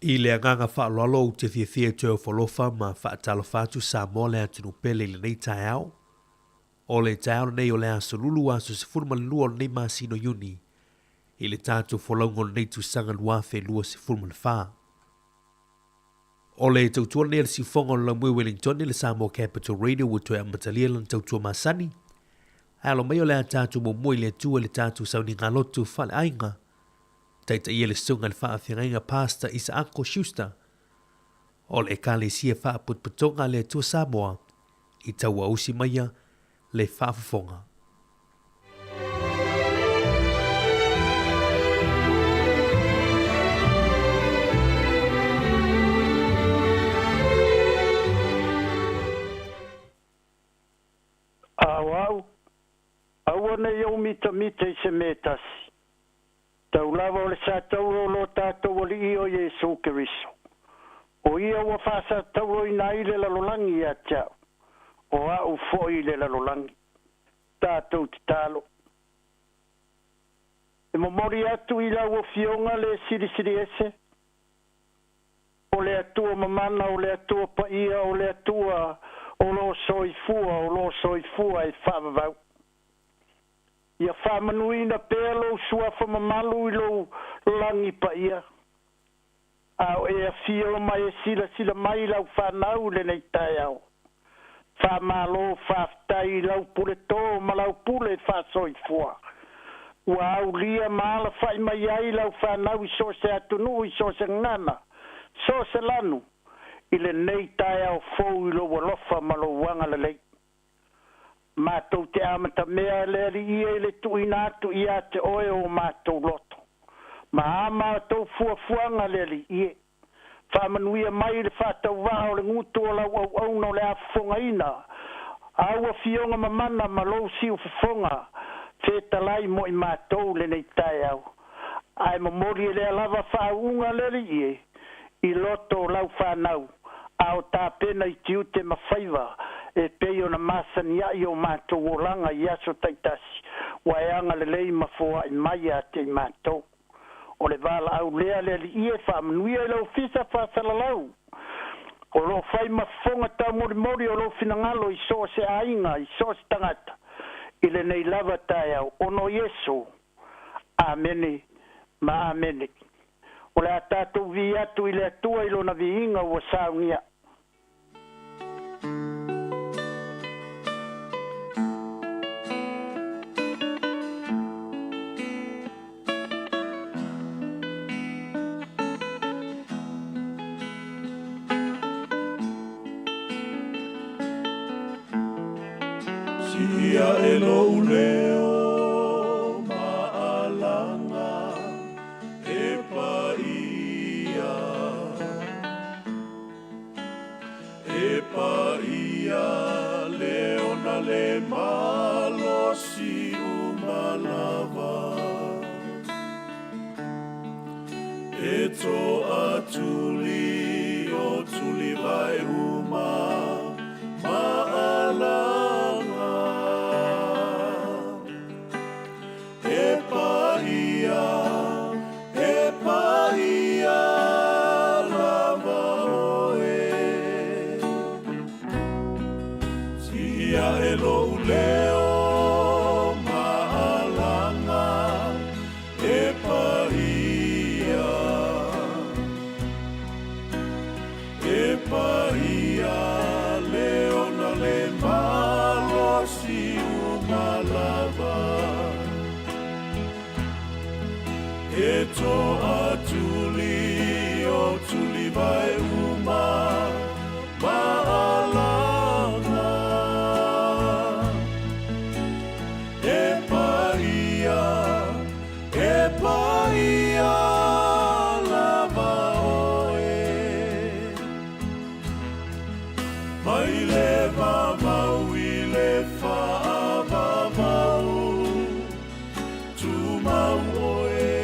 I le agaga faaaloalo ou te fiafia e toe ofo alofa ma faatalofa atu Samoa le atunuu pele i lenei taeao. O le taeao lenei o le aso Lulu aso 12 o lenei masina o Iuni i le tatou folauga o lenei tausaga 2024. O le tautua lenei a le siufofoga o le Laumue Wellington i le Samoa Capital Radio ua toe amatalia lana tautua masani. Ae alo mai o le a tatou muamua i le Atua i le tatou sauniga lotu faaleaiga. Taitaia le Susuga i le Faafeagaiga Pastor Isaako Schuster o le Ekalesia Faapotopotoga a le Atua Samoa i tauausi maia le faafofoga. A o au, aua ne i ou mitamita i se mea e tasi. Tau lava o le satauro o lo tatou Alii o Iesu Keriso. O ia ua faasatauroina ai le lalolagi ia te au, o au foi i le lalolagi. Tatou tatalo. E momoli atu i lau Afioga le Silisili Ese, o le Atua mamana, o le Atua paia, o le Atua o lo o soifua, o lo o soifua e faavavau. Ia faamanuina pea lou suafa mamalu i lou lagi paia, a o e afio ma e silasila mai i lau fanau i lenei taeao. Faamalo faafetai i lau puletō ma lau pule faasoifua ua aulia ma alafaʻi mai ai lau fanau i so o se atunuu, i so o se gagana, so o se lanu i lenei taeao fou i lou alofa ma lou agalelei. Matou te amatamea le Alii e i le tuuina atu ia te oe o matou loto ma a matou fuafuaga le Alii e. Faamanuia mai le faatauvaa o le gutu o lau auauna o le a fofogaina āu afioga mamana ma lou siufofoga fetalai mo i matou lenei taeao. Ae momoli e lea lava faauuga le Alii e i loto o lau fanau a o tapena i tiute ma faiva e pei ona masani ai o matou olaga i aso taitasi ua e agalelei ma foai mai ia te i matou. O le valaau lea le Alii e, faamanuia i le Ofisa Faasalalau o lo o fai ma fofoga taumolimoli o lou finagalo i so o se aiga, i so o se tagata i lenei lava taeao, ona o Iesu. Amene ma amene. O le a tatou viia atu i le Atua i Lona viiga ua saunia. Siia e lou leo maalaga e paia, e paia le ona le malosi uma lava. E toatuli o tuli vai uma maalaga. E paia, e paia lava oe. Siia e lou leo maalaga e paia, e paia le ona le malosi uma lava. E toatuli o tuli vai uma maalaga. E paia, e paia lava oe. Mai le vavau i le faavavau, tumau oe.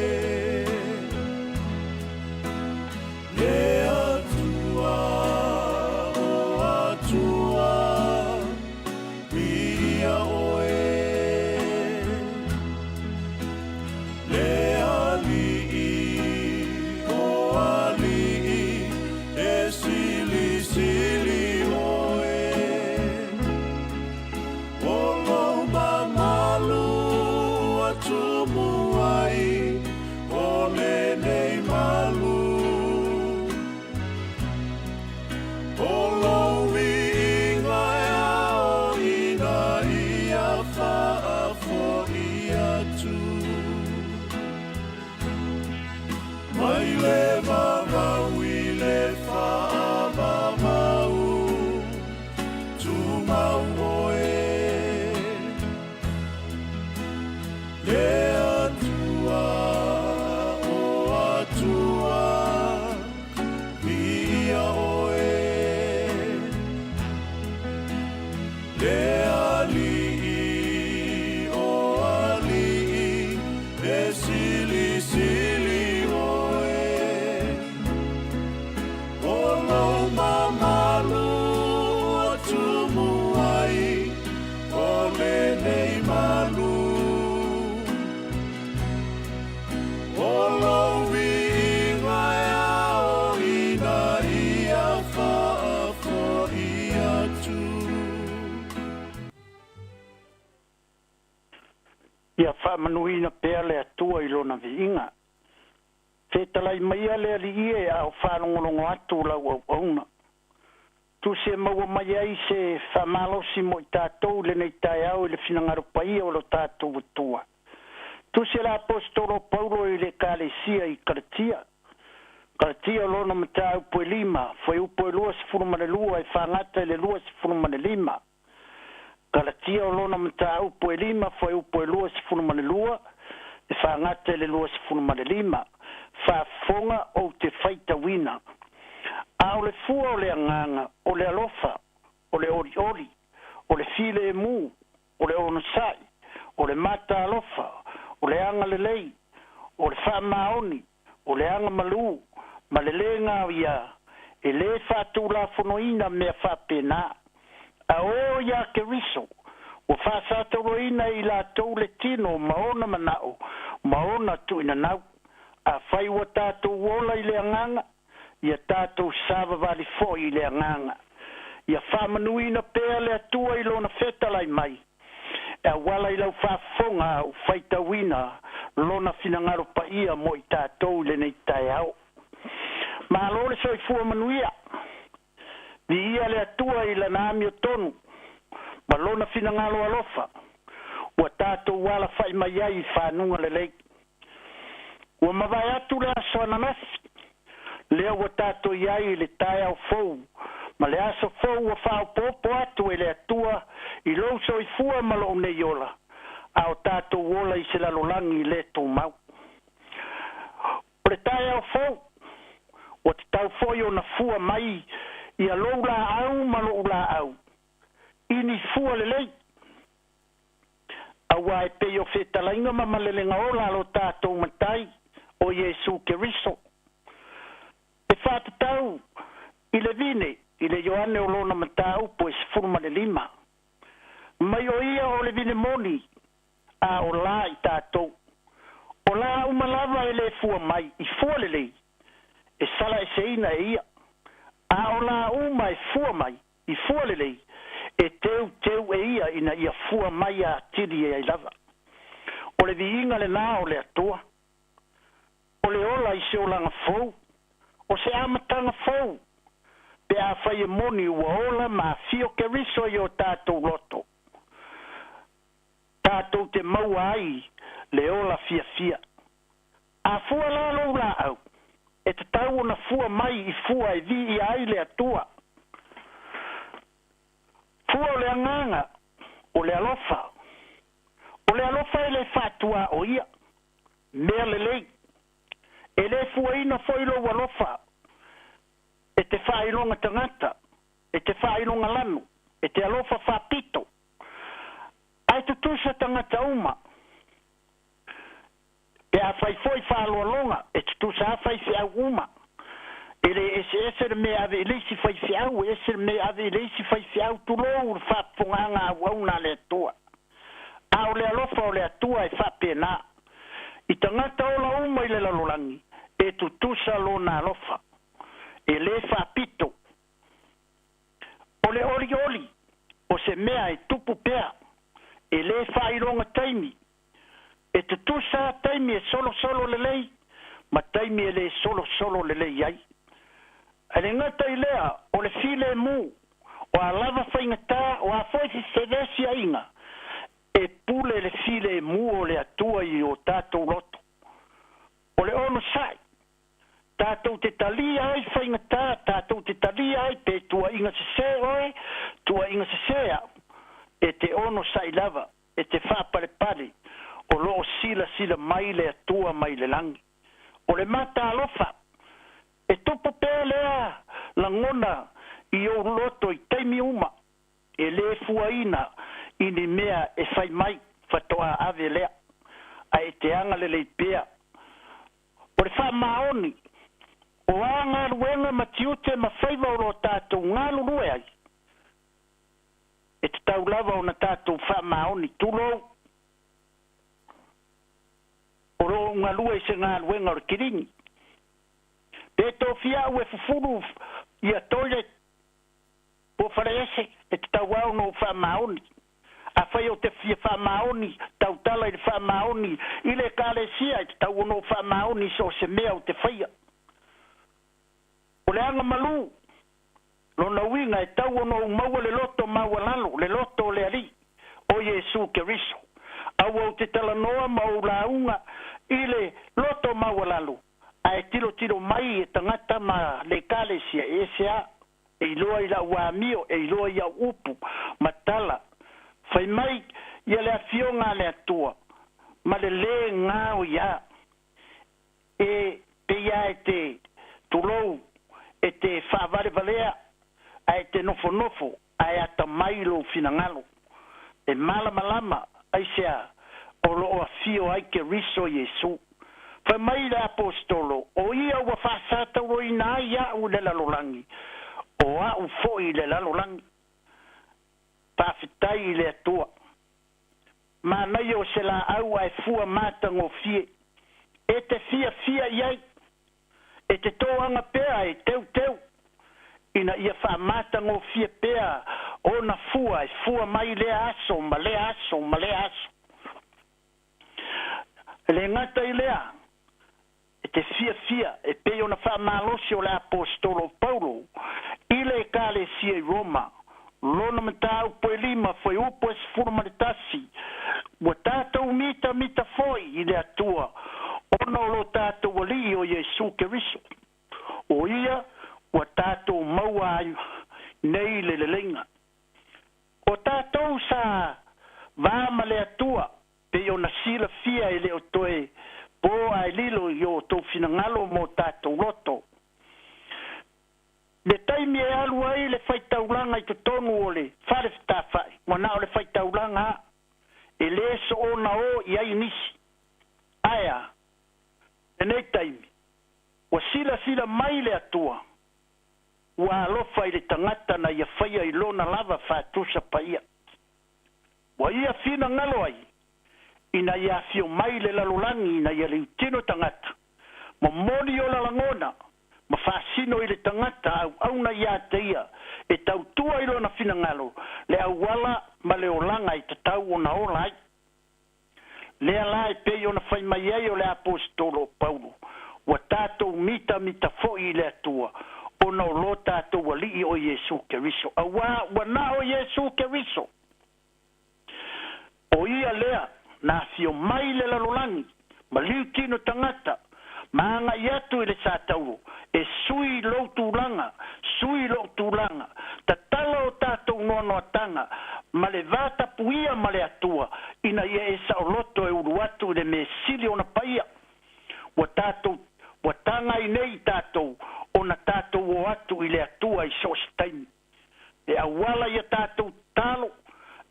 Ia faamanuina pea le Atua i lona viiga. Fetalai maia le Alii e a o faalogologo atu lau auauna. Tusi e maua mai ai se faamalosi mo i tatou i lenei taeao i le finagalo paia o lo tatou Atua. Tusi e le Aposetolo o Paulo i le Ekalesia i Kalatia. Kalatia o lona mataupu e 5, fuaiupu e 22 e fagata i le 25. Kalatia o lona mataupu e 5, fuaiupu e 22 e fagata i le 25. Faafofoga ou te faitauina. A o le fua o le agaga, o le alofa, o le olioli, o le filemu, o le onosai, o le mataalofa, o le agalelei, o le faamaoni, o le agamalu, ma le lē gaoia, e lē faatulafonoina mea faapena. A o e o iā Keriso, ua faasatauaina e i latou le tino ma ona manao ma ona tuuinanau. Afai ua tatou ola i le agaga, ia tatou savavali foi i le agaga. Ia faamanuina pea le Atua i lona fetalai mai, e auala i lau faafofoga a ou faitauina lona finagalo paia mo i tatou i lenei taeao. Malo le soifua manuia. Viia le Atua i lana amiotonu ma lona finagalo alofa ua tatou alafai mai ai i fanuga lelei. Ua mavae atu le aso ananafi, lea ua tatou i ai i le taeao fou ma le aso fou ua faaopoopo atu e le Atua i lou soifua ma lou nei ola, a o tatou ola i se lalolagi le tumau. O le taeao fou ua tatau foi ona fua mai ia lou laau ma lou laau i ni fua lelei, auā e pei o fetalaiga ma malelega ola a lo tatou Matai o Iesu Keriso. E faatatau i le vine i le Ioane o lona mataupu e 15. Mai o ia o le vine moni, a o la i tatou. O la uma lava e le fua mai i fua lelei, e salaeseina e ia. A o la uma e fua mai i fua lelei, e teuteu e ia ina ia fua mai atili ai lava. O le viiga lenā o le Atua, o le ola i se olaga fou, o se amataga fou, pe afai e moni ua ola ma afio Keriso i o tatou loto, tatou te maua ai le ola fiafia. A fua la lou laau, e tatau ona fua mai i fua e viia ai le Atua. Fua o le agaga, o le alofa. O le alofa e le faatuaoia, mea lelei. E le fuaina foi lou alofa e te faailoga tagata, e te faailoga lanu, e te alofa faapito. Ae tutusa tagata uma. Pe afai foi faaaloaloga, e tutusa lava faifeau uma. E le eseese le mea e ave i le isi faifeau, e ese le mea e ave i le isi faifeau, tulou le faafofogaaga auauna a le Atua. A o le alofa o le Atua e faapena. I tagata ola uma i le lalolagi, e tutusa lona alofa. E lē faapito. O le olioli, o se mea e tupu pea, e lē faailoga taimi. E tutusa taimi e solosolo lelei ma taimi e lē solosolo lelei ai. Ae le gata i lea, o le filemu, o a lava faigatā, o a foi fevesiaiga, e pule le filemu o le Atua i o tatou loto. O le onosai, tatou te talia ai faigatā, tatou te talia ai pe tuuaiga sesē oe, tuuaiga sesē au, e te onosai lava, e te faapalepale, o lo o silasila mai le Atua mai le lagi. O le mataalofa, e tupu pea lea lagona i ou loto i taimi uma, e lē fuaina i ni mea e fai mai faatoa ave lea, ae e te agalelei pea. O le faamaoni, o a galuega ma tiute ma faiva o lo tatou galulue ai, e tatau lava ona tatou faamaoni, tulou, o lo o galue i se galuega o le kilini. Pe tofia au e fufulu ia toilet po o faleese, e tatau lava ona ou faamaoni. Afai ou te fia faamaoni, tautala i le faamaoni. tatau ona ou faamaoni i so o se mea ou te faia. O le agamalu, lona uiga e tau ona ou maua le loto maualalo, le loto o le Alii, o Iesu Keriso. Aua ou te talanoa ma ou lauga i le loto maualalo, ae tilotilo mai e tagata ma le Ekalesia, e ese a, e iloa i lau amio, e iloa i au upu ma tala. Fai mai ia le Afioga a le Atua ma le lē gaoiā, e pei lava e te, tulou, e te faavalevalea ae e te nofonofo ae atamai lou finagalo. E malamalama aisea o lo o afio ai Keriso Iesu. Fai mai le Aposetolo, O ia ua faasatauroina ai au i le lalolagi, o au foi i le lalolagi. Faafetai i le Atua. Manaia o se laau ae fua matagofie. E te fiafia i ai. E te toaga pea e teuteu ina ia faamatagofie pea ona fua e fua mai lea aso ma lea aso ma lea aso. E le gata i lea, e te fiafia e pei ona faamalosi o le Aposetolo o Paulo i le Ekalesia i Roma, lona mataupu e lima fuaiupu e 11, Ua tatou mitamita foi i le Atua ona o lo tatou Alii o Iesu Keriso, o Ia ua tatou maua ai nei le leleiga. O tatou sa va ma le Atua, pei ona silafia e le o toe po ae lilo i o outou finagalo ma o tatou loto. Le taimi e alu ai le faitaulaga i totonu o le fale fetafai, ua na o le faitaulaga a, e le soona o i ai nisi. Ae a? Lenei taimi, ua silasila mai le Atua, ua alofa i le tagata na ia faia i lona lava faatusa paia. Ua ia finagalo ai, ina ia afio mai le lalolagi ina ia liutino tagata, momoli ona lagona, ma faasino i le tagata auauna ia te ia e tautua i lona finagalo le auala ma le olaga e tatau ona ola ai. Lea la e pei ona fai mai ai o le Aposetolo o Paulo, Ua tatou mitamita foi i le Atua, ona o lo tatou Alii o Iesu Keriso, auā ua na o Iesu Keriso. O ia lea na afio mai i le lalolagi, ma liu tino tagata, ma agai atu i le satauro, e sui lou tulaga, sui lou tulaga, tatala o tatou noanoatanga, ma le va tapuia ma le Atua, ina ia e saoloto e ulu atu i le mea sili ona paia. Ua tatou, ua taga ai nei i tatou ona tatou o atu i le Atua i so o se taimi. E auala i a tatou tatalo,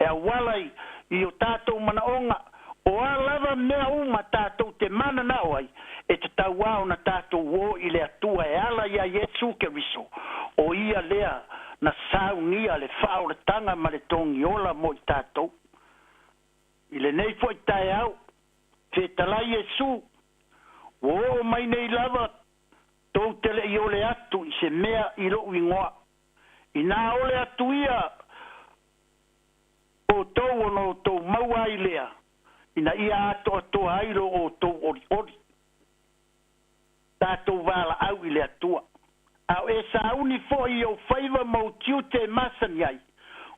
e auala i, i o tatou manaoga, o a lava mea uma tatou te mananao ai, e tatau lava ona tatou o i le Atua e ala iā Iesu Keriso, o Ia lea na saunia le faaolataga ma le togiola mo i tatou. I lenei foi taeao, fetalai Iesu, ua oo mai nei lava tou te le i ole atu i se mea i lou igoa. Inā ole atu ia outou ona outou maua ai lea, ina ia atoatoa ai lo outou olioli. Tatou valaau i le Atua. A o e sauni foi i ou faiva ma ou tiute e masani ai,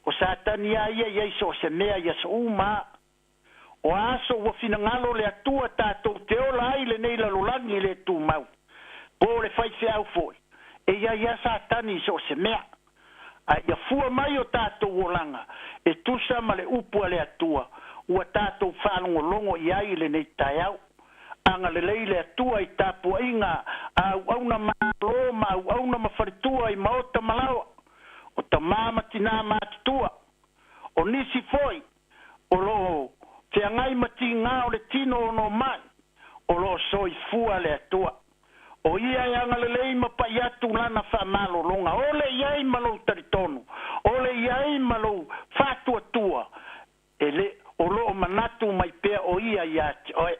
o Satani a ia i ai so o se mea i aso uma a. O a aso ua finagalo le Atua tatou te ola ai lenei lalolagi e le tumau, po o le faifeau foi, e i ai a Satani i so o se mea. A ia fua mai o tatou olaga e tusa ma le upu a le Atua ua tatou faalogologo i ai i lenei taeao. Agalelei le Atua i tapuaiga a auauna malo ma auauna ma faletua i maota ma laoa, o tamā ma tinā matutua, o nisi foi o lo o feagai ma tigā o le tino ono mai, o lo o soifua le Atua. O Ia e agalelei ma pai atu Lana faamalologa. Ole i ai ma lou talitonu, ole i ai ma lou faatuatua, e le, o lo o manatu mai pea o Ia ia te oe.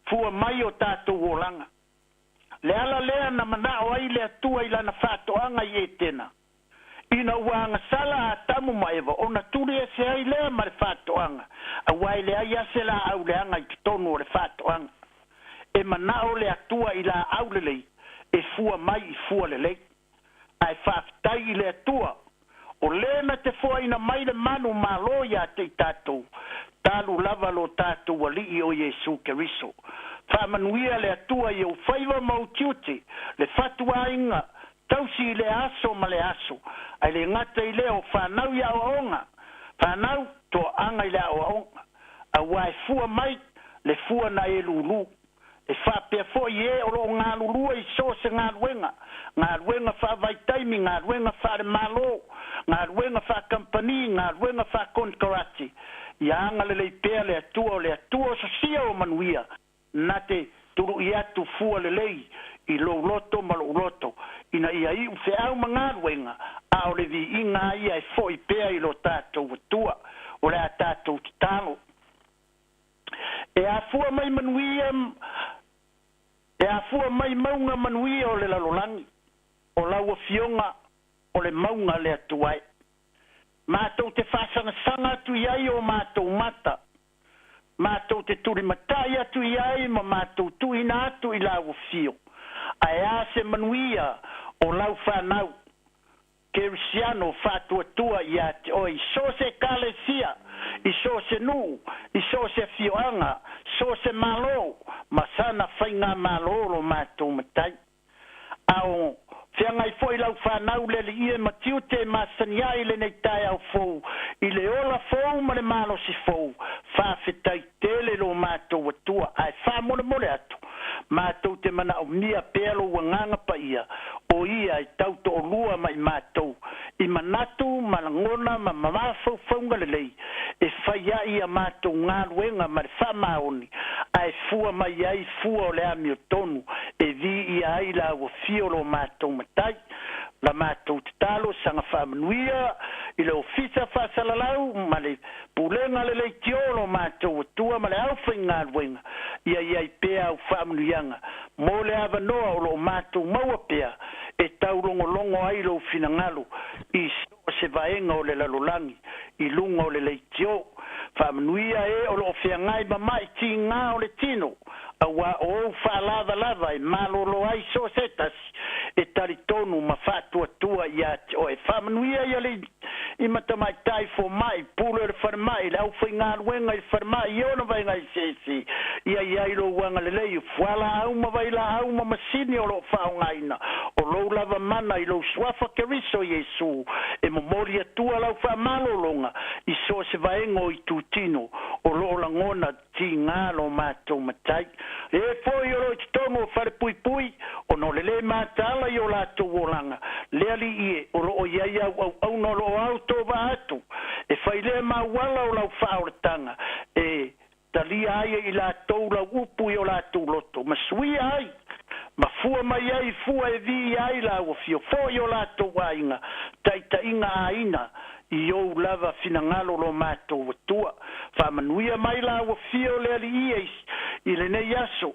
Fua mai o tatou olaga. Le ala lea na manao ai le Atua i Lana faatoaga i Etena. Ina ua agasala Atamu ma Eva, ona tuli ese ai lea ma le faatoaga, auā e leai lava se laau leaga i totonu o le faatoaga. E manao le Atua i laau lelei e fua mai i fua lelei. Ae faafetai i le Atua, o lē na te foaina mai le manu malo iā te i tatou, talu lava lo tatou Alii o Iesu Keriso. Faamanuia le Atua i ou faiva ma ou tiute, le fatuaiga, tausi i lea aso ma lea aso, ae le gata i lea o fanau i aoaoga, fanau toaaga i le aoaoga, auā e fua mai le fua na e lūlū. E faapea foi e o lo o galulue i so o se galuega, galuega faavaitaimi, galuega faale-Malo, galuega faa-kamupani, galuega faa-konekarate, ia agalelei pea le Atua o le Atua o sosia o manuia, na te tuluʻi atu fua lelei i lou loto ma loʻu loto, ina ia iʻu feau ma galuega, a o le viiga lava ia e foi pea i lo tatou Atua. O le a tatou tatalo. E afua mai manuia, e afua mai mauga manuia o le lalolagi, o lau Afioga o le mauga le Atua e. Matou te faasagasāga atu i ai o matou mata, matou te tulimatai atu i ai ma matou tuuina atu i lau Afio. Ae a se manuia o lau fanau Kerisiano faatuatua iā te oe i so o se ekalesia, i so o se nuu, i so o se afioaga, so o se Malo, ma sana faigamalo lo matou Matai. A o feagai foi lau fanau le alii e ma tiute e masani ai lenei taeao fou i le ola fou ma le malosi fou, faafetai tele lo matou Atua ae faamolemole atu matou te manaomia pea lou Agaga Paia, o Ia e tau toʻolua ma i matou i manatu ma lagona ma mafaufauga lelei e fai ai a matou galuega ma le faamaoni, ae fua mai ai fua o le amiotonu e viia ai la ua fio lo matou Matai. La matou tatalo saga faamanuia i le Ofisa Faasalalau ma le Pulega le Leitio o lo matou Atua ma le aufaigaluega, ia i ai pea au faamanuiaga mo le avanoa o lo o matou maua pea e taulogologo ai lou finagalo i so o se vaega o le lalolagi i luga o le leitio. Faamanuia e o lo o feagai ma maʻi tigā o le tino, auā o ou faalavalava e malolo ai so o se tasi e talitonu ma faatuatua iā te oe. Faamanuia i alii ma tamaitai fomai, pule o le falemai, le aufaigaluega i le falemai i ona vaega eseese, ia i ai lou agalelei, fualaau ma vailaau ma masini o lo o faaaogaina, o lou lava mana i lou Suafa Keriso Iesu, e momoli atua lau faamalologa i so o se vaega o itutino o lo o lagona tigā lo matou Matai. E foi o lo o i totonu o falepuipui, ona o le lē mataala i o latou olaga, le Alii e, o lo o i ai au auauna o lo o autovaa atu, e fai lea ma auala o lau faaolataga, e talia ai e i latou lau upu i o latou loto, ma suia ai, ma fua mai ai fua e viia ai lau afio, foi o latou aiga, taitaiga aiga, i ou lava finagalo lo matou Atua. Faamanuia mai lau afio le Alii e i lenei aso,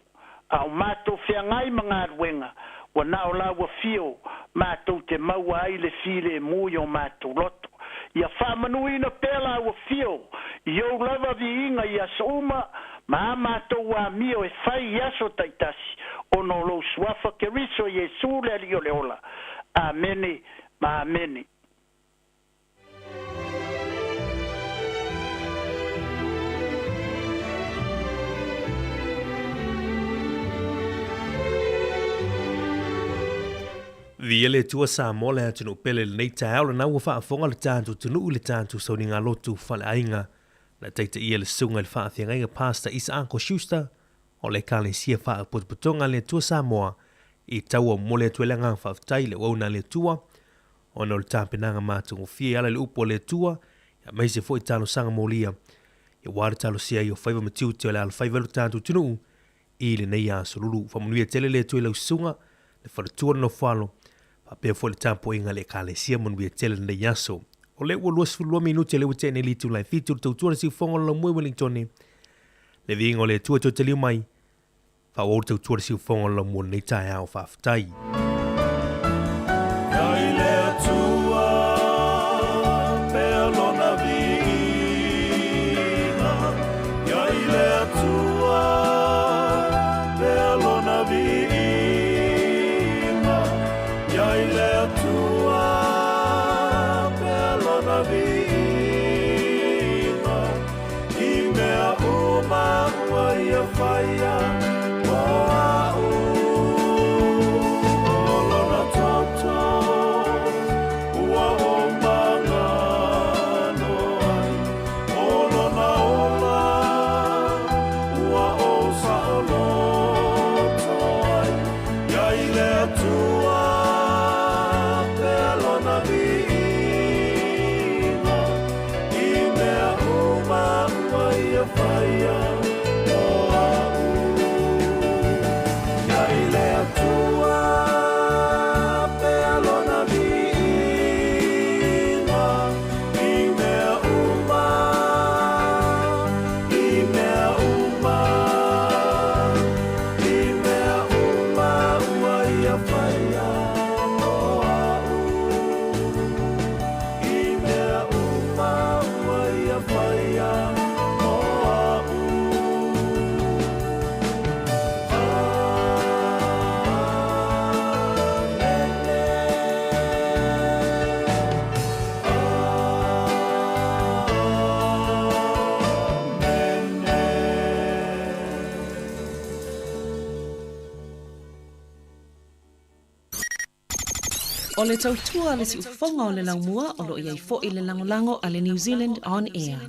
a o matou feagai ma galuega, ua na o lau afio matou te maua ai le filemu i o matou loto. Ia faamanuina pea lau afio i ou lava viiga i aso uma, ma a matou amio e fai i aso taitasi, ona o lou Suafa Keriso Iesu le Alii o le ola. Amene ma amene. Viia le Atua Samoa le atunuu pele i lenei taeao lena ua faafofoga le tatou atunuu i le tatou sauniga lotu faleaiga na taitaia le susuga i le faafeagaiga Pastor Isaako Schuster o le Ekalesia Faapotopotoga a le Atua Samoa i taua momoli atu ai le agaga faafetai i le auauna a le Atua ona o le tapenaga matagofie e ala i le upu a le Atua, aemaise foi talosaga molia aua le talosia ai o faiva ma tiute o le alofaiva i lo tatou atunuu i lenei aso lulu. Faamanuia tele le Atua i lau susuga, le faletua le nofoalo, faapea foi le tapuaiga a le Ekalesia. Manuia tele lenei aso. O lea ua 22 minute lea ua tea nei le itula e 7 o le tautua le siufofoga o le laumue Wellingtone. Le viiga o le Atua e toe taliu mai. Faaauau le tautua le siufofoga o le laumua i lenei taeao. Faafetai. Kai le Atua. Atua pea Lona viiga, Ia i le Atua pea Lona viiga, I mea uma ua Ia faia mo a'u. O Lona toto ua ou magalo ai, O Lona ola ua ou saoloto ai, Ia i le Atua pea Lona viiga, I mea uma ua Ia faia mo a'u. Ia i le Atua pea Lona viiga, I mea uma, I mea uma, I mea uma ua Ia faia mo a'u. I mea uma ua Ia faia mo a'u. O le tautua a le siufofoga o le laumua o lo o i ai foi le lagolago a le New Zealand On Air.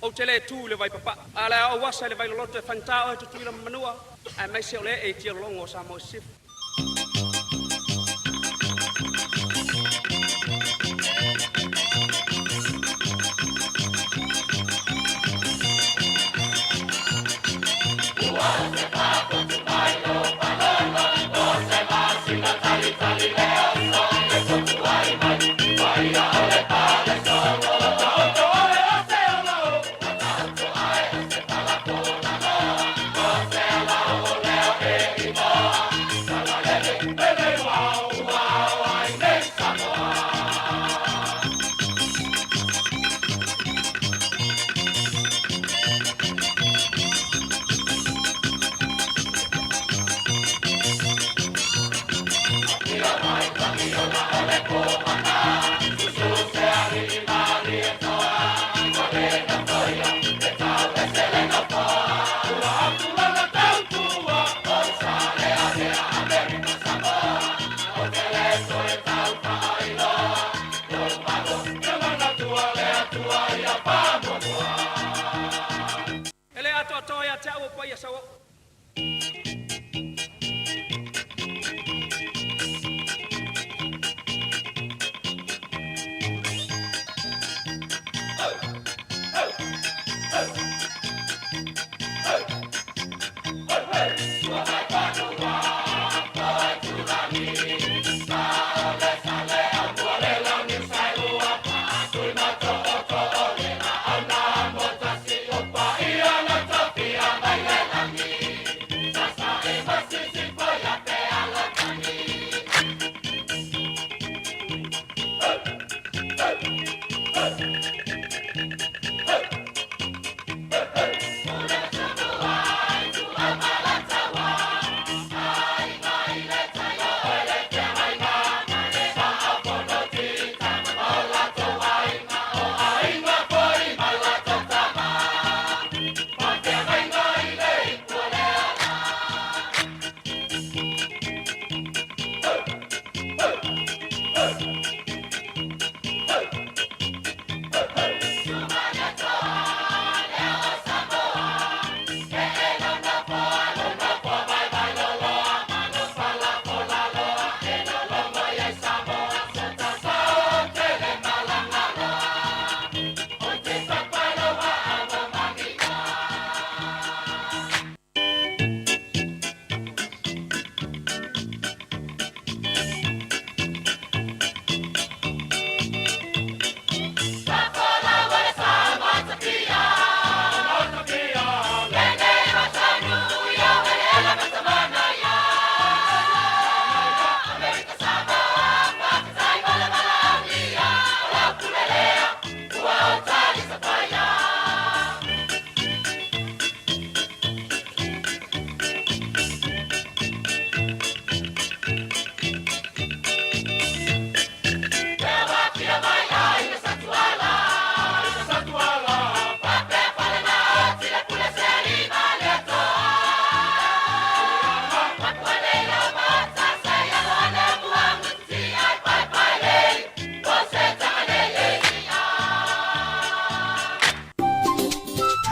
Ou te le tu i le vaipapaa, a o le a ou asa i le vailoloto e faigata oe Tutuila ma Manua, aemaise o le ee i tialologo o Samoa i Sisifo. E le atoatoa ia te au o paia sauoo.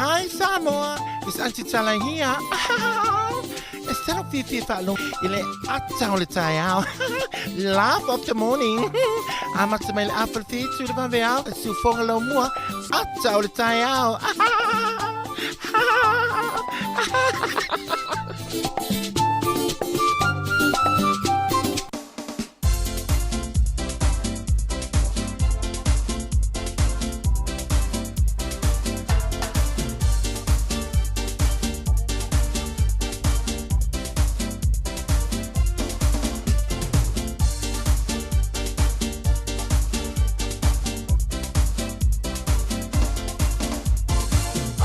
Hi Samoa, it's Auntie Tala here. E salo fifi whaalogo i le ata o le taeao. Laugh of the morning. Amata mai le afa le fitu le vaveao, e siufoga lau mua, ata o le taeao.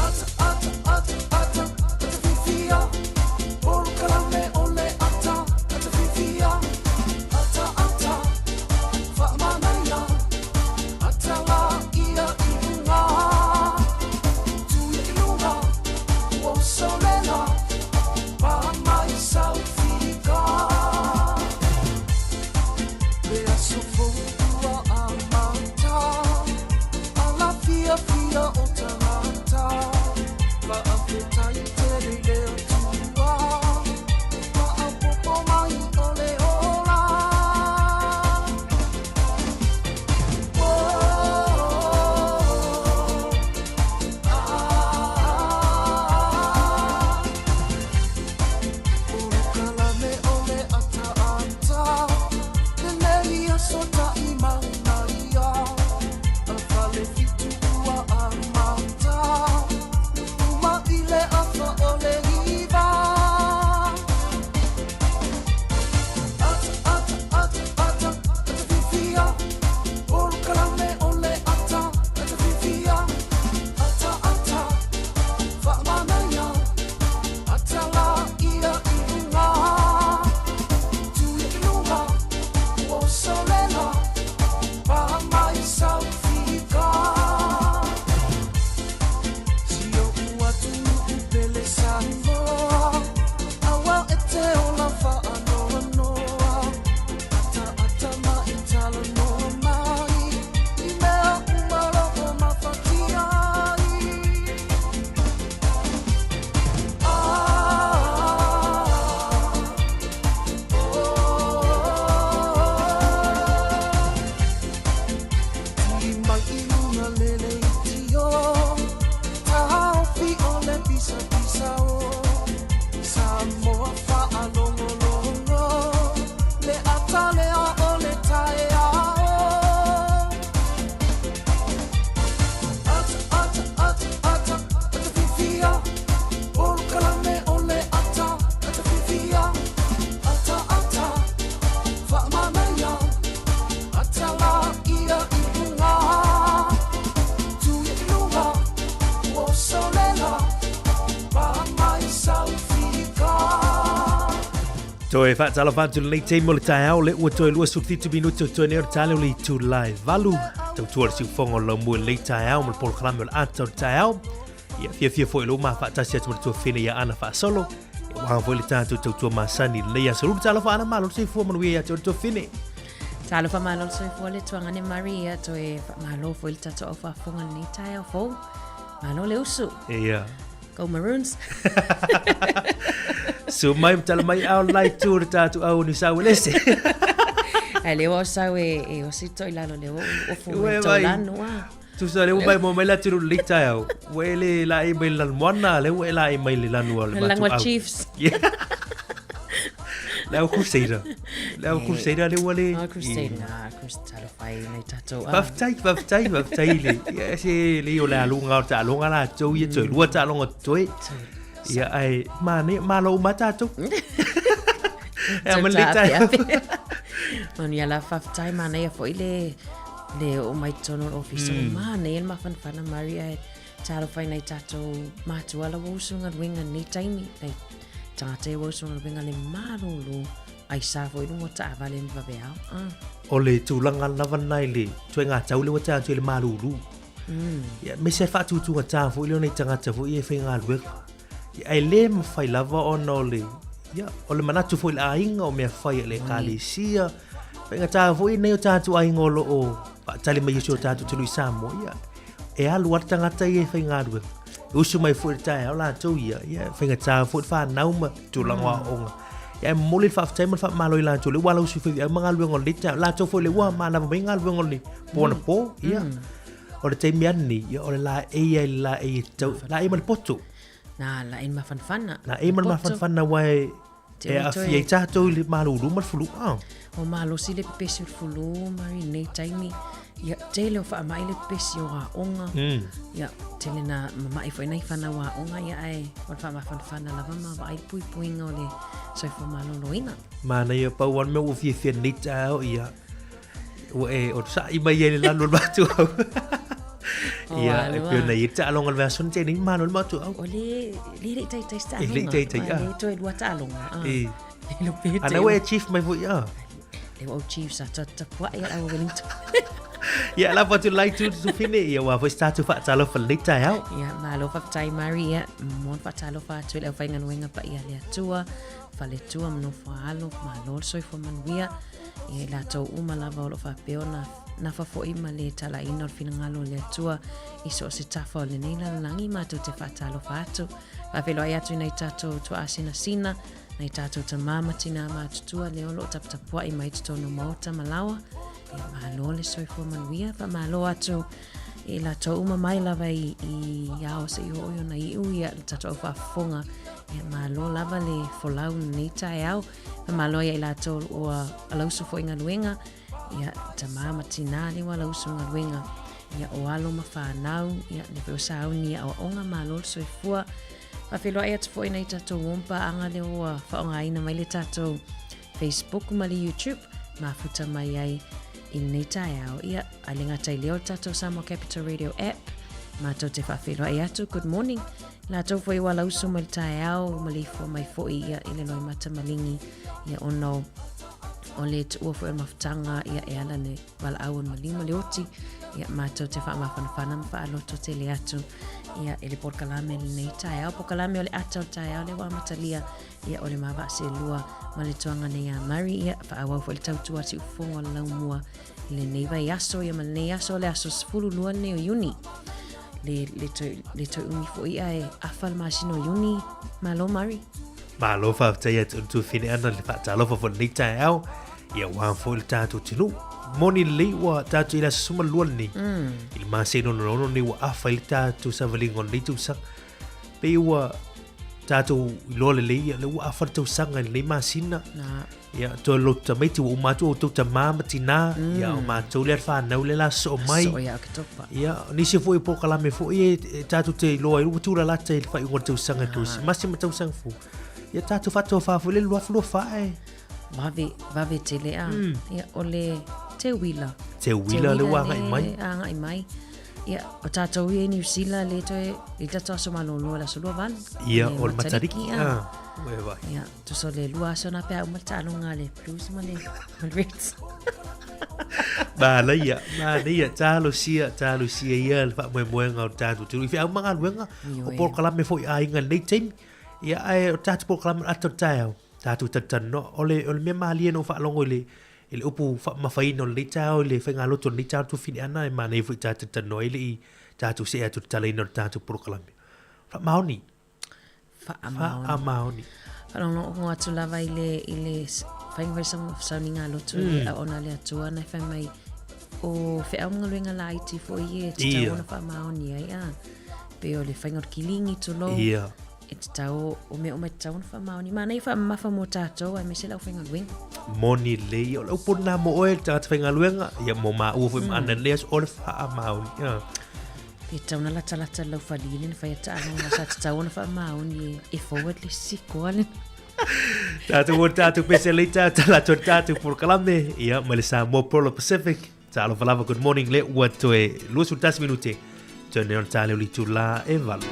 Ata, ata, ata, ata, ata fifia. Toe faatalofa atu lenei taimi o le taeao le ua toe 27 minute o toe nei o le tale o le itula e valu. Tautua le siufoga o le laumua i lenei taeao ma le polokalame o le ata o le taeao. Ia fiafia foi lo ma faatasi atu ma le tuafine ia Ana Faasolo. Ia waha foi le tātou tautua masani i lenei aso. Lulu talofa Ana malo le soifua manuia ia te oe le tuafine. Talofa malo le soifua le tuangane Mari ia toe faamalo foi le tatou au faafofoga lenei taeao fou. Malo le usu. Ia. Go Maroons. Su mai tala mai au lai tu le tātou au ni sau lese. Ai le o sau e e osi toi lalo le o o fu mai tau lanu a. Tusa le mai mo mai la turu le tai au. Ua le la e mai le moana le ua la e mai le lanu o le matu au. Chiefs. Le au Crusader. Le au Crusader le ua le. Oh, Crusader. Na, Crusader talofa i nei tatou. Faafetai, faafetai, faafetai le. Ia se le o le aluga o taaloga latou ia toe lua taaloga totoe. Ia ai manaia, malo uma tatou. E ma le tai. Manu la faafetai manaia foi le le o mai totonu o le ofisa. Manaia le mafanafana Maria e talofa i nai tatou matua la ua usu galuega nei taimi. Nai tagata ia ua usu galuega le malolo ai sa foi luga o taavale ma vaveao. Ah. O le tulaga lava lena i le ituaiga tau lea ua tatou i le malulu. Ia, aemaise lava faatutugata foi lea o nai tagata foi ia e faigaluega. Ia, ae le mafai lava ona o le, ia, o le manatu foi i le aiga, o mea fai a le ekalesia, faigata foi nei o tatou aiga o lo o faatali mai i si o tatou atunuu i Samoa, ia, e alu lava le tagata ia e faigaluega. E usu mai foi i le taeao latou ia, ia, e faigata foi le fanau ma tulaga o aoaoga. Ia, ae momoli le faafetai ma le faamalo i latou lea ua alausi foi ma galuega o lenei taeao. Latou foi lea ua manava mai galuega o le po anapo, ia. O le taimi lava lenei, ia, o le laei lava i le laei e tatau, laei ma le poto. Na, laei ma le mafanafana. Laei ma le mafanafana aua e, e aafia ai tatou i le malulu ma le fulu. Ah. O malosi le pepesi o le fulu, Mari, i lenei taimi. Ia, tele o faamai le pepesi o aoga. Ia, tele na mama'i foi nai fanau aoga, ia, ae o le faamafanafana lava ma vaai le puipuiga o le soifua maloloina. Manaia, pau lava le mea ua ou fiafia i lenei taeao, ia, Ua e onosai mai ai le lanu o le matuau. Ia, e pei ona i ai le taaloga o le vaiaso na tea nei, malo le matuau. O le, le le i taitai se taaloga. E le i taitai, a. Le toe lua taaloga. E. A na ua e chief mai foi, a. Le ua ou chief sa tapuai a ua Wellington. Ia, lafo atu lai tu tufine, ia ua foi se tatou faatalofa i lenei taeao. Ia, malo faafetai Mari, ia, mo le faatalofa atu i le aufaigaluega paia a le Atua, faletua ma nofo a alo, malo le soifua manuia. Ia i latou uma lava o lo o faapea ona nafa foi ma le talaina o le finagalo o le Atua i so o se tafa o lenei lalolagi, matou te faatalofa atu. Faafeiloai atu i nai tatou tuaasinasina, nai tatou tamā ma tinā matutua lea o lo o taputapuai mai totonu o maota ma laoa. Ia malo le soifua manuia, faamalo atu i latou uma mai lava i, i ao seia oo i ona iu ia le tatou au faafofoga. Ia malo lava le folau i lenei taeao. Faamalo ia i latou ua alausu foi galuega, ia tamā ma tinā lea ua alausu galuega, ia o alo ma fanau, ia lea foi ua sauni i aoaoga, malo le soifua. Faafeiloai atu foi nai tatou uo ma paaga lea ua faaaogaina mai le tatou Facebook ma le YouTube, mafuta mai ai i lenei taeao. Ia, ae le gata i lea o le tatou Samoa Capital Radio app, matou te faafeiloai atu, good morning. Latou foi ua lausu mai le taeao ma leifua mai foi ia i le loimata maligi ia ona o o le tuua foi o le mafutaga ia e ala le valaau o le maliu ma le oti ia matou te faamafanafana ma faaloto tele atu ia i le polokalame lenei taeao polokalame o le ata o le taeao lea ua amatalia ia o le ma vaaselua ma le tuaga nei a Murray ia faaauau foi le tautua a Siufofoga o le Laumua i lenei vaiaso ia ma lenei aso o le aso 12 lenei o Iuni le, le, toe, le toe umi foi ae afa le masina o Iuni. Malo Murray. Malo faafetai atu i le tuafine ana le faatalofa foi lenei taeao. Ia ua foi le tatou atunuu. Moni lelei ua tatou i le aso 12 lenei. I le masina o Nonono nei ua afa ai le tatou savaliga o lenei tausaga. Pei ua tatou iloa lelei ia lea ua afa le tausaga i lenei masina. Na. Ia, toe lotu tamaiti ua uma atu outou tamā ma tinā, ia, o matou lea le fanau lea la soo mai. Soo ia Oketopa. Ia, nisi foi o polokalame foi e, e tatou te iloa ai, ua tulalata i le faaiuga o le tausaga e Kerisimasi ma tausaga fou. Ia, tatou faatofa foi le 2024 e. Vave, vave tele a. Ia, o le te uila. Te uila le ua agai mai. Agai mai. Ia, o tātou ia i Niu Sila, le toe, i tatou aso malolo, le aso 28. Ia, o le Matariki. Ah, ue vai. Ia, tusa o le lua aso na pe a uma le taaloga a le Blues ma le, ma le Reds. Manaia, manaia, talosia, talosia ia le faamoemoega o le tatou atunuu. I feau ma galuega, o polokalame foi a aiga i lenei taimi. Ia, ae o tatou polokalame o le ata o le taeao, tatou talatalanoa. O le, o le mea malie na ou faalogo i le, i le upu faamamafaina o lenei taeao i le faigalotu o lenei taeao tuafine ana e manaia foi ta talatalanoa ai le i tatou see atu i le talaina o le tatou polokalame. Faamaoni. Faamaoni. Faamaoni. Faalogologo atu lava i le, i le faiga foi sauniga lotu mm. i le auauna a le Atua na e fai mai o feau ma galuega laiti foi e tatau ona faamaoni ai a pei o le faiga o le kiligi tulou Ia. E tatau, o mea uma e tatau ona faamaoni. Manaia faamamafa mo tatou aemaise le aufaigaluega. Moni lelei. O le upu lena mo oe le tagata faigaluega, ia mo maua foi ma Ana i lenei aso, o le faamaoni. Ia. Pe tatau ona latalata le laufali le na faia taaloga sa tatau ona faamaoni e forward le sikoa lena. Tatou o tatou pese lei tatou tala atu tatou polokalame ia ma le Samoa Pearl of Pacific. Talofa lava, good morning le ua toe 21 minute. Toe nei ona tāleo li tūlā e valu.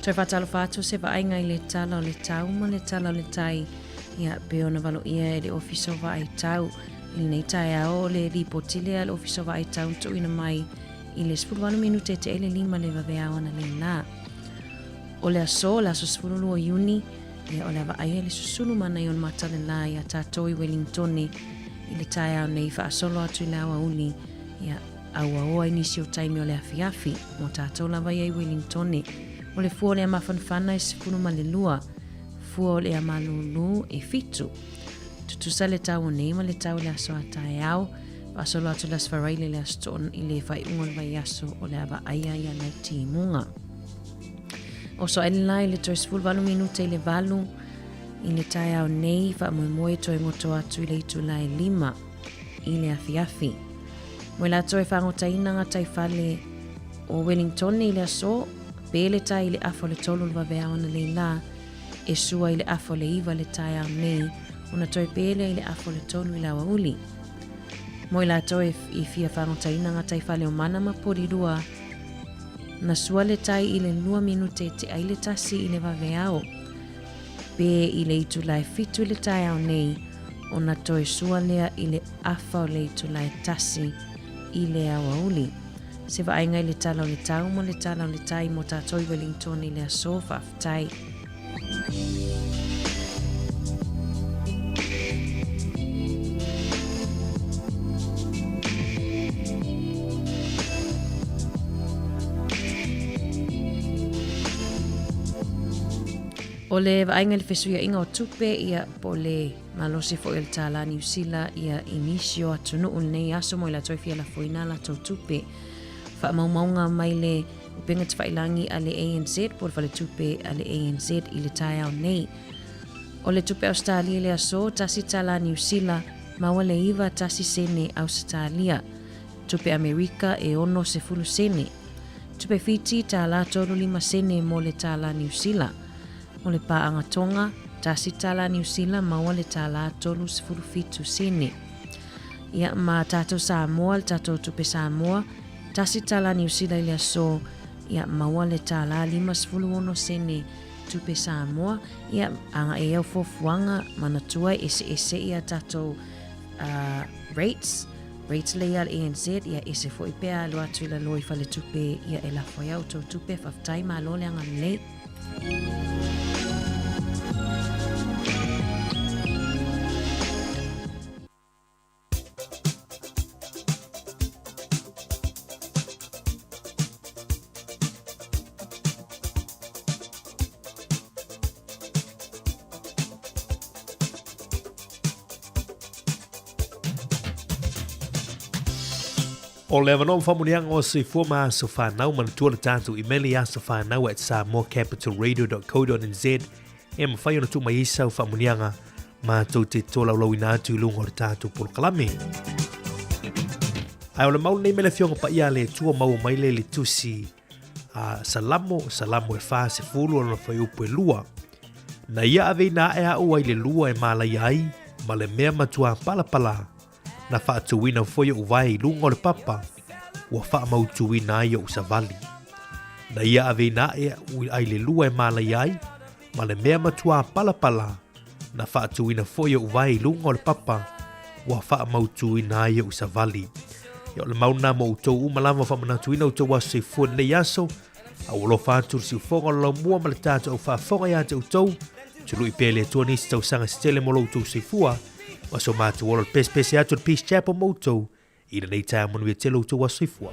Toe faatalofa atu se vaaiga i le tala o le tau ma le tala o le tai, ia pei ona valoia e le Ofisa o Vaai Tau. I lenei taeao, o le lipoti lea a le Ofisa o Vaai Tau na tuuina mai i le 18 minute te ele lima le vaveao analeila. O le aso, o le aso 12 o Iuni, ia o le a vaaia le susulu manaia o le matalelā iā tatou i Welingtone i le taeao nei faasolo atu i le aoauli, ia auaoa i nisi o taimi o le afiafi mo tatou lava ia i Welingtone. O le fua o le ea mafanafana e 12, fua o le ea malūlū e fitu. Tutusa le tau o nei ma le tau i le aso a taeao, faasolo atu i le Aso Faraile i le Aso Toonai i le faaiuga o le vaiaso o le a vaaia ia nai timuga. O soaele la i le toe 18 minute i le valu i le taeao nei, faamoemoe toe goto atu i le itula e lima i le afiafi. Mo i latou e fagotaina gataifale o Wellington i le aso, pe le tai i le afa o le tolu o le vaveao analeila, e sua i le afa o le iva le taeao nei, ona toe pe lea i le afa o le tolu i le aoauli. Mo i latou e i fia fagotaina gataifale o Mana ma Porirua, na sua le tai i le lua minute te ai le tasi i le vaveao, pe i le itula e fitu i le taeao nei, ona toe sua lea i le afa o le itula e tasi i le aoauli. Se vaaiga i le tala o le tau ma le tala o le tai mō tātou i Wellington i le aso, faafetai. O le vaaiga i le fesuiaiga o tupe, ia, po o le malosi foi o le tālā Niu Sila, ia, i nisi o atunuu i lenei aso mo i latou e fia lafoina a latou tupe. Faamaumauga mai le Upega Tafailangi a le ANZ po o le Faletupe a le ANZ i le taeao nei. O le tupe Ausetalia i le aso, tasi tālā Niu Sila, maua le iva tasi sene Ausetalia. Tupe Amerika e 60 sene. Tupe Fiti, tālā tolu lima sene mō le tālā Niu Sila. Mo le pāanga Tonga, tasi tālā Niu Sila maua le tālā 37 sene. Ia, ma tātou Samoa, le tātou tupe Samoa, tasi tālā Niu Sila i le aso, ia, maua le tālā 56 sene tupe Samoa, ia, anga e au fuafuaga, manatua e eseese ia tātou uh, rates, Rates lei a le ANZ, ia ese foi pe a alu atu i lalo i faletupe ia e lafo ai a outou tupe, faafetai malo le agalelei. O le avanoa ma faamanuiaga o soifua ma aso fanau, manatua le tatou imeli asofanau at samoacapitalradio.co.nz e mafai ona tuu mai ai sau faamanuiaga matou te tolaulauina atu i luga o le tatou polokalame. Ae o le mau lenei me le Afioga Paia a le Atua maua mai le le tusi a Salamo, Salamo e 40 o lona fuaiupu e lua. Na ia aveina aʻe aʻu ai le lua e mālaia ai, ma le mea matuā palapala, na faatuina foi oʻu vae i luga o le papa, ua faamautuina ai oʻu savali. Na ia aveina aʻe aʻu ai le lua e mālaia ai, ma le mea matuā palapala, na faatuina foi oʻu vae i luga o le papa, ua faamautuina ai oʻu savali. Ia o le mau lena mo outou uma lava faamanatuina outou aso soifua i lenei aso, A ua alofa atu le siufoga o le laumua ma le tatou au faafofoga ia te outou, tului pea i le Atua nisi tausaga se tele mo lo outou soifua, ma so matou ola o le pesepese atu o le Peace Chapel mo outou i lenei taeao manuia tele o outou aso soifua.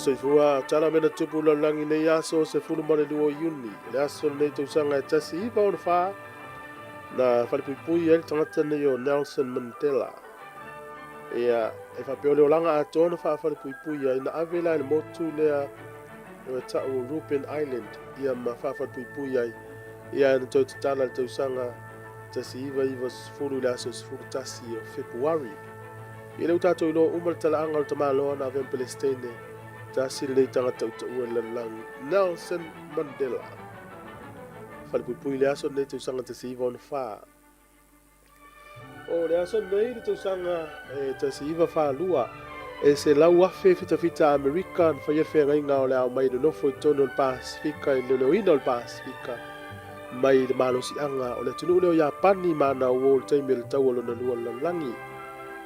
soifua, tala mena tupu lalagi nei aso 12 o Iuni, le aso lenei tausaga e 1964, na falepuipui ai le tagata nei o Nelson Mandela. Ia, e faapea o le olaga atoa na faafalepuipui ai, na ave la i le motu lea e ta'u o Reuben Island, ia ma faafalepuipui ai, ia na toe tatala i le tausaga 1990 i le aso 11 o Fepuari. I lea ua tatou iloa uma le talaaga o le tamaloa na avea ma Pelesiteine, tasi lenei tagata utaua i le lalolagi, Nelson Mandela. Falepuipui i le aso lenei tausaga 1964. O le aso lenei le tausaga e 1942, e 100,000 fitafita Amerika na faia le feagaiga o le ao mai nonofo i totonu o le Pasefika i le leoleoina o le Pasefika mai le malosiaga o le atunuu lea o Iapani ma ana uo i le taimi o le Taua Lona Lua o le Lalolagi.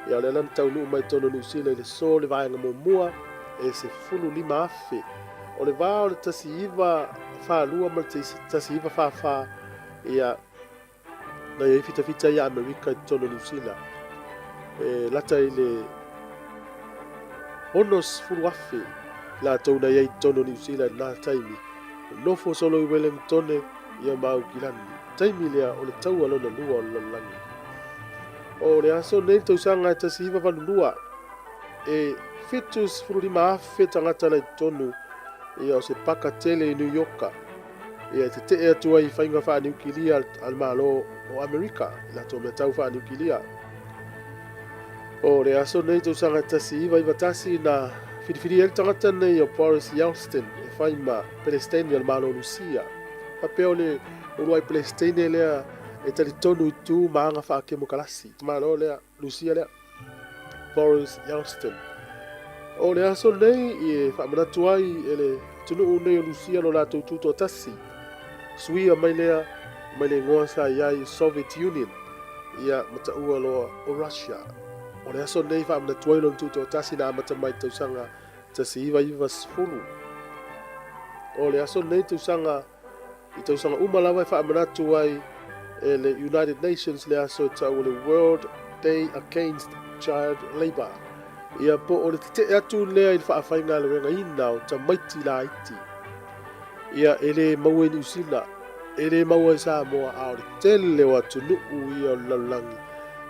Ia o lea la na taunuu mai totonu o Niu Sila i le so le vaega muamua e 15,000. O le va o le 1942 ma le 1944, ia, na i ai fitafita ia Amerika i totonu o Niu Sila. E lata i le 60,000 latou na i ai i totonu o Niu Sila i lena taimi. Nofo solo i Wellingtone ia ma Aukilani. Taimi lea o le taua lona lua o le lalolagi. O le aso nei le tausaga e 1982, e 75,000 tagata na i totonu ia o se paka tele i New Yorka. Ia e tetee atu ai i faiga faaniukilia a le Malo o Amerika i latou mea tau faaniukilia. O le aso nei tausaga 1991 na filifili ai le tagata nei o Boris Yeltsin e fai ma Pelesiteine o le Malo o Lusia. Faapea o le uluai Pelesiteine lea e talitonu i tu ma aga faakemokalasi. Malo lea, Lusia lea. Boris Yeltsin. O le aso nei e faamanatu ai e le atunuu nei o Lusia lo latou tutoatasi. Suia mai lea mai le igoa sa i ai Soviet Union ia ma taua loa o Russia. O le aso nei faamanatu ai lona tutoatasi na amata mai i le tausaga 1990. O le aso nei tausaga I tausaga uma lava e faamanatu ai e le United Nations le aso e tau o le World Day Against Child Labour, ia po o le tetee atu lea i le faafaigaluegaina o tamaiti laiti. Ia e le maua i Niu Sila, e le maua i Samoa, a o le tele o atunuu ia o le lalolagi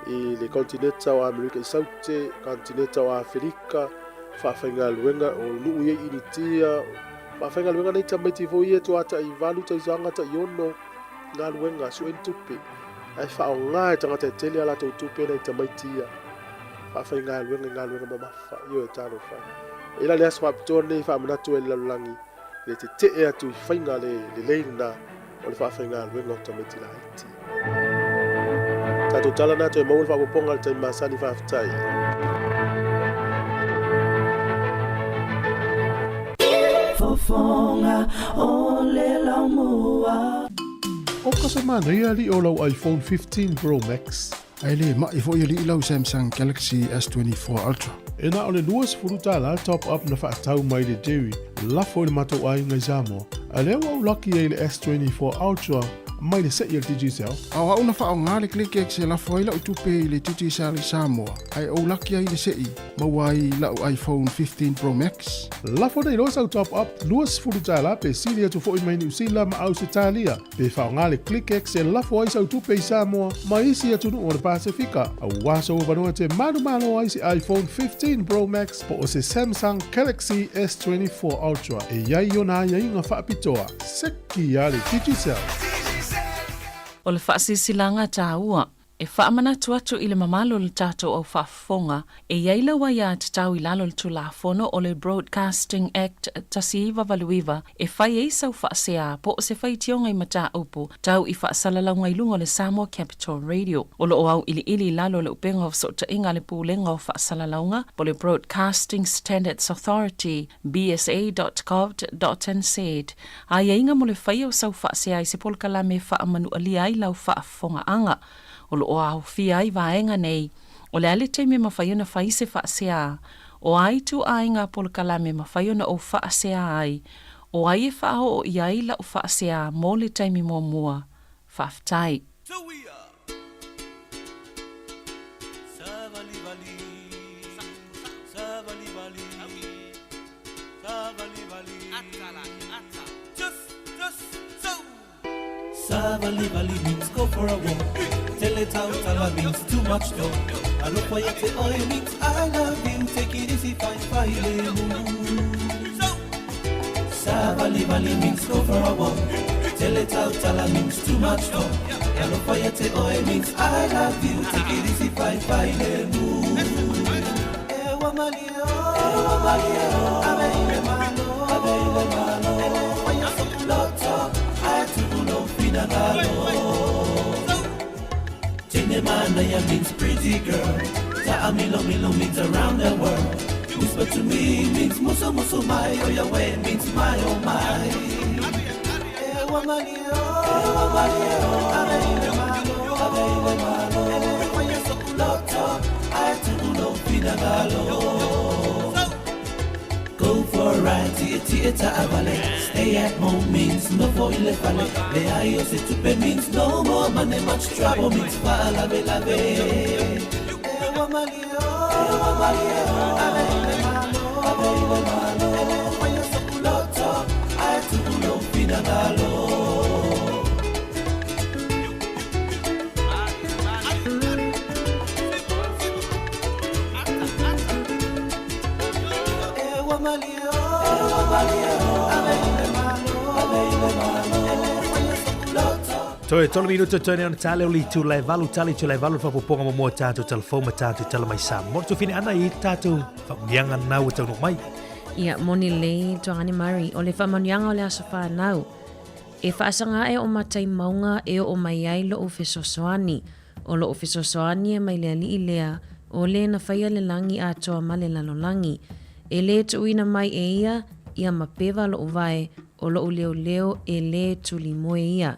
i le kontineta o Amerika i Saute, kontineta o Aferika, faafaigaluega o nuu ia i Initia, Faafaigaluega nei tamaiti foi ia tuatai 8 tausaga tai 6 galuega sue ni tupe ae faaaoga e tagata e tele a latou tupe nai tamaiti ia faafaigaluega i galuega mamafa. Ioe, talofa e. E la le aso faapitoa lenei e faamanatu ai le lalolagi le tetee atu i faiga le lelei lena o le faafaigaluega o tamaiti laiti. Tatou tala na toe maua le faaopoopoga i le taimi masani faafetai. Fofoga o le laumua. Oka se manaia alii o lau iPhone 15 Pro Max. Ae le ma'i foi alii lau Samsung Galaxy S24 Ultra. E na o le $20 top up na faatau mai le Jerry lafo i le matou aiga i Samoa, a lea ua ou laki ai i le S24 Ultra mai le se'i a le Digicel. A o a'u na faaoga le ClickX e lafo ai la'u tupe i le Digicel i Samoa, ae ou laki ai i le se'i, maua ai la'u iPhone 15 Pro Max. Lafo nei loa sau top up $20 pe sili atu foi mai Niu Sila ma Ausetalia. Pe faaaoga le ClickX e lafo ai sau tupe i Samoa ma isi atunuu o le Pasefika, aua sou avanoa e te manumalo ai se iPhone 15 Pro Max po o se Samsung Galaxy S24 Ultra e i ai ona aiaiga faapitoa. Seki a le Digicel! O le faasilasilaga taua E faamanatu atu i le mamalu o le tatou au faafofoga, e i ai lau aiatatau i lalo o le Tulafono o le Broadcasting Act 1989 e fai ai sau faasea po o se faitioga i mataupu tau i faasalalauga i luga o le Samoa Capital Radio. O lo o auiliili i lalo o le upega o fesootaiga a le Pulega o Faasalalauga po o le Broadcasting Standards Authority, bsa.govt.nz, aiaiga mo le faia o sau faasea i se polokalame e faamanualia ai lau faafofogaaga. O lo o aofia ai vaega nei, o le a le taimi e mafai ona fai se faasea, o a ituaiga polokalame e mafai ona ou faasea ai, o ai e faaoo i ai lau faasea mo le taimi muamua. Faafetai. Savali vali means go for a walk. Tele tautala means too much talk. Alofa ia te oe means I love you. Take it easy, fine, fine, Savali vali means go for a walk. Tele tautala means too much talk. Alofa ia te oe means I love you. Take it easy, fine, fine, Ewa malio, ewa malio, abeile malo, abeile malo. Ele faya sokuloto, atulo finagalo. Tine manaya means pretty girl. Ta'a milo milo means around the world. Whisper to me means muso muso mai, oh ya way means my oh my. Ewa malio, ewa malio, abeile malo, abeile malo. Ele faya sokuloto, atulo finagalo. Go for a ride, tia tia ta'avale. Stay at home means no for ile fale. Le ai o se tupe means no more money, much trouble means fa'alave lave. Ewa malio, ewa malio, abeile malo, abeile malo. Ele faya sokuloto, atulo finagalo. Ewa malio, ewa malio, abeile malo, abeile malo. Ele faya sokuloto. Toe tolu minuto toe nei ona tale o le itu lae valu tale itu lae valu le faaopoopoga muamua o tatou talafou ma tatou tala mai Samoa. Le tofine ana i tatou faamanuiaga na ua taunuu mai. Ia, moni lelei Tuagane Murray, o le faamanuiaga o le aso fanau. E faasaga ae o matai mauga e oo mai ai loʻu fesoasoani. O loʻu fesoasoani e mai le Alii lea, o le na faia le lagi atoa ma le lalolagi. E lē tuuina mai e ia, ia mapeva loʻu vae, o loʻu leoleo e lē tuli moe ia.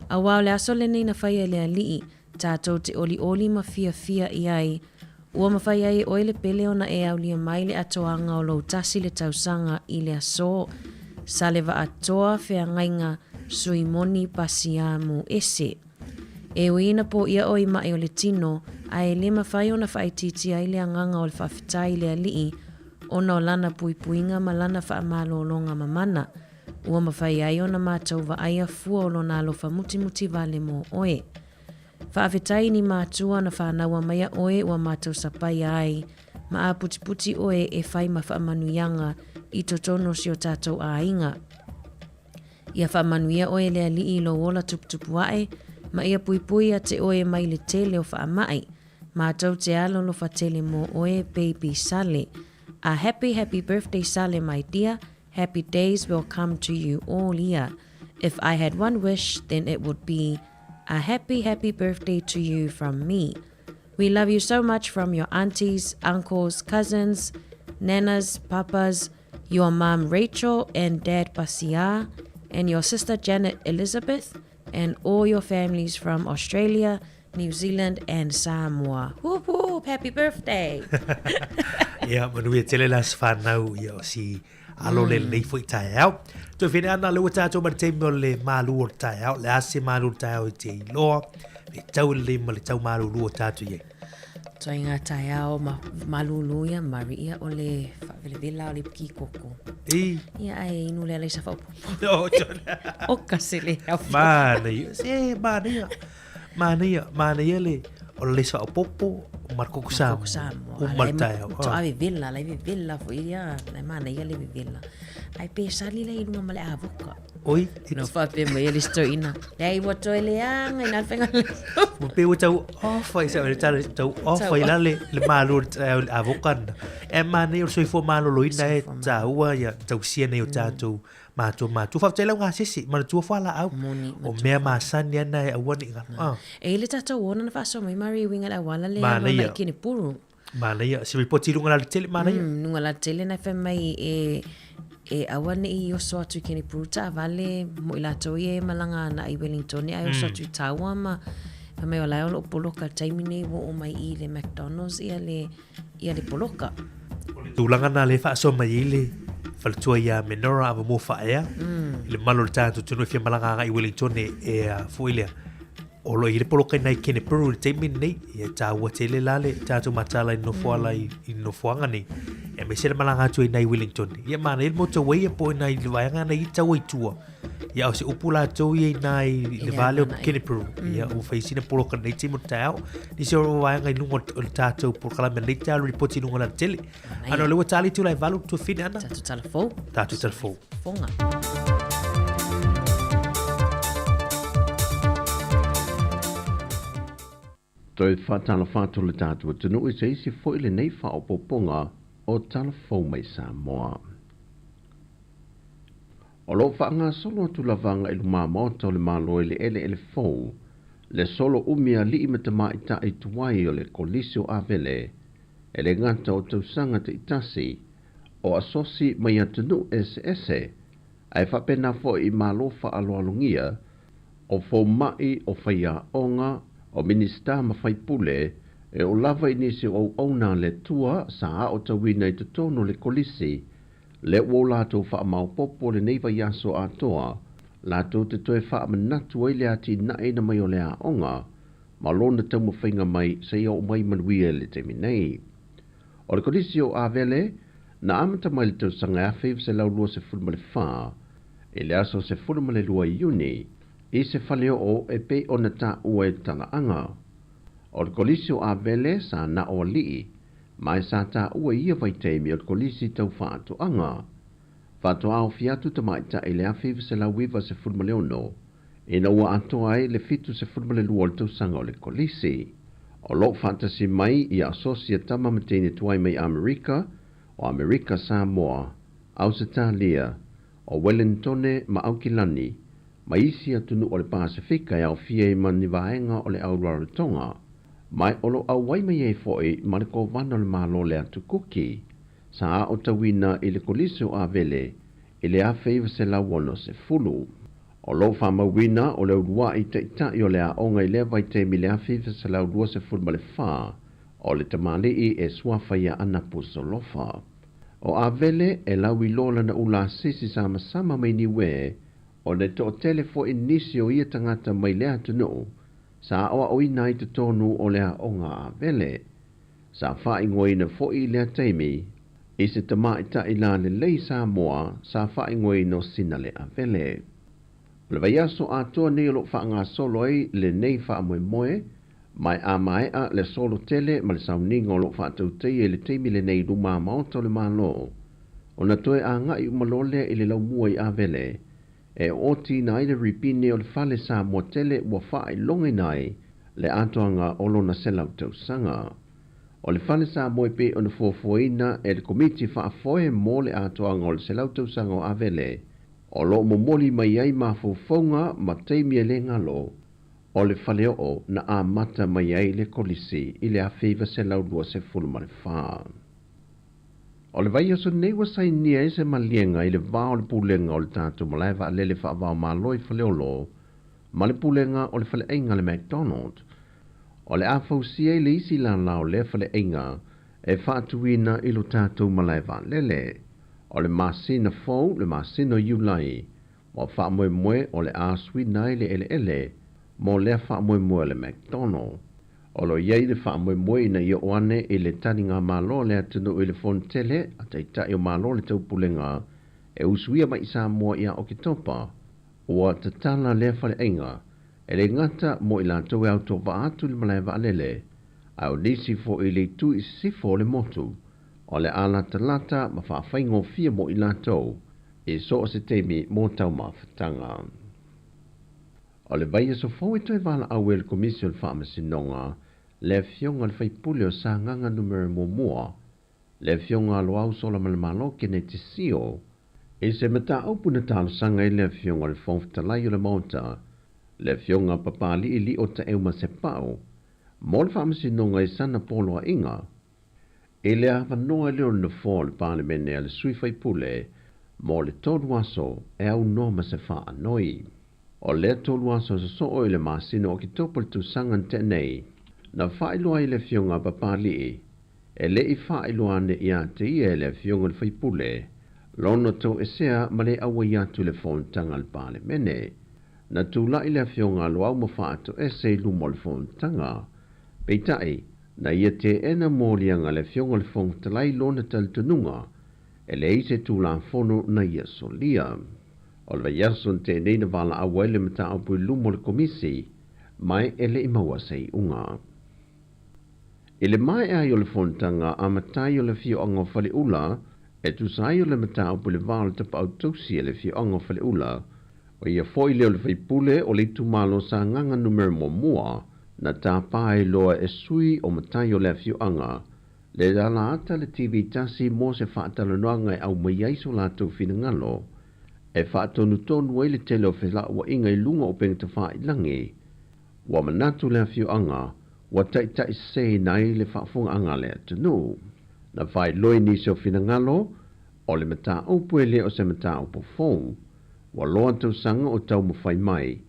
Auā o le aso lenei na faia e le Alii, tatou te ʻoliʻoli ma fiafia i ai, ua mafai ai e ʻoe le pele ona e aulia mai le atoaga o lou tasi le tausaga i le asō. Salevaatoa feagaiga Suimoni Pasiamu ese. E ui ina pōʻia ʻoe i maʻi o le tino, a e lē mafai ona faaitiitia ai le agaga o le faafetai i le Alii ona o lana puipuiga ma lana faamalologa mamana, ua mafai ai ona matou vaaia fua o lona alofa mutimuti wale mō ʻoe. Faafetai i ni mātua na whānaua maia ʻoe ua matou sapaia ai, ma āputiputi ʻoe e whai ma faamanuiaga i totonu o si o tatou ʻāiga. Ia faamanuia ʻoe e le Alii i lou ola tuputupu aʻe, ma ia puipui ia te ʻoe mai le tele o faamaʻi. Matou te alolofa tele mō ʻoe, baby Sale. A happy happy birthday Sale my dear, happy days will come to you all year. If I had one wish then it would be a happy happy birthday to you from me. We love you so much from your aunties, uncles, cousins, nanas, papas, your mom Rachel and dad Basia, and your sister Janet Elizabeth, and all your families from Australia, New Zealand and Samoa. Whoop whoop, happy birthday! Ia, manuia tele le aso fanau ia o si alo le lenei foi taeao. Toe whine ana le ua tātou ma le taimi o le mālu o le taeao, le ase mālu o le taeao i te iloa, le tau le lima le tau mālūlū o tātou i ai. Toi ngā taeao ma, malūlū ia, mari ia o le whaavelevela o le kikoko. I. Ia ai inu le alaisa whaopopo. No, O kasi le hau. Mānaia, se, mānaia. Mānaia, mānaia le, o le leisa whaopopo, o mar koko Samoa. Koko Samoa. O mar taeao. To ave vela, lai vela fo ia, lai mānaia le vela. Ai pe sali le ilunga ma le avoka. Oi. No whapea mai e le stoina. Lei ua toe leanga i nā whenga le. Ua pe ua tau ofa i sa le tala tau ofa i la le le malo le avoka na. E mānaia o le soifua maloloina e tāua ia tausia nei o tātou mātua mātua. Faafetai lau gasese, manatua fualaau. Moni, O mea masani ana e aua ne i galo. Ah. E i le tātou ona na whaasoa mai mari i winga le awala le Mānaia. ama mai kene puru. Manaia, se ripoti i runga la le tele, manaia. Runga la tele nai whai mai e, e aua ne i oso atu i kene puru taavale mo i latou ia e malanga ana i Wellington ai oso atu i Taua ma whai mai o lae o loo poloka taimi nei ua oo mai i le McDonald's ia le, ia le poloka. O le tulaga na le faasoa mai ai le faletua ia Menora Avamua Faaea i le mamalu o le tatou atunuu e fia malaga agai i Wellington e, e a foi lea. O lo i le poloka i nai Kenepuru i le taimi lenei, ia e tāua tele la le tātou mataala i nofo ala i, i nofoaga nei. E me se le malaga atu ai nai Wellington. Ia manaia le motorway ia po o i nai le vaega na i taua i tua. Ia o se upu latou ia inā i le va lea o Kenepuru. Ia ua fai sina poloka nei taimi o le taeao. Nisi o vaega i luga o le tatou polokalame nei taeao le ripoti i luga o le alatele. Ana o lea ua ta le itula e 8 tuafine ana. Tatou tala fou. Tatou tala fou. Fofoga. Toe faatalofa atu le tatou atunuu i se isi foi lenei faaopoopoga o Tala Fou mai Samoa. O lo o faagasolo atu lava agai i lumamaota o le Malo i le eleele fou, le solo umi a alii ma tamaitai tuai o le Kolisi o Avele, e le gata o tausaga taitasi, o asosi mai atunuu eseese, ae faapena foi i Malo faaaloalogia, o fomaʻi, o faiaoga, o Minisita ma faipule, e oo lava i nisi o auauna a le Atua sa aotauina i totonu o le Kolisi, lea ua o latou faamaopoopo lenei vaiaso atoa, latou te toe faamanatu ai le atinaeina mai o le aoga ma lona taumafaiga mai seia oo mai manuia i le taimi nei. O le Kolisi o Avele, na amata mai i le tausaga 1924, i le aso 12 Iuni, i se faleoo e pei ona taua i le talaaga. O le Kolisi o Avele sa na o alii, ma e sa taua i ia vaitaimi o le Kolisi tau faatoaga. Faatoa aofia atu tamaitai i le 1996, ina ua atoa ai le 72 o le tausaga o le Kolisi. O lo o faatasi mai i asosi a tama ma teine tuai mai Amerika, o Amerika Samoa, Ausetalia, o Welentone ma Aukilani, ma isi atunuu o le Pasefika e aofia ai ma ni vaega o le Au Rarotonga, ma o lo o auai mai ai foi ma le Kovana o le Malo o le Atu Kuki, sa aotauina i le Kolisi o Avele i le 1960. O lo o faamauina o le uluai taitai o le aoga i lea vaitaimi i le 1924, o le tamalii e suafa ia Anapu Solofa. O Avele e lauiloa lana ula asisi sa masama mai Niue, ona e toatele foi nisi o ia tagata mai lea atunuu sa aoaoina ai totonu o le aoga a Avele. Sa faaigoaina foi i lea taimi i se tamaitai lalelei Samoa sa faaigoaina o Sinale Avele. O le vaiaso atoa nei o lo o faagasolo ai lenei faamoemoe, ma e a maea le solo tele ma le sauniga o lo o faatautaia i le taimi lenei i luma maota o le Malo, ona toe agai uma loa lea i le laumua i Avele, e ootiina ai le ripine o le fale Samoa tele ua faailogaina ai le atoaga o lona 100 tausaga. O le fale Samoa e pei ona fuafuaina e le Komiti Faafoe mo le atoaga o le 100 tausaga o Avele, o lo o momoli mai ai mafaufauga ma taimi e le galo o le faleoo na amata mai ai le Kolisi i le 1924. O le vaiaso nei ua sainia ai se maliega i le va o le Pulega o le tatou Malae Vaalele Faava-o-Malo i Faleolo ma le Pulega o le Faleaiga a le McDonald. O le a fausia ai le isi lala o lea faleaiga e faatuina i lo tatou malae vaalele. O le masina fou, le masina o Iulai, ua faamoemoe o le a suina ai le eleele mo lea faamoemoe o le McDonald. O lo o i ai le faamoemoe ina ia oo ane i le taligamalo a le atunuu i le Fonotele a Taitai o Malo o le Taupulega e usuia mai i Samoa ia Oketopa, ua tatala lea faleaiga e le gata mo i latou e autovaa atu i le malae vaalele, ae o nisi foi i le itu i sisifo o le motu, o le a latalata ma faafaigofie mo i latou i so o se taimi mo taumafataga. O le vaiaso fou e toe valaau ai le Komisi o le Faamasinoga le Afioga i le Faipule o Sagaga Numera 1, le Afioga a Loau Solamalemalo Keneti Sio, i se mataupu na talosaga ai le Afioga i le Fofoga Fetalai o le Maota, le Afioga a Papali'i Lio Taeuma Sepau, mo le faamasinoga i sana poloaiga. I le avanoa lea o le Nofoa o le Palemene a le sui faipule mo le 3 aso e aunoa ma se faanoi. O lea 3 aso sosoo i le masina o Oketopa le tausaga na tea nei, na faailoa ai le Afioga a Papali'i, e le i faailoa ane ia te ia e le Afioga i le Faipule, lona toesea ma le auai atu i le fonotaga a le Palemene. Na tulai le Afioga a Loau ma faatoese i luma o le fonotaga. Peitai, na ia teena moliaga a le Afioga i le Fofoga Fetalai lona talitonuga, e leai se Tulafono na ia solia. O le vaiaso na tea nei na valaau ai le mataupu i luma o le Komisi, ma e le i maua se iuga. I le maea ai o le fonotaga a matai o le afioaga o Faleula, e tusa ai o le mataupu i le va o le tapaau tausi a le afioaga o Faleula, o ia foi lea o le faipule o le itumalo Sagaga Numera 1, na tapa ai loa e sui o matai o le afioaga, le ala ata le TV tasi mo se faatalanoaga e aumai ai so latou finagalo, e faatonutonu ai le tele o felauaiga i luga o upega tafailagi. Ua manatu le afioaga, ua taitaiseseina ai le faafofogaaga a le atunuu. Na faailoa i nisi o finagalo, o le mataupu e le o se mataupu fou, ua loa tausaga o taumafai mai,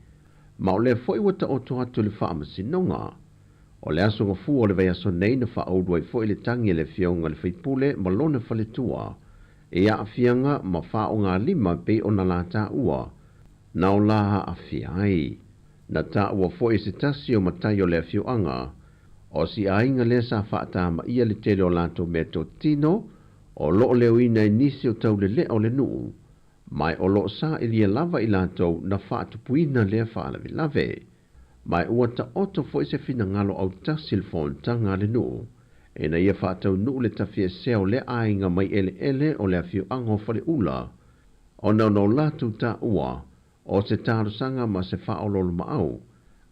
ma o lea foi ua taoto atu i le faamasinoga. O le aso Gafua o le vaiaso nei na faaulu ai foi le tagi a le Afioga i le Faipule ma lona faletua i aafiaga ma faogalima e pei ona la taua na o la aafia ai. Na taua foi e se tasi o matai o le afioaga, o si aiga lea sa faatamaia le tele o latou meatotino o loo leoina i nisi o taulelea o le nuu, ma o loo sailia lava i latou na faatupuina lea faalavelave. Ma ua taoto foi se finagalo autasi i le fonotaga a le nuu, ina ia faataunuu le tafiesea o lea aiga mai eleele o le afioaga o Faleula, ona o latou taua o se talosaga ma se faaoloolomaau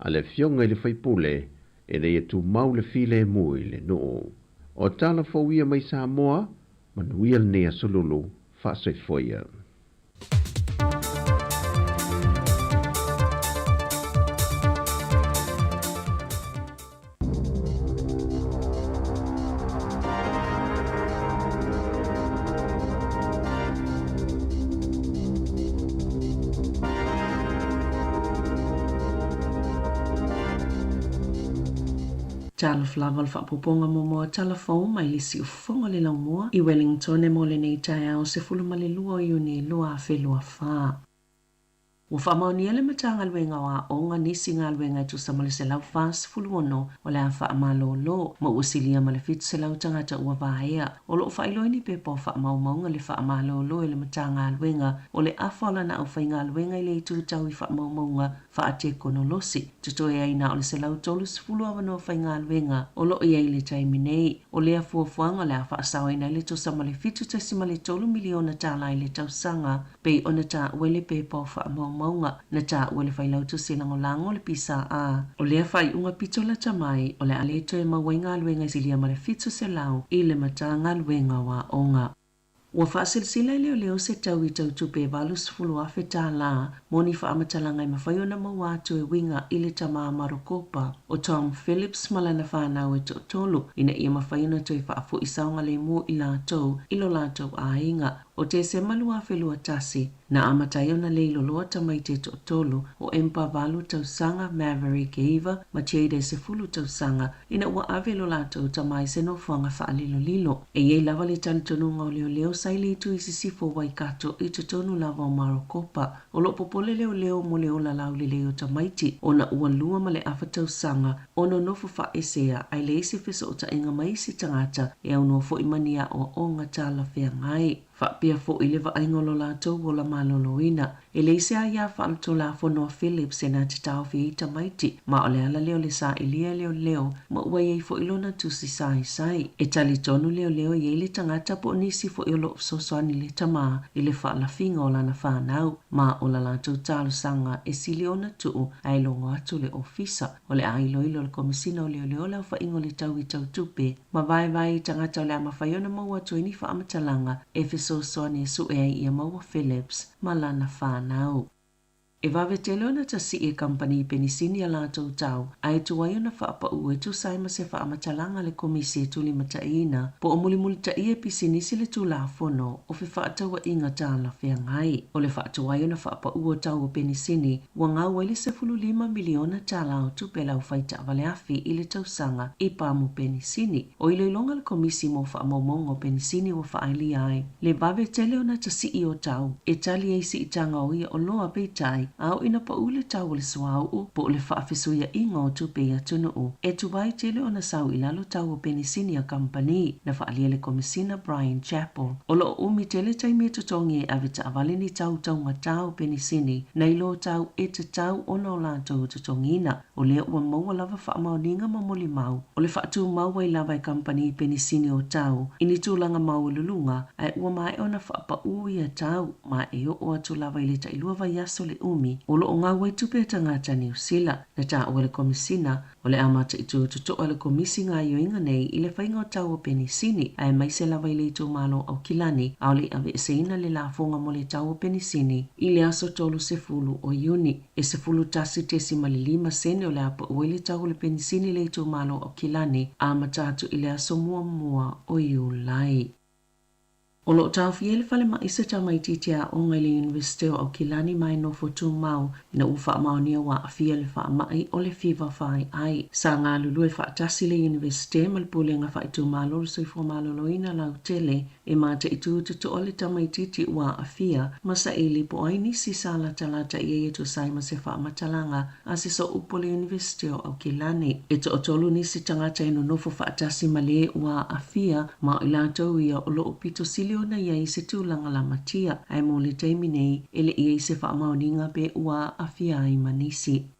a le afioga i le faipule ina ia tumau le filemu i le nuu. O tala fou ia mai Samoa, manuia lenei aso lulu, faasoifua ia. Talofa lava o le faaopoopoga muamua o tala fou mai le siufofoga o le laumua i Wellington mo lenei taeao 12 o Iuni 2024. Ua faamaonia le Matagaluega o Aoga nisi galuega e tusa ma le 146 o le a faamalolo, ma ua silia ma le 700 tagata ua vaea. O lo o faailoa i ni pepa o faamaumauga le faamalolo e le Matagaluega o le afa o lana aufaigaluega i le itu tau i faamaumauga faatekonolosi. Totoe ai na o le 130 avanoa faigaluega o lo o i ai i le taimi nei. O lea fuafuaga o le a faasaoina ai le tusa ma le $7.3 miliona tala i le tausaga, pei ona taua i le pepa o faamaumauga na taua e le Failautusi Lagolago o le PSA. O lea faaiuga pito lata mai, o le a le toe maua ai galuega e silia ma le 700 i le Matagaluega o Aoga. Ua faasilasila e leoleo se tau i tau tupe e $80,000 mo ni faamatalaga e mafai ona maua atu e uiga i le tama Marokopa o Tom Phillips ma lana fanau e toatolu ina ia mafai ona toe faafoi saogalemu i latou i lo latou aiga. O Tesema 2021, na amata ai ona leiloloa tamaiti e toatolu, o Empa 8 tausaga, Maverick e 9, ma Jade e 10 tausaga, ina ua ave lo latou tama i se nofoaga faalilolilo. E i ai lava le talitonuga o leoleo sa i le itu i sisifo o Waikato i totonu lava o Marokopa. O loo popole leoleo mo le ola laulelei o tamaiti, ona ua 2.5 tausaga o nonofo faaesea ae leai se fesootaiga ma isi tagata e aunoa foi ma ni aoaoga talafeagai. Faapea foi le vaaiga o lo latou ola maloloina. E leai se aiā faaletulafono a Phillips e na te taofi ai tamaiti, ma o le ala lea o le sailia e leoleo ma ua i ai foi lona tusi saisai. E talitonu leoleo e i ai le tagata po o nisi foi o loo fesoasoani i le tama i le faalafiga o lana fanau, ma o la latou talosaga e sili ona tuu ae logo atu le ofisa. O le a iloilo le Komesina o Leoleo le aofaiga o le tau i tau tupe ma vaevae i tagata o le a mafai ona maua atu ai ni faamatalaga e fesoasoani e sue ai ia maua Phillips ma lana fanau. E vave tele ona tasii e kamupani penisini a latou tau, ae tuai ona faapauu e tusa ai ma se faamatalaga a le Komisi e tulimataiina po o mulimulitaia e pisinisi le Tulafono o Fefaatauaiga Talafeagai. O le faatuai ona faapauu o tau o penisini ua gau ai le $15 miliona tala o tupe lau fai taavale afi i le tausaga i pamu penisini. O iloiloga a le Komisi mo Faamaumauga o Penisini ua faaelia ai le vave tele ona tasii o tau e tali ai siitaga o ia oloa peitai. A oo ina paʻū le tau o le suauu po o le faafesuiaʻiga o tupe i atunuu e tuai tele ona sau i lalo tau o penisini a kamupani, na faaalia e le Komesina Bryan Chappell. O lo o umi tele taimi e totogi e avetaavale ni tau taugatā o penisini nai lo tau e tatau ona o latou totogiina. O lea ua maua lava faamaoniga ma molimau o le faatumau ai lava e kamupani penisini o tau i ni tulaga maualuluga, ae ua maea ona faapaʻū ia tau ma e oo atu lava i le tailua vaiaso le umi o lo o gau ai tupe a tagata Niu Sila. Na taua e le Komesina, o le a mataitu totoa e le Komisi gaoioiga nei i le faiga o tau o penisini, aemaise lava i le itumalo o Aukilani, ʻaʻole i aveeseina le lafoga mo le tau o penisini i le aso 30 o Iuni. E 11.5 sene o le a pau ai le tau o le penisini i le itumalo o Aukilani, amata atu i le aso muamua o Iulai. O lo o taofia i le falemai se tamaitiiti aoga i le Iunivesite o Aukilani ma e nofo tumau ina ua faamaonia ua aafia i le faamai o le fiva faaiai. Sa galulue faatasi le Iunivesite ma le Pulega Faaitumalo o le Soifua Maloloina lautele e mataitu totoa le tamaitiiti ua aafia ma saili po o ai nisi sa latalata i ai e tusa ai ma se faamatalaga a se sooupu o le Iunivesite o Aukilani. E toatolu nisi tagata e nonofo faatasi ma le ua aafia, ma o i latou ia o lo o pito sili ona i ai se tulaga lamatia, ae mo le taimi nei e le i ai se faamaoniga pe ua aafia ai ma nisi.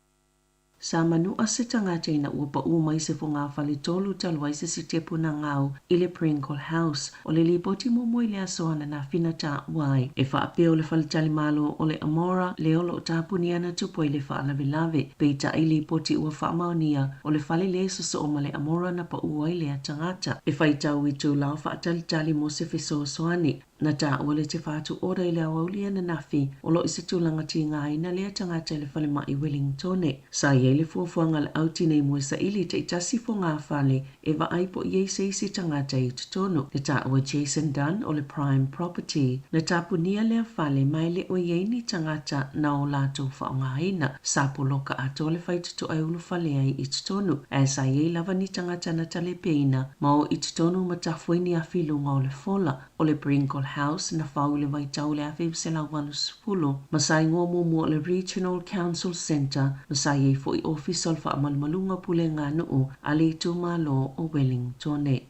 Sa manua se tagata ina ua paʻū mai se fogafale tolu talu ai se sitepu na gau i le Pringle House. O le lipoti muamua i le aso ananafi na taua ai e faapea o le faletalimalo o le Amora lea o lo o tapuni ana tupu ai le faalavelave. Peitai lipoti ua faamaonia o le fale lea e sosoo ma le Amora na paʻū ai lea tagata. E faitau itula o faatalitali mo se fesoasoani. Na taua le tefa atu order i le aoauli ananafi o lo o i se tulaga tigaina lea tagata i le falemai Wellingtone. Sa i ai le fuafuaga a le au tinei moe saili i taitasi fogafale e vaai po o i ai se isi tagata i totonu. Na taua Jason Dunn o le Prime Property. Na tapunia lea fale ma e le o i ai ni tagata na o latou faaaogaina. Sa poloka atoa le faitotoa e ulufale ai i totonu, ae sa i ai lava ni tagata na talepeina ma o i totonu ma tafu ai ni afi i luga o le fola. O le Pringle House na fau i le vaitau o le 1980 ma sa igoa muamua o le Regional Council Centre ma sa i ai foi ofisa o le faamalumaluga o pulega nuu a le itumalo o Wellingtone.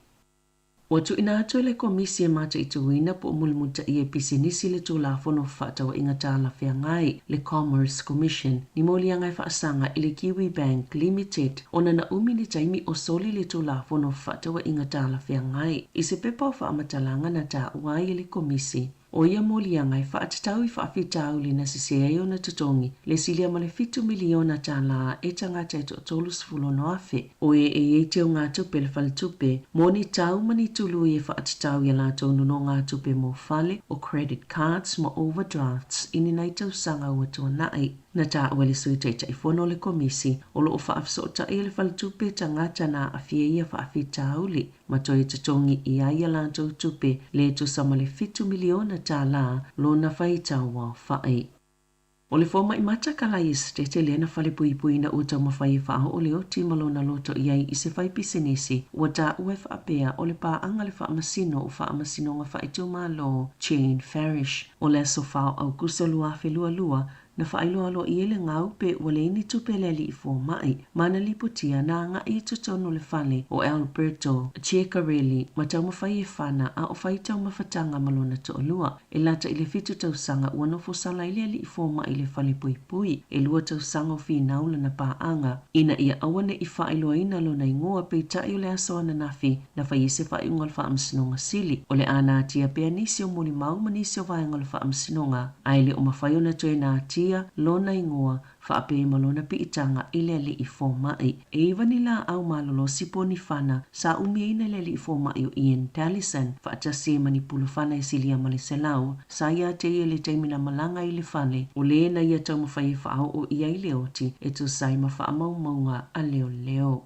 Ua tuuina atu e le Komisi e mataituina po o mulimulitaia e pisinisi le Tulafono Fefaatauaiga Talafeagai, le Commerce Commission, ni moliaga e faasaga i le Kiwi Bank Limited ona na umi le taimi o soli le Tulafono Fefaatauaiga Talafeagai i se pepa o faamatalaga na taua ai e le Komisi. O ia moliaga e faatatau i faafitauli na sese ai ona totogi le silia ma le $7 miliona e tagata e toa-36,000 o e e i ai teugatupe i le faletupe mo ni tau ma ni tului e faatatau i a latou nonogatupe mo fale o credit cards ma overdrafts i ni nai tausaga ua tuanai. Na taua e le Sui Taitaifono o le Komisi o lo o faafesootai e le faletupe tagata na aafia i ia faafitauli ma toe totogi i ai a latou tupe le tusa ma le $7 miliona lona faitau aofai. O le fomai mata Kalai Esetete lea na falepuipuiina ua taumafai e faaoo le oti ma lona loto i ai i se fai pisinisi ua taua e faapea o le paaga le faamasino o Faamasinoga Faaitumalo Jane Farish. O le aso 4 o Aukuso 2022 na faailoa aloaia ai le gau pe ua leai ni tupe a le alii fomai ma na lipotia na agai i totonu o le fale o Alberto Ceccarelli ma taumafai e fana a o fai taumafataga ma lona toalua. E lata i le 7 tausaga ua nofo sala ai le alii fomai i le fale puipui. E 2 tausaga o finau lana paaga ina ia aua ne i faailoaina lona igoa, peitai o le aso ananafi na fai ai se faaiuga o le Faamasinoga Sili o le a natia pea nisi o molimau ma nisi o vaega o le Faamasinoga, ae le o mafai ona toe natia lona igoa faapea ma lona piitaga i le alii fomai. E 9 ni laau malolosi po o ni fana sa umiaina e le alii fomai o Ian Dallison faatasi ai ma ni pulufana e silia ma le 100 sa ia te ia i le taimi na malaga ai i le fale o le na ia taumafai e faaoo i ai le oti e tusa ai ma faamaumauga a leoleo.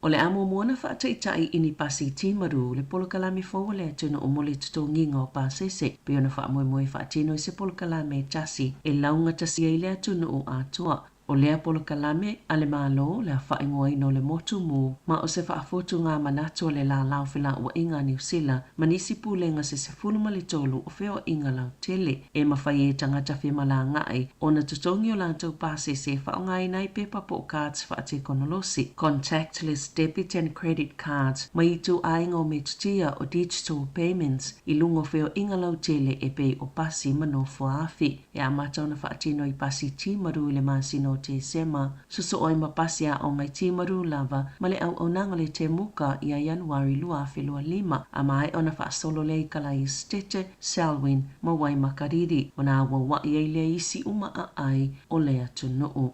O le a muamua ona faataitai i ni pasi Timaru le polokalame fou a le atunuu mo le totogiga o pasese pei ona faamoemoe e faatino i se polokalame e tasi e laugatasi ai le atunuu atoa. O lea polokalame a le Malo le a faaigoaina o le Motu Mu ma o se faafotuga manatu a le Lālā o Felauaiga a Niu Sila ma nisi pulega se 13 o feoaiga lautele. E mafai ai e tagata femalagaai ona totogi o latou pasese e faaaogaina ai pepa po o cards faatekonolosi, contactless debit and credit cards, ma ituaiga o metotia o digital payments i luga o feoaiga lautele e pei o pasi ma nofoaafi. E amata ona faatino i pasi Timaru i le masina o Tesema, sosoo ai ma pasi aoga i Timaru lava ma le auaunaga o le Temuka ia Ianuari 2025, a maea ona faasolo lea i Kalaesetete, Selwyn ma Waimakariri, ona auauai ai lea i isi uma aai o le atunuu.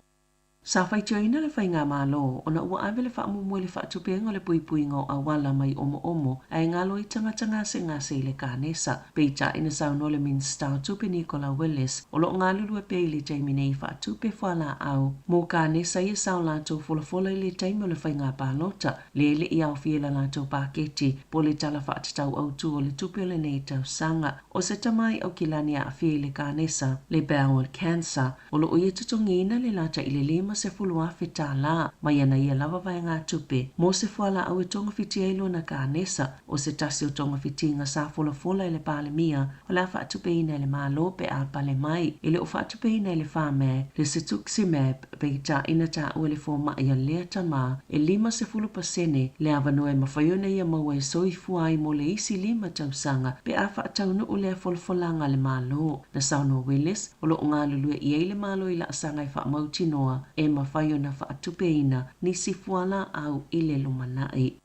Sa faitioina le Faigamalo ona ua ave le faamuamua i le faatupega o le puipuiga o auala mai omoomo ae galo ai tagata gasegase i le kanesa. Peitai na saunoa le Minisita o Tupe Nicola Willis o lo o galulue pea i le taimi nei i faatupe fualaau mo kanesa ia sa o latou folafola i le taimi o le faiga palota lea e le i aofia i la latou paketi po o le Tala Faatatau Autu o le Tupe o lenei tausaga. O se tama i Aukilani e aafia i le kanesa, le bowel cancer, O lo o ia totogiina le lata i le $50,000 mai ana ia lava vaegatupe mo se fualaau e togafiti ai lona kanesa. O se tasi o togafitiga sa folafola e le Palemia o le a faatupeina e le Malo pe a pale mai. E le o faatupeina e le FAMAG le Cetuximab peitai na taua e le fomai a lea tama e 50% le avanoa e mafai ona ia maua e soifua ai mo le isi lima tausaga pe a faataunuu lea folafolaga a le Malo. Na saunoa Willis, O lo o galulue i ai le Malo i laasaga e faamautinoa e mafai ona faatupeina nisi fualaau i le lumanai.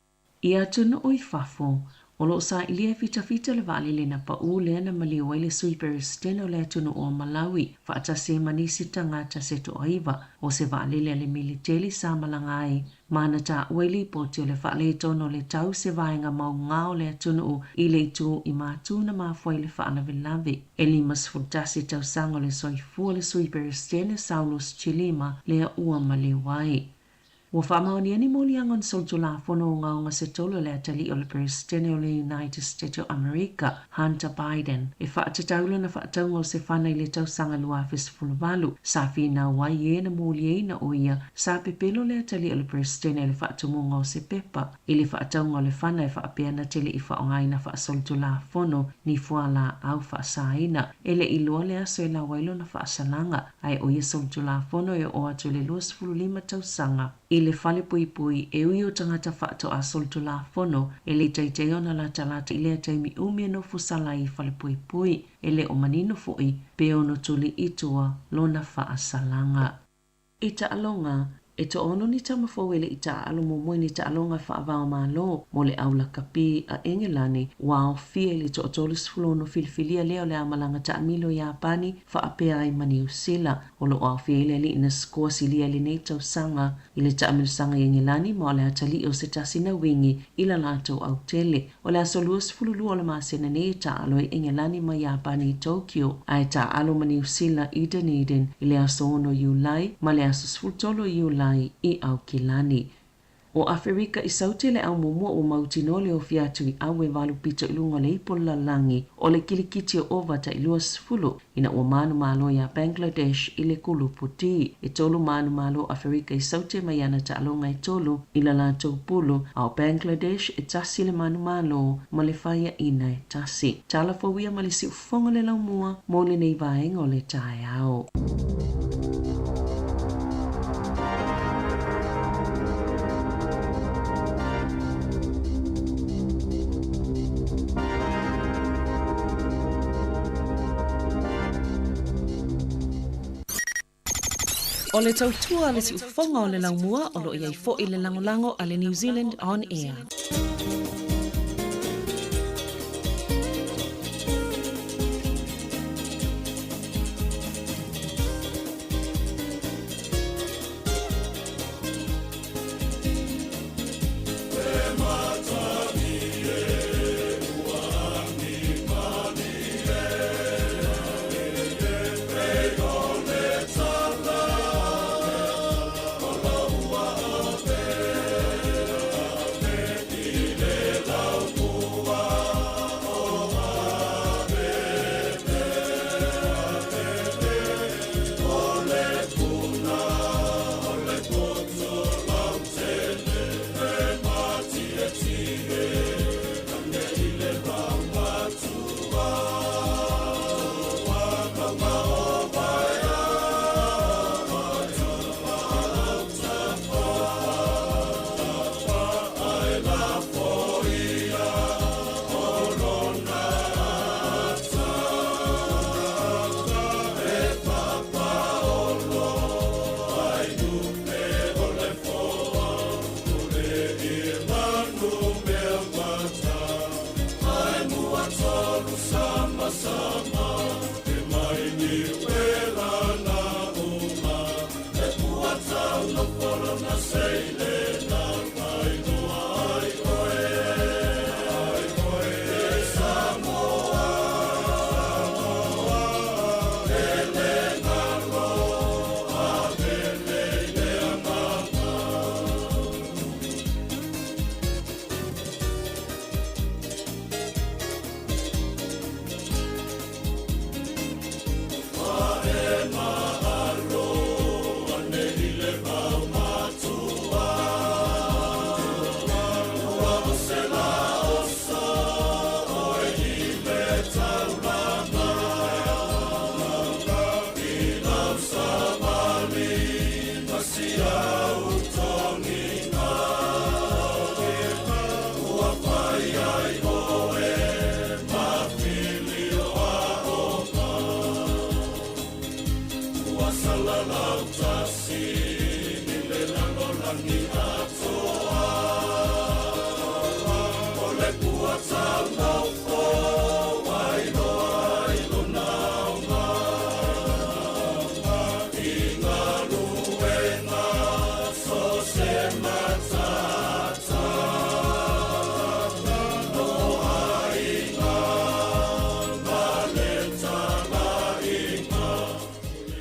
I atunuu i fafo, o lo o sailia e fitafita le vaalele na paū lea na maliu ai le Sui Peresetene o le atunuu o Malawi faatasi ai ma nisi tagata se toaiva o se vaalele a le militeli sa malaga ai Ma na taua i lipoti o le faaletonu o le tau se vaega mauga o le atunuu i le itu i matu na mafua i le faalavelave. E 51 tausaga o le soifua le Sui Peresetene Saulos Chilima lea ua maliu ai. Ua faamaonia ni moliaga o ni solitulafono ogaoga se tolu e le atalii o le Peresetene o le United States o Amerika, Hunter Biden, e faatatau lona faatauga o se fana i le tausaga 2018. Sa finau ai e na moliaina o ia Sa pepelo le atalii o le Peresetene i le faatumuga o se pepa i le faatauga o le fana e faapea na te le i faaaogaina faasolitulafono ni fualaau faasaina. E le i loa le aso e lau ai lona faasalaga, ae o ia solitulafono e oo atu i le 25 tausaga i le fale puipui e ui o tagata faatoa solitulafono e le taitai ona latalata i lea taimi umi e nofo sala ai i fale puipui. E le o manino foi pe ono tuli i tua lona faasalaga. I taaloga, e toaono ni tama fou e le i taaalo muamua i ni taaloga faava-o-Malo mo le Au Lakapi a Engelani ua aofia i le toa-36 filifilia lea o le a malaga taamilo i Iapani faapea ai ma Niu Sila. O lo o aofia ai le alii na sikoa silia i lenei tausaga i le taamilosaga i Engelani ma o le atalii o se tasi na wingi i la latou autele. O le aso 22 o le masina nei e taaalo ai Engelani ma Iapani i Tokyo, ae taaalo ma Niu Sila i Dunedin i le aso 6 Iulai ma le aso 13 o Iulai i Aukilani. O Aferika i Saute le au muamua ua mautinoa le ofi atu i awe 8 i luga o le ipu o le lalolagi o le kilikiti o ova tai 20 ina ua manumalo iā Bangladesh i le kulupu D. E tolu manumalo o Aferika i Saute mai ana taaloga e tolu i la latou pulu, a o Bangladesh e tasi le manumalo ma le faiaina e tasi. Tala fou ia ma le siufofoga o le laumua mo lenei vaega o le taeao. O le tautua a le siufofoga o le laumua o lo o i ai foi le lagolago a le New Zealand On Air.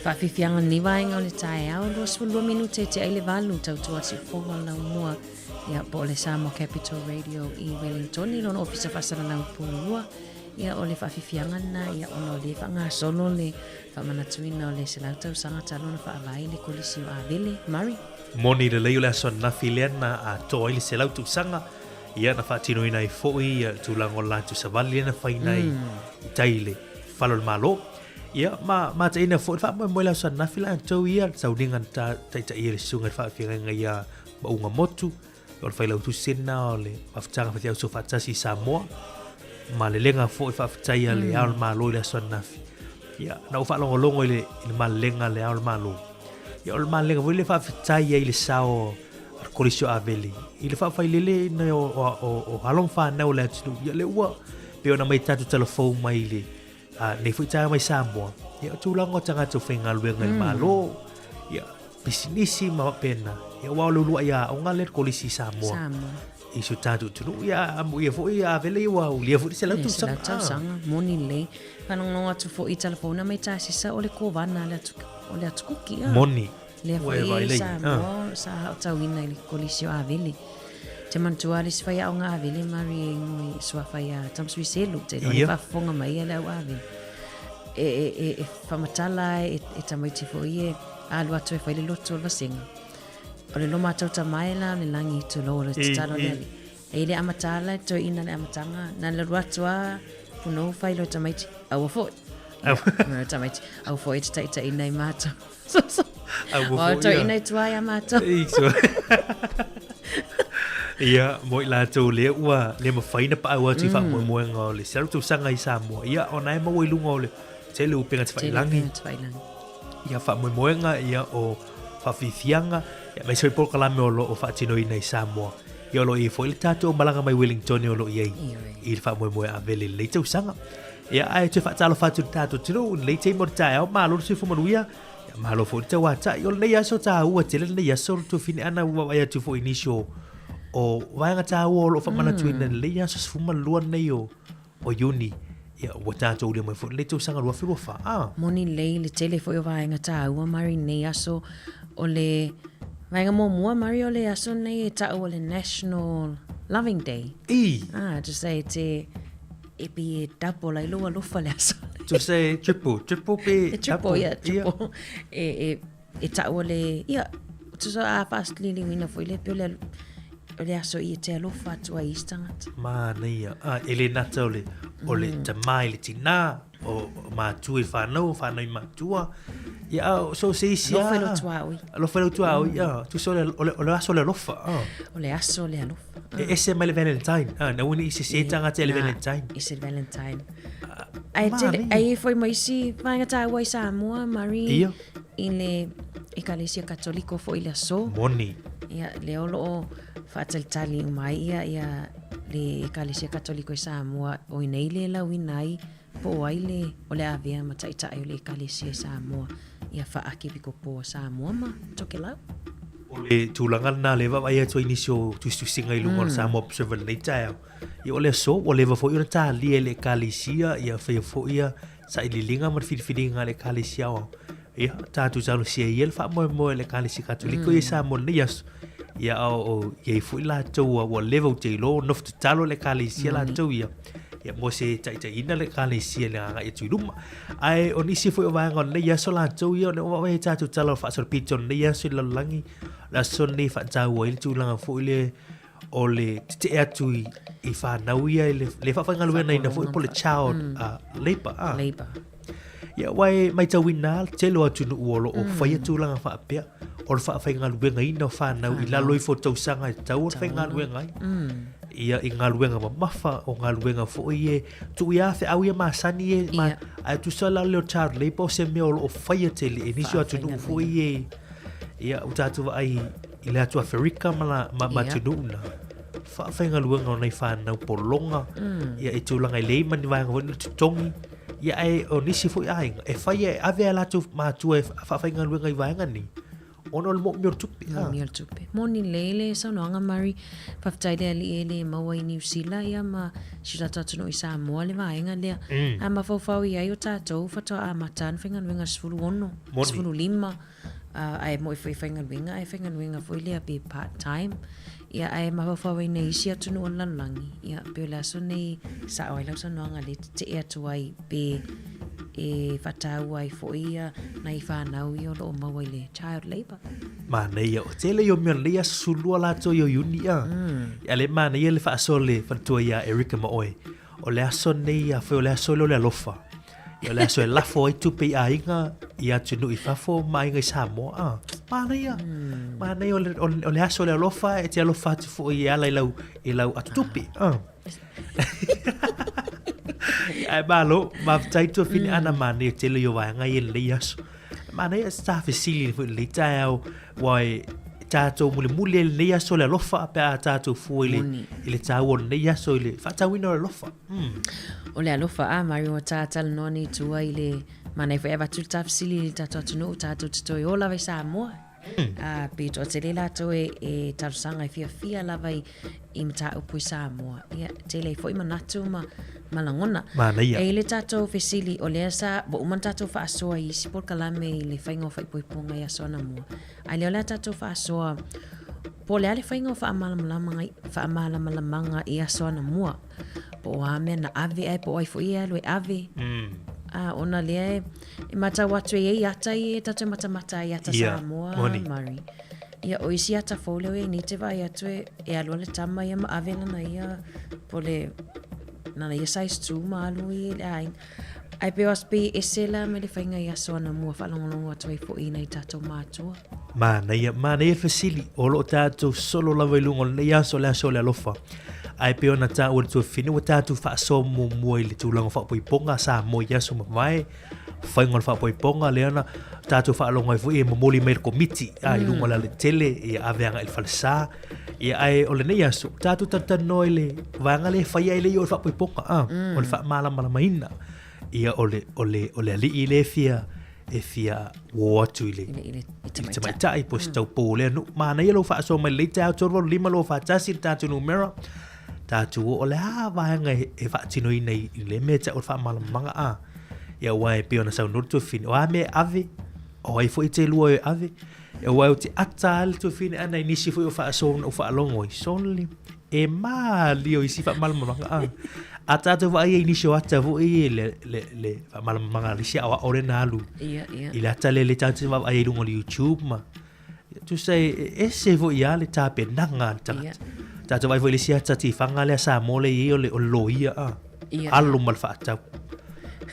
Faafiafiaga lenei vaega o le taeao, 22 minute e te ai le valu tautua siufofoga o le laumua ia po o le Samoa Capital Radio i Wellington i lona ofisa faasalalau pulua. Ia o le faafiafiaga lena ia ona o lea e faagasolo le faamanatuina o le 100 tausaga talu ona faavae le Kolisi o Avele. Murray. Moni lelei o le aso ananafi lea na atoa ai le 100 tausaga, ia na faatinoina ai foi le tulaga o le latou savali lea na faina i tai i le fale o le Malo. Ia ma mataina foi le faamoemoe i le aso ananafi latou ia, le sauniga na taitaia e le Susuga i le Faafeagaiga ia Mauga Motu, o le Failautusi lena o le Mafutaga Faifeau Soofaatasi i Samoa, ma lelega foi faafetai a le Ao o le Malo i le aso ananafi. Ia, na ou faalogologo i le, i le malelega a le Ao o le Malo. Ia, o le malelega foi le faafetai ai i le sao a le Kolisi o Avele i le faafailele ina o, o, o, o alo ma fanau o le atunuu. Ia, lea ua pei ona mai tatou talafou mai i le a, nei foi taeao mai Samoa, ia, o tulaga o tagata faigaluega i le Malo, ia, pisinisi ma faapena. Ia, aua o le uluai aoga lea le Kolisi i Samoa. Samoa. I si o tatou atunuu, ia, amuia foi Avele ia ua ulia foi le 100 tausaga. 100 tausaga, moni lelei. Faalogologo atu foi i talafou mai tasisa o le kovana o le atu, o le atu kuki. Ah. Moni. Lea foi i Samoa, sa aotauina i le Kolisi o Avele. Te manatua le isi faiaoga Avele Mari e ngoi suafa ia Tamasuiselu, te iloa le faafofoga mai ia le au Avele. E, e, e, e faamatala e, e tamaiti foi e alu atu e fai le lotu o le vasega. O le lo matou tamae la o le lagi tulou o le tatalo le alii. E i le amatala e toeaina le amataga, na le alu atu a punou fai lo tamaiti, aua foi. Ia, tamaiti, aua foi e te taitaiina i matou. Aua foi. Toeaina i tua ia matou. Ia, mo i latou lea ua le mafai na paau atu i faamoemoega o le 100 tausaga i Samoa. Ia, ona e maua i luga o le tele o upega tafailangi. Ia, faamoemoega, ia, o faafiafiaga, ia, aemaise foi polokalame o lo o faatinoina i Samoa. Ia, o lo o i ai foi le tatou malaga mai Wellington o lo o i ai i le faamoemoe Avele i lenei tausaga. Ia, ae toe faatalofa atu i le tatou atunuu i lenei taimi o le taeao, malo le soifua manuia, ia, malo foi le tauatai. O lenei aso taua tele lenei aso, le tuafine ana ua vaai atu foi i nisi o, o vaega taua o lo o faamanatuina i lenei aso 12 nei o, o Iuni. Ia, ua tatou ulia mai foi lenei tausaga 2024. Ah. Moni lelei le tele foi o vaega taua Mari i lenei aso. O le vaega muamua Mari o le aso lenei e tau o le National Loving Day. I. Ah, to say te e pi e double ai lou alofa le aso. To say triple, triple pe E triple, yeah, triple. E, e, e tau o le, ia, tusa a whaasliliwina foi le, pe o le, o le aso i e te alofa atu ai i isi tagata. Manaia. Ah, e le nata o le, o le tamā i le tinā, o, o matua i whānau, o whānau i matua. Ia, ah, so se isi Alofa i lo tuaoi. Alofa i lo tuaoi, mm. ah. Tusa o le, o le, o le aso o le alofa. Ah. O le aso o le alofa. Ah. E ese mai le Valentine. Ah, na uni i se se tangata e le Valentine. I se Valentine. Ai tele, ai foi mai isi vaega tāua i Samoa, Marie. Ia. I le Ekalesia Katoliko foi le aso. Moni. Ia, le o loo whaatalitali uma ai ia, ia le Ekalesia Katoliko i Samoa o inei le lauina ai po o ai le o le avea ma taitai o le Ekalesia i Samoa ia Whaakepikopo o Samoa ma Tokelau. O le tulaga lena lea e vaavaai atu ai nisi o tusitusiga i luga o le Samoa Observer i lenei taeao. Ia o le aso ua leva foi ona talia e le Ekalesia ia faia foi ia sailiiliga ma le filifiliga a le Ekalesia aoao. Ia tatou talosia ia le faamoemoe o le Ekalesia Katoliko ia i Samoa i lenei aso. Ia o, o i ai foi latou ua, ua leva ou te iloa ua nofo tatalo le Ekalesia latou ia. Ia mo se taitaiina le Ekalesia i le agai atu i luma. Ae o nisi foi o vaega o lenei aso latou ia, o lea ua vaavaai i tatou tala o faasolopito o lenei aso i le lalolagi, o le aso lenei e faataua ai le tulaga foi lea o le tetee atu i, i whanau ia i le, le whaawhaingaluegaina foi po le child labour. Labour. Ia aua e maitauina lava le tele o atunuu o lo o faia tulaga faapea, o le faafaigaluegaina o fanau i lalo ifo o tausaga e tatau ona faigaluega ai. Ia i galuega mamafa, o galuega foi e tuu ia feau ia masani e, ma, ae tusa la le o child labour o se mea o lo o faia tele e nisi o atunuu foi e, ia ua tatou vaai i le atu Aferika ma, la, ma, ma atunuu na faafaigaluega o nai fanau pologa, ia i tulaga e leai ma ni vaega foi na totogi. Ia ae o nisi foi aiga, e fai e ave a latou matua e faafaigaluega i vaega nei, ona o le moomia o le tupe. Moomia o le tupe. Moni lelei le saunoaga Murray. Faafetai le alii e le maua i Niu Sila ia ma si o tatou atunuu i Samoa le vaega lea. A mafaufau i ai o tatou faatoa amata lava ona faigaluega i le 16, 15, ae moi foi e faigaluega ae faigaluega foi lea pe part time. Ia ae mafaufau ai nei isi atunuu o le lalolagi, ia pei o le aso nei sao ai lau saunoaga lea e tetee atu ai pe e faataua ai foi ia nai fanau ia o lo o maua i le child labour. Manaia, o tele ia o mea o lenei aso 12 latou i o Iuni a. Ia le manaia le faasoa le faletua ia Erica ma oe. O le aso nei a foi o le aso lea o le alofa. Ia o le aso e lafo ai tupe i aiga i atunuu i fafo ma aiga i Samoa. Ah, manaia. Mm. Manaia o le, o, o le aso o le alofa e te alofa atu foi e ala i lau, i lau atutupe. Ah. Ae malo, mafetai tuafine mm. ana manaia tele i o vaega i lenei aso. Manaia sa fesili foi lenei taeao, ua e tatou mulimuli ai lenei aso le alofa pe a tatou fua i le, i le taua o lenei aso i le faatauina o le alofa. Mm. O le alofa, a Mario, ua ta talanoa nei tua i le manaia foi avatu le ta fesili i le tatou atunuu, tatou te toe o lava i Samoa. Mm. A, pe toatele latou e, e talosaga e fiafia lava i, i mataupu i Samoa. Ia, tele ai foi manatu ma, ma lagona. Manaia. E i le tatou fesili, o lea sa, ua uma ona tatou faasoa i isi polokalame i le faiga o faaipoipoga i aso anamua. Ae lea o le a tatou faasoa, po o le a le faiga o faamalamalamaga, faamalamalamaga i aso anamua. Po o a mea na ave ae po o ai foi e alu e ave. Mm. A, ona lea e, e matau atu e i ai ata ia e tatou matamata ai ata yeah, Samoa, moni. Murray. Ia, o isi ata fou lea ua i ai nei te vaai atu e, e alu a le tama ia ma ave lana ia, po le, nana ia size 2 ma alu i le aiga. Ae pei o aso pei e ese la mai le faiga i aso anamua faalogologo atu ai foi i nai tatou matua. Manaia, manaia le fesili, o lo o tatou solo lava i luga o lenei aso, le aso o le alofa. Ae pei ona taua e le tuafafine, ua tatou faasoa muamua i le tulaga o faaipoipoga a Samoa i aso mavae, faiga o le faaipoipoga lea na tatou faalogo ai foi e momoli mai le komiti a i luga o le alatele ia ave agai i le falesa. Ia ae o lenei aso, tatou talatalanoa i le vaega lea e fai ai le i o le faaipoipoga a, o le faamalamalamaina. Ia o le, o le, o le alii lea e fia, e fia uo atu i le, i le, i le tamaitai po o se taupou o lea nuu. Manaia lou faasoa mai lenei taeao, 385 241 le tatou numera. Tatou o, o le a vaega e, e faatinoina i, i le mea tau o le faamalamalamaga a. Ia aua e pei ona saunoa le tuafafine, o a mea e ave, o ai foi te lua e ave, e aua o te ata lava le tuafafine ana i nisi foi o faasoa na ou faalogo ai, sole, e malie o isi faamalamalamaga a. A tatou vaai ai i nisi o ata foi i le, le, le faamalamalamaga a le isi aoao lea na alu Ia, ia. i le ata lea le tatou te vaavaai ai i luga o le YouTube ma Tusa e ese foi lava le tapenaga a le tagata. Yeah. Tatou vaai foi i le isi ata tifaga lea Samoa lea e i ai o le, o le loia a. Yeah. Alo ma le faatau.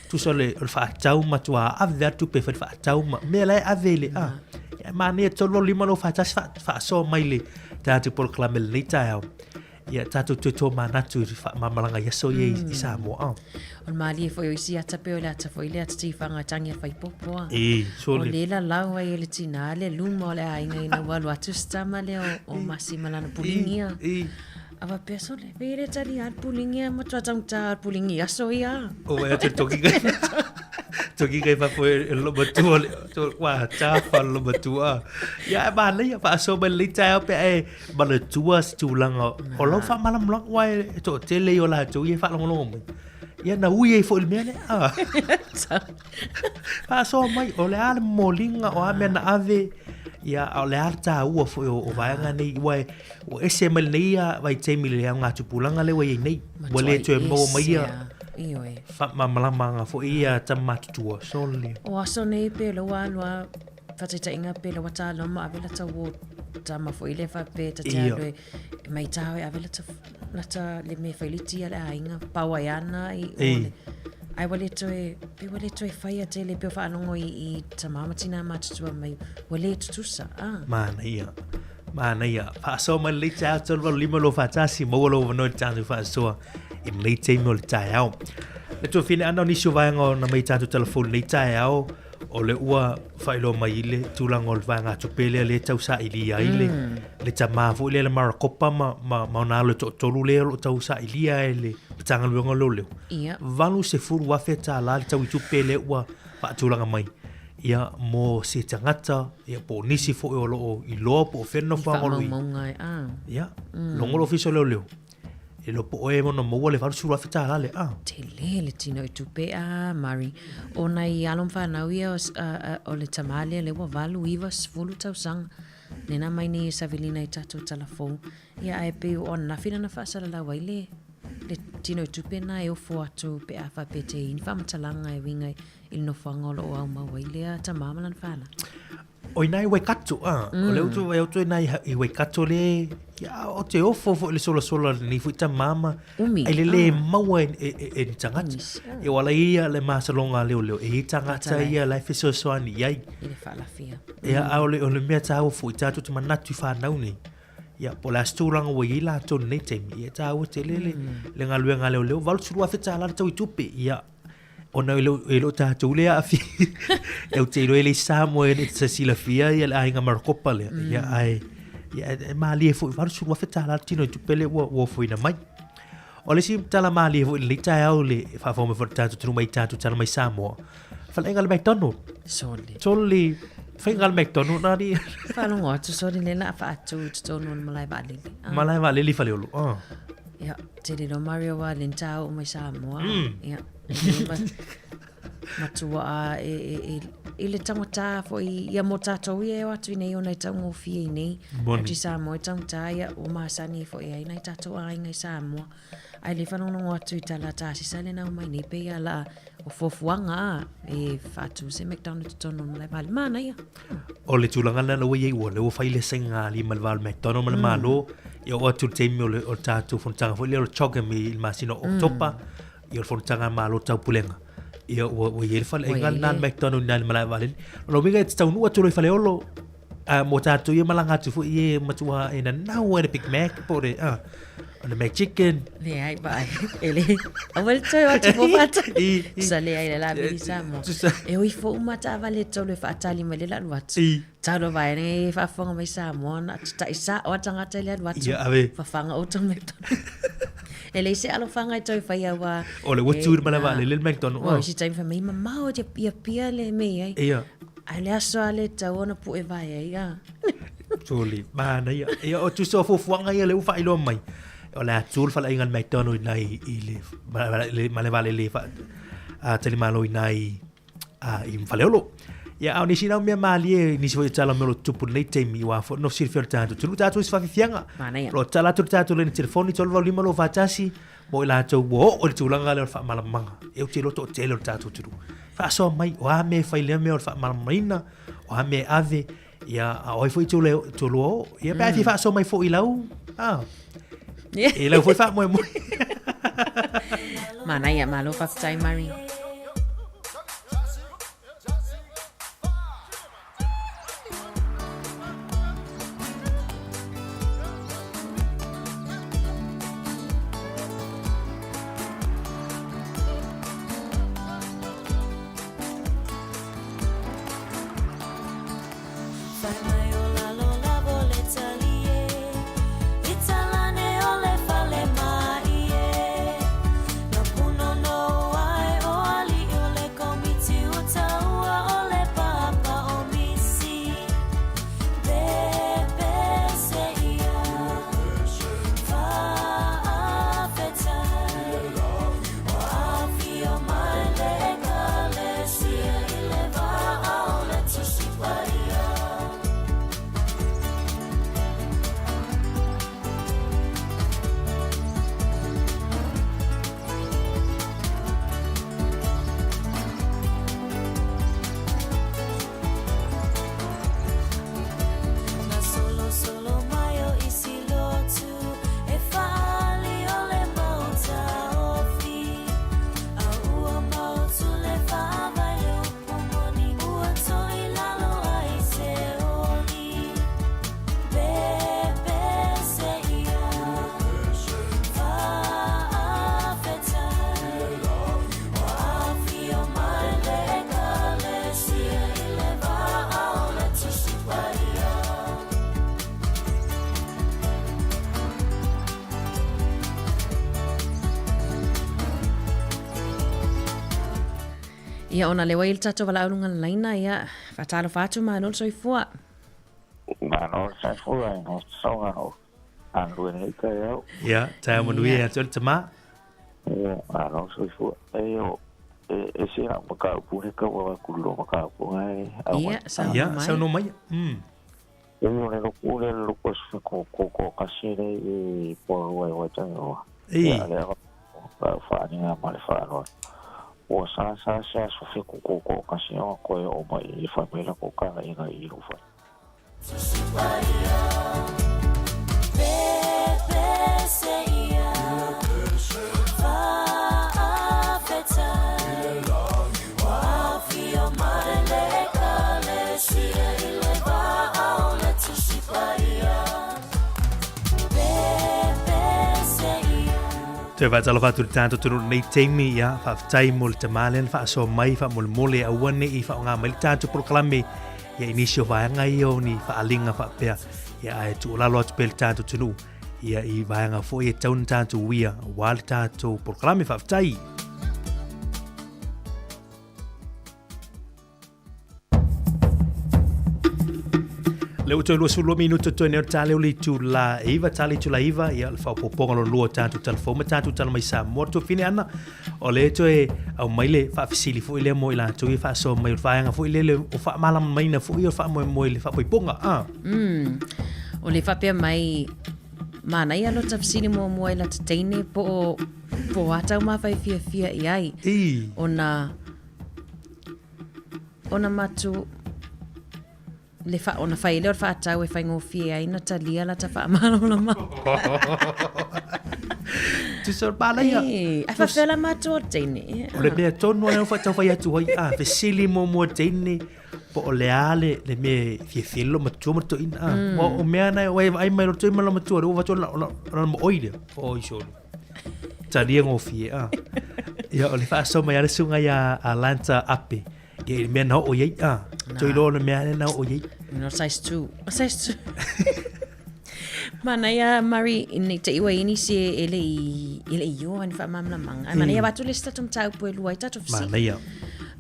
Tusa o le, o le faatau matua ave atu pe fai le faatau ma mea la e ave i le a. Yeah, manaia 385 241 fa, faasoa mai le tatou polokalame lenei taeao. Ia tatou toe tomanatu i le faamalamalamaga i aso ia i Samoa. O le malie foi o isi ata pei o le ata foi lea ata tifaga e tangi a faipopo a. E, sole. O le lalau ai e le tina le luma o le aiga ina ua alu atu se tama lea o, o Masi ma lana pulingi a. E, e. A faapea sole, pei e le talia le pulingi a, matua taugata le pulingi i aso ia. O e atu toki kai. Toki kai fafo e lo matua le, ua tafa lo matua. Ia e manaia faasoa mai lenei taeao pe a e manatua se tulaga o lau faamalamalamaga aua e toatele ia o latou ia e faalogologo mai. Ia na ui ai foi i le mea lea. Faasoa mai, o le a le momoliga, o a mea na ave, ia, a o le a le taua foi o, o vaega nei, aua e, ua ese mai lenei ia vaitaimi i le augatupulaga lea ua i ai nei. Ua le toe maua mai ia faamalamalamaga foi ia a tama matutua. Sole. O aso nei pe o lea ua alu a faataitaiga pe la ua taloa ma ave lata uo tama foi lea faapea ta te alu e mai tao e ave lata lata le mea fai le tia le aiga pau ai ana i o le. Ae ua le toe, pei ua le toe faia tele pei o faalogo i, i tamā ma tinā matutua mai, ua le tutusa, ah. Manaia. Manaia. Faasoa mai lenei taeao 385 241, maua lou avanoa i le tatou faasoa i lenei taimi o le taeao. Le tuafine ana o nisi o vaega o na mai tatou telefoni lenei taeao, o le ua faailoa mai i le tulaga o le vaegatupe lea lea e tausailia ai le, mm. le tamā foi lea le Marakopa ma, ma, ma ona alo e toatolu lea o lo o tausailia e le Matagaluega o Leoleo. Ia. $80,000 le tau i tupe lea ua faatulaga mai ia mo se tagata ia po o nisi foi o lo o iloa po o fea le nofoaga o lo o i. Faamaumauga e, ah. Ia, mm. logo le ofisa o leoleo. E lo po o e ona maua le $80,000 le, ah. Tele le tino i tupe a Mari. O nai alo ma whanau ia o, o le tamā lea le ua valu iwa sefulu tausaga. Nena mai nei e Savelina i tatou talafou. Ia ae pei o ananafi lana faasalalau ai le le tino i tupe na e ofo atu pe a faapea te i ni faamatalaga e uiga i le nofoaga o lo o aumau ai lea tamā ma lana fanau. O ina i Waikato, a, mm. o le utu e utu ina i Waikato le, ia, o te ofo fo le sola sola ni fui ta mama, Umi, ai le le ah. maua e, e, e, e ni tangata. Ah. E wala ia le masalonga leo leo, e i tangata ia lai fesoasoani i ai. I le whaalafia. Ia, a o le, o le mea tāua fo i tātou te manatu i whanau nei. Ia, po o le a se tulaga ua i ai latou i lenei taimi, ia e taua tele le, mm. le galuega a leoleo, $80,000 le tau i tupe, ia, ona e le o tatou le aafia. E ou te iloa e le i Samoa e te silafia ia le aiga Marakopa lea. Mm. Ia, ae, ia, e malie foi, $80,000 le tino i tupe lea ua, ua ofoina mai. O le isi tala malie foi i lenei taeao le faafofoga mai foi le tatou atunuu mai tatou tala mai Samoa. Faleaiga le McDonald. Sole. Sole. Faiga le McDonald nā ni. Faalogo atu sole le la faatu i totonu o le malae vaalele. Ah. Malae vaalele i Faleolo. Ah. Ia, te riro Mario wa le tau o mai Samoa. Mm. Ia. Matua a e, e, e, i le tangata foi ia mo tātou ia e o atu i nei ona i taugofie i nei. Atu i Samoa i tangata ia o masani foi ai nei tātou āinga i Samoa. Ai le whanongongo atu i tala tāsisa le nau mai nei pe ia la o fuafuaga a e faatu se McDonald's totonu o le malae vaalele. Manaia. O le tulaga lena ua i ai ua lea ua fai le sainga lima i le va o le McDonald ma le Malo. Ia oo atu i le taimi o le o le tatou fonotaga foi lea o le CHOGM i le masina o Oketopa, ia o le fonotaga a le Malo Taupulega. Ia ua ua i ai le faleaiga lena a le McDonald i ina i le malae vaalele. O lona uiga e te taunuu atu loa i Faleolo, a mo tatou ia malaga atu foi e matua e nanau ai le Big Mac po o le a o le McChicken. Leai vaai, e le, aua le toe o atu po fata. Tusa leai le la vili Samoa. E o ifo uma taavale e tolu e faatali mai le la alu atu. Talo vae nei e faafofoga mai Samoa na ta'i sa'o a tagata i le alu atu. Ia ave. Fafaga outou McDonald. E leai se alofaga e toe faia aua O le ua tu i le malae vaalele le McDonald. O isi taimi fai mai mamao ia ia pia le mea i ai. Ia. Ae le aso a le tau ona pu'e vae ai a. Sole, manaia. Ia o tusa o fuafuaga ia lea ua faailoa mai. O le a tu le faleaiga a le McDonald i ina i le malae vaalele a talimalo i ina i i Faleolo. Ia, a o nisi na o mea malie, nisi foi o tala o mea o lo tutupu i lenei taimi, aua foi no silafia o le tatou atunuu, tatou i se faafiafiaga. Manaia. O lo o tala atu le tatou laina telefoni, 385 241, mo i latou ua oo i le tulaga lea o le faamalamalamaga. E ou te iloa toatele o le tatou atunuu. Faasoa mai, o a mea e fai lea mea o le faamalamalamaina, o a mea e ave, ia, a o ai foi tou lua oo. Ia, pe a fia faasoa mai foi i lau, a, i lau foi faamoemoe. Manaia, malo faafetai Murray. Ia, ona lea ua i ai le tatou valaau luga o le laina, ia, faatalofa atu, malo le soifua. Malo le soifua i lau soga o galulue nei taeao. Ia, taeao manuia ia te oe le tama. Ia, malo le soifua. E o, e ese lau mataupu lea tau avatu i lua mataupu na e aumai. Ia, saunoa mai. Ia, saunoa mai. Mm. E o le lotu lea le lotu e tutoatasi lea i Polarua i Waitangirua. Ia, lea lau faaaliga ma le faaaloalo. Ua sa sa se aso 7 tutoatasi ona toe oo mai i fai mai latou talaiga i lou fale. Toe faatalofa atu i le tatou atunuu i lenei taimi, ia, faafetai mo le tama lea na faasoa mai faamolemole aua ne i faaaoga mai le tatou polokalame ia i nisi o vaega ia o ni faaaliga faapea, ia ae tuualalo atu pea i le tatou atunuu ia i vaega foi e tatau ona tatou uia aua le tatou polokalame. Faafetai. Lea ua toe 22 minuto toe nei o le tale o le itula 9, tale itula 9, ia le faaopoopoga lona lua o tatou talafou ma tatou tala mai Samoa. Le tuafine Ana, o lea toe aumai le faafesili foi lea mo i latou ia faasoa mai o le vaega foi lele o faamalamalamaina foi o le faamoemoe i le faapoipoga. Ah. O le faapea mai, manaia lota fesili muamua i lata teine po o, po o a taumafa e fiafia i ai. I. Ona Ona matu le fa, ona fai lea o le faatau e faigofie ai na talia lata faamalamalama. Tusa o le palaia. Ei, ai faapea la matou o le teine. O le mea tonu lea ua tau fai atu ai, a, fesili muamua teine, po o le a le, le mea e fiafia ai le matua ma le toeaina. A, mm. o mea na e vaai mai lo toeaina ma le matua, ua avatu o la mooi lea. Oi solo. Talia gofie, a. Ia, o le faasoa mai a le susuga ia a Lanta Ape, ia i le mea na oo i ai, a. Toi loa o le mea lea na oo i ai. No, size 2. Size 2. Manaia Murray nei te iwa i nisi e le i e le i ioa ni faamalamalamaga. Ai manaia avatu le isi tatou mataupu e lua ai tatou fesili. Manaia.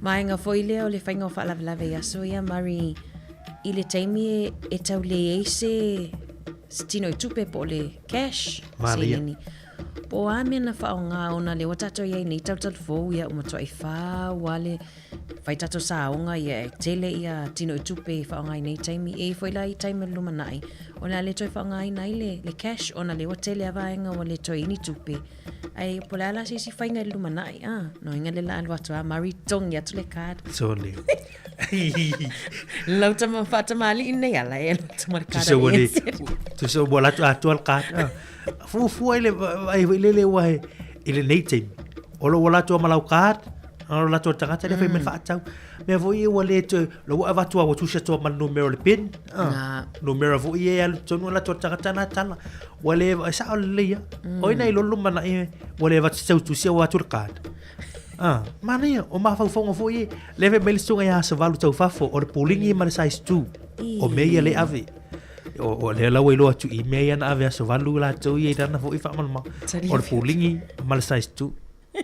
Vaega foi lea o le faiga o faalavelave i aso ia Murray i le taimi e, e tau leai se se tino i tupe po o le cash, Manaia. seleni. Po o a mea na faaaoga ona lea ua tatou i ai nei talutalufou ia ua matuai fau lava le fai tatou saoga ia e tele ia tino i tupe e faaaoga i nei taimi. E i ai foi la i taimi o le lumanai o le a le toe faaaogaina ai le, le cash ona lea ua tele lava vaega ua le toe i ai ni tupe. Ae po o le a la se isi faiga i le lumanai, ah, no inga le la alu atu a Murray togi atu le card. Sole. Lau tama faatamalii nei ala e alu atu ma le card Tusa ua a le le, tusa ua alu atu atoa le card. Ah. Fuafua i le ai foi lele ua he i lenei taimi. O lou alu atu ma lau card, o lou alu atu o le tagata lea fai mai le faatau. Mea foi ia ua le toe, lou ua avatu lava ua tusi atu ma le numera o le pin. Na. Numera foi ia e alu tonu alu atu o le tagata na tala. Ua le, e sao lelei lava. O ai na iloa le lumanai ua le avatu se tau tusi a ua atu le card. Ah, manaia, o mafaufauga foi ia, lea fai mai le susuga ia Savalu Taufafo, o le puligi ma le size 2. O mea ia lea e ave. O, o lea la ua iloa atu i mea ia na ave aso valu latou ia i lana foi faamalamalama. O le puligi ma le size 2.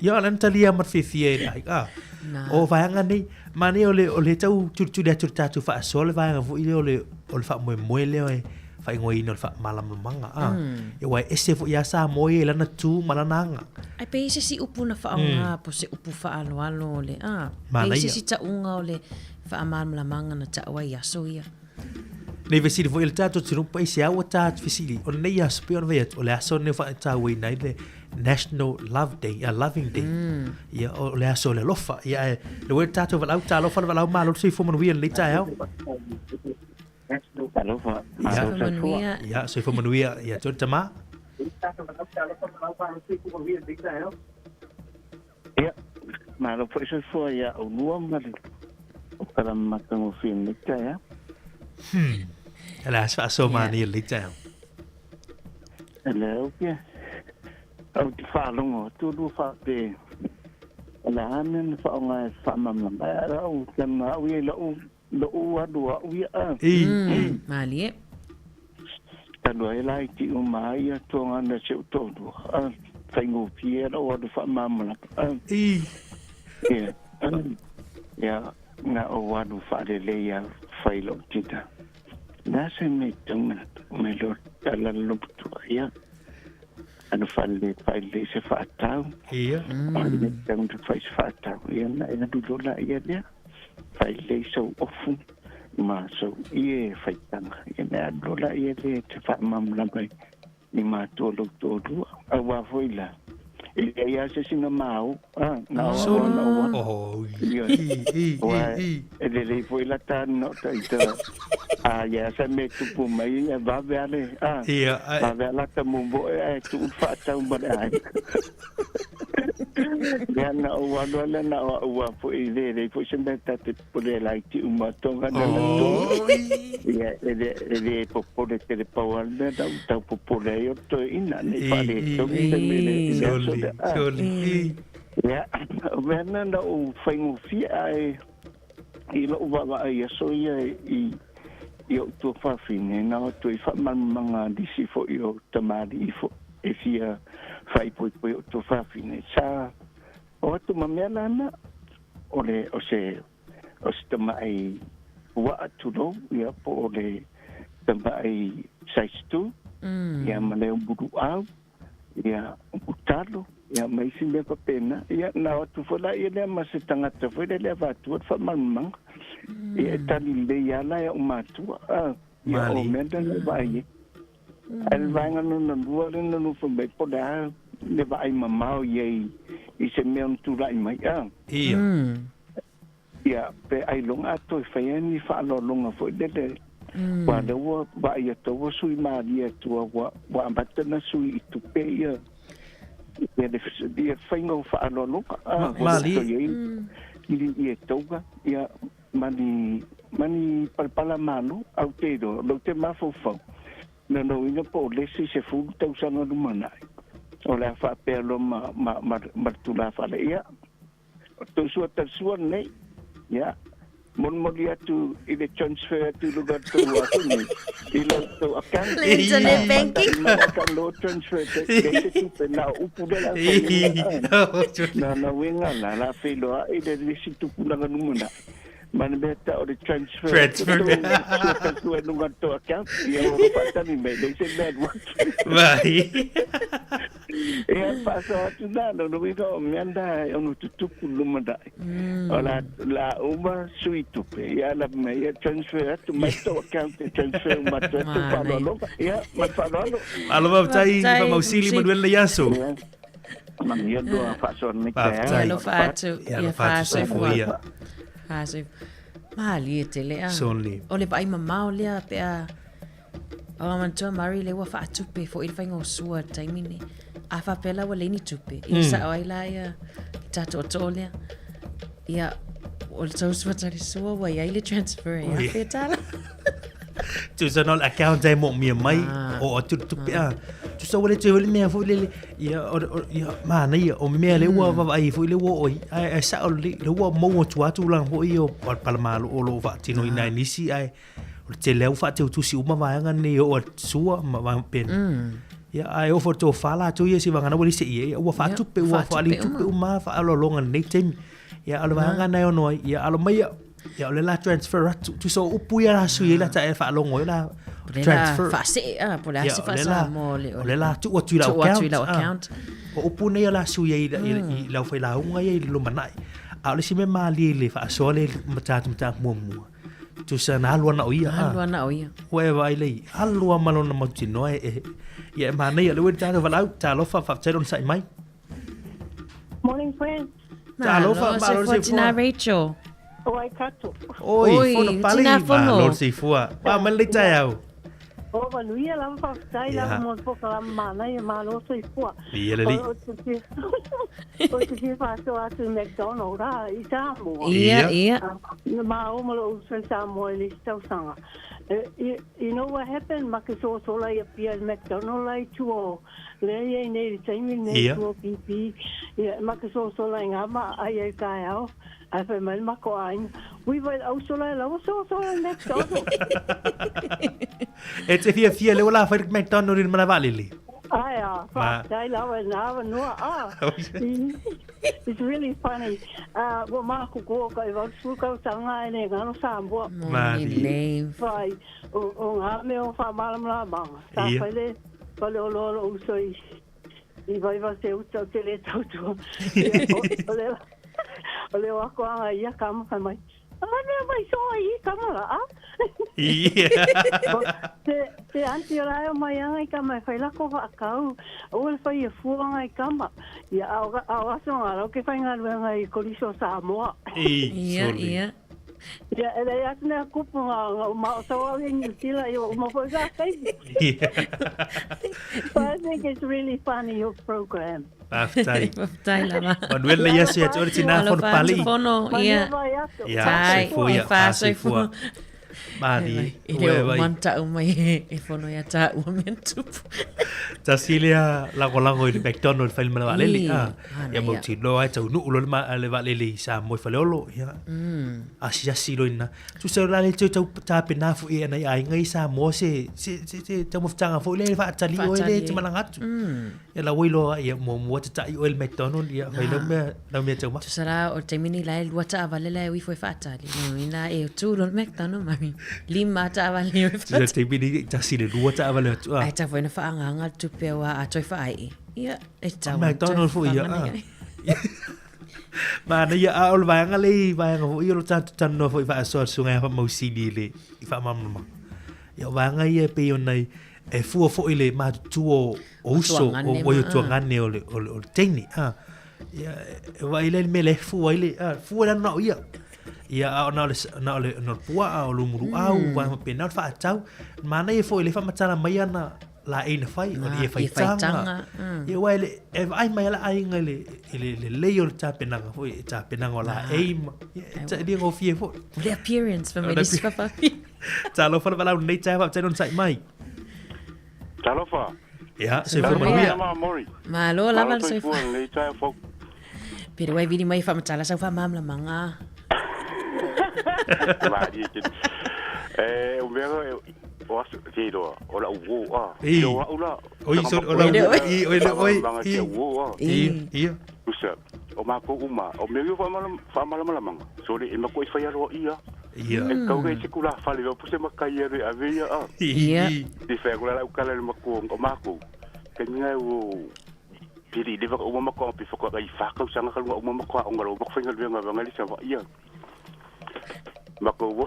Ia, o lea na talia ma le fiafia e le aiga. Ah, o vaega nei, manaia o le, o le tau tulituli atu i le tatou faasoa le vaega foi lea o le, o le faamoemoe lea e faaigoaina o le faamalamalamaga. Ah, aua e ese foi lava Samoa ia i lana tu ma lana aga. Ai pe i ai se isi upu na faaaoga po o se upu faaaloalo o le, ah, pe i ai se isi tauga o le faamalamalamaga na tau ai i aso ia. Nei fesili foi i le tatou atunuu po aisea ua tatou fesili. O lenei aso pei ona fai atu, o le aso lenei ua faatauaina ai le National Love Day, a Loving Day. Ia, o le aso o le alofa. Ia, ae le ua tatou valaau talofa le valaau malo le soifua manuia i lenei taeao. Alofa, Ia, Soifua manuia. ia, soifua manuia. Ia, tolu tama. Ia, malo foi soifua ia aulua ma le tala matagofie i lenei taeao. E le a se faasoa manaia i lenei taeao. E lea ou te, ou te faalogo atu lua faapea, o le a mea na faaaoga e faamalamalama ai a lau talanoa au ia i lou, lou alu au ia a. I. Malie. Talu ai laiti uma ai ia toga na si ou toalua, a faigofie lau alu faamalamalama. I. Ia. Ia, na ou alu faalelei lava fai lou tina. O le a se mea e tatau ona mai loa tala le logotua, ia, alu faalelei faalelei se faatau. Ia. O ai mea e tatau ona fai se faatau, ia ona e alu loa laia lea, faalelei sou ofu ma sou ie faitaga, ia ona e alu loa laia lea e te faamalamalama ai i matua lou toalua. Aua foi la, e leai lava se isi na ma o, a, na o au na ou alu. Oh, Ioe. i, i, Aua i, i. e lelei foi la ta na o ita, a i ai lava se mea e tupu mai, ia vave lava le, a, Ia, ae. vave lava lata momoe ae tuu le faatau ma le aiga. Ia na ou alu lava lea na o au lava foi, e lelei foi se mea ta te popole laiti uma atu na na Oi. Ia, e le, e le popole tele pau lava le mea na ou tau popole ai o le toeaina, ne i faaletonu se mea i le i le aso Soli, lea. Ah. soli, i. Ia, o mea na na ou faigofie ae i lou vaavaai i aso ia i i ou tuafafine, na o atu ai faamalamalamaga a nisi foi o tamalii foi e fia faaipoipo i ou tuafafine. Sa o atu ma mea la na, o le, o se, o se tamai uaa tulou, ia, po o le tamai size 2, ia, ma le umuluau, ia, umutalo, ia, ma isi mea faapena. Ia, na o atu foi laia lea ma se tagata foi lele e avatua le faamalamalamaga. Ia, e tali lelei lava la e ou matua, a, ia, o Malie. mea na na vaai ai. Ae le vaega lona lua lea na nofo mai, po o le a le vaai mamao i ai i se mea ona tulai mai, a. Ia. Ia, pe ailoga a toe faia ni faaaloaloga foi lele, aua o lea ua vaai atu ai ua sui malie atu ua ua amata ona sui i tupe ia ia le ia faiga o faaaloaloga, a, Ma, ua le malie. toe i ai ni ie touga, ia, ma ni ma ni palapala malo. Ae ou te iloa, o lou te mafaufau, na lou uiga po o le isi 10 tausaga lumanai, o le a faapea loa ma ma ma ma le tulafale. Ia, o tou sua talasua lenei, ia, molimoli atu i le transfer atu i luga o le tou a foi nei, i lo tou account. Le internet A, banking. faatali mai la ka lo transfer te, leai se tupe, na o upu lea o le a fai ai, a. Na na uiga la, la feiloai le isi tupulaga lumanai. Ma le mea tau o le transfer atu Transfer. tou sua talasua i luga o le tou account, ia ua faatali mai, leai se mea alu atu. Vai. Ia, faasoa atu la, lona uiga o mea na e ono tutupu i lumanai. O la, la uma sui tupe, ia la mai, ia transfer atu mai tou account e transfer uma atu atu Manaia. faaaloaloga. Ia, ma le faaaloalo. Malo faafetai, Faafetai, Faamausili Faamausili. Manuel Leiaso. Ia, manuia loa faasoa lenei taeao. Ia Faafetai. alofa atu, Ia ia alofa atu faasoifua. soifua ia. Faasoifua. Malie tele a. Soli. O le vaai mamao lea pe a o manatua Mari lea ua faatupe foi le faiga o sua i le taimi nei. A faapea la ua leai ni tupe, ia sao ai la ia le ta tootoo lea. Ia, o le tou sua talisua ua i ai le transfer e $1,000. Tusa na o le account e moomia mai o atu le tupe a. Tusa ua le toe le mea foi lele ia o ia manaia o mea lea ua vaavaai foi lea ua oo ai ae ae sao lelei lea ua maua atu lava tulaga foi ia o palamalo o lo o faatinoina ai nisi ae o le tele lava ua faateutusi uma vaega nei e oo atu sua ma vaega faapena. Ia ae oo foi i le tofa latou ia seiavagana ua leai se ie ia ua faatupe ua faalitupe uma lava faaaloaloga i lenei taimi. Ia a o le vaega lena e ono ai ia alo mai ia o le la transfer atu tusa o upu ia la sui ai la ta e faalogo ai la transfer. Faasee a po o le a se faa-Samoa o le O le la tuu atu i lau tuu atu i account. lau account. O upu nei o le a sui ai i lau failauga ia i le lumanai. A o le isi mea malie i le faasoa lea i le mataupu mataupu muamua, tusa na alu ana o ia. Alu ana o ia. Ua e vaai lea i alu lava ma lona mautinoa e ia e manaia. O lea ua i le tatou valaau, talofa, faafetai le onosai mai. Morning friends. Talofa, Malo malo le soifua soifua. tina Rachel. Waikato. Oi, Oi, fono pale, tina fono. malo le soifua. Ua mai lenei taeao. O manuia lava faafetai Ia. lava mo le polokalame manaia malo soifua. Ia lelei. O te fia o te fia faasoa atu i McDonald a i Samoa. Ia, ia. Na māua ma lou uso i Samoa i le isi tausaga. You know what happened? Ma ke sosola i Apia i le McDonald la i tua o lea i ai nei i le taimi lenei i tua o BP. Ia, ma ke sosola i ngā ma'a ai ai taeao. Ae fai mai le mako āina, Ui vai le ausola e laua sosola i le McDonald. E te fiafia lea ua la fai le McDonald i le malae vaalele. Ae a, Faafetai lava i na avanoa. Ah, it's really funny. Ah, ua makuku ka i 80 tausaga ae le galo Samoa. Moni lelei. Fai, o, o ngā mea o whamalamalamaga. Sa fai le fale o loa lou uso i, i Vaivase-uta o te le tautua. Ia, o, o le, o le o ako anga ia ka maka mai. Mai mea mai soa i kama la, a? Te, te aunty o la e o mai anga i kama e whai lako whaakau, o le whai e fuanga i kama. Ia, a o, a o aso ngā rau ke whai ngā luanga i Koriso Samoa. Ia, ia. Ia, e lei atu nea kupu ngā, ngā uma o tau au i New Zealand, i o uma foi ngā kai. But I think it's really funny your program. Faafetai. Faafetai lava. Manuel le iasi atu ore tina fono pali. Fono, ia. Ia, soifua ia, soifua. Mani, E le o manta o mai e fono ia tā ua mea tupu. Tasi lea lagolago i le McDonald whai le vaalele. Ah, ia mau tino ai tau nuu lo le vaalele i Samoa i Faleolo. Ia. Asiasi lo ina. Tusa o la le tau tau tāpena fo i ana i aiga i Samoa se se se se taumafataga foi le faatali oe le te malaga atu. Ia la ua iloa ia muamua tata'i oe i le McDonald ia fai lau mea lau mea taumafa. Tusa la o le taimi nei la e lua taavale la e ui foi faatali. No ina e tu lo le McDonald mami. Lima taavale e ui faatali. Tusa le taimi nei tasi le lua taavale atu a. Ai ta foi na whaanganga le tupe au a toi whaai. Ia e tau. McDonald foi ia a. Mana ia a o le vaega le i vaega foi o lo tatou talanoa foi faasoa le susuga ia Faamausili i le i faamalamalamaga. Ia o vaega ia e pei ona i e fua foi le matutua o o uso o o tuagane o le o le o le teine a ia e vaai le mea le fua ai le a fua le na o ia ia a na o le na o le na o le puaa o lumuluau mm. wa pena o le faatau manaia foi le faamatala mai ana la e na fai o le ia faitaga ia wa le e vaai mai ala aiga le le le lei o le tapenaga foi e tapenaga o la e ma ia ta le ngofie foi o le appearance fa mai le papa Talofa le valaau lenei taeao faafetai le onosai mai. Talofa. Ia, soifua manuia. Malo lava le soifua. Lenei taeao fou. Pere wai vili mai whamatala sau whamamlamanga. Marie ke. Eh, o mea o aso te roa, o la uo a. I. O au la. Oi, so, o la uo, i, oi, le, oi, i. I, i. Usa, o mākou uma, o mea ia whamalamalamaga. So le, e mako i whai aloa ia. Ia. E kau e se kula fale o puse makai e ave ia a. Ia. I whai kula lau kala le mako o mākou. Ke ngai o piri le waka uma mako pi whaka i whakau sanga kalunga uma mako a ongalo mako whainga luenga wanga li sawa ia. Mako o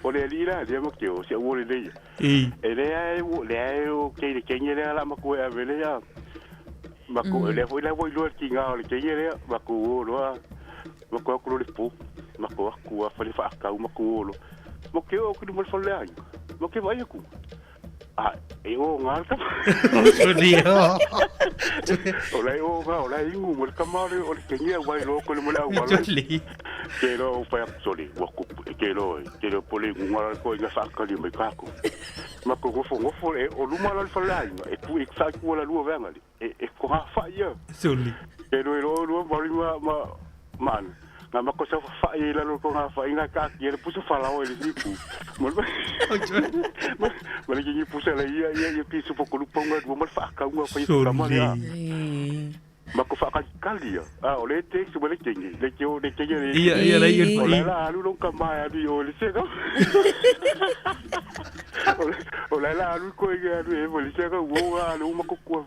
o le ali la le mako o se o le le. I. E le ai o le ai o ke le kenge le ala mako e ave le ia. Mako le foi la voi lo ki ngā o le kenge le mako o loa. Mako aku lo le po. Mako aku a fale whaakau mako o lo. Mo ke o ku mo le fale ai. Mo ke vai aku. A e o ngā le kama. O lai o ngā, o lai ingu mo le kama o le kenge au vai lo ko le mo le au walo. Ke lo o whai aku sole, ua kupu, e ke lo, ke lo pole ngu ngā ko inga whaakali mai kākou. Mako ngofo ngofo e o luma la le fale ai, e ku e whaakua la lua venga le. E e ko ngā whai ia. Soli. Ke lo e lo lua mauri ma ma ma ngā mako sa whai e lalo ko ngā whai ngā kāki e le pusa whalao e le sipu. Mo le ma le kingi pusa le ia ia ia pisu po kulu ponga mo le whaakau ngā whai kama le a. Mako whakakali ia. A o le te su le kingi. Le ke o le kingi le. Ia ia le ia. O le la alu long kama alu o le se ka. O le la alu ko ia alu e mo le se ka wo alu mako ku.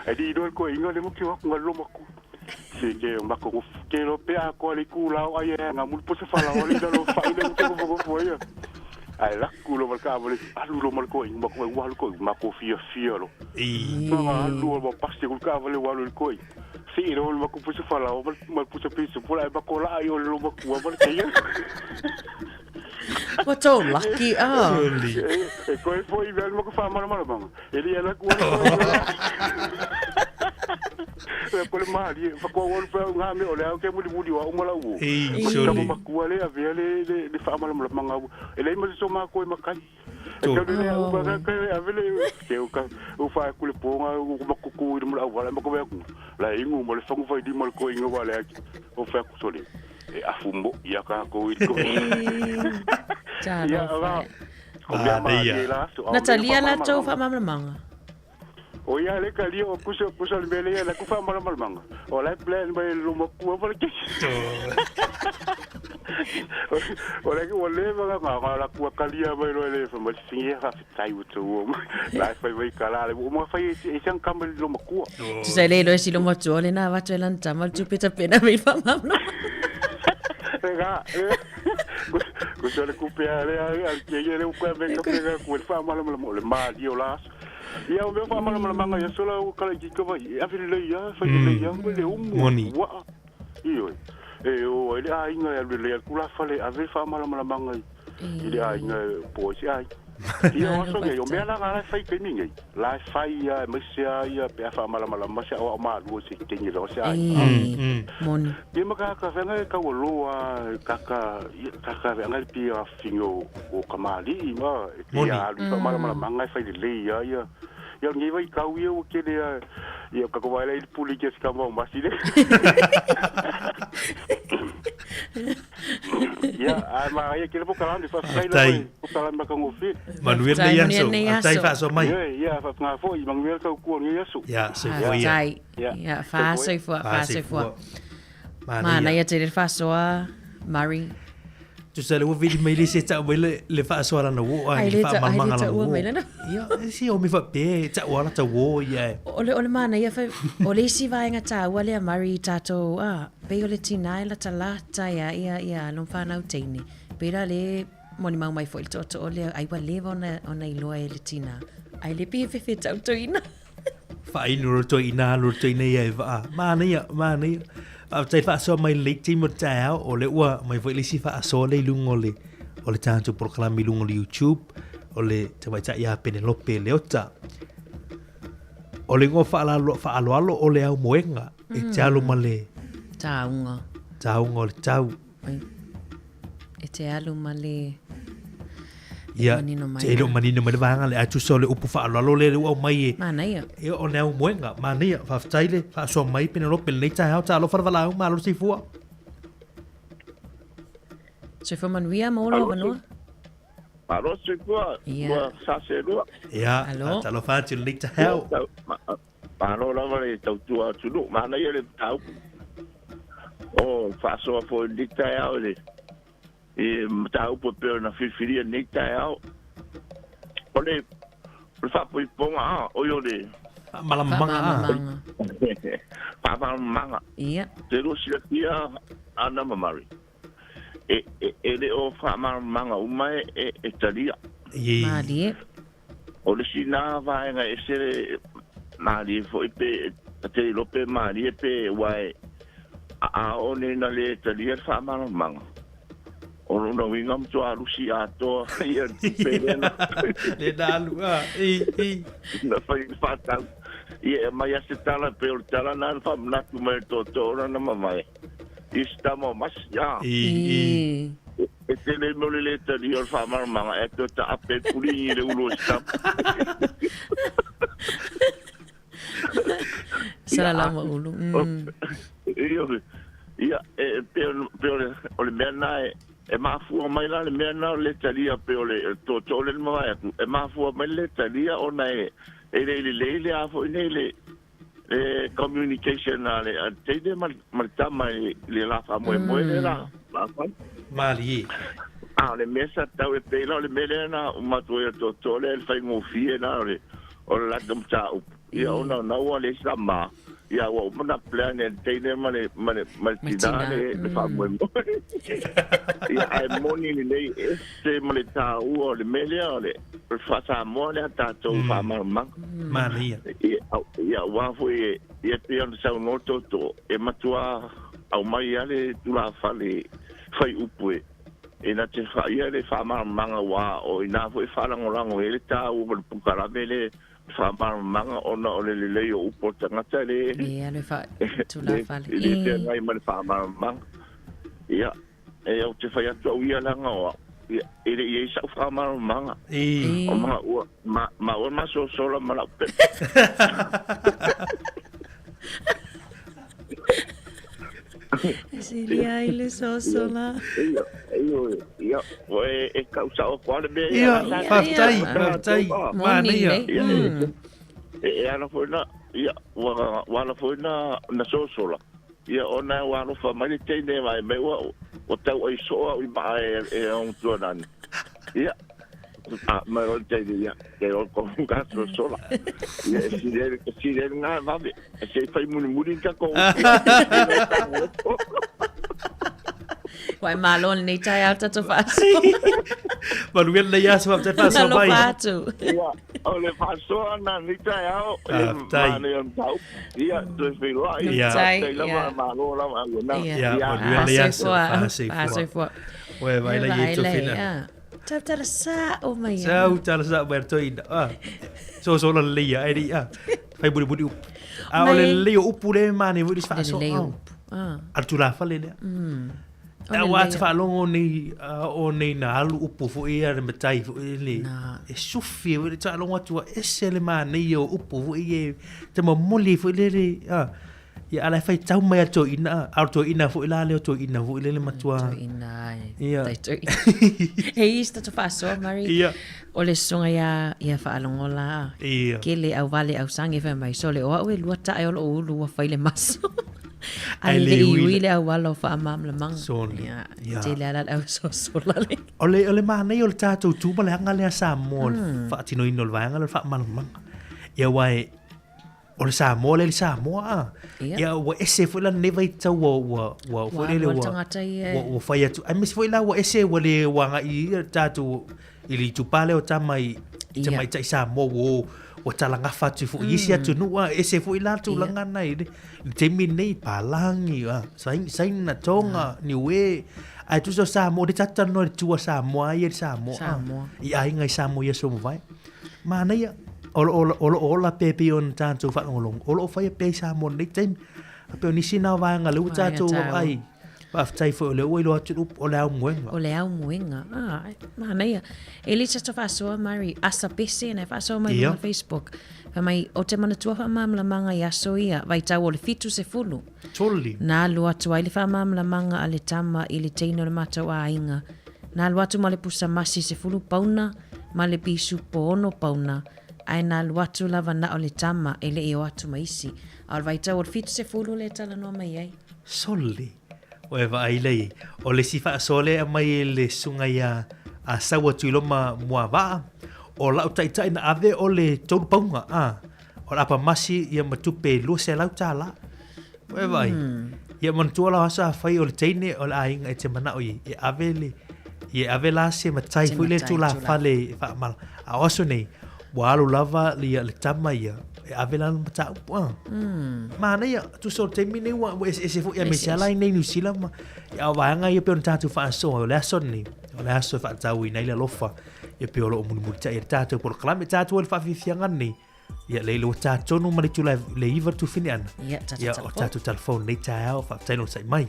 E di do ko inga le mo ki wa ku ngalo mako. Se ke mako ke lo pe a ko le ku la o ai nga mul po se fala o le lo fa le ko ko ko ia. Ai la ku lo ka mo le alu lo mo ko inga mako wa ko mako fia fia lo. I. Nga alu lo pa se ku ka le wa lo ko. Se ro lo mako po se fala o mal po se piso po la mako la ai o lo mako wa mo ke ia. What so lucky ah. E koe foi mea mako wha mana mana manga. E li ana kua E ko le mali, whakoa walu pea ngā mea o le au ke muli muli wa umala uo. Ei, Mako soli. tama makua le avea le le le wha mana mana manga u. E lei masi so mako e makai. E kau le au ka ka ave le ke o ka o wha ku le ponga o makuku i le mula au wala mako mea ku. La ingu mo le whangu whai di mo le ko inga wa le aki. O wha ku soli. E afu mo ia ka ko i ko. Ia Talofa. va. O mea Ah, ma ia. le la so. Natalia la tau whamalamalamaga. O ia le kalia o kusa kusa le mele ia la ku fa mala mala manga. O la plan mai lo mo ku pa le ke. O le o le va nga nga la ku kalia mai lo le fa ma singi ha fi tai u tu. La fai vai kala le o mo fai e sang kam lo mo ku. Tusa le lo si lo mo tu le na va tu lan tama tu peta pena mai fa mamlo. Ga. Kusa le kupe ale ale ke le ku me ka pe ku fa mala mala mo le ma di o la. Ia o mea faamalamalamaga i aso la ua kalaitiiti vai e ave lelei a fai lelei a le umu Moni. Ua ioe e o ai le aiga e alu lelei atu la fale e ave le faamalamalamaga i i le aiga e po ai se aiga. Ia o aso nei o mea la la e fai i taimi nei la e fai a aemaise a ia pe a faamalamalama se aoao malua se teine lava se aiga. Moni. Ia ma kaka feagai e taualoa kaka ia kaka feagai le pia fafine o o kamali'i ma e Moni. pia alu i faamalamalamaga e fai lelei a ia. Ia o lenei vaitau ia ua tele a ia o tatou vaai la i le pule i Jessica Maumasi le. Ia ae manaia tele polokalame faafetai lava Faafetai. i polokalame matagofie. Manuia Faafetai, lenei manuia aso. lenei Faafetai aso. faasoa mai. Ioe, ia faapena foi manuia le tautua o lenei aso. Ia, soifua ia. Faafetai. Ia, Ia, soifua ia. faasoifua, faasoifua. Manaia. Manaia tele le faasoa, Murray. Tusa le ua vili mai le se tau mai le, le faasoa lana uo ai Ai le le ta- ai le faamalamalamaga lana taua uo. mai lana. Ia, si o mi faapea e tau ala tau o ia e. O le, o le manaia fai, o le isi vaega taua lea Murray i tatou, ah, pei o le tinā e latalata ia, ia, ia alo ma fanau teine. Pei la le molimau mai foi i le tootoo lea, ai ua leva ona, ona iloa e le tinā. Ai le pei e fefe tau toeaina. Faainu lo toeaina alu le toeaina ia e vaa. Manaia, manaia. Faafetai faasoa mai lenei taimi o le taeao, o lea ua aumai foi le isi faasoa lea i luga o le, o le tatou polokalame i luga o le YouTube, o le tamaitai ia Penelope Leota. O le igoa faalalo, faaaloalo o le aumoega, e te alu ma le Taauga. taauga o le tau. E te alu ma le Ia, manino mai. te le o manino mai le vaega lea, ae tusa o le upu faaaloalo lea ua aumai e, Manaia. e o le aumoega, manaia, faafetai le faasoa mai Penelope lenei taeao, talofa le valaau, malo le soifua. Soifua manuia ma olo avanoa. Malo soifua, Ia. ua saselua. Ia, Alo. talofa atu lenei taeao. Malo lava le tautua atunuu, manaia le mataupu. O faasoa foi i lenei taeao i le i mataupu e pei ona filifilia i lenei taeao. O le o le faapoipoga a, oi o le Faamalamalamaga a. Faamalamalamaga. Faamalamalamaga. Ia. Te lua silafia Ana ma Mary. E, e, e le o faamalamalamaga uma e, e, e talia. Ie. Malie. O le isi na vaega e ese le malie foi pe te iloa pe malie pe ua e a a oo nei na le talia le faamalamalamaga. O lona uiga matua lusi atoa ia le tupe lea na Le na alu a, i, i. na fai le faatau. Ia e aumai lava se tala pei o le tala na na faamanatu mai e le tootoo ona na mavae. I se tama o masi, a. I, i. E tele mea o le lē talia o le faamalamalamaga ae toe taape ai le puligi i le ulu o se tama. Sala lama ulu. Ioe. Ia, e pei o pei o le o le mea lena e e mafua mai la le mea lena o le lē talia pei o le tootoo lea na mavae atu, e mafua mai le lē talia ona e e le i lelei le a foi nei le le communication a le a le teine ma le ma le tama i le la faamoemoe lea la la fai. Malie. A o le mea sa tatau e pei la o le mea lea na uma atu ai e le tootoo lea le faigofie lena o le o le latou mataupu. Ia ona ona ua leai sa ma, ia ua uma ona plan e le teine ma le ma le ma le tinā le le faamoemoe. Ia ae moni lelei e ese ma le tāua o le mea lea o le o le faa-Samoa lea tatou faamalamalamaga. Manaia. Ia ia aua foi e ia pei ona saunoa tootoo e matua aumai lava le tulafale faiupu e e na te whaia le whaamalamalamaga ua o inā foi e faalagolago ai le tāua ma le pukalame le whaamalamalamaga ona o le lelei o upu o le tagata le Ia le wha tulafale. le le feagai ma le faamalamalamaga. Ia, e ou te fai atu au ia leaga o au, ia, e le i ai sa'u faamalamalamaga. O maua, ma, maua le masoasola ma la'u pepa. Silia i le sosola. Ia, ia, ia, o e, e kau sao atu lava le mea Ia, ia. faafetai, faafetai. Moni Manaia. lelei. Ia, E ala foi na ia ua ua ala foi na na sosola. Ia ona ua alofa mai le teine mai mai ua ua tau ai soa au i maa e e ong tua nani. Ia a mai o le teine ia ke o ko ka sosola. Ia e sile e sile ngā vave. E se fai muli muli ka ko. Wai malo lenei taeao tatou faasoa. Manuia lenei aso faafetai faasoa mai. Alofa atu. Ia, o le faasoa na lenei taeao, e Faafetai. manaia o le mataupu. Ia, toe feiloai. Ia. Faafetai lava, malo lava au na. Ia, manuia lenei aso. Faasoifua. Faasoifua. Oe, vaai la i e tofina. Tau tala sao mai. Sau tala sao mai toina. Ah. So so la lelei ia, ai lei, ah. Fai muli muli upu. A o le lelei o upu le manaia foi le isi faasoa. Le lelei o upu. Ah. A le tulafale lea. A ua ata faalogo nei, o nei na alu upu foi ia le matai foi le. E sufi foi le faalogo atu ua ese le manaia o upu foi ia te momoli foi lele, ah. Ia ala e faitau mai a le toeaina, a o le toeaina foi la lea o toeaina foi lele matua. Toeaina ai. Ia. Tai toeaina. E i isi tatou faasoa, Mari. Ia. O le susuga ia, ia faalogo la. Ia. Kele au vale au sage fai mai, sole o au e lua tae o lou ulu ua fai le maso. Ai le i ui le auala o faamalamalamaga. Sole. Ia. Ia. Tele ala le au sosola le. O le, o le manaia o le tatou tu ma le aga lea Samoa, mm. le faatinoina o le vaega lea o le faamalamalamaga. Ia aua e, o le Samoa lea i le Samoa a. Ia. Ia ua ese foi la lenei vaitau ua ua ua foi lele Ua alu ua tagata ia e- ua, ua fai atu aemaise foi la ua ese ua le ua agai i tatou i le itupa lea o tama i Ia. tamaitai Samoa ua ua talagafa atu foi i isi atunuu a ese foi la tulaga na i le i le taimi lenei palagi a Saina Tonga Niue ae tusa o Samoa lea tatou talanoa i le tua Samoa ia i le Samoa a. Samoa. I aiga i Samoa i aso ua mavae. Manaia, o lo o, o lo o ola pea pei ona tatou faalogologo, o lo o faia pea i Samoa i lenei taimi. A pei o nisi na o vaega lea ua Vaega tatou taua. vaai, faafetai foi o lea ua iloa atu le upu, o le aumoega. O le aumoega. Ah, manaia. E le tatou faasoa, Mari, asa pese na e faasoa mai Ia. luga o le Facebook. Fai mai, o te manatua faamalamalamaga i aso ia, vaitau o le 70. Totally. Na alu atu ai le faamalamalamaga a le tama i le teine o le matou aiga. Na alu atu ma le pusa masi 10 pauna ma le pisupo 6 pauna, ae na alu atu lava na o le tama e le i o atu ma isi. A o le vaitau o le 70 lea e talanoa mai ai. Sole. Ua e vaai lea i ai. O le isi faasoa lea e aumai e le susuga ia a Saua Tuiloma Muavaa, o lau taitai na ave o le 3 pauna, a, o le apamasi ia ma tupe $200. Ua e vaai. Ia manatua la o aso afai o le teine o le aiga e te manao i ai, e ave le, ia e ave la se matai Se foi lea matai tulafale e faamala. A o aso nei, ua alu lava ia le tama ia, e ave lana mataupu a. Manaia, tusa o le taimi nei ua ua eseese foi aemaise lava la i inei Niu Sila ma, ia o vaega ia pei ona tatou faasoa, o le aso lenei, o le aso e faatauina ai le alofa, ia pei o lo o mulimulitai ai le tatou polokalame, tatou ai le faafiafiaga lenei. Ia le ua tatonu ma le itula le 9 le tufine ana. Ia, tatou Ia, o telefoni. tatou telefoni nei taeao, faafetai le onosai mai.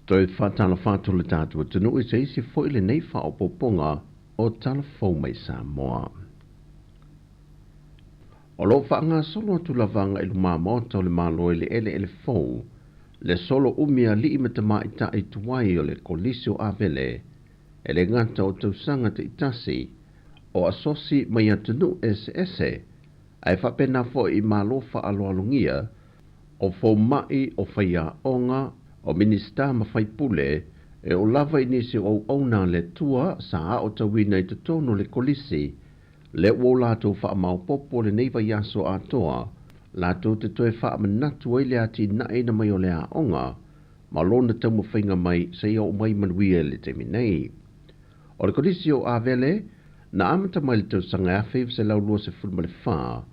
Toe faatalofa atu le tatou atunuu i se isi foi lenei faaopoopoga o Tala Fou mai Samoa. O lo o faagasolo atu lava agai lumā maota o le Malo i le eleele fou, le solo umi alii ma tamaitai tuai o le Kolisi o Avele, e le gata o tausaga taitasi, o asosi mai atunuu eseese, ae faapena foi i Malo faaaloalogia, o foma'i, o faiaoga, o Minisita ma faipule, e oo lava i nisi o auauna a le Atua sa aotauina i totonu o le Kolisi, Lea ua o latou faamaopoopo lenei vaiaso atoa, latou te toe faamanatu ai le atinaeina mai o le aoga ma lona taumafaiga mai seia oo mai manuia i le taimi nei. O le Kolisi o Avele, na amata mai i le tausaga 1924,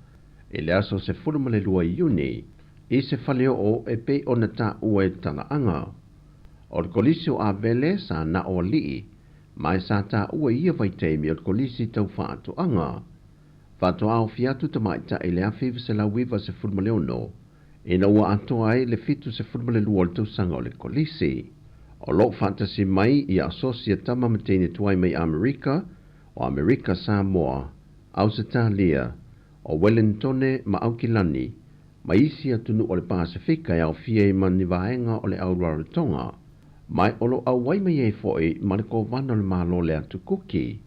i le aso 12 Iuni, i se faleoo e pei ona taua e Talaaga. O le Kolisi o Avele sa na o alii, ma e sa taua i ia vaitaimi o le Kolisi Tau Faatoaga. Faatoa ofi atu tamaitai i le 1996, ina ua atoa ai le 72 o le tausaga o le Kolisi. O lo o faatasi mai i asosi a tama ma teine tuai mai Amerika, o Amerika Samoa, Ausetalia, o Welentone ma Aukilani, ma isi atunuu o le Pasefika e aofia ai ma ni vaega o le Au Rarotonga. Ma o lo o auai mai ai fo'i ma le Kovana o le Malo le Atu Kuki,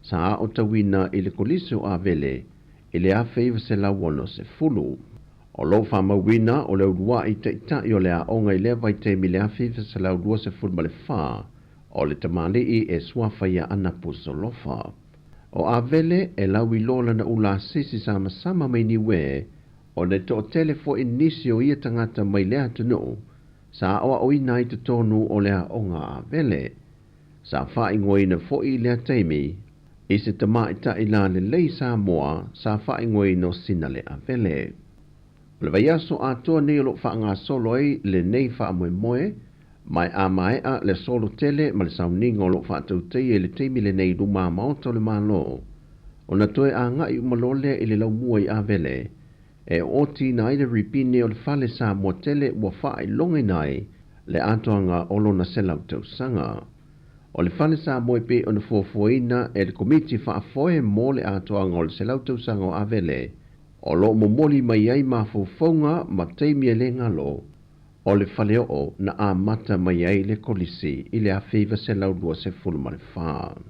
sa aotauina i le Kolisi o Avele i le 1960. O lo o faamauina o le uluai taʻitaʻi o le aoga i lea vaitaimi i le 1924, o le tamalii e suafa ia Anapu Solofa. O Avele e lauiloa lana ula asisi samasama mai Niue, ona e toatele fo'i nisi o ia tagata mai lea atunuu sa aoaoina ai totonu o le aoga a Avele. Sa faaigoaina fo'i i lea taimi i se tamaitai lalelei Samoa sa faaigoaina o Sinale Avele. O le vaiaso atoa nei o lo o faagasolo ai lenei faamoemoe, ma e a maea le solo tele ma le sauniga o lo o faatautaia i le taimi lenei i luma maota o le Malo, ona toe agai uma loa lea i le laumua i Avele e ootiina ai le ripine o le fale Samoa tele ua faailogaina ai le atoaga o lona 100 tausaga. O le fale Samoa e pei ona fuafuaina e le Komiti Faafoe mo le atoaga o le 100 tausaga o Avele, o lo o momoli mai ai mafaufauga ma taimi e le galo o le faleoo na amata mai ai le Kolisi i le 1924.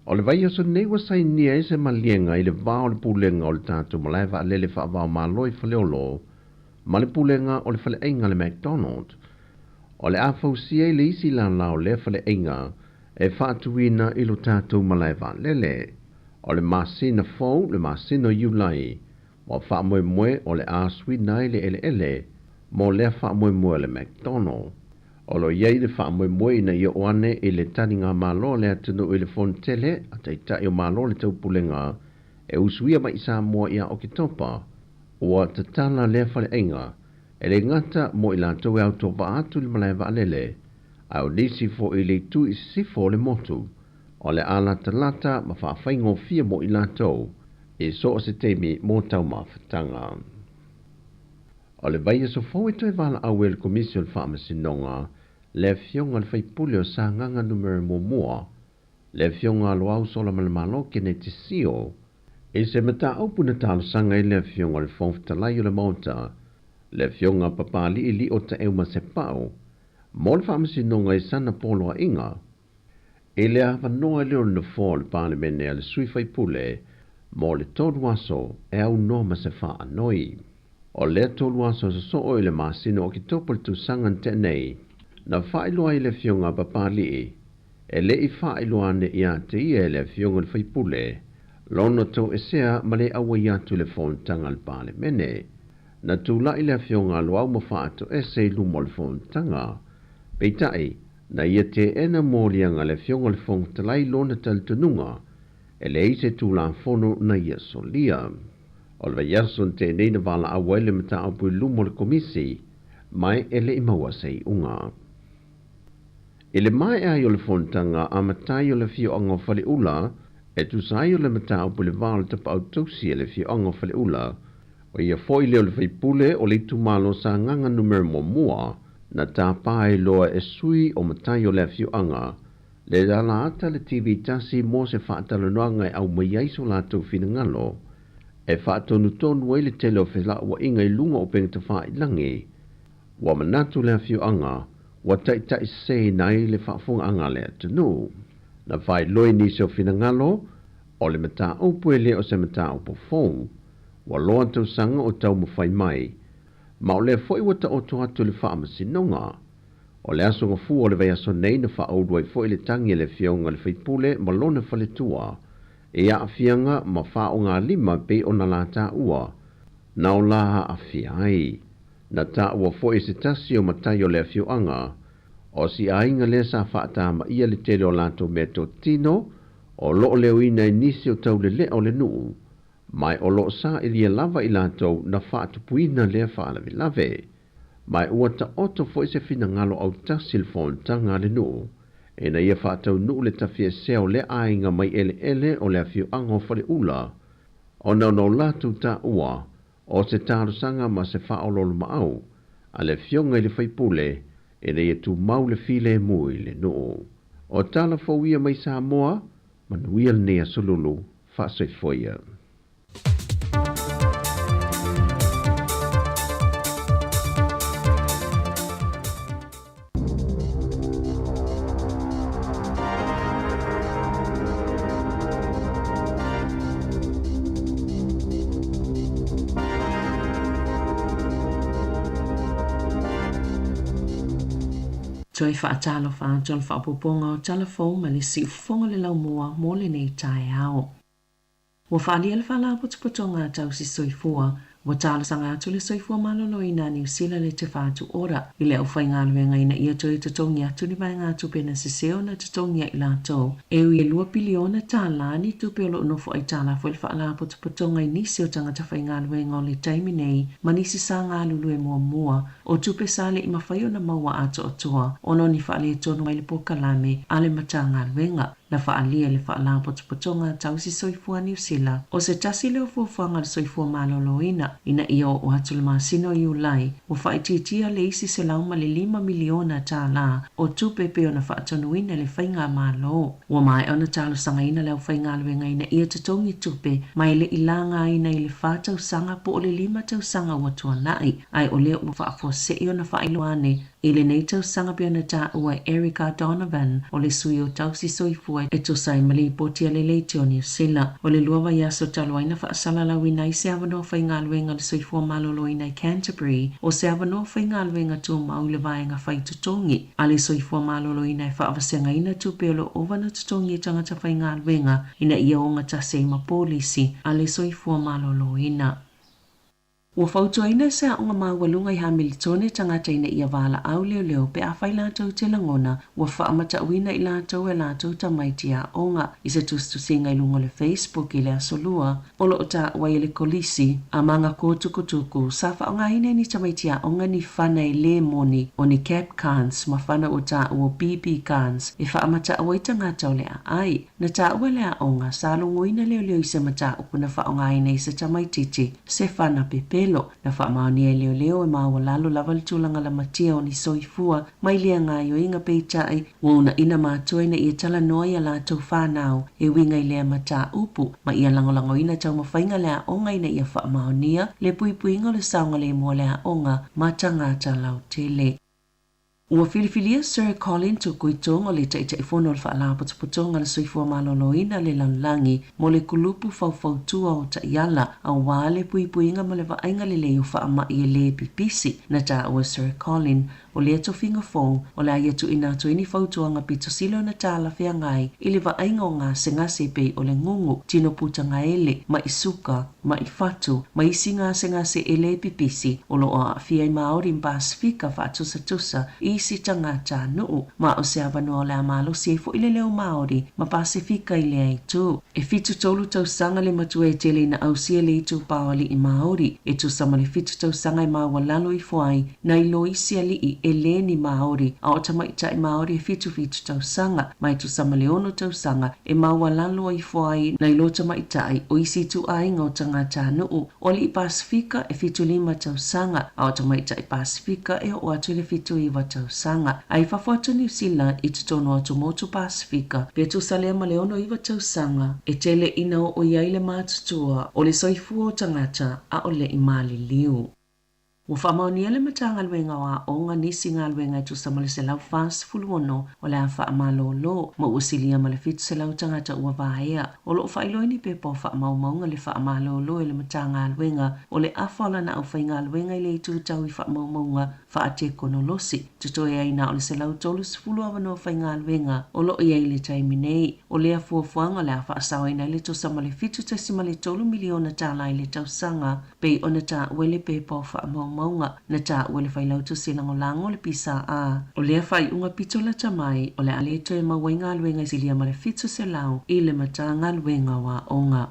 O le vaiaso nei ua sainia ai se maliega i le va o le Pulega o le tatou Malae Vaalele Faava-o-Malo i Faleolo ma le Pulega o le Faleaiga le McDonald. O le a fausia ai le isi lala o lea faleaiga e faatuina i lo tatou malae vaalele. O le masina fou, le masina o Iulai, ua faamoemoe o le a suina ai le eleele mo lea faamoemoe o le McDonald. O lo o i ai le faamoemoe ina ia oo ane i le taligamalo a le atunuu i le Fonotele a Taitai o Malo o le Taupulega e usuia mai i Samoa ia Oketopa, ua tatala lea faleaiga e le gata mo i latou e autovaa atu i le malae vaalele, a o nisi foi i le itu i sisifo o le motu, o le a latalata ma faafaigofie mo i latou i so o se taimi mo taumafataga. O le vaiaso fou e toe valaau ai le Komisi o le Faamasinoga le Afioga i le Faipule o Sagaga Numera Muamua, le Afioga a Loau Solamalemalo Keneti Sio, i se mataupu na talosaga ai le Afioga i le Fofoga Fetalai o le Maota, le Afioga a Papali'i Lio Taeuma Sepau, mo le Faamasinoga i sana poloaiga. I le avanoa lea o le Nofoa o le Palemene a le sui faipule mo le tolu aso e aunoa ma se faanoi. O lea tolu aso sosoo i le masina o Oketopa le tausaga na tea nei, na faailoa ai le Afioga a Papali'i, e le i faailoa ane ia te ia e le Afioga i le Faipule, lona toesea ma le auai atu i le fonotaga a le Palemene. Na tulai le Afioga a Loau ma faatoese i luma o le fonotaga. Peitai, na ia teena moliaga a le Afioga i le Fofoga Fetalai lona talitonuga e leai se Tulafono na ia solia. O le vaiaso na tea nei na valaau ai le mataupu i luma o le Komisi, ma e le i maua se iuga. I le maea ai o le fonotaga a matai o le afioaga o Faleula, e tusa ai o le mataupu i le va o le tapaau tausi a le afioaga o Faleula, o ia foi lea o le faipule o le itumalo o Sagaga Numera Muamua, na tapa ai loa e sui o matai o le afioaga, le ala ata le TV tasi mo se faatalanoaga e aumai ai so latou finagalo, e faatonutonu ai le tele o felauaiga i luga o upega tafailagi. Ua manatu le afioaga ua taitaiseseina ai le faafofogaaga a le atunuu. Na faailoa nisi o finagalo, o le mataupu e le o se mataupu fou. Ua loa tausaga o taumafai mai, ma o lea foi ua taoto atu i le Faamasinoga. O le aso Gafua o le vaiaso nei na faaulu ai foi le tagi a le Afioga i le Faipule ma lona faletua i aafiaga ma faogalima pei ona la taua na o la aafia ai. Na taua foi e se tasi o matai o le afioaga o si aiga lea sa faatamaia le tele o latou meatotino o lo o leoina i nisi o taulelea o le nuu, ma o lo o sailia lava i latou na faatupuina lea faalavelave. Ma ua taoto foi se finagalo autasi i le fonotaga a le nuu, ina ia faataunuu le tafiesea o lea aiga mai eleele o le afioaga o Faleula, ona o latou taua o se talosaga ma se faaoloolomaau a le Afioga i le Faipule ina ia tumau le filemu i le nuu. O tala fou ia mai Samoa, manuia lenei aso lulu, faasoifua ia. Toe faatalofa atu o le faaopoopoga o Tala Fou ma le Siufofoga o le Laumua mo lenei taeao. Ua faaalia le Faalapotopotoga a Tausi Soifua, ua talosaga atu le Soifua Maloloina a Niu Sila le Te Whatu Ora i le aufaigaluega ina ia toe totogi atu ni vaegatupe na sese ona totogi ai latou e ui e $2 piliona ni tupe o lo o nofo aitalafu ai le Faalapotopotoga i nisi o tagata faigaluega o le taimi nei ma nisi sa galulue muamua o tupe sa le i mafai ona maua atoatoa ona o ni faaletonu mai le polokalame a le Matagaluega na faaalia e le Faalapotopotoga a Tausi Soifua Niu Sila o se tasi lea o fuafuaga a le Soifua Maloloina ina ia oo atu le masina o Iulai ua faaitiitia le isi $105 miliona o tupe e pei ona faatonuina e le Faigamalo. Ua maea ona talosagaina le aufaigaluega ina ia totogi tupe ma e le i lagaina i le 4 tausaga po o le 5 tausaga ua tuanai, ae o lea ua faafuasei ona faailoa ane i lenei tausaga pei ona taua e Erica Donovan o le sui o Tausi Soifua e tusa ai ma lipoti a le Leitio Niu Sila. O le 2 vaiaso talu ai na faasalalauina ai se avanoa faigaluega o le Soifua Maloloina i Canterbury o se avanoa faigaluega tumau i le vaega faitotogi a le Soifua Maloloina e faavasegaina tupe o lo o ova na totogi e tagata faigaluega ina ia ogatasi ai ma polisi a le Soifua Maloloina. Ua fautuaina se aoga maualuga i Hamiltone tagata ina ia valaau leoleo pe afai latou te lagona ua faamatauina i latou e latou tamaiti aoga i se tusitusiga i luga o le Facebook i le aso lua o lo o taua ai e le kolisi a maga kōtukutuku sa faaaogaina e ni tamaiti aoga ni fana e lē moni o ni cap guns ma fana ua taua o BB guns e faamatau ai tagata o le aai. Na taua e le aoga sa logoina leoleo i se mataupu na faaaogaina i se tamaitiiti se fana pepelo na faamaonia e leoleo e maualalo lava le tulaga lamatia o ni soifua mai le gaoioiga peitai ua uunaina matua ina ia talanoa ia latou fanau e uiga i lea mataupu ma ia lagolagoina taumafaiga le aoga ina ia faamaonia le puipuiga o le saogalemu o le aoga ma tagata lautele. Ua filifilia Sir Colin Tukuitonga o le Taitaifono o le Faalapotopotoga a le Soifua Maloloina le Lalolagi mo le Kulupu Faufautua o Taiala auā le puipuiga ma le vaaiga lelei o faamai e lē pipisi na taua e Sir Colin o lea tofiga fou o le a ia tuuina atu ai ni fautuaga pito sili ona talafeagai i le vaaiga o gasegase e pei o le gugu, tino putagaele, ma'i suka, ma'i fatu, ma isi gasegase e lē pipisi o lo o aafia ai Māori ma Pasifika faatusatusa i isi tagatanuu ma o se avanoa o le a malosi ai foʻi le leo Māori ma Pasifika i lea itu. E 73 tausaga le matua e tele ina ausia le itupa o aliʻi Māori e tusa ma le 7 tausaga e maualalo ifo ai nai lo isi aliʻi e lē ni Māori a o tamaitai Māori e 77 tausaga ma e tusa ma le 6 tausaga e maualalo ifo ai nai lo tamaitai o isi ituaiga o tagatanuu. O aliʻi Pasifika e 75 tausaga a o tamaitai Pasifika e oo atu i le 79 tausaga. Ae i fafo atu o Niu Sila i totonu o atumotu Pasifika pe tusa lea ma le 69 tausaga e tele ina oo i ai le matutua o le soifua o tagata ʻaʻole i maliliu. Ua faamaonia le Matagaluega o Aoga nisi galuega e tusa ma le 146 o le a faamalōlō ma ua silia ma le 700 tagata ua vaea. O lo o faailoa i ni pepa o faamaumauga le faamalōlō e le Matagaluega o le afa o lana aufaigaluega i le itu tau i faamaumauga faatekonolosi. Totoe ai na o le 130 avanoa faigaluega o lo o i ai i le taimi nei. O lea fuafuaga o le a faasaoina ai le tusa ma le $7.3 miliona i le tausaga pei ona taua i le pepa o faamaumauga na taua e le Failautusi Lagolago o le PSA. O lea faaiuga pito lata mai o le a le toe maua ai galuega e silia ma le 700 i le Matagaluega o Aoga.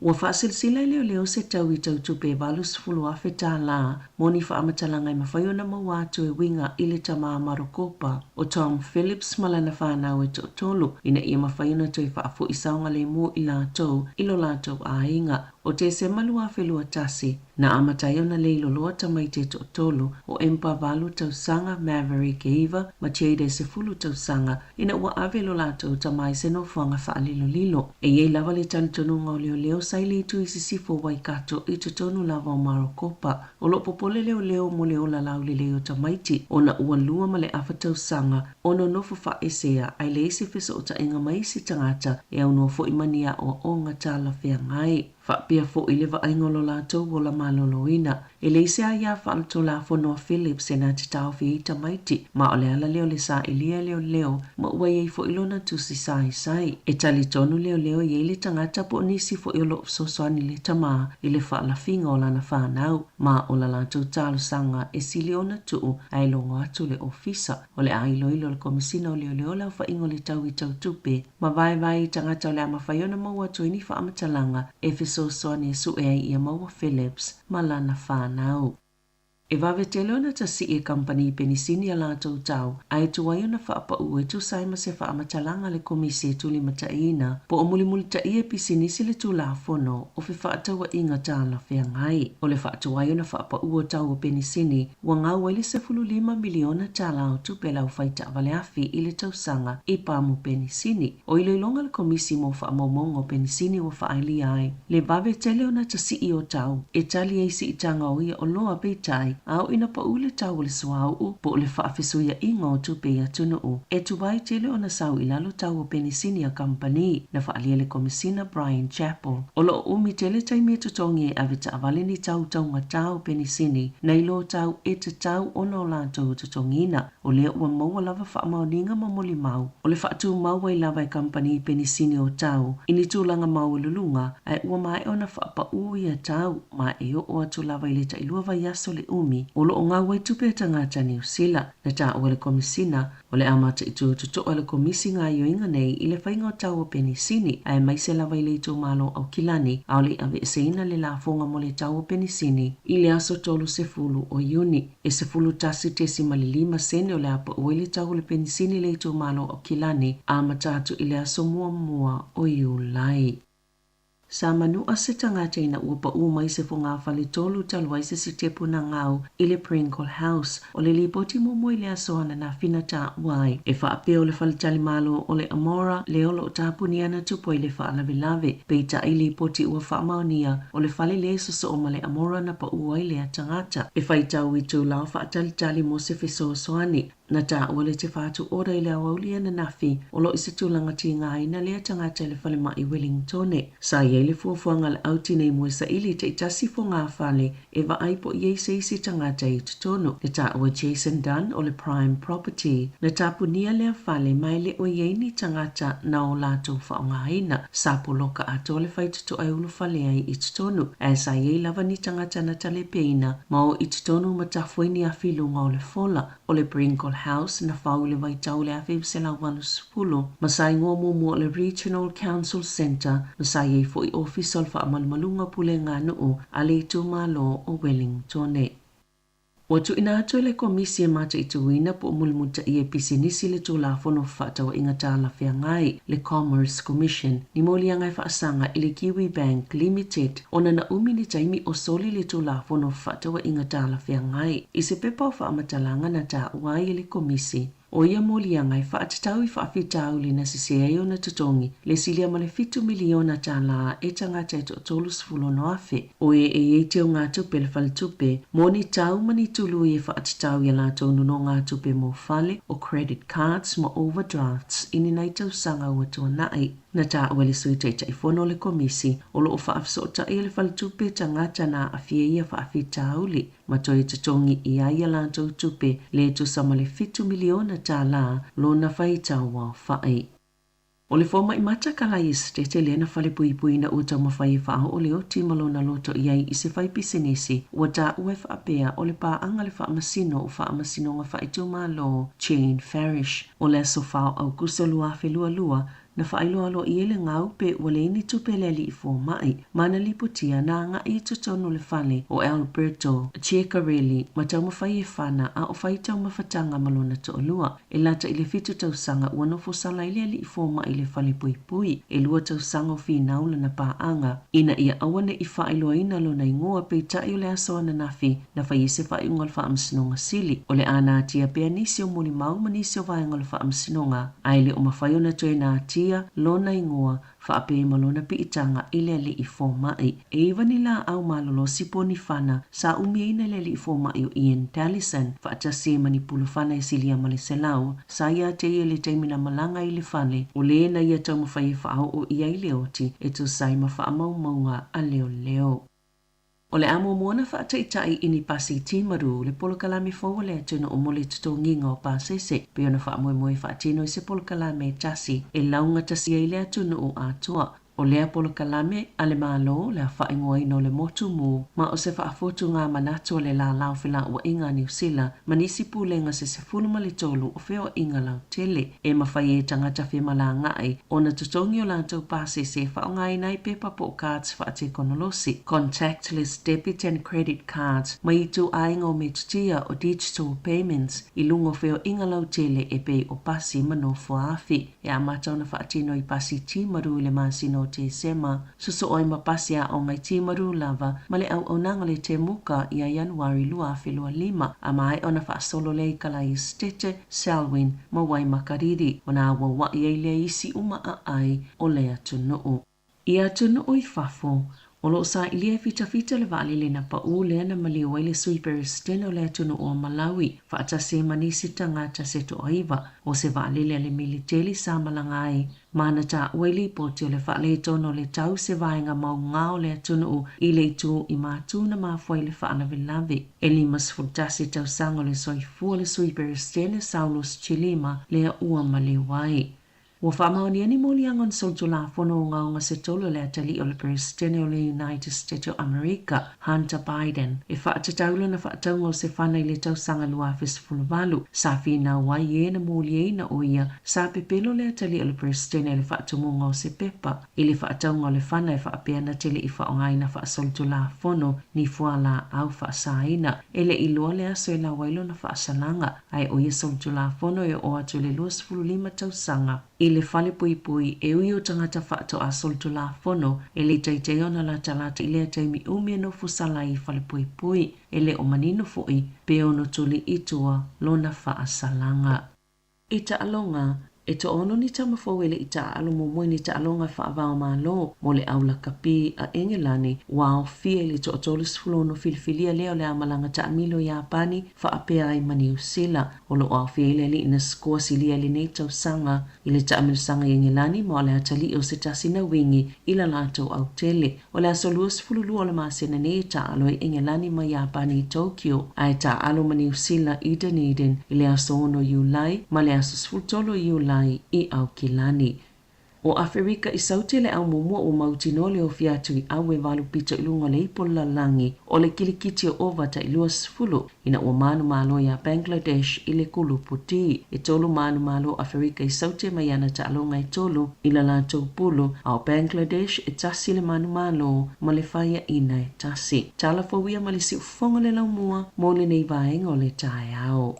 Ua faasilasila e leoleo se tau i tautupe e $80,000 mo ni faamatalaga e mafai ona maua atu e uiga i le tama Marokopa o Tom Phillips ma lana fanau e toatolu ina ia mafai ona toe faafoʻi saogalemu i latou i lo latou aiga. O Tesema 2021, na amata ai ona leiloloa tamaiti e toatolu o Empa 8 tausaga, Maverick e 9 ma Jade e 10 tausaga ina ua ave lo latou tama i se nofoaga faalilolilo. E i ai lava le talitonuga o leoleo sa i le itu i sisifo o Waikato i totonu lava o Marokopa. O lo o popole leoleo mo le ola laulelei o tamaiti ona ua 2.5 tausaga o nonofo faaesea ae leai se fesootaiga ma isi tagata e aunoa foʻi ma ni aoaoga talafeagai. Faapea foʻi le vaaiga o lo latou ola malōlōina. E leai se aiā faaletulafono a Phillips e na te taofi ai tamaiti, ma o le ala lea o le sailia e leoleo ma ua i ai foʻi lona tusi saisai. E talitonu leoleo e i ai le tagata po o nisi foʻi o loo fesoasoani i le tamā i le faalafiga o lana fanau, ma o la latou talosaga e sili ona tuu ae logo atu le ofisa. O le a iloilo e le Komesina o Leoleo le aofaiga o le tau i tau tupe ma vaevae i tagata o le a mafai ona maua atu ai ni faamatalaga e fesoasoani e sue ai ia maua Phillips ma lana fanau. E vave tele ona tasii e kamupani penisini a latou tau, ae tuai ona faapauu e tusa ai ma se faamatalaga a le Komisi e Tulimataiina po o mulimulitaia e pisinisi le Tulafono o Fefaatauaiga Talafeagai. O le faatuai ona faapauu o tau o penisini ua gau ai le $15 miliona tala o tupe a le aufai taavale afi i le tausaga i pamu penisini. O iloiloga a le Komisi mo Faamaumauga o Penisini ua faaelia ai le vave tele ona tasii o tau e tali ai siitaga o ia oloa peitai a oo ina pau le tau o le suauu po o le faafesuiaiga o tupe i atunuu e tuai tele ona sau i lalo tau o penisini a kamupani, na faaalia e le Komesina Bryan Chappell. O lo o umi tele taimi e totogi e ave taavale ni tau taugatā o penisini nai lo tau e tatau ona o latou totogiina. O lea ua maua lava faamaoniga ma molimau o le faatumau ai lava e kamupani penisini o tau i ni tulaga maualuluga ae ua maea ona faapaū ia tau ma e oo atu lava i le tailua vaiaso le umi o lo o gau ai tupe a tagata Niu Sila. Na taua e le Komesina o le a mataitū totoa e le Komisi gaoioiga nei i le faiga o tau o penisini aemaise lava i le itumalo o Aukilani aole i aveeseina le lafoga mo le tau o penisini i le aso 30 o Iuni. E 11.5 sene o le a pau ai le tau o le penisini i le itumalo o Aukilani amata atu i le aso muamua o Iulai. Sa manua se tagata ina ua paū mai se fogafale tolu talu ai se sitepu na gau i le Pringle House. O le lipoti muamua i le aso ananafi na taua ai e faapea o le faletalimalo o le Amora lea o lo o tapunia na tupu ai le faalavelave. Peitai lipoti ua faamaonia o le fale lea e sosoo ma le Amora na paū ai lea tagata. E faitau i tula o faatalitali mo se fesoasoani. Na taua le tefa atu order i le aoauli ananafi o lo o i se tulaga tigaina lea tagata i le falemai Wellingtone. Sa i ai le fuafuaga a le au tinei mu e saili i taitasi fogafale e vaai po o i ai se isi tagata i totonu. Na taua Jason Dunn o le Prime Property. Na tapunia lea fale ma e le o i ai ni tagata na o latou faaaogaina. Sa poloka atoa le faitotoa e ulufale ai i totonu ae sa i ai lava ni tagata na talepeina ma o i totonu ma tafu ai ni afi i luga o le fola. O le Pringle House na fau i le vaitau o le 1980 ma sa igoa muamua o le Regional Council Centre ma sa i ai foʻi ofisa o le faamalumaluga o pulega nuu a le itumalo o Wellingtone. Ua tuuina atu e le Komisi e mataituina po o mulimulitaia e pisinisi le Tulafono Fefaatauaiga Talafeagai, le Commerce Commission, ni moliaga e faasaga i le Kiwi Bank Limited ona na umi ni taimi o soli le Tulafono Fefaatauaiga Talafeagai i se pepa o faamatalaga na taua ai e le Komisi o ia moliaga e faatatau i faafitauli na sesē ai ona totogi le silia ma le $7 miliona e tagata e toa-36,000 o e e i ai teugatupe le faletupe mo ni tau ma ni tului e faatatau i a latou nonogatupe mo fale o credit cards ma overdrafts i ni nai tausaga ua tuanai. Na taua e le Sui Taitaifono o le Komisi o lo o faafesootai e le faletupe tagata na aafia i ia faafitauli ma toe totogi i ai a latou tupe le tusa ma le $7 miliona lona faitau aofai. O le fomai mata Kalai Esetete lea na falepuipuina ua taumafai e faaoo le oti ma lona loto i ai i se fai pisinisi ua taua e faapea o le paaga le faamasino o Faamasinoga Faaitumalo Jane Farish. O le aso 4 o Aukuso 2022 na faailoa aloaia i le gau pe ua leai ni tupe a le alii fomai ma na lipotia na agai i totonu o le fale o Alberto Ceccarelli ma taumafai e fana a o fai taumafataga ma lona toalua. E lata i le 7 tausaga ua nofo sala ai le alii fomai i le fale puipui. E 2 tausaga o finau lana paaga ina ia aua ne i faailoaina lona igoa peitai o le aso ananafi na fai ai se faaiuga o le Faamasinoga Sili. O le a natia pea nisi o molimau ma nisi o vaega o le Faamasinoga ae le o mafai ona toe natia faataatia lona igoa faapea ma lona piitaga i le alii fomaʻi. E iva ni laau malolosi po o ni fana sa umiaina e le alii fomaʻi o Ian Dallison faatasi ai ma ni pulufana e silia ma le selau sa iā te ia i le taimi na malaga ai i le fale o lē na ia taumafai e faaoo i ai le oti e tusa ai ma faamaumauga a leoleo. O le a muamua ona faataitai i ni pasi timaru le polokalame fou a le atunuu mo le totogiga o pasese pei ona faamoemoe e faatino i se polokalame e tasi e laugatasi ai le atunuu atoa. O lea polokalame a le Malo le a faaigoaina o le Motu Mu ma o se faafotuga manatu a le Lālā o Felauaiga a Niu Sila ma nisi pulega se 13 o feoaiga lautele e mafai ai e tagata femalagaai ona totogi o latou pasese e faaaogaina ai pepa po o cards faatekonolosi, contactless debit and credit cards, ma ituaiga o metotia o digital payments i luga o feoaiga lautele e pei o pasi ma nofoaafi. E amata ona faatino i pasi timaru i le masina o Tesema, sosoo ai ma pasi aoga i Timaru lava ma le auaunaga o le Temuka ia Ianuari 2025, a maea ona faasolo lea i Kalaesetete, Selwyn ma Waimakariri, ona auauai ai lea i isi uma aai o le atunuu. I atunuu i fafo, o loo sailia e fitafita le vaalele na paū lea na maliu ai le Sui Peresetene o le atunuu o Malawi faatasi ai ma nisi tagata se toaiva. O se vaalele a le militeli sa malaga ai ma na taua i lipoti o le faaletonu o le tau se vaega maugā o le atunuu i le itu i matu na mafua ai le faalavelave. E 51 tausaga o le soifua o le Sui Peresetene Saulos Chilima lea ua maliu ai. Ua faamaonia ni moliaga o ni solitulafono ogaoga se tolu e le atalii o le Peresetene o le United States o Amerika, Hunter Biden, e faatatau lona faatauga o se fana i le tausaga 2018. Sa finau ai e na moliaina o ia sa pepelo le atalii o le Peresetene i le faatumuga o se pepa i le faatauga o le fana e faapea na te lei faaaogaina faasolitulafono ni fualaau faasaina. E le i iloa le aso e laua ai lona faasalaga, ae o ia solitulafono e oo atu i le 25 tausaga i le falepuipui e ui o tagata faatoa solitulafono e le taitai ona latalata i lea taimi umi e nofo sala ai i falepuipui. E le o manino foi pe ono tuli i tua lona faasalaga. I taaloga, e toaono ni tama fou e le i taaalo muamua i ni taaloga faava-o-Malo mo le au lakapi a Engelani ua aofia i le toa-36 filifilia lea o le a malaga taamilo i Iapani faapea ai ma Niu Sila. O lo o aofia ai le alii na sikoa silia i lenei tausaga i le taamilosaga i Engelani ma o le atalii o se tasi na uigi i la latou autele. O le aso 22 o le masina nei e taaalo ai Engelani ma Iapani i Tokyo, ae taaalo ma Niu Sila i Dunedin i le aso 6 Iulai ma le aso 13 Iulai i Aukilani. O Aferika i Saute le au muamua ua mautinoa le ofi atu i awe valu pito i luga o le ipo lalagi o le kilikiti o ova tai 20 ina ua manumalo iā Bangladesh i le kulupu D. E tolu manumalo o Aferika i Saute mai ana taaloga e tolu i la latou pulu, a o Bangladesh e tasi le manumalo ma le faiaina e tasi. Tala fou ia ma le siufofoga o le laumua mo lenei vaega o le taeao.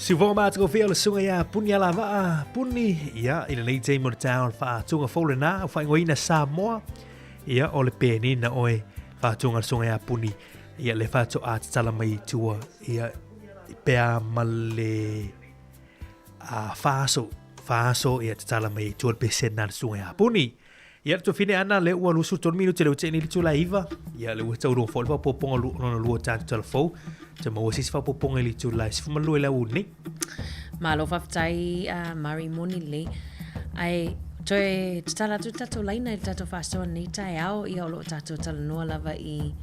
Siufoga matagofie o le susuga ia Puni Alavaa Puni, ia, i lenei taimi o le taeao o le faatuga fou lena, ua faaigoaina Samoa, ia, o le penina oe, faatuga le susuga ia Puni, ia, le faatoa tatala mai i tua, ia, pe a ma le a faaso, faaso, ia, tatala mai i tua le pesena le susuga ia Puni. Ia le tuafine ana le ua 23 minute le ua tea nei le itula e 9. Ia le ua taurua foi le faaopoopoga lona lua o tatou talafou. Toe maua se isi faaopoopoga i le itula e 12 i le aoauli nei. Malo faafetai a Mari moni lelei. Ae toe tatala atu le tatou laina i le tatou faasoa nei taeao, ia o lo o tatou talanoa lava i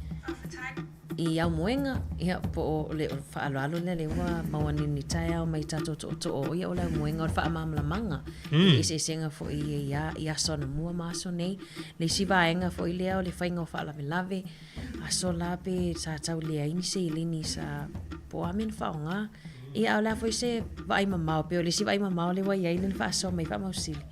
i aumoega, ia, po o le faaaloalo lea lea ua maua nei i taeao mai tatou tootoo, ia o le aumoega o le faamalamalamaga mm. i le eseesega foi i, ia, i aso anamua ma aso nei. Le isi vaega foi lea o le faiga o faalavelave, aso la pe sa tau leai ni seleni sa po o a mea na faaaoga. Ia, a o le a foi se vaai mamao, pe o le isi vaai mamao lea ua i ai le na faasoa mai faamausili.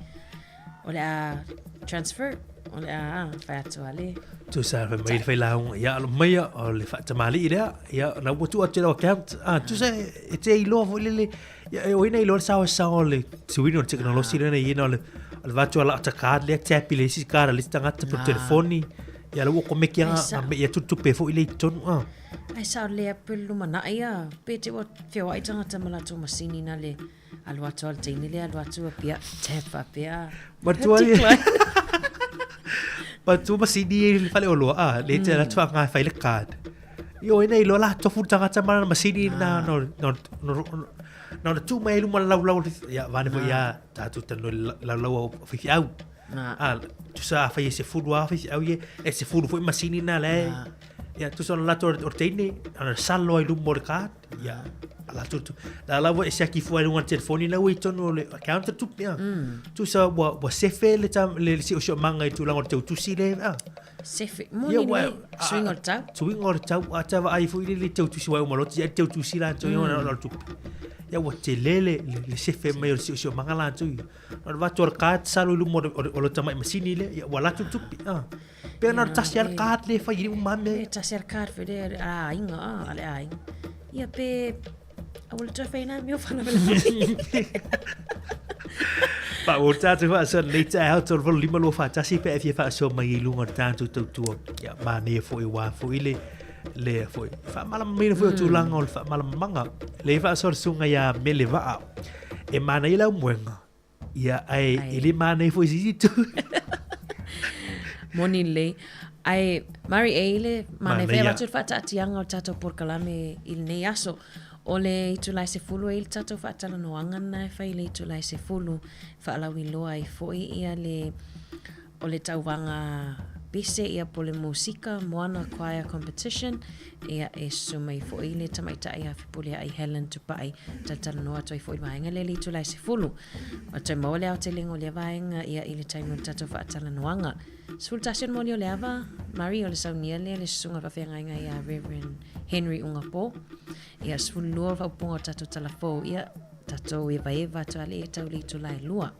O le a transfer, o le a fai atu a le. Tusa fai mai le fai lauga, ia alo mai o le faatamalii lea, ia na ua tuu atu i lau account. Ah, tusa e te iloa foi lele, ia e oi na iloa le saoa sao o le suiga o le teknolosi lea na i ai na o le o le vatu ala o ta card lea tap i le isi card a le isi tagata po o le telefoni. Ia la ua komeki anga nga me ia tutupe foi le i totonu. Ah. Ai sao lea pe lumanai ia, pe te ua feoai tagata ma latou masini na le Alu atu a le teine lea, alu atu a pia, tap faapea. Matua ia. Matua masini i le fale oloa, a, le te atu a ngā whai le card. I o ina i loa la tofu tangata mana masini na no no no no na tu mai luma lau lau ia vane foi ia tātou tanu lau lau au whiwhi au. A tusa a whai e se fulu a whiwhi au ie e se fulu foi masini na le. Ia tusa ona lato o teine ana salo ai luma o le card. Ia, ala tu tu. La la ua e siaki fua i luga o le telefoni la ua i totonu o le account le tupe a. Tusa ua ua sefe le tam le le siosiomaga i tulaga o le teutusi le a. Sefe, moni Ia, ua- le suiga o le tau. Suiga o le tau a ta vaai foi le le teutusi ua uma loa ia le teutusi latou ia ona o le tupe. Ia ua tele le le le sefe mai o le siosiomaga latou ia. O le vatu o le card salo i luma o le o le o le tamai masini lea, ia ua alu atu le tupe a. Pe na o le tasi lava le card lea e fai ai uma lava mea. E tasi lava le card foi lea a aiga, a le aiga. Ia pe aua le toe fai nā mea o faalavelave. Pa o tātou whaasoa nei taeao 3 8 5 2 4 1 pe e fia whaasoa mai i lunga o le tātou tautua. Ia mānia foi wā foi le le foi. Whaamalama foi o tūlanga o le whaamalamamaga. Le whaasoa le sunga ia mele waa. E māna i lau moenga. Ia, ai, e le mānei foi se isi itu. Moni lelei. Ae, Mari, e i le mānei fai avatu le faataatiaga o le tatou polokalame i lenei aso. O le itula e 10 e i le tatou faatalanoaga lena e fai i le itula e 10, faalauiloa ai foi ia le o le tauvaga pese ia po o le musika Moana Choir Competition ia e susu mai foi le tamaitai a Fepuleai Helen Tupai talatalanoa atu ai foi i le vaega lea i le itula e 10. O toe maua le aotelega o lea vaega ia i le taimi o le tatou faatalanoaga. 11 o le moli o le ava, Mari o le saunia lea le susuga faafeagaiga ia Reverend Henry Ungapo. Ia 12 o le faaupuga o le tatou talafou ia tatou evaeva atu a le e tau le itula e lua.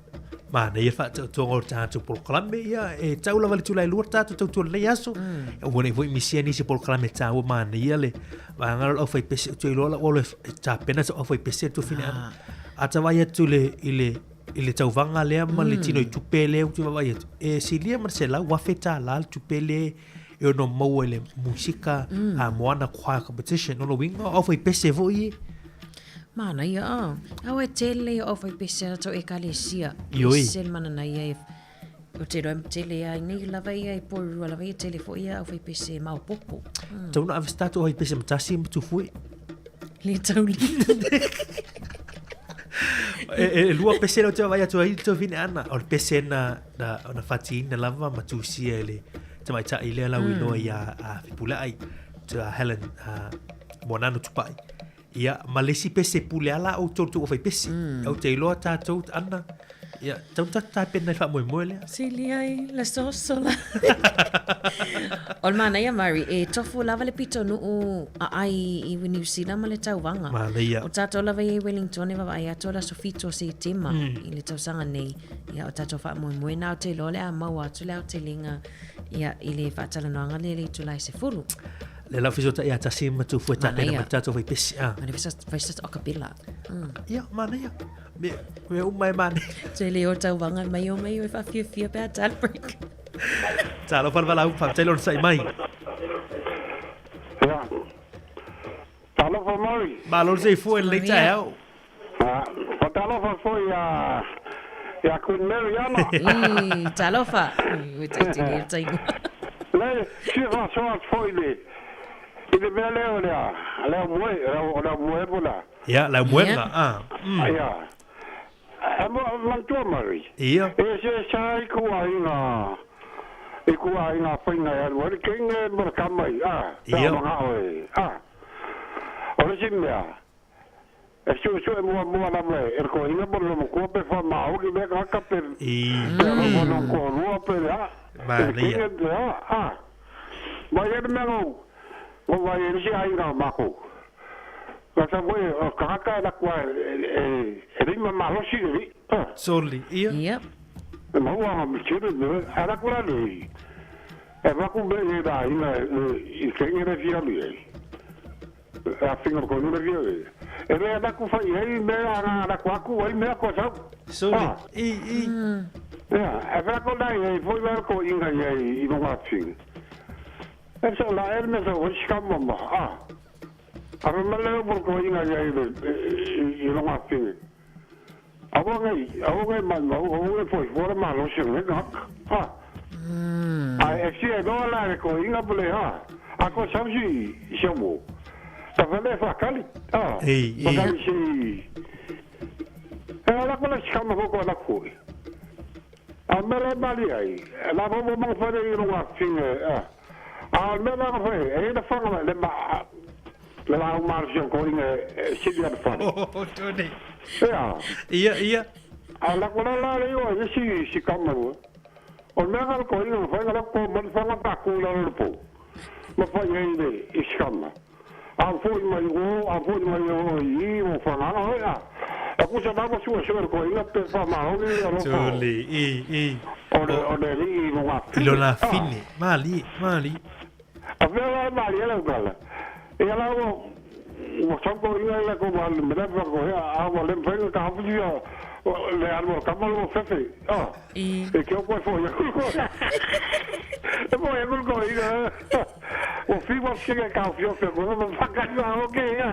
Manaia faataotoga o le tatou polokalame, ia e tau lava le itula e lua le tatou tautua i lenei aso. Aua ne i foi misia nisi polokalame taua manaia le vaega lea o le aufaipese. Ou te iloa la ua alu e tapena sau aufaipese le tuafine ana. A ta vaai atu i le, i le, i le tauvaga lea ma le tino i tupe lea ou te vaavaai atu, e silia ma le $100,000 le tupe lea e ono maua i le musika a Moana Choir Competition. O lona uiga o aufaipese foi ia. Manaia a. Aua e tele o aufaipese a latou ekalesia. Ioi. Ese le mananaia e o te roa tele a nei lava ia e Porirua lava ia tele foi ia aufaipese maopopo. Tau na ave se tatou aufaipese ma tasi ma tufui. Le tauli. E, e lua pese lea ou te vaavaai atu ai i le tuafine ana. O le pese na, na, na fatiina lava ma tusia e le tamaitai lea lau iloa ia a Fepuleai, a Helen a Moananu Tupai. Ia, ma le isi pese pule ala o outou tou aufaipese. Ou te iloa tatou ana, ia, tau na tatou tapena i le faamoemoe lea. Sili ai le soso la. O le manaia Mari, e tofu lava le pitonuu aai i Niu Sila ma le tauvaga. Manaia. O tatou lava ia i Wellington e vaavaai atu o le aso 7 o Setema i le tausaga nei. Ia, o tatou faamoemoe na, ou te iloa o le a maua atu le aotelega ia, i le faatalanoaga lea i le itula e 10. Le lau fiso ia tasi ma tu fue tapena ma tatou fai pesi. Ah. Mana fisa fai sa acapella. Ia, mana ia. Me me uma e mana. Te le o tau wanga mai o mai o e whawhiawhia pe a tala break. Talo whalawala u wha, telo sai mai. Ia. Talofa mai. Malo se fue le tae au. Talofa foi a ia Queen Mary ana. I, talofa. Ui, tai tini tai. Le, si fa so foi le. I le mea lea o lea, lea moe, lea moe po la. Ia, la moenga. Ah. Ia. E mo mantua Mary. Ia. E se sa i ku ai ngā i ku ai ngā whainga e alu ari kenge mo le kamai. Ah, Ia. Mga oe. Ah. O le si mea. E su su e mua mua la me. E ko inga mo lo mo kua pe fa ma o ki me ka ka pe. I. Pe lo mo no ko lua pe la. Ma ia. Ah. Ma ia me ngo. Mo vai e si ai ngā mako. Ka sa moe, o kakaka la kua e e rima malosi le ri. Ah. Soli. Ia. Yep. E maua nga mchiri me, ala kura le. E maku me e la ina i kenge le fia le. A finga ko le fia le. E le ala ku fai hei me ala ala ku aku ai me ko sau. Soli. I i. Ya, e vela ko dai e foi la ko inga i i no finga. E so la e me so o ma. Ah. A me le mo ko inga i i no finga. Awa ngai, awa ngai mai mau, awa ngai foi fora malo se le ngak. Ha. A e si e no la le ko inga pole ha. A ko sau si si mo. Ta vele fa kali. Ah. Ei, Fa ei. kali si. E ala ko la sikama ko ko la ko. A me le mali ai. La mo mo mo fa le no wa finga. Ah. A me la fa e la fa le ma le la o mar si ko inga si dia fa. Oh, Tony. Ia. Ia, ia. A la ko la la le o e si si kama o. O mea ngā ko inga whai ngā ko man whanga pa ku la le po. Ma whai e le i sikama. A foi mai o, a foi mai o i o whanga hoi a. A kusa nā sua sua ko inga pe wha ma o ni alo fa. Soli. I i. O le o le i mo ngā I lona fine. Mali, mali. A mea la mali e lau kala. E ala o o sau ko inga ila ko ma le mea ko hea a wa le whainga ka hapu ia le alu o kama lo fefe. Ah. I. E ke o koe foi ko. E mo e ko inga. O fi wa singa ka fio fe ko ma whakani a o ke ia.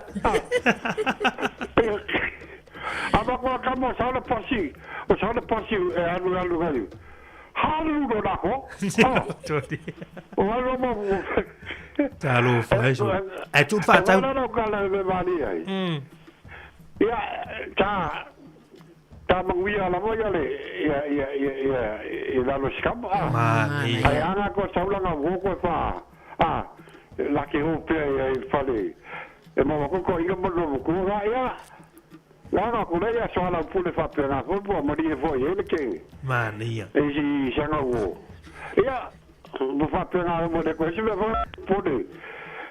A ma ko kama sa le pasi. O sa le pasi e alu alu alu. Halu no la ko. Ah. Tony. O alu mo. Talo fa so. E tu fa tau. No no ka le me mali ai. Ia ta ta manguia la moia le ia ia ia ia i la lo skam ah. Mani. Ai ana ko saulanga wo ko fa. Ah la ke ho pe ia i fale. E mo ko ko inga mo no ko ga ia. La ga ko le ia so ala pule fa pe na ko po mo di fo ye le ke. Mani ia. E si sanga wo. Ia mo fa pe na mo de ko si me fo pole.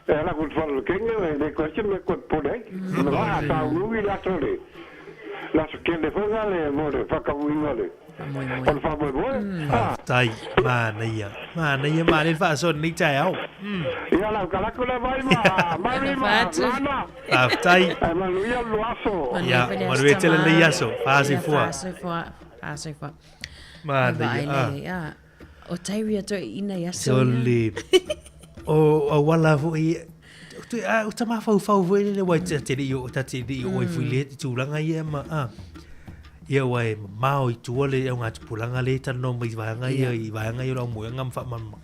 E ala ko fa le kenge le ko si me ko pole. Me va ta u i la tole. La so ke le fo ga le mo le fa ka u inga le. O le fa mo mo. Ah. Tai, mana ia. Mana ia, mana fa so ni tai au. Ia la ka la ko le vai ma. Mari ma. Mana. Ah, tai. E ma lu ia lu aso. Ia, manuia tele le iaso. Fasi fua. Fasi fua. Fasi fua. Mana ia. Ah. ia. O tairia toi ina iaso. Soli. O o wala foi tu a o tama fau fau foi le wai te te i o ta te i o foi le tūlanga ia ma a. Ia wai mao i tua le au ngā tupulanga le tano mai vaanga ia i vaanga ia lau moe ngam wha mama.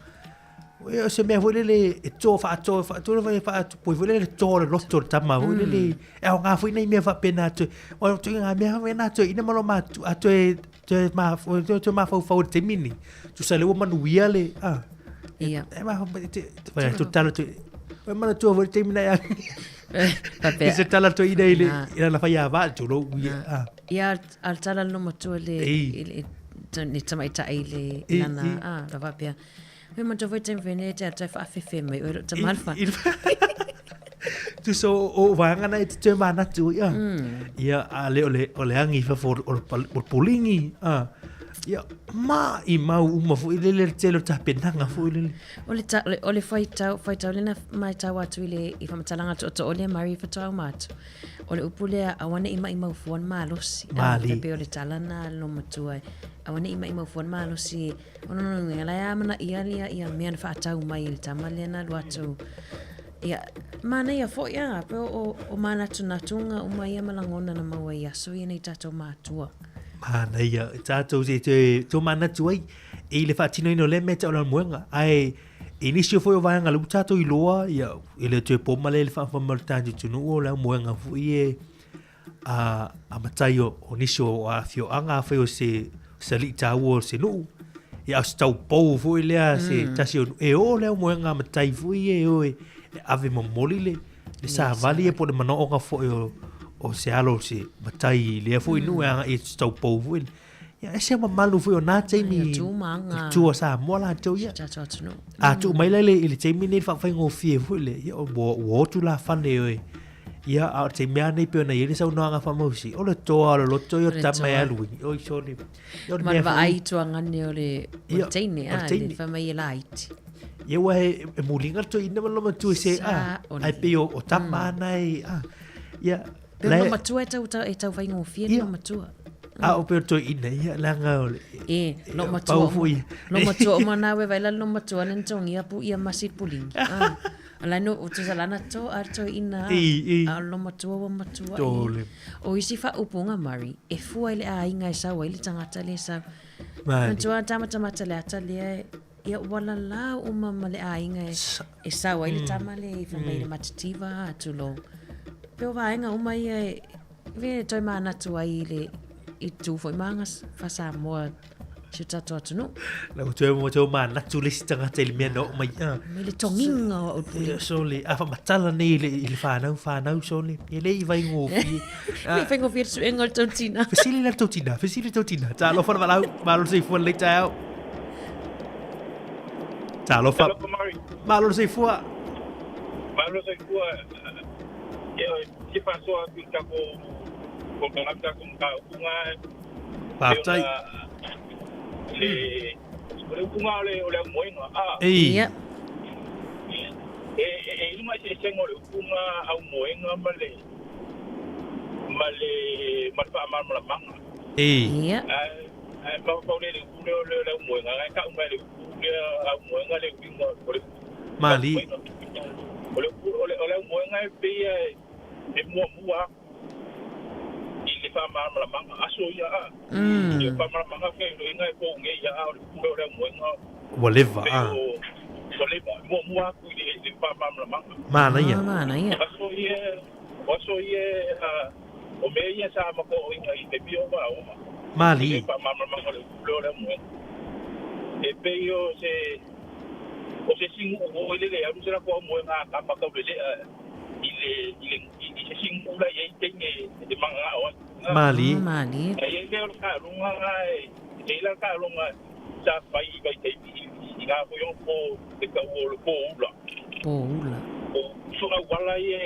O se mea foi le e tō wha tō wha tō wha wha poi foi le tō le loto le tama foi le e au ngā foi nei mea wha pena atu. O tu ngā mea wha atu ina malo ma atu e te ma te ma fau fau te mini. Tu sa le o manuia le a. Ia. E ma te te tu talo tu. O mana tu foi te mina ia. Papea. Se tala tu ina ile ina la whaia va tu lo ia. A. Ia al tala no matua le Ei. le tamaitai le Ei, nana ei. a la papea. Me mo te voi vene te ata fa fefe mai o te malfa. Tu so o vaanga nei te mana tu ia. Ia a le o le o le angi fa for o o pulingi. A. Ia, maʻimau uma foi lele le tele o tapenaga foi lele. O le, ta, o le, o le faitau, faitau lena maitau atu i le i whamatalaga tootoo lea Mari whatoa uma atu. O le upu lea, aua neʻi maʻimau fua le malosi. Mali. Pei o le tala na lo matua. Aua neʻi maʻimau fua le malosi. O no no la ia mana ia ia ia mea na whaatau mai i le tama lea na alu atu. Ia, manaia foi a, pe o, o manatunatuga uma ia ma lagona na maua i aso ia nei tatou matua. Manaia, tatou te te to manatu ai i le faatinoina o lea mea tau o le aumoega. Ae i nisi o foi o vaega lea ua tatou iloa, ia, e le toe po male le faafofoga mai o le tatou atunuu o le aumoega foi e a, a matai o, o nisi o afioaga, afai o se, se alii taua o se nuu, ia, o se taupou foi lea, se tasi o nuu, e o le aumoega a matai foi e o e, e ave momoli le, le savali ia po o le manaoga foi o, o se alo o se matai i lea foi nuu e agai i se taupou foi. Ia, e se mamalu foi o nā taimi Ia, tu ma aga. i tua o Samoa latou ia. Si o tatou atunuu. A tuu mai la i le, i le taimi nei le faafaigofie foi le, ia, ua, ua o tulafale oe. Ia, a o le taimi lava nei pei ona i ai le saunoaga faamausi, o le toa o le loto ia o le tama e alu i, oi sole. Ia, o le Ma le mea foi- vaai tuagane o le, o le teine, a, le fai mai e laiti. Ia ua e, e muliga le toeaina ma le matua se, a, ai pei o, o tama ana e, a, ia, Pei o le matua e tau, e tau faigofie le matua. A o pei o le toeaina, ia, leaga o le... E, lo matua. Pau foi. Lo matua o mana we vai la lo matua nen tongia pu ia masi pulingi. Ah. La no o tusa lana to a toeaina. I, i. A lo matua wa matua. Tole. O isi faaupuga Murray, e fua i le aiga e sau ai le tagata lea e sau. Mali. Manatua tamatamata le ata lea, ia ua lalau uma ma le aiga e, e sau ai le tama lea i fai mai le matitiva tulou. Pei o vaega uma ia e, e toe manatu ai i le i tu foi ma aga faa-Samoa si o tatou atunuu. La ua toe ua toe manatu le isi tagata i le mea na oo mai a. Mai le togiga o au pule. Ia sole, a faamatala nei i le, i le whanau, whanau sole. E le i vaigofie. Le i faigofie le suega o le tou tina. Fesili la le tou tina, fesili le tou tina. Talofa le valaau, malo le soifua lenei taeao. Talofa. Malo le soifua. Malo le soifua. Ia, fia faasoa atu i le tatou polokalame, tatou mataupu na. Faafetai. Le, o le upu na o le, o le aumoega. A. Ei. Ia. E, e, e i luga eseesega o le upu na aumoega ma le, ma le, ma le faamalamalamaga. Ei. Ia. Ae, ae mafaufau lea i le upu lea o le, le aumoega, ae tau mai le upu lea aumoega le uiga o le upu. Mali. O le upu, o le, o le aumoega e pei e, e muamua atu. I le faamalamalamaga aso ia a. I le faamalamalamaga feiloaiga e pou nei ia a o le pule o le aumoega. Ua leva a. Ua leva muamua atu i le faamalamalamaga. Manaia. Manaia. Aso ia, o aso ia o mea ia sa makoaoina i taimi o vaoga. Mali. I le faamalamalamaga o le pule o le aumoega. E pei o se o se isi nuu foi lele e alu se latou aumoega a tama taulelea i le i le i se isi nuu la e i ai teine e mananao ai. Malie. Malie. E i ai lea o le taaloga na e i ai la le taaloga sa fai i vaitaimi i na foi o po le tau o le po ula. Po ula. O so auala ia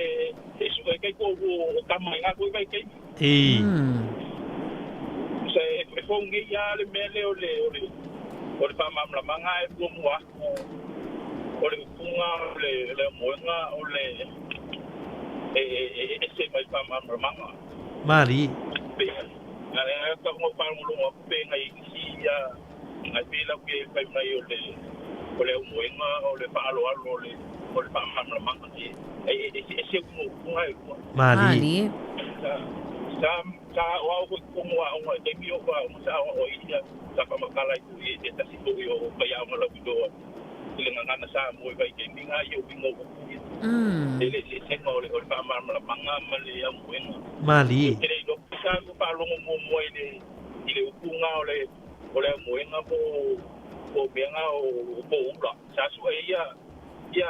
e sue ai taitoalua o tama i na foi vaitaimi. Ei. Se e fou nei lava le mea lea o le o le o le faamalamalamaga e muamua atu o le upuga o le le aumoega o le e e ese mai le faamalamalamaga. Malie. Pe a e tau na ou faalogologo atu pe nai isi ia nai pei lau ke fai mai o le o le aumoega o le faaaloalo o le o le faamalamalamaga e e eseese uiga o upuga e lua. Malie. Sa sa sa aoao foi i totonu o aoga i taimi o aoga sa aoao ai ia sa faamatala ai foi e se tasi foi o faiaoga lauiloa i le gagana Samoa i vaitaimi na ia uiga o upu ia. E le eseesega o le o le faamalamalamaga ma le aumoega. Malie. Ou te le iloa pe sa ua faalogo muamua i le i le upu na o le o le aumoega po o mea na o po ula. Sa sue ai ia ia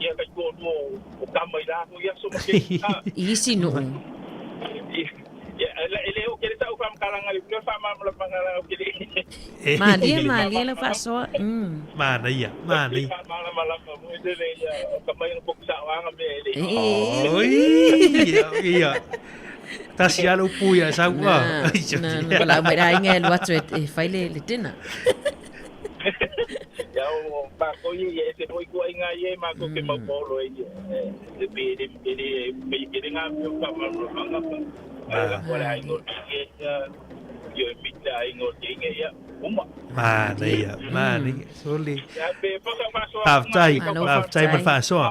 ia taitoalua o tama i la foi aso ma keiki. A. I isi nuu. Ia, e le o kele sa'u faamatalaga i le upu lea faamalamalamaga la o kele. Malie, malie lau faasoa. Manaia, manaia. Faamalamalama foi lele ia o ka mai ona poku sa'oaga mea e le. Oi, ia, ia. Tasi lava le upu ia e sau. Na, na, na valaau mai le aiga e alu atu e, e fai le, le dinner. Ia o mākou ia, ia ese foi kuaiga ia e mākou ke mau paolo e ia. E pe e le e le e le ngā mea o whaamalamalamaga pa. Ai la ko le aiga o te ia, ia e mita aiga o te inga ia, uma. Manaia, manaia. Sole. Ia pe paka whaasoa. Faafetai, faafetai mo le faasoa.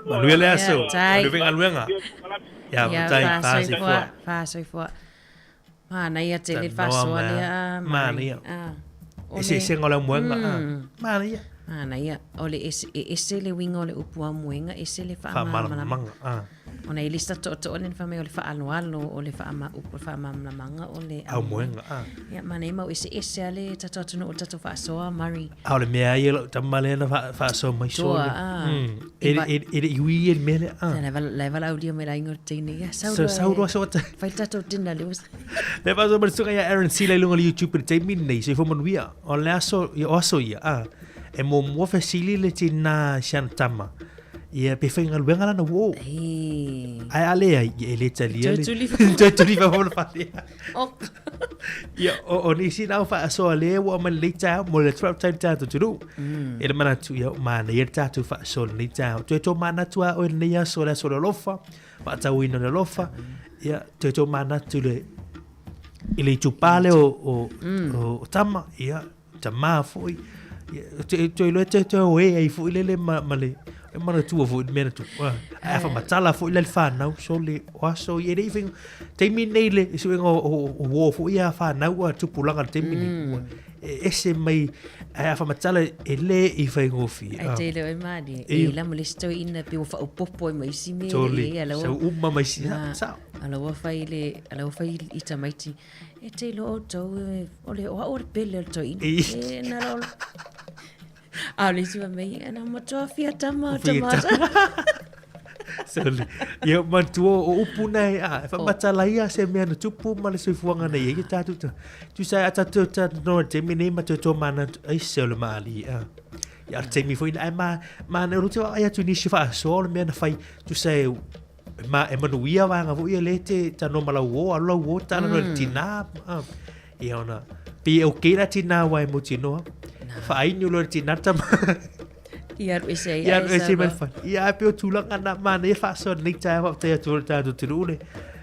Manuia le aso. Manuia faigaluega. Ia, faafetai. Faasoifua. Faasoifua. Manaia tele le faasoa lea. Manaia. Eseesega o le aumoega. Manaia. Manaia. O le ese, e ese le uiga o le upu aumoega, ese le faamalamalamaga. Ona e le se tootoo le fai mai o le faaaloalo, o le faama, upu o le faamalamalamaga o le aumoega. A. Ia, manaia mau eseese lava le tatou atunuu o le tatou faasoa, Murray. A o le mea ia lau tama lea na faasoa mai sole. Toa, a. E le i ui ia le mea lea. A. La e valaaulia mai le aiga o le teine. Ia, sau loa. Sau loa sau ata. Fai le tatou dinner le usa. Le faasoa mai le susuga ia Aaron Sila i luga o le YouTube i le taimi lenei, soifua manuia. O le aso, o aso ia, a. E muamua fesili le tina i si ana tama. Ia pe faigaluega lana uo. Ae a leai, ia e le talia le. Toe tuli fafo le fale. Ia, o nisi na au faasoa lea ua aumai lenei taeao, mo le 12 time tatou atunuu. E le manatu, ia, manaia le tatou faasoa lenei taeao. Toe tomanatu lava oe lenei aso, le aso o le alofa, faatauina o le alofa. Ia, toe tomanatu le, i le itupa lea o tama, ia, tama foi. Ia, toe iloa toe toe o e ai foi lele ma, ma le, e manatua foi le mea na tupu. Ae a faamatala foi la le fanau, sole, o aso ia e le i faiga. Taimi nei le suega o uo foi ia fanau a tupulaga le taimi nei. E ese mai, ae a faamatala e le i faigofie. Ai te leo e malie. E la mo le isi toeaina pe ua faaopoopo ai ma isi mea. Tole, sau uma ma isi. Sao. Ala ua fai le, ala ua fai i tamaiti. E te iloa outou, o le, o au o le pele o le toeaina. E na la o A o le isi fai mai, na matua fia tama o tama. Sorry. Ia manatua o upu nei, a, e whamatala ia se mea na tupu ma le soifuaga nei, e tātou ta, tu sai a tātou ta no te taimi nei ma te tō mana, ai se o le maali, a. Ia o le taimi foi, ai ma, ma ne uru te ai atu nisi whaasoa o le mea na whai, tu sai, ma e manuia vaega foi ia le te tano ma lau uo, alu lau uo tala no le tinā, a. Ia ona, pe o kei la tinā wai mo tinoa, whaainu loa le tinā tama. Ia alu ese ai. Ia alu ese mai whai. Ia ai pe o tūlanga nā mana ia whaasoa nei tae whaptai atu o le tātou te rūle.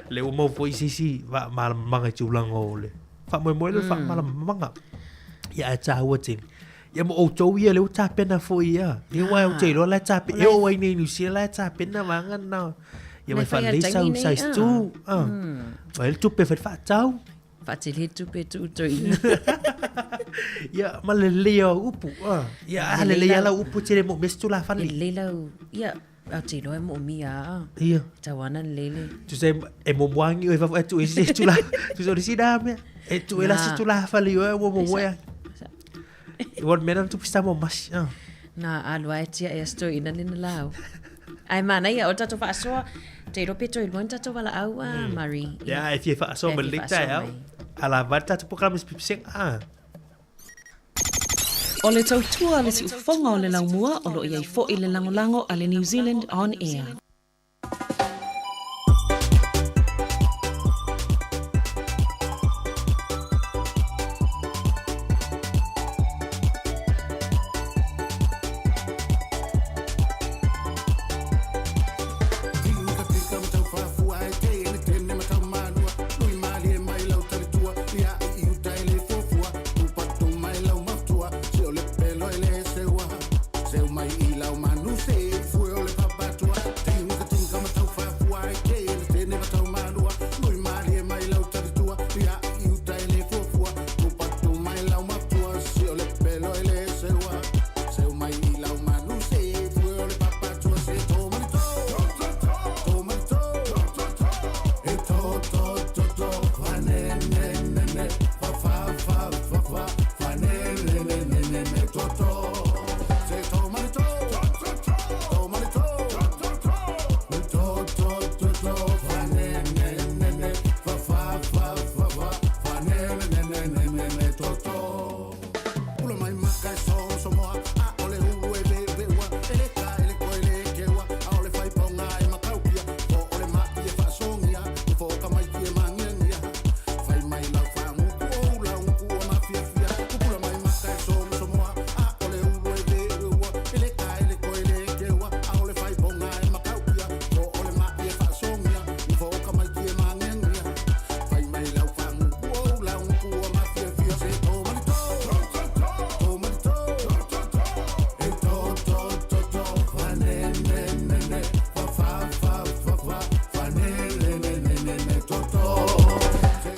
Le ua mau foi sisi wha malamamanga i tūlanga o le. Wha moe moe le wha malamamanga. Ia ai tāua tini. Ia mo outou ia le ua tapena foi ia. Ia wai o te iloa la e tape. E o ai nei New Zealand la e tapena vanga na. Ia mai whalei sau size 2. Mai le tupe whai whaatau. Whaatele tupe tu tu ina. Ia ma le lei o upu. Ia a le lei ala upu tele mo mes tu la fale. Le lei lau ia au te iloa e moomia a. Ia. Tau ana le lele. Tu sai e mo moangi o e fafo e tu e se tu la. Tu sai si da mea. E tu e la si tu la fale o e mo mo moe. Ua mea na tupu sa mo masi. Nā, alu ai tia e asto ina lena lau. Ai manaia, o tatou faasoa, te iloa pe toe lua ni tatou valaau a Murray. Ia, e fia faasoa mai lenei taeao. A lava le tatou polokalame Sipisega, a. O le tautua a le siufofoga o le laumua o lo o i ai foi le lagolago a le New Zealand On Air.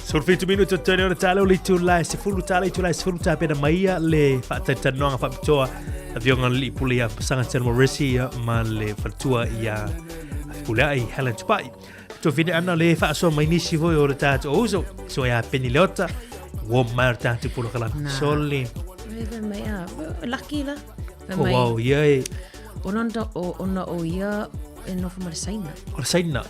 17 minuti o tone ona tala o le itula e 10 tala itula e 10 tapena mai ia le faatalitanoaga faapitoa afioga le pule ia Pasaga Tele Moresi ia ma le faletua ia Fepuleai Helen Tupai. Tofine ana le faasoa mai nisi foi o le tatou uso so ia Penny Leota ua mai o le tatou polokalame sole. Fai mai a lucky la. Fai mai. Wow, ia e Ona ona o ia e nofo ma le Saina. O le Saina.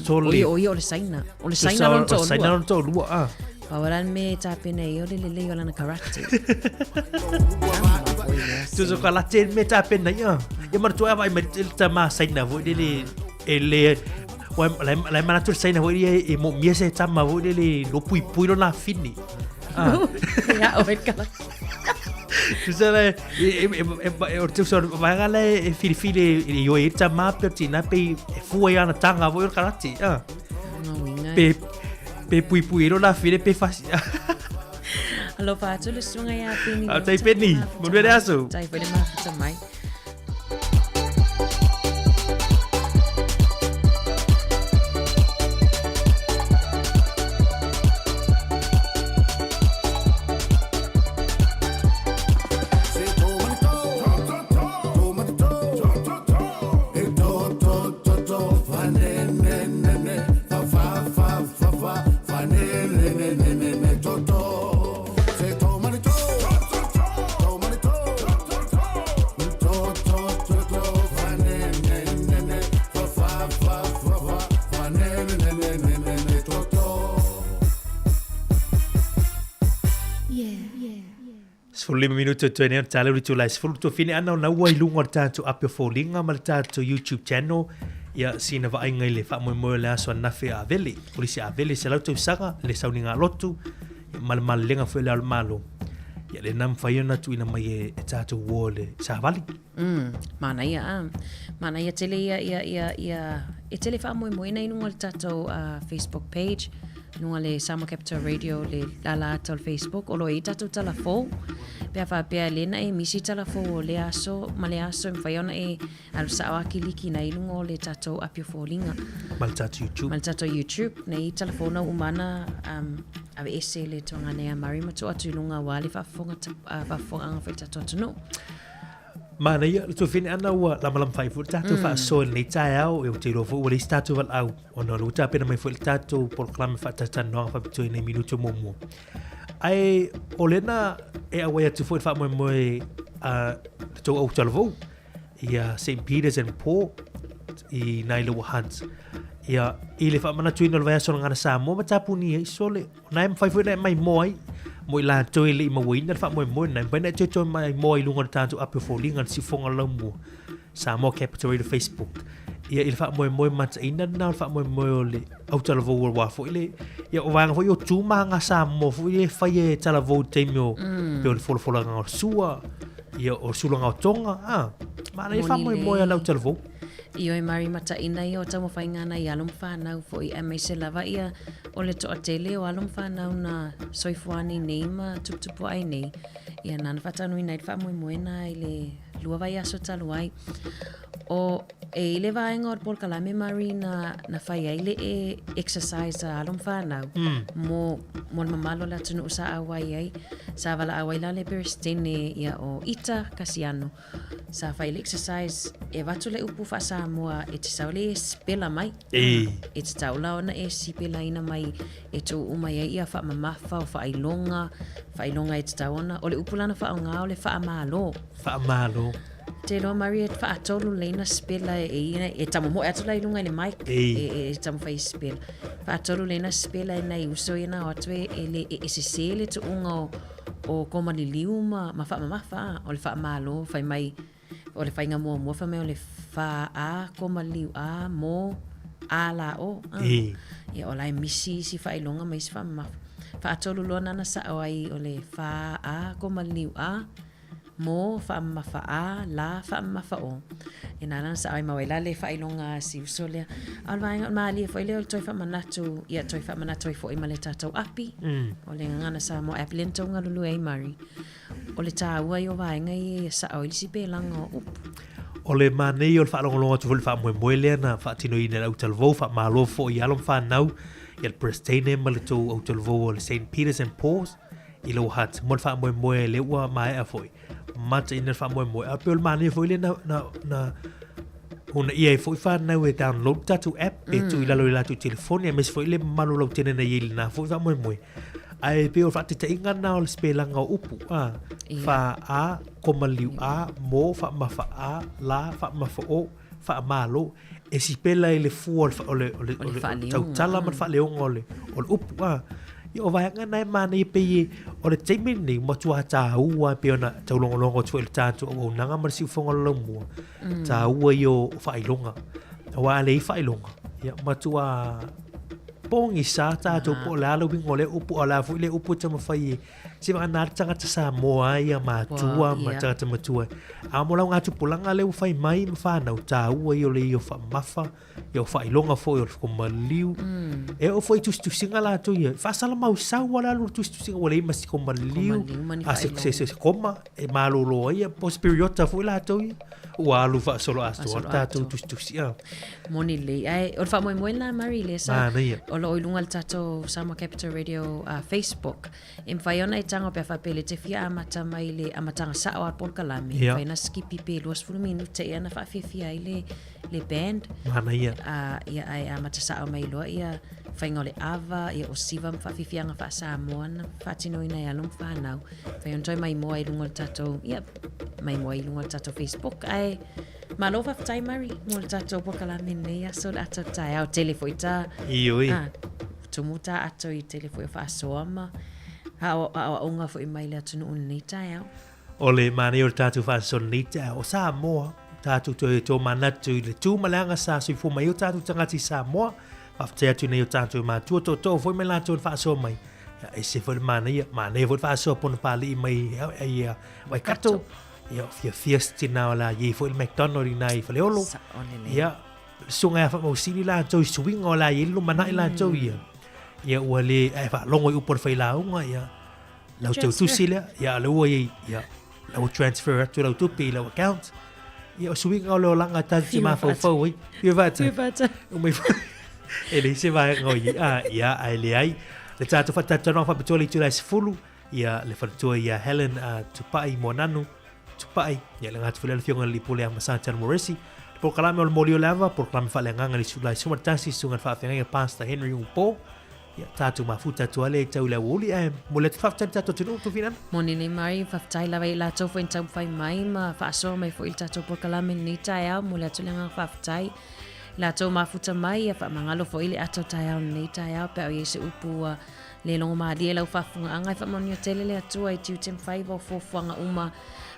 Sole. O ia o le Saina. O le Saina lona toalua. O le Saina lona toalua, ah. Pau la me tapena i o le lelei o lana karate. Tuso ka late me tapena ia. Ia manatua e vai mai le tama Saina foi lele e le la manatu le Saina foi lele e mo mia se tama foi lele lo pui pui lona fini. Ah. Ia o e kala. Tusa la e o tusa vaega le e filifili i o e tama pe tina pe e fua i ana tanga foi o karate. Ah. Pe pe pui pui lona fini pe fasi. Alofa atu le susuga ia Penny. Ah, tai Penny, manuia le aso. Tai foi le mafuta mai. 15 minuti o toe nei ona tala uri tūlai sefulu tofine ana ona ua i luga o le tatou api o foliga ma le tatou YouTube channel ia sina vaaiga i le faamoemoe o le aso ananafi a Avele Kolisi Avele 100 tausaga le sauniga lotu ia ma le malelega foi o le Ao o le Malo ia lena mafai ona tuuina mai e, e tatou uo le savali. Manaia a. Manaia tele ia ia ia ia e tele faamoemoena i luga o le tatou Facebook page luga le Samoa Capital Radio le lala ata o le Facebook o lo o i ai tatou tala fou pe a faapea le na e misi tala fou o le aso ma le aso e mafai ona e alu sao a kiliki na i luga o le tatou api o foliga ma le tatou YouTube ma le tatou YouTube nei tala fou na uma ana ave ese le tuagane a Murray ma tuu atu i luga aua le faafofoga faafofogaaga foi le tatou atunuu. Manaia, le tuafine ana ua lamalama fai foi le tatou faasoa i lenei taeao, e ou te iloa foi ua leai se tatou valaau, ona o lea ua tapena mai foi le tatou polokalame faatalatalanoaga faapitoa i nei minute o muamua. Ae o lena e auai atu foi le faamoemoe a le tou au talavou, ia St. Peter's and Paul i nai Lower Hutt. Ia, i le faamanatuina o le vaiaso o le Gagana Samoa ma tapuni ai, sole, o na e mawhai foi na e mai moa ai, mo i latou e le i mauaina le faamoemoe na e mafai na e toe mai moa i luga o le tatou ape o foliga le siufoga o le laumua Samoa Capital Radio Facebook. Ia i le faamoemoe mataina lena o le faamoemoe o le autalavou o le wā foi le ia o vaega foi o tū ma ngā Samoa foi e fai e talavou i taimi o pe o le folafolaga o le sua ia o le sulaga o Tonga a mana e faamoemoe a le autalavou. Ioe Mari mataina ia o taumafaiga na i alo ma fanau foi aemaise lava ia o le toatele o alo ma fanau na soifua nei nei ma tuputupu ae nei ia nana faataunuina ai le faamoemoe na i le lua vaiaso talu ai. O e i le vaega o le polokalame Mari na, na fai ai le e exercise a alo ma fanau mo, mo le mamalu o le atunuu sa auai ai. Sa valaau ai la le Peresetene ia o Ita Kasiano. Sa fai le exercise e avatu le upu faa-Samoa e te sau le e spela mai. E. E te tau la ona e sipelaina mai e tuu mai ai ia faamamafa o faailoga, faailoga e te tau ona. O le upu lana faaaoga o le faamalo. Faamalo. Te iloa Marie e faatolu lelei ona spela e ia e tamomoe atu la i luga i le mic e, e, e taumafai e spela. Faatolu lelei ona spela e nai uso ia na o atu e, e, le, e, e sese le tuuga o, o komaliliu ma, ma faamamafa a. O le faamalo fai mai o le faiga muamua fai mai o le fa a komaliliu a mo a la o. A. E. Ia o la e misi isi faailoga ma isi faamamafa. Faatolu loa nana sao ai o le fa a komaliliu a mo faamamafa a la faamamafa o. Ia na lana sao ai mau ai la le faailoga a si uso lea. A o le vaega o le malie foi lea o le toe faamanatu, ia toe faamanatu ai foi ma le tatou api. O le Gagana Samoa app lea na tou galulue ai Murray. O le taua ia o vaega ia ia sao ai le sipelaga o upu. O le manaia o le faalogologo atu foi i le faamoemoe lea na faatinoina e le autalavou, faamalo foi i alo ma fanau. Ia le President ma le tou autalavou o le St. Peter's and Paul's i Lower Hutt mo le faamoemoe lea ua maea foi mataina le faamoemoe. A pei o le manaia foi lea na, na, na uunaia ai foi fanau e download tatou app e tuu i lalo i latou telefoni aemaise foi le mamalu lautele na i ai i lena foi faamoemoe. Ae pei o le faataitaiga lena o le sipelaga o upu, a, fa a, koma liu a, mo, faamafa a, la, faamafa o, faamalo. E sipela i le fua o le, o le, o le, o le tautala ma le faaleoga o le, o le upu, a. Ia, o vaega na e manaia pei e, o le taimi lenei, ua matua taua e pei ona taulogologo atu foi i le tatou auaunaga ma le siufofoga o le laumua, taua ia o faailoga. Aua a leai faailoga, ia, matua pogisa tatou po o le a le uiga o lea upu, a o le a foi lea upu e taumafai e se vagana le tagata Samoa ai ia matua ma tagata matua. A mo lau tupulaga lea ua fai mai ma whanau, tāua ia o le ia o whaamafa, ia o whailoga foi o le whakamaliu. E o foi tusitusiga latou ia. Whaasala mau sau ala alu tusitusiga ua leai ma se komaliu, a se, se, se, se koma e malolo ai ia, po se piriota foi latou ia. Ua alu faasolo atoa le tatou tusitusi. A. Moni lelei. Ae o le faamoemoe lena Murray lea sa o lo o i luga le tatou Samoa Capital Radio Facebook. E mafai ona e tago pe a faapea le te fia amata mai le amataga sao a le polokalame. E mafai ona skipi pe 20 minute ia na faafiafia ai le, le band. Manaia. Ia ae amata sao mai loa ia faiga o le ava, ia o siva ma faafiafiaga faa-Samoa na faatinoina e alo ma fanau. Mafai ona toe maimoa i luga o le tatou, ia, maimoa i luga o le tatou Facebook. Ae, malo faafetai Murray mo le tatou polokalame lenei aso le ata o le taeao. Tele foi ta... Ioe. Ah, tumu ta ato i tele foi o faasoa ma aoaoga foi mai le atunuu i lenei taeao. O le manaia o le tatou faasoa lenei taeao, o Samoa, tatou toe tōmanatu i le tū ma le aga sa soifua mai ai o tatou tagata i Samoa. Faafetai atu i nai o tatou matua tootoo foi mai latou na faasoa mai. Ia, ese foi le manaia, manaia foi le faasoa pono pāli'i mai i Waikato. Ia, o fiafia se tina o la iai foi le McDonald i nā i Faleolo. Ia, le susuga ia Faamausili latou i suiga o la iai le lumanai latou ia. Ia, ua le, ae faalogo i upu a le failauga, ia, lau tautusi lea, ia, le ua iai, ia, lau transfer atu lau tupe i lau account. Ia, o suiga o le olaga tatou te mafaufau ai. Fia faata. Fia faata. Umai e leai se vaega o i a, ia, ae leai. Le tatou faatalatalanoaga faapitoa le itula e 10, ia, le faletua ia Helen Tupai Moananu, Tupai, ia, le gata foi lea le afioga i le alii pule ia Masatana Moresi. Le polokalame o le moli o le ava, polokalame faaleagaga i le itula e 11, susuga i le faafeagaiga Pastor Henry Upo. Ia, tatou mafuta atu lava lea i tau i le aoauli, ae momoli atu le faafetai i le tatou atunuu, Tufinana. Moni nei Mari, faafetai lava i latou foi na taumafai mai ma faasoa mai foi i le tatou polokalame i lenei taeao, momoli atu le agaga faafetai i latou mafuta mai, ia faamagalo foi le ata o taeao i lenei taeao pe a o i ai se upu ua le logomalie i lau faafofogaaga, e faamanuia tele le Atua i tiute ma faiva o fuafuaga uma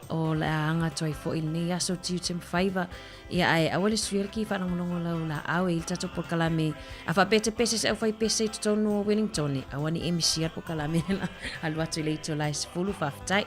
o le a aga atu ai foi i lenei aso tiute ma faiva. Ia ae aua le suia le ki faalogologo lau laau e i le tatou polokalame. A faapea te pese se auwhai pese i totonu o Wellington, aua ne i e misia le polokalame la alu atu i le itula e 10, faafetai.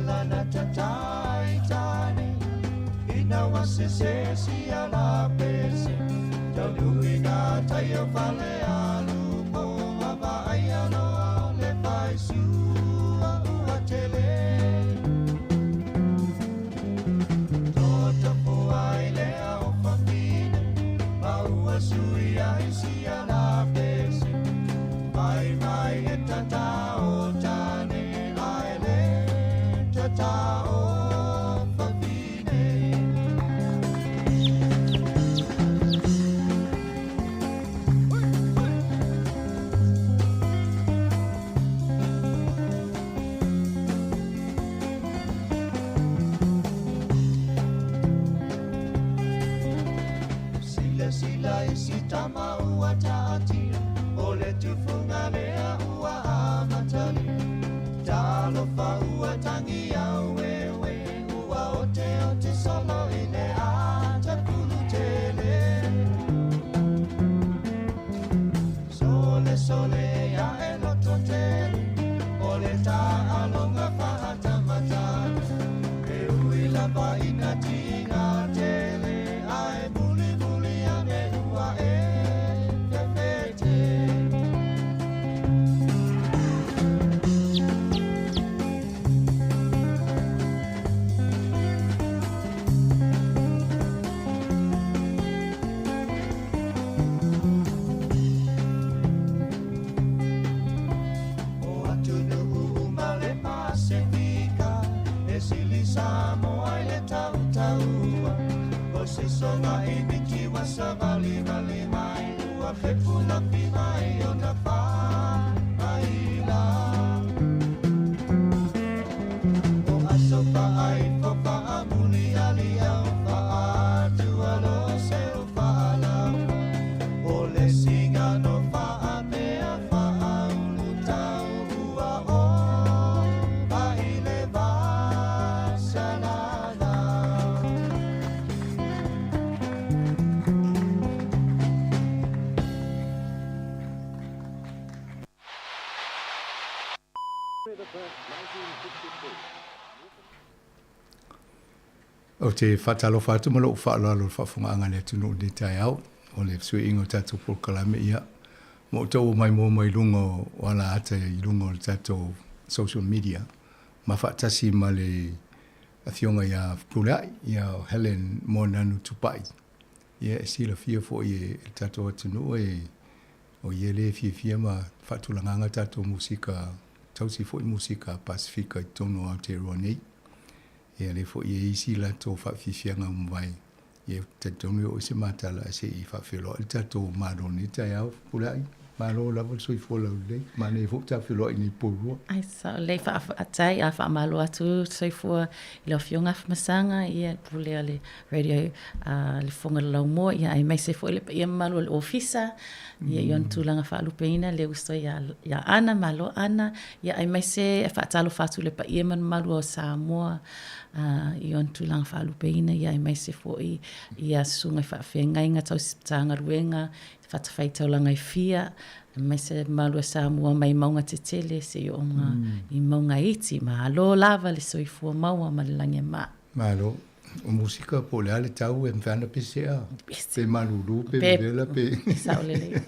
lana tatai tane Ina wa se se si ala pese Taunu i ngā tai o fale alu Po ma ai aloa le fai sua ua tele Tota po ai lea o whawhine Ma ua sui ai si ala pese Mai mai e tata o tane Ai le tata o whawhine Sila sila i si tama ua taatia O le tufunga lea ua amatalia Talofa ua tangi au ewe Ua ote ote solo i le ata kulu tele Sole sole ia e loto tele O le ta alonga whahatamatana E ui lava ina tinga tele Ae muli muli ane ua e fefete O atunuu uma le Pasifika E sili Samoa i le tautaua O se soga i miti wa savali vali mai Ua fepulafi mai ona whaaila O aso whaaifo whaamuli ali au Whaatu alo se o whaalau O le singa no whaapea whaaulu tau ua o Vai le vasalala. Ou te faatalofa atu ma lou faaaloalo i le faafofogaaga a le atunuu i lenei taeao, o le fesuiaiga o tatou polokalame, ia, ma outou ua maimoa mai luga o ala ata i luga o le tatou social media, ma faatasi ma le Afioga ia Fepuleai, ia Helen Moananu Tupai. Ia, e silafia foi e le tatou atunuu e o ia lea e fiafia ma faatulagaga tatou musika, tausi foi musika Pasifika i totonu o Aotearoa nei. Ia lea foi e i ai isi latou faafiafiaga ua mavae, ia ou te talitonu e oo i se matala ae se i faafeiloai le tatou Malo i lenei taeao. Fepuleai, malo lava le soifua laulelei, manaia foi ta feiloai nei Porirua. Ai sao lelei, faafetai a faamalo atu soifua i lau Afioga Afamasaga, ia le pule a le radio a le Fofoga o le Laumua, ia aemaise foi le paia mamalu o le Ofisa, ia i ona tulaga faalupeina le uso ia Ana, malo Ana, ia aemaise e faatalofa atu i le paia ma le mamalu o Samoa i ona tulaga faalupeina, ia aemaise foi ia susuga i faafeagaiga tausi Matagaluega, fatafaitaulaga e fia, aemaise le mamalu o Samoa mai mauga tetele seia oo i mauga iti. Malo lava le soifua maua ma le lagi e maa. Malo. O musika po o le a le tau e mafai ona pese a? Pe malulu pe vevela pe. Sao lelei.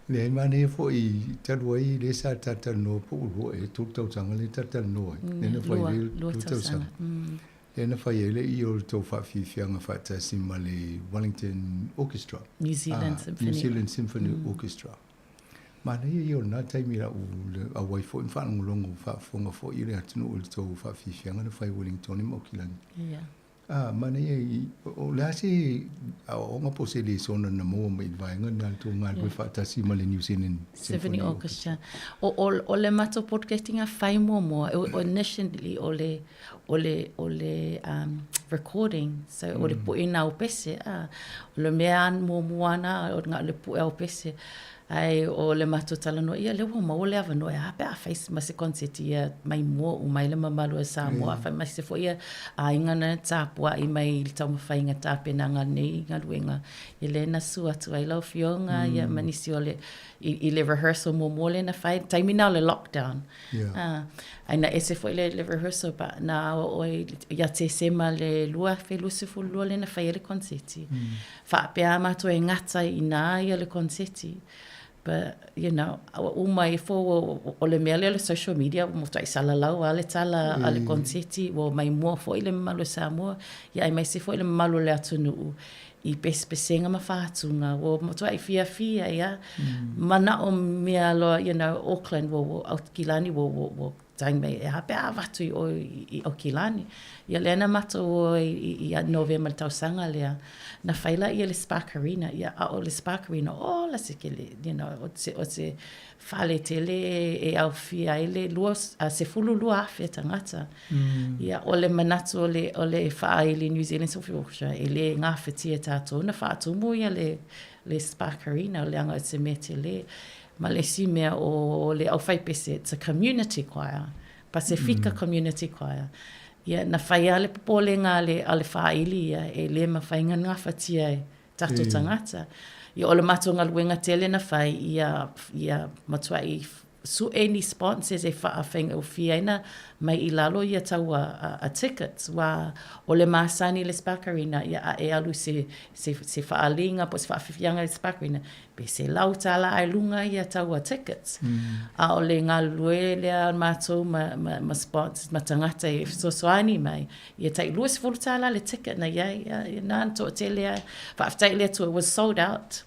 Leai manaia foi talu ai lea sa talatalanoa po ua lua ea tolu tausaga lea talatalanoa ai. Lea na fai ai lua tausaga. Lea na fai ai le i o le tou faafiafiaga faatasi ma le Wellington Orchestra. New Zealand Symphony. New Zealand Symphony Orchestra. Manaia ia o lena taimi lau auai foi ma faalogologo faafofoga foi le atunuu i le tou faafiafiaga na fai i Wellington ma Aukilani. Yeah. Ah, manaia i, o le a se aoaoga po o se lesona na maua mai i le vaega lena le tou galulue faatasi ma le New Zealand Symphony Orchestra. O, o, o le matou podcasting a fai muamua, o, initially o le, o le, o le um, recording, so o le puʻe au pese, ah. O le mea muamua na, o le puʻe au pese. Ae o le matou talanoa, ia lea ua maua le avanoa e a pe a fai ma se konseti ia mai mua uma ai le mamalu o Samoa, a fai ma se foi ia aiga na tapuai mai i le taumafaiga tapenaga o lenei galuega. Ia lea na susu atu ai lau Afioga ia ma nisi o le, i le rehearsal muamua lea na fai, taimi na o le lockdown. Ai na ese foi le, le rehearsal but na o i, ia Tesema le 2022 le na whai le konseti. Whaapea mātou e ngata i nā ia le konseti. But, you know, ua uma ifo o le mea lea o le social media, ua matuai salalau lava le tala a le koneseti, ua omai mua foi le mamalu o Samoa, ia aemaise foi le mamalu o le atunuu i pesepesega ma fatuga, ua matuai fiafia ia, manaomia loa, you know, Auckland, ua, ua, Aukilani, ua, ua, ua tagi mai, e a pe a avatu i o i Aukilani. Ia lea na matou o ai i Novema i le tausaga lea, na fai laia le Spark Arena, ia a o le Spark Arena, ola se kele, you know, o se, o se fale tele e aofia ai le 12,000 tagata. Ia, o le manatu o le, o le faaili New Zealand Symphony Orchestra, e le gafatia e tatou ona faatumu ia le, le Spark Arena, leaga o se mea tele. Ma le isi mea o le aufaipese, it's a community choir, Pasefika Community Choir. Ia, na fai lava le popolega a le, a le faaili ia, e le mafai ona gafatia e tatou tagata. Ia, o le matou galuega tele na fai, ia, ia matuai sue ni sponsors e faafaigofie ai na mai i lalo ia tau a, a, a tickets, aua o le masani i le Spark Arena, ia a e alu i se, se, se faaliga po o se faafiafiaga i le Spark Arena, pe $100 a i luga ia tau a tickets. A o le galulue lea a matou ma, ma, ma sponsors, ma tagata e fesoasoani mai, ia tai $20 le ticket na i ai, ia, ia na na toatele ai. Faafetai i le Atua, it was sold out.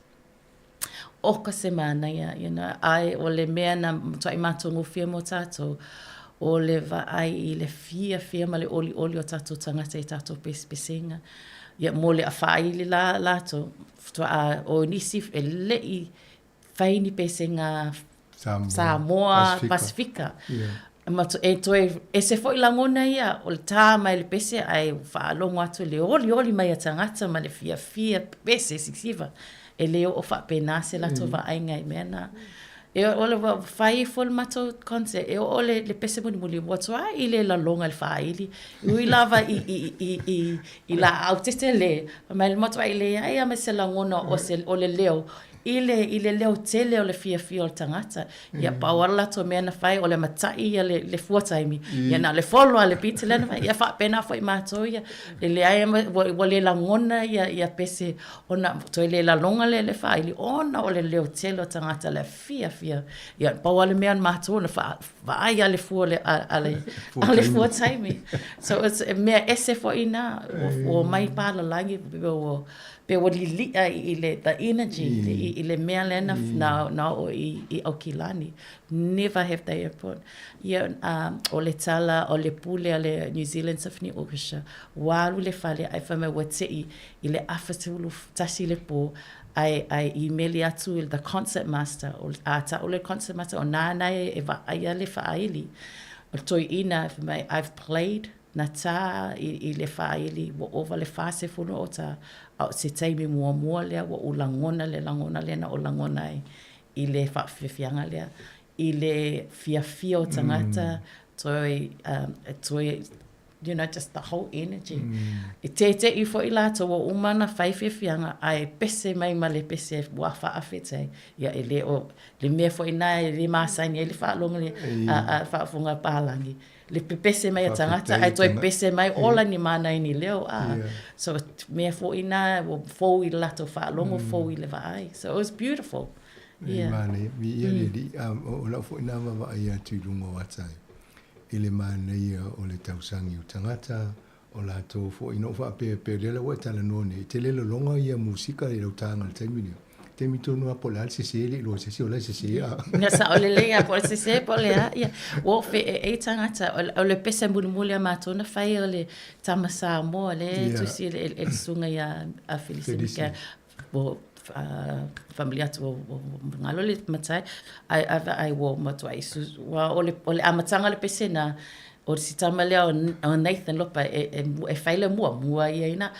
Oka se manaia, you know, ae o le mea na matuai matagofie mo tatou, o le vaai i le fiafia ma le olioli o tatou tagata i tatou pesepesega. Ia, mo le faaili la latou, Faatoa o nisi e le i fai ni pesega Samoa, Samoa Pasifika. Yeah. Ma e toe ese foi lagona ia, o le tā mai le pese ae faalogo atu le olioli mai a tagata ma le fiafia pese sisiva. E le oo faapena se latou vaaiga i mea na. E o le fai ifo le matou concert, e oo le, le pese mulimuli, ua tuai i le laloga i le faaili. E ui lava i, i, i, i, i laau tetele, ma le matuai leai lava ma se lagona o, se, o le leo, i le, i le leo tele o le fiafia o le tagata. Ia pau lava le latou mea na fai, o le matai ia le, le fua taimi. Ia na o le follow lava le beat lea na fai. Ia faapena foi matou ia. E leai ua, ua le lagona ia, ia pese Ona toe le laloga lea i le faaili, ona o le leo tele o tagata le fiafia. Ia, pau lava le mea na matou ona vaai lava le fua a, a le, a le fua taimi. So, it's e mea ese foi nā, ua omai palalagi, pe ua, pe ua lilia i le, the energy, i, i le mea lea na, na, na oo i, i Aukilani. Never have they ever. Ia, o le tala, o le pule a le New Zealand Symphony Orchestra, ua alu i le fale ae fai mai ua tei i le afa 11 le pō, ae, ae imeli atu i the concert master, o, a ta'u le concert master, o nāna e, e vaaia le faaili. O le toeaina, fai mai, I've played, na tā i, i le faaili, ua ova le 40 o tā, a o se taimi muamua lea ua ou lagona le lagona lea na ou lagona ai i le faafiafiaga lea, i le fiafia o tagata, toe, um, toe you know, just the whole energy. I tēteʻi foi lātou ua uma ona fai fiafiaga ae pese mai ma le pese ua faafetai. Ia e le o le mea foi nā e le masani ai le faalogo le a, a faafofoga palagi. Le pepese mai a tagata ae toe pese mai ola ni mana i ni leo a. So mea foi nā ua fou i le latou faalogo, fou i le vaai. So it was beautiful. Yeah. Manaia, viia le Alii, a o lau foi nā vaavaai atu i luga o ata i le manaia o le tausagi o tagata, o latou foi, na ou faapea pea, o lea la ua e talanoa nei, e tele lologa ia musika i lau taga i le taimi lea. Taimi tonu lava po o le a le sese, e le i iloa e se isi o la e sese a. Ina sao lelei lava po o le sese po o le a, ia. Ua oo feʻeʻe tagata, o le pese mulimuli a matou na fai o le tama Samoa lea e tusi e le susuga ia Felisi Mikaele. Ua faamalie atu ua galo le matai, ae vaai ua matuai ua o le amataga o le pese lena, o si tama lea o Nathan Lopa e fai le muamua ia ina.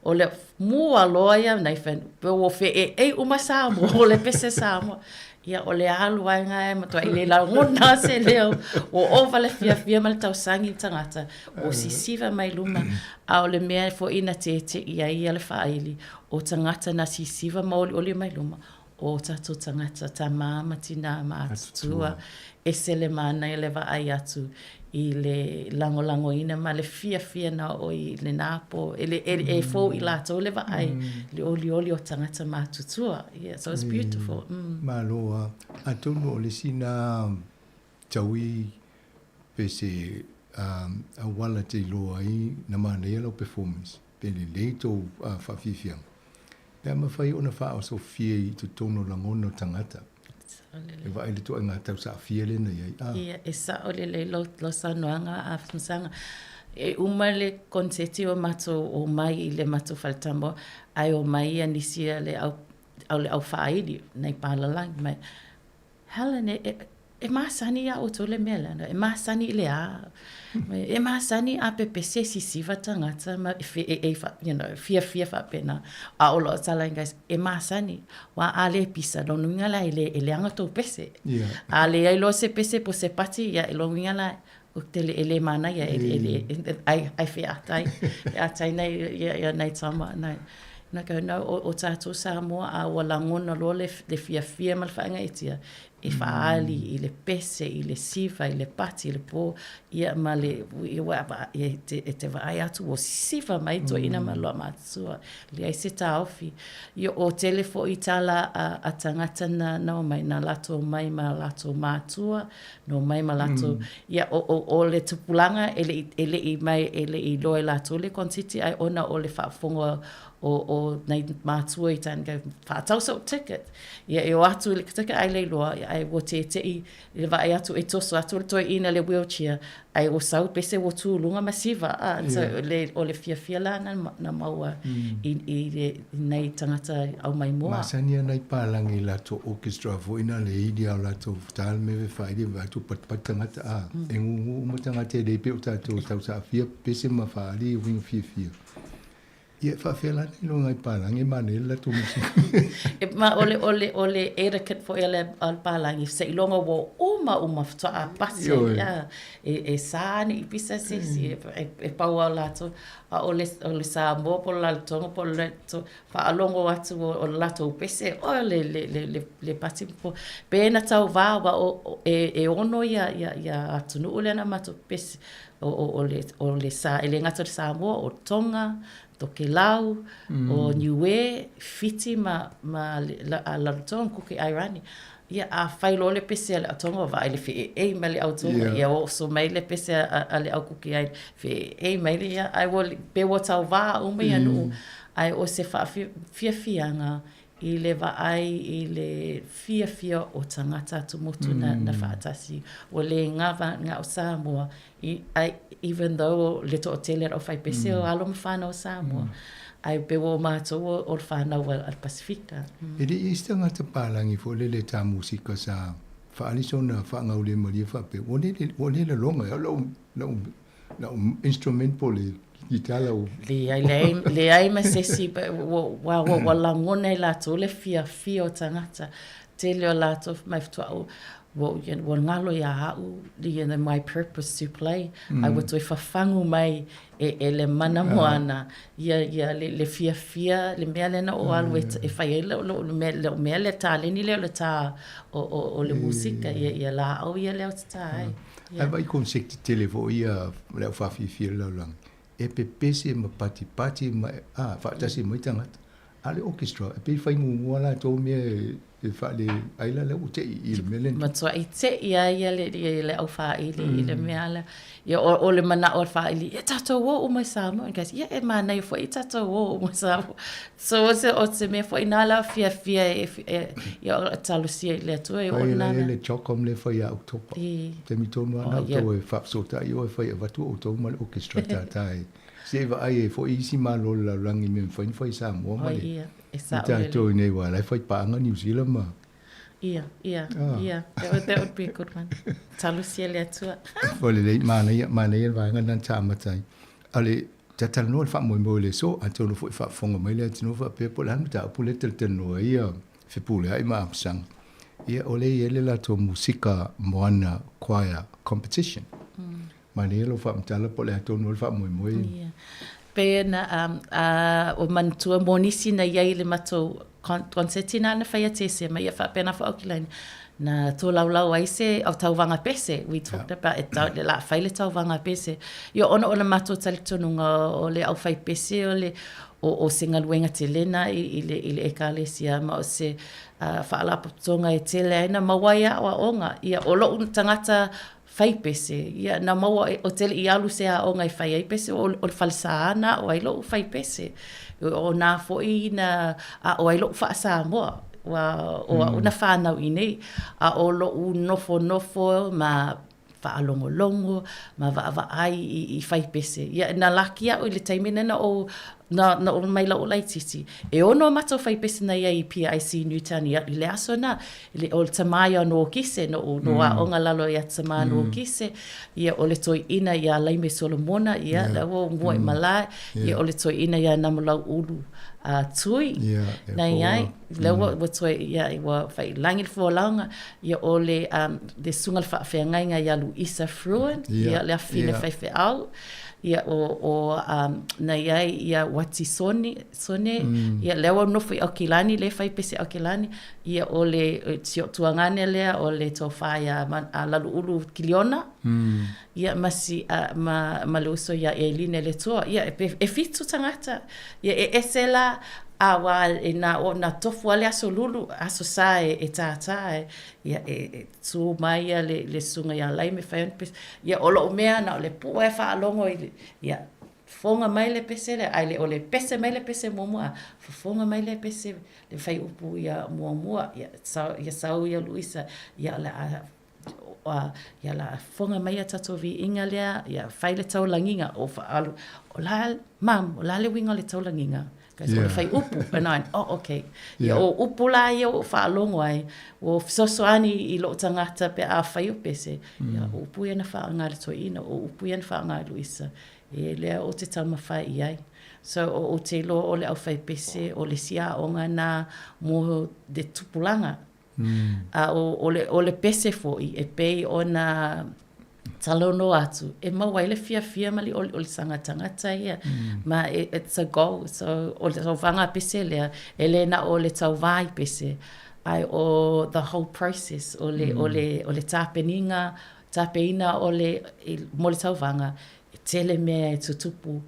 O le mua loa ia o Nathan, pe ua feʻeʻe uma Samoa, o le pese Samoa. Ia, o le alu ae e matuai le lagona se leo, ua ova le fiafia ma le tausagi i tagata, ua sisiva mai luma, a o le mea foi na teteʻi ai ia le faaili, o tagata na sisiva ma olioli mai luma, o tatou tagata, tamā ma tinā matutua, ese le manaia le vaai atu i le lagolagoina ma le fiafia na oo i lena po e le e fou i latou le vaai le olioli o tagata matutua. Yeah, so it's beautiful. Malo a. Atonu o le isi na taui pe se auala te iloa ai na manaia lau performance pe lelei tou faafiafiaga pe a mafai ona faaosofia i totonu o lagona o tagata e vaai le ituaiga tausaafia lea na i ai. A. Ia, e sao lelei lau saunoaga Afamasaga. E uma le koniseti o matou omai i le matou faletama ae omai ia nisi a le au, o le au faaili nai palalagi mai. Helen, e, e, e masani iā ʻoutou le mea lea, e masani i le a? E masani a pepese e sisiva tagata ma e, e, e, you know, fiafia faapena. A o lau tala guys, e masani. Wa a le pisa, lona uiga la e le, e leaga tou pese. Yeah. A leai loa se pese po o se pati, ia, lona uiga la, ou te le, e le manaia, e, e, e, ai, ai featai, featai nai, ia, ia, nai tama, nai. Na kau no, o, o tātou Samoa, a ua lagona loa le, le fiafia ma le faagaeetia, e faaali i le pese, i le siva, i le pati, i le pō, ia ma le, ia, ua, e te, e te vaai atu ua sisiva mai toeaiina ma loa matutua, leai se taofi. Ia, o tele foi tala a, a tagata na, na omai, na latou omai ma latou mātua, na omai ma latou, ia, o, o, o le tupulaga e le i, e le i mai, e le i iloa e latou le koniseti, ae ona o le faafofoga o, o nai mātua i tana faatau so'u ticket. Ia e o atu i le ticket ai le iloa, ia, ae ua tete'i i le vaai atu e toso atu le toeaina i le wheelchair, ae ua sau pese ua tu luga ma siva. A, so, le, o le fiafia la na, na maua i, i, le, i nai tagata au mai moa. Masani ana i palangi i latou orchestra foi na le ili a o latou tal me ve whairi ve atu patipati tagata a e ngūngū uma tagata e lei pe o tatou tausaafia pese ma whaali i winga fiafia. Ia, e faafefea la nei loga i palagi e manaia le latou musika? E, ma o le, o le, o le etiquette foi a le, a le palagi, seiloga ua uma uma faatoa pasi ai, a, e, e sā ane i pisa se isi, e, e, e pau lava o latou. A o le, o le Samoa po o le Lalotoga po o le, faalogo atu o, o le latou pese, o le, le, le, le, le pati po, pe na tauvā, aua o, o, e, e ono ia, ia, ia atunuu lea na matou pese, O, o, o, le, o le sa, e le gata o le Samoa, o Tonga, Tokelau, mm. o Niue, Fiti ma, ma la, a Rarotonga, Kuki Airani. Ia, a fai loa le pese a le au Tonga, vaai le feeei mai le au Tonga, yeah. ia oso mai le pese a, a le au Kuki Airani, feeei mai le, ia, ai ua, pe ua tauvā uma ia nuu, ae o se whaafiafianga i le vaai i le fiafia o tagata atumotu na, na faatasi. Ua le gava nga o Samoa, i, ai, even though le toatele o le aufaipese o alo ma whanau o Samoa, ai pe ua o mātou o, o le whanau a, a le Pasifika. E le i ai se tagata palagi foi lele tā musika sa faaali sona faagaulemalie faapea, ua le, ua le laloga e au lau, lau Lau instrument po le gitala o. Leai, leai, leai ma se isi, ua, ua, ua, ua lagona e latou le fiafia o tagata. Tele o latou mai faatoa ua, ua, ua galo iā au, you know, my purpose to play. Ae ua toe fafagu mai e, e le mana moana, ia, ia le, le fiafia, le mea lea na ou alu e, e fai ai lou, lou, mea, lou mea lea taleni lea o le tā o, o, o le musika, ia, ia laau ia lea ou te tā ai. Ae vaai concept tele foi ia le au faafiafia le lalolagi e pepese ma patipati ma a faatasi mai tagata. A o le orchestra e pei e faigugua latou mea e faale ai la lea ua tei i le mea lena. Matuai tei a ia le le au faaili i le mea lea. Ia o o le manao o le faaili, ia tatou o uma i Samoa. Guys, ia e manaia foi tatou o uma i Samoa. So o se o se mea foi na la fiafia e e ia o talosia i le Atua e o nā. Fai le CHOGM le fai ia October. Taimi tonu lava na outou e faafesootai o e fai avatu outou ma le orchestra tātā e se i vaai ai foi isi malo o le lalolagi i mea mafai ona fai i Samoa ma le ma tatou i nei aua la e fai paaga Niu Sila ma Ia, ia, ia. That would, that would be a good one. Talosia le Atua. Ua lelei, manaia, manaia le vaega lena na amata ai. A o le talanoa le faamoemoe o le aso, atonu foi faafofoga mai le atunuu faapea po o le a le mataupu lea e talatalanoa ai ia Fepuleai ma Aposaga. Ia, o lea e i ai le latou musika Moana Choir Competition. Manaia lou faamatala po o le a tonu ai le faamoemoe. Ia. Pei ona o manatua mo nisi na i ai i le matou concertina na fai a Tesema, ia faapena foi Aukilani. na tolaulau ai se au tauvaga pese. We talked about e tau, le la fai le tauvaga pese. Ia ona o le matou talitonuga o le au fai pese o le o, o se galuega tele na i, i le, i le ekalesia ma o se uh, faalapotopotoga e tele ai na maua ai aʻoaʻoga. Ia o loʻu tagata fai pese, ia na maua e, o tele i alu se aoga e fai ai pese, o, o le falesa na aʻo ai loʻu fai pese. O nā foʻi na aʻo ai loʻu faa-Samoa, ua o aʻu na whānau i nei. A o loʻu nofonofo ma faalogologo ma vaavaai i, i fai pese. Ia, na laki aʻu i le taimi na o, na, na o mai lau laititi. E ono a matou fai pese na ia i PIC Newtown i, i le aso na. Le, o le tamā ia no Kise, no, no mm. aʻoga lalo ia tamā mm. no Kise. Ia o le toeaina ia Laime Solomona, ia, yeah. la ua mua i mm. malae. Yeah. Ia o le toeaina ia Namalau Ulu uh, Tui. Yeah, na iai, mm. ua, ua toe, ia, ua whai langi le fualaga, ia o le, um, le suga le faafeagaiga iā Luisa Fruin, ia le afine faifeau, ia o, o um, na i ai ia Wati Sone, Sone mm. ia lea ua nofo i Aukilani, le fai pese Aukilani, ia o le si o tuagane lea o le tofa ia a Laluulu Kiliona, mm. ia ma, si, a, ma, ma le uso ia Eiline le toa, ia e, e fitu tagata, ia e ese la, a wā e nā, o, nā tofu ale aso lulu, aso sa e, e tātā e, ia e, e tū mai ia le, le suga ia lai me whai pese. Ia o lou mea na o le pua e whaalogo i le, ia, fofoga mai le pese le, ai le o le pese mai le pese muamua, fofoga mai le pese le whai upu ia muamua, ia sau, ia sau ia Luisa, ia le a ia la fofoga mai ia tatou viiga lea, ia fai le taulagiga, o whaalu, o la, mam, o la le uiga o le taulagiga. Guys, yeah. o le fai upu, and I, oh, okay. Yeah. Ia, o upu la ia o whaalogo ai, o fesoasoani i loo tagata pe a fai o pese. Mm. Ia, o upu ia na whaanga le toeaina, o upu ia na whaanga Luisa. E lea o te taumawhai i ai. So, o, o te iloa o le au fai pese, o le sia aoga nā mō te tupulaga. A o, o, le, o le pese foʻi e pei ona talanoa atu, e maua ai le fiafia ma le oliolisaga tagata ia. Mm. Ma it, it's a goal. So, o le tauvaga pese lea, e le na o le tauvā i pese, ai o the whole process, o le, mm. o le, o le tāpeniga, tāpeina o le, i, mo le tauvaga, e tele mea e tutupu,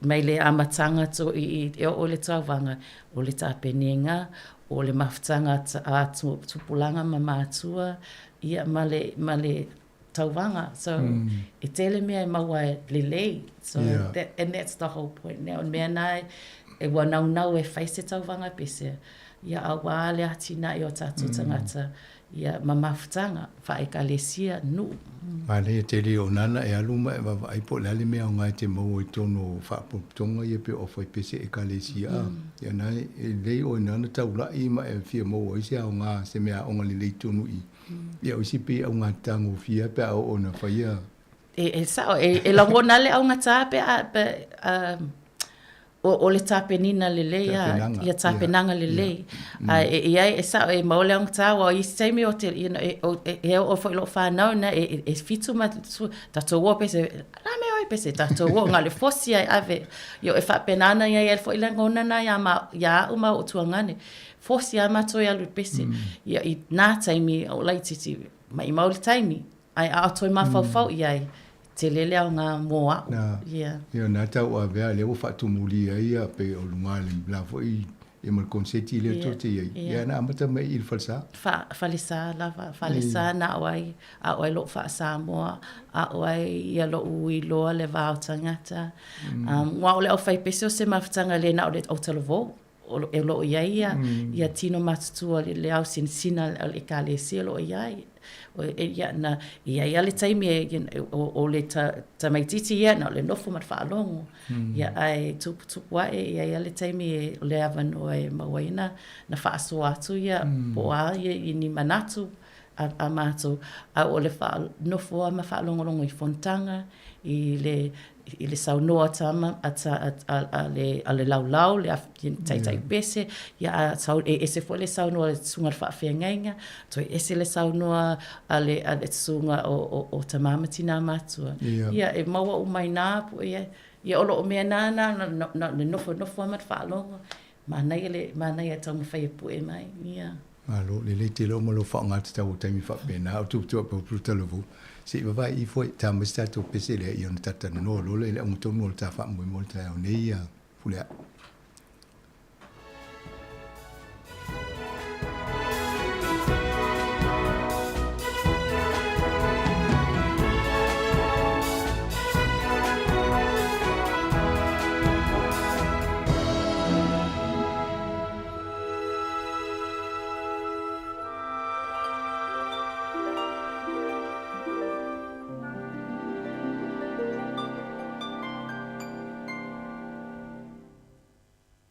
Mai le amataga to i i e oo le tauvaga, o le tapenega, o le mafutaga a tupulaga ma matua, ia ma le, ma le tauvaga. So, mm. e tele mea e maua e lelei. So, yeah. that, and that's the whole point. Now, mea nā e ua naunau e whai se tauvaga pese. Ia a wā le atinae o tātou mm. tangata. Ia, ma mafutaga, faekalesia, nuu. Manaia tele o nana e alu ma e vaavaai po o le a le mea aoga e te maua i totonu o faapotopotoga ia pe o faipese ekalesia a. Ia na e lelei oe nana taulai ma e fia maua ai se aoga se mea aoga lelei i totonu i. Ia o isi pei augata gofie pe a oo ina faia. E, e sao, e, e lagona le augata pe a, pe, a, o, o le tapenina lelei a, ia tapenaga lelei. A e i ai e sao e mau le augata ua i isi taimi o te, you know, e, o, e, e oo foi loo whanau na e, e, e fitu ma su, tatou o pese, la me oi pese, tatou o nga le fosi ai ave. Ia e faapena ana ia ia foi lagona na ia ma, ia au ma o tuagane. Fosi a matou e alu pese. Ia i nā taimi o laititi, mai mau le taimi. Ai a toe mafaufau i ai, tele le aoga mō a'u. Nā, Yeah. ia nā tau avea lea ua faatumuli ai ia pei o luga le la foi ia ma le konseti lea tou te i ai. Ia na amata mai i le falesa. Fa, falesa lava, falesa na a'o ai, a'o ai lo'u faa-Samoa, a'o ai ia lo'u iloa le va o tagata. Um, ua o le aufaipese o se mafutaga le na o le autalavou. O lo, e lo o i ai ia, mm. ia tino matutua le, le au sinasina o le ekalesia o lo o i ai. O, e, ia, na, i ai a le taimi e, e, o, o le ta, tamaititi ia, na o le nofo ma le faalogo. Mm. Ia, ae tuputupu ae, i ai a le taimi e, o le avanoa e maua ai na, na faasoa atu ia, mm. po o a ia i ni manatu a, a mātou, a o le wha, nofo a ma whaalongolongo i fonotaga, i le, i le saunoa tama a, ta, a, a, a, le, a le laulau, le taitai pese, ia a sau, e ese foi le saunoa le susuga le faafeagaiga, toe ese le saunoa a le, a le susuga o, o, o tamā ma tinā matua. Yeah. Ia, e maua uma i nā po ia, ia o loo mea nā, nā, na, na, na, le nofonofo a ma le faalogo, manaia le, manaia taumawhai e pue mai, ia. Malo, lelei tele uma lou faaaogatatau o taimi faapena, o tuputupu a pau talavou, se i vavaai ifo e ta mai se tatou pese lea ia ona ta talanoa loa lea i le auga tonu o le ta faamoemoe i le taeao nei ia Puleae.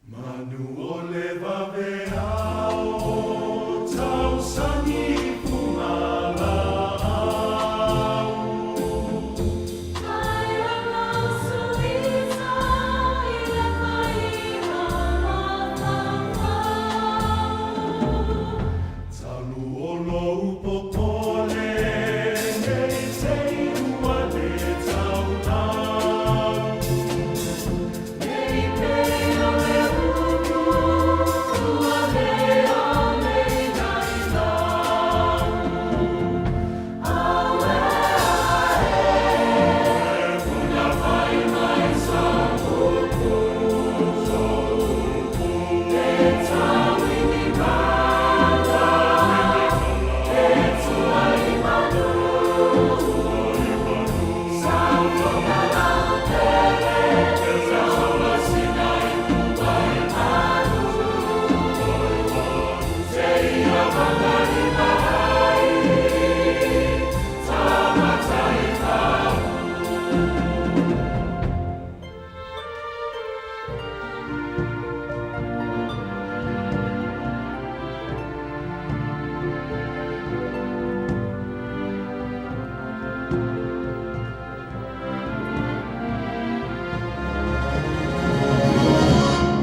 Manu o le vaveao, tausani fugalaau. Talu o lou popole nei te ua le taulau. Nei pei o le upu ua lea nei nai lau. Auē ae, una fai mai sa upu, e tau i ni mata, e tua i manu, Sa foka lau pele, sa masina i puai manu. Seia whakarima ai, tāmatai whau.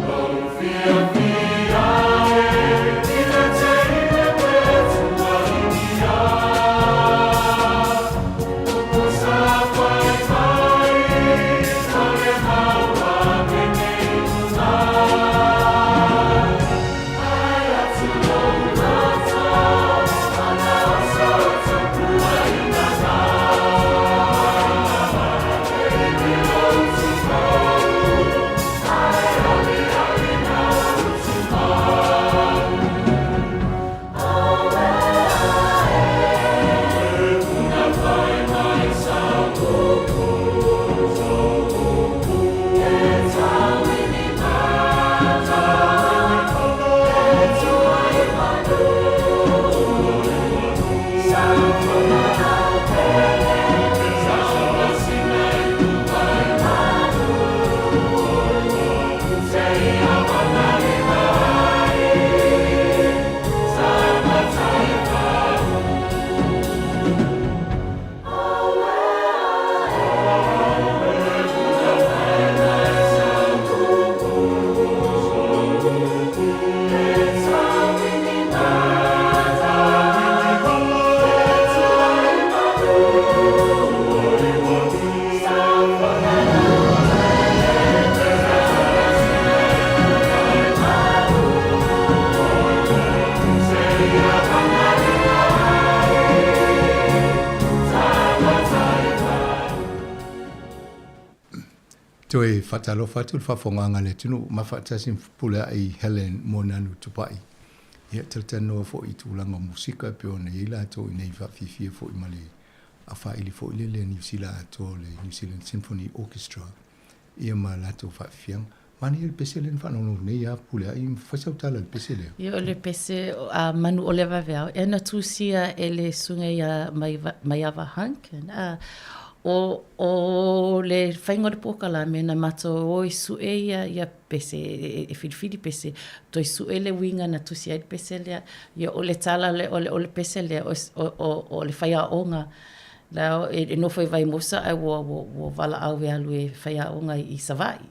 Lou fiafia e i le teine pe tuainia. Upu sa whaiwhai, o le maua penei luga. Ai atu lou loto, ana oso o tupua i ngana. Baby lou tukou, ai aliali na utu mau. Auē ae, una fai mai sa upu, e tau i ni mata, e tua i manu. Sa foka lau pele, sa masina i puai manu. Seia whakarima ai, tāmatai whau. Auē ae, una fai mai sa upu, e tau i ni mata, e tua i manu. Sa foka lau pele, sa masina i puai manu. Seia whakarima ai, tāmatai whau. Toe faatalofa atu le faafogaaga a le atunuu ma faatasi ma Fepuleai Helen Moananu Tupai. Ia, talatalanoa foi i tulaga o musika e pei ona i ai latou i nei faafiafia foi ma le afaili foi lele a Niu Sila atoa o le New Zealand Symphony Orchestra ia ma latou faafiafiaga. Manaia le pese lea na faalogologo nei a Fepuleai, fai sau tala i le pese lea. Ia, o le pese a Manu o le Vaveao, ia na tusia e le susuga ia Maiava Hunkin. O, o le faiga o le polokalame na matou o e sue ia, ia pese, e filifili pese, toe sue le uiga na tusi ai le pese lea. Ia, o le tala o le, o le, o le pese lea, o, o, o le faiaoga la e, e nofo i Vaimosa ae ua, ua, ua valaau e alu e faiaoga i, i Savaii.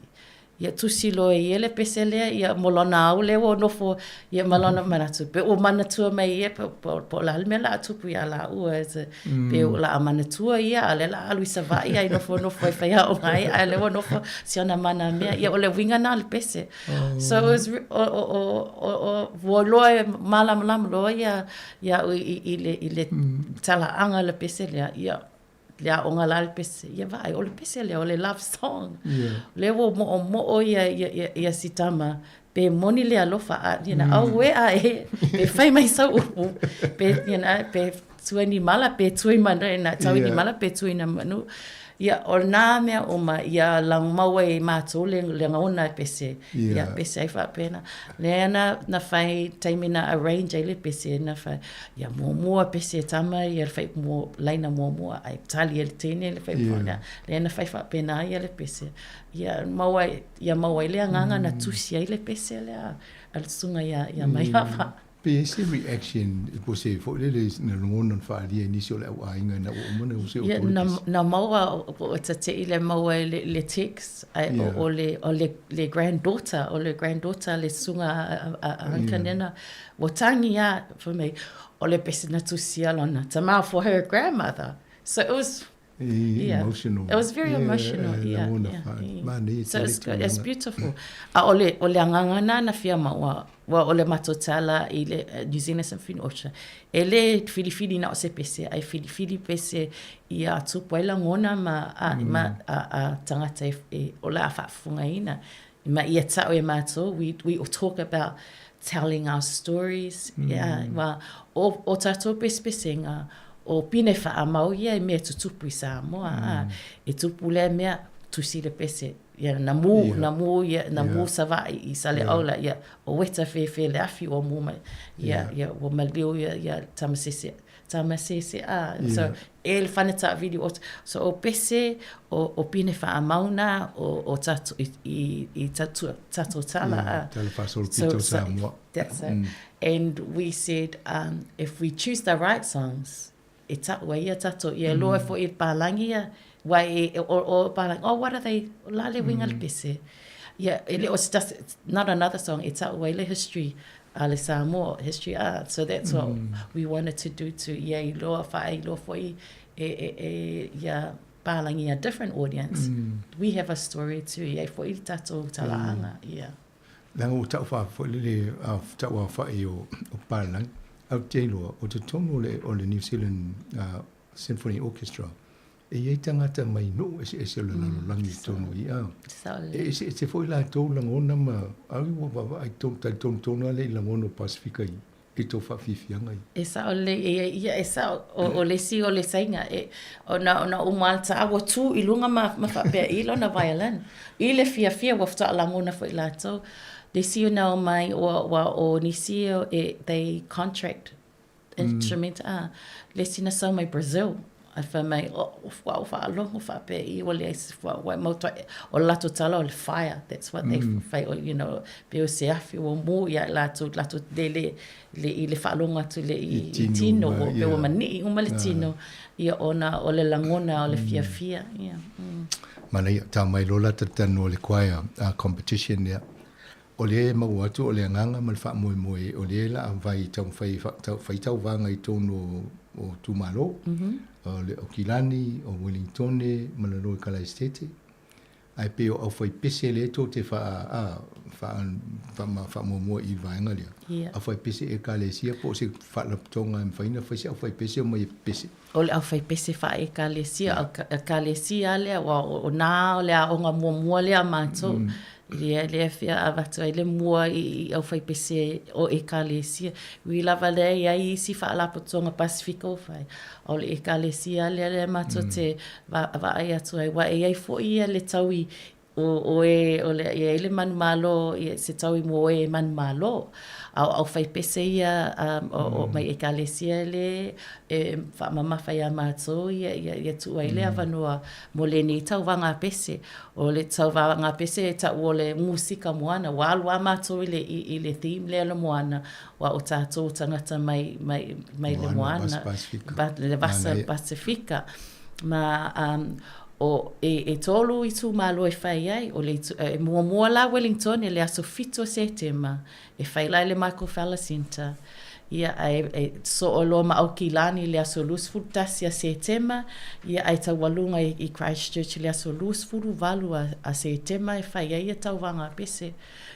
Ia tusi loa e ia le pese lea, ia mo lona au lea ua nofo, ia ma lona manatu. Pe ua manatua mai ia, po, po, po o le a le mea o le a tupu iā lāua, as a, pe o le a manatua ia, a o lea o le a alu i Savaii ae nofonofo e faiaoga ai, a o lea ua nofo si ona manamea. Ia o le uiga lena o le pese. So it was, o, o, o, o, o, ua iloa e malamalama loa ia, iaʻu i, i, i le, i le talaaga o le pese lea, ia, le aoga la le pese, ia vaai, o le pese lea, o le love song. Yeah. Lea ua moʻomoʻo ia, ia, ia, ia si tama, pe moni le alofa, a, you know, auē a e, pe fai mai sau upu, pe, you know, pe tui ni mala, pe tui manu, na, tau i ni mala, pe tui na manu. Ia, o nā mea uma, ia lagomau ai e mātou le, le lagona e pese. Yeah. Ia, pese ai faapena. Lea na, na fai taimi na arrange ai le pese, na fai, Ia muamua pese e tama ia le fai mo laina muamua ai tali e le teine le fai yeah. lea lea na fai faapena ia le pese. Ia maua ia maua ai le agaga na tusi ai le pese lea a le susuga ia ia Maiava. Pe se reaction po se foi lele na lagona na faaalia i nisi o le au aiga ina ua uma ona use o Ia na na maua o tate'i le maua i le le text ai o o le o le le granddaughter o le granddaughter le susuga a a a Uncle Nena Ua tangi a for me, o le pese na tusi a lona tama for her grandmother. So it was yeah. Emotional. It was very emotional. Yeah, yeah. So it's, it's beautiful. A o le, o le agaga na na fia maua, ua o le matou tala i le New Zealand Symphony Orchestra. E le filifili na o se pese, ai filifili pese ia tupu ai lagona ma, a, ma a, a tagata e, e, o le a faafofogaina. Ma ia ta'u e mātou, we, we talk about telling our stories, mm. yeah, wa, o, o tātou pesepesenga, o pine whaamau ia i mea tutupu i Samoa, mm. a, e tupu lea mea, tusi le pese, ia, na mū, yeah. na mū, ia, na yeah. mū Sava'i i Saleaula, yeah. ia, o weta whewhe le afi o mū mai, ia, yeah. ia, ua maliu ia, ia, tamasese, tamasese, a, yeah. so, e le whane taavili o, so o pese, o, o pine whaamauna, o, o tato, i, i, i tatu, tato tala. Yeah, tala whaasolo pito Samoa. That's it. And we said, if we choose the right songs, e taua ia tato, ia loa fo i pālangi ia, wa e, o, o pālangi, oh, what are they, la le winga le pese. Yeah, e le o, just, it's not another song, e taua i le history a le Samoa, history art. So that's what we wanted to do to ia iloa, whaailoa foi e, e, e, ia pālangi a different audience. We have a story too, ia foi i tatou talaaga, yeah. Leaga ua tau faa foi lele a tau aofai o o Palangi, au te iloa o totonu o le o le New Zealand Symphony Orchestra e i ai tagata mai nuu eseese o le lalolagi i totonu i a. E eseese foi latou lagona ma au ua vaavaai tonu talitonu tonu lava lea i lagona o Pasifika i i tou faafiafiaga ia. E sao lelei, e, ia e sao, o, o le isi o le saiga, e, ona, ona uma lava le taa ua tu i luga ma, ma faapea i lona violin. I le fiafia ua faatoa lagona foi latou. Le isi ona omai, ua, ua o nisi e, they contract instrument, a, le isi na sau mai Brazil. Ae fai mai, oh, ua ou faalogo faapea i, ua leai se fua, ua mau toi, o le latou tala o le fire, that's what they fai, you know, pei o se afi ua mū ia i latou, latou le, le, le, i le faalogo atu le, i, i tino, ua pei ua mani'i uma le tino, ia ona o le lagona o le fiafia, ia. Manaia, tau mai loa la talatalanoa i le choir competition lea. O lea e maua atu o le agaga ma le faamoemoe o lea la a vai taumafai e fai tauvaga i totonu o itumalo, o le o Kilani, o Wellingtone ma le Loe Kalaesetete. Ae pei o aufaipese lea tou te faamuamua i le vaega lea. Aufaipese Ekalesia po o se faalapotopotoga e mafai ona fai se aufaipese omai e pepese. O le aufaipese faa-Ekalesia, o le Ekalesia lea, aua o nā o le aoga muamua lea a mātou. Ia, lea fia avatu ai le mua i aufaipese o Ekalesia. Ui lava lea i ai isi faalapotopotoga Pasifika o fai, a o le Ekalesia lea lea matou te vaai atu ai, aua e i ai foi ia le taui o, o e, o le, e i ai le manumalo, ia, se taui mo e manumalo. A o aufaipese ia um, o, o mai Ekalesia le e faamamafa iā mātou ia, ia, ia tuu ai le avanoa mo lenei tauvaga pese. O le tauvaga pese e ta'u o le musika moana, ua alu lava mātou i le, i, i le theme lea o le moana, ua o tātou tagata mai, mai, mai le moana, Pasifika. Ba, le vasa Pasifika. Ma um, O, e, e tolu itumalo e fai ai, o le itu, e muamua la Wellington i le aso 7 o Setema, e fai la i le Michael Fowler Centre. Ia, ae e soo loa ma Aukilani i le aso 21 a Setema, ia ae taualuga i, i Christchurch i le aso 28 a, a Setema e fai ai ia tauvaga pese.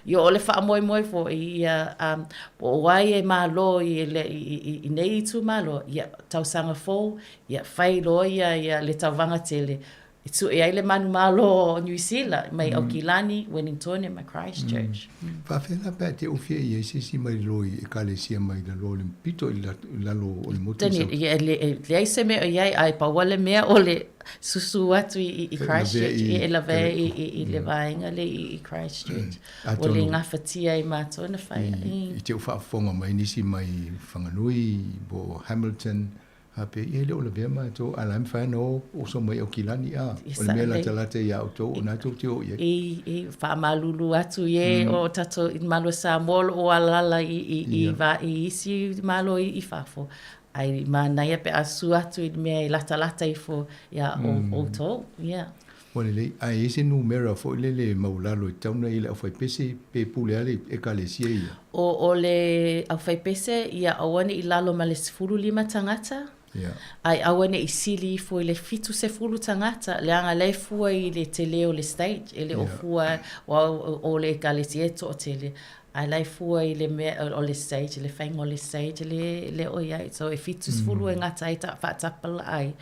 Ia o le faamoemoe foi, ia, um, po o ai e malo i, le, i, i, i nei itumalo, ia, tausaga fou, Ia fai loa ia ia le tauvaga tele e tue ai le manumalo o Niu Sila mai Aukilani, Wellingtone ma Christchurch. Mm. Faafetai la pe a te ufia i ai se isi mai lalo i Ekalesia mai lalo o le pito i lalo o le motu i South. Ia, e leai se mea o i ai, ae pau lava le mea o le susu atu i Christchurch, e lavea i le vaega lea i Christchurch. Ua le gafatia e matou na fai ai. I te u faafofoga mai nisi mai Whanganui, po Hamilton, Hape, ia e le o lavea matou, a la e mafai ona oso mai Aukilani, a, o le mea latalata iā outou, o na tou te o i ai. I, i faamalulu atu i e o tatou i Malo Samoa o lo o alaala i, i, i, va, i isi malo i, i fafo. Ai manaia pe a su atu i le mea e latalata ifo iā outou. Yeah. Ua lelei, ae i ai se numera foi lele e maualalo e tatau ona i ai le aufaipese pe pule lava le Ekalesia ia? O, o le aufaipese, ia aua ne i lalo ma le 15 tagata, Ia. ae aua ne i sili ifo i le 70 tagata, leaga la e fua i le tele o le stage, e le o fua, aua o le Ekalesia e toatele, Ae la e fua i le mea o le stage, le faiga o le stage le, le o i ai. So e 70 e gata ai ta faatapala ai,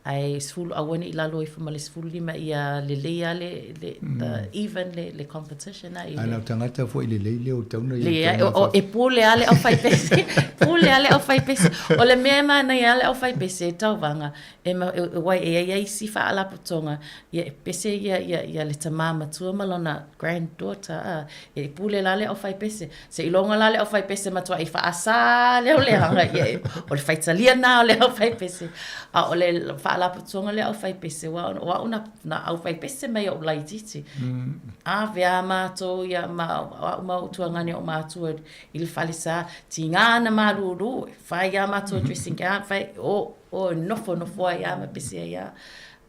ae 10, aua ne i lalo ifo ma le 15 ia lelei lava le, le, the even le, le competition a i le. Ae na o tagata foi lelei lea o tatau ona i ai. O, e pule lava le aufaipese, pule lava le aufaipese. O le mea e manaia lava le aufaipese e tauvaga, E ma, e, wai, e i ai isi faalapotopotoga, ia e pese ia, ia, ia le tamā matua ma lona granddaughter, a, e pule la le aufaipese. Seiloga la le aufaipese matuai faasā lea o le aga, ia, e, o le faitalia lena o le aufaipese. A o le faalapotopotoga le aufaipese, aua o au na, na aufaipese mai ou laitiiti. Ave a matou ia, ma, o au ma ou tuagane o matua i le falesa, tiga na malūlū, e fai a matou dressing gown, fai, o, O nofonofo ai a ma pese ai a.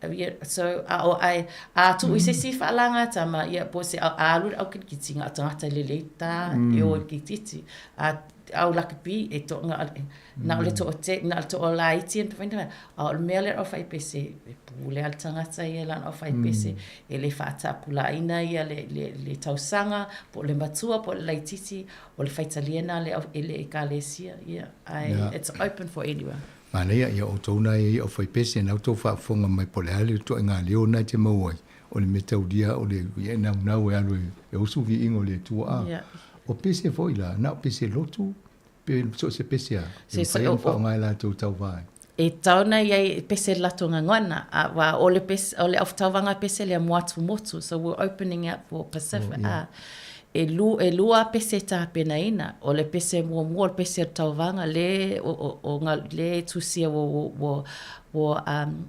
Ia, so, a o ai, a tuu i se isi faalaga tama, ia, po o se a alu i le aukilikiti, na o tagata lelei ta e o i le kilikiti. A au lakapi, e to, na, na o le toate, na o le toalaiti e mafai a o le mea lea o le aufaipese, e pule lava le tagata ia i lana aufaipese, e le faatapulaaina ia le, le, le tausaga, po o le matua, po o le laitiiti, o le faitalia lena a le, e le Ekalesia, ia. Ae, it's open for anyone. Manaia, ia outou na ia o faipese na outou faafofoga mai po o le a le ituaiga leo na e te maua ai, o le mea taulia o le ia e naunau e alu e usu viiga o le Atua. A, Yeah. o pese foi la, na o pese lotu, pe so o se pese a, e Se, mafai o, ona o, faaaoga e latou tauva ai. E tau na i ai pese lato gagana, a, wa, o le pese, o le aufitauvaga pese lea mo atumotu, so we're opening up for Pacific, Oh, yeah. a, e lu, e lua pese tapenaina, o le pese muamua, o le pese o le tauvaga, le, o, o, o nga, le tusia ua, ua, ua, ua, um,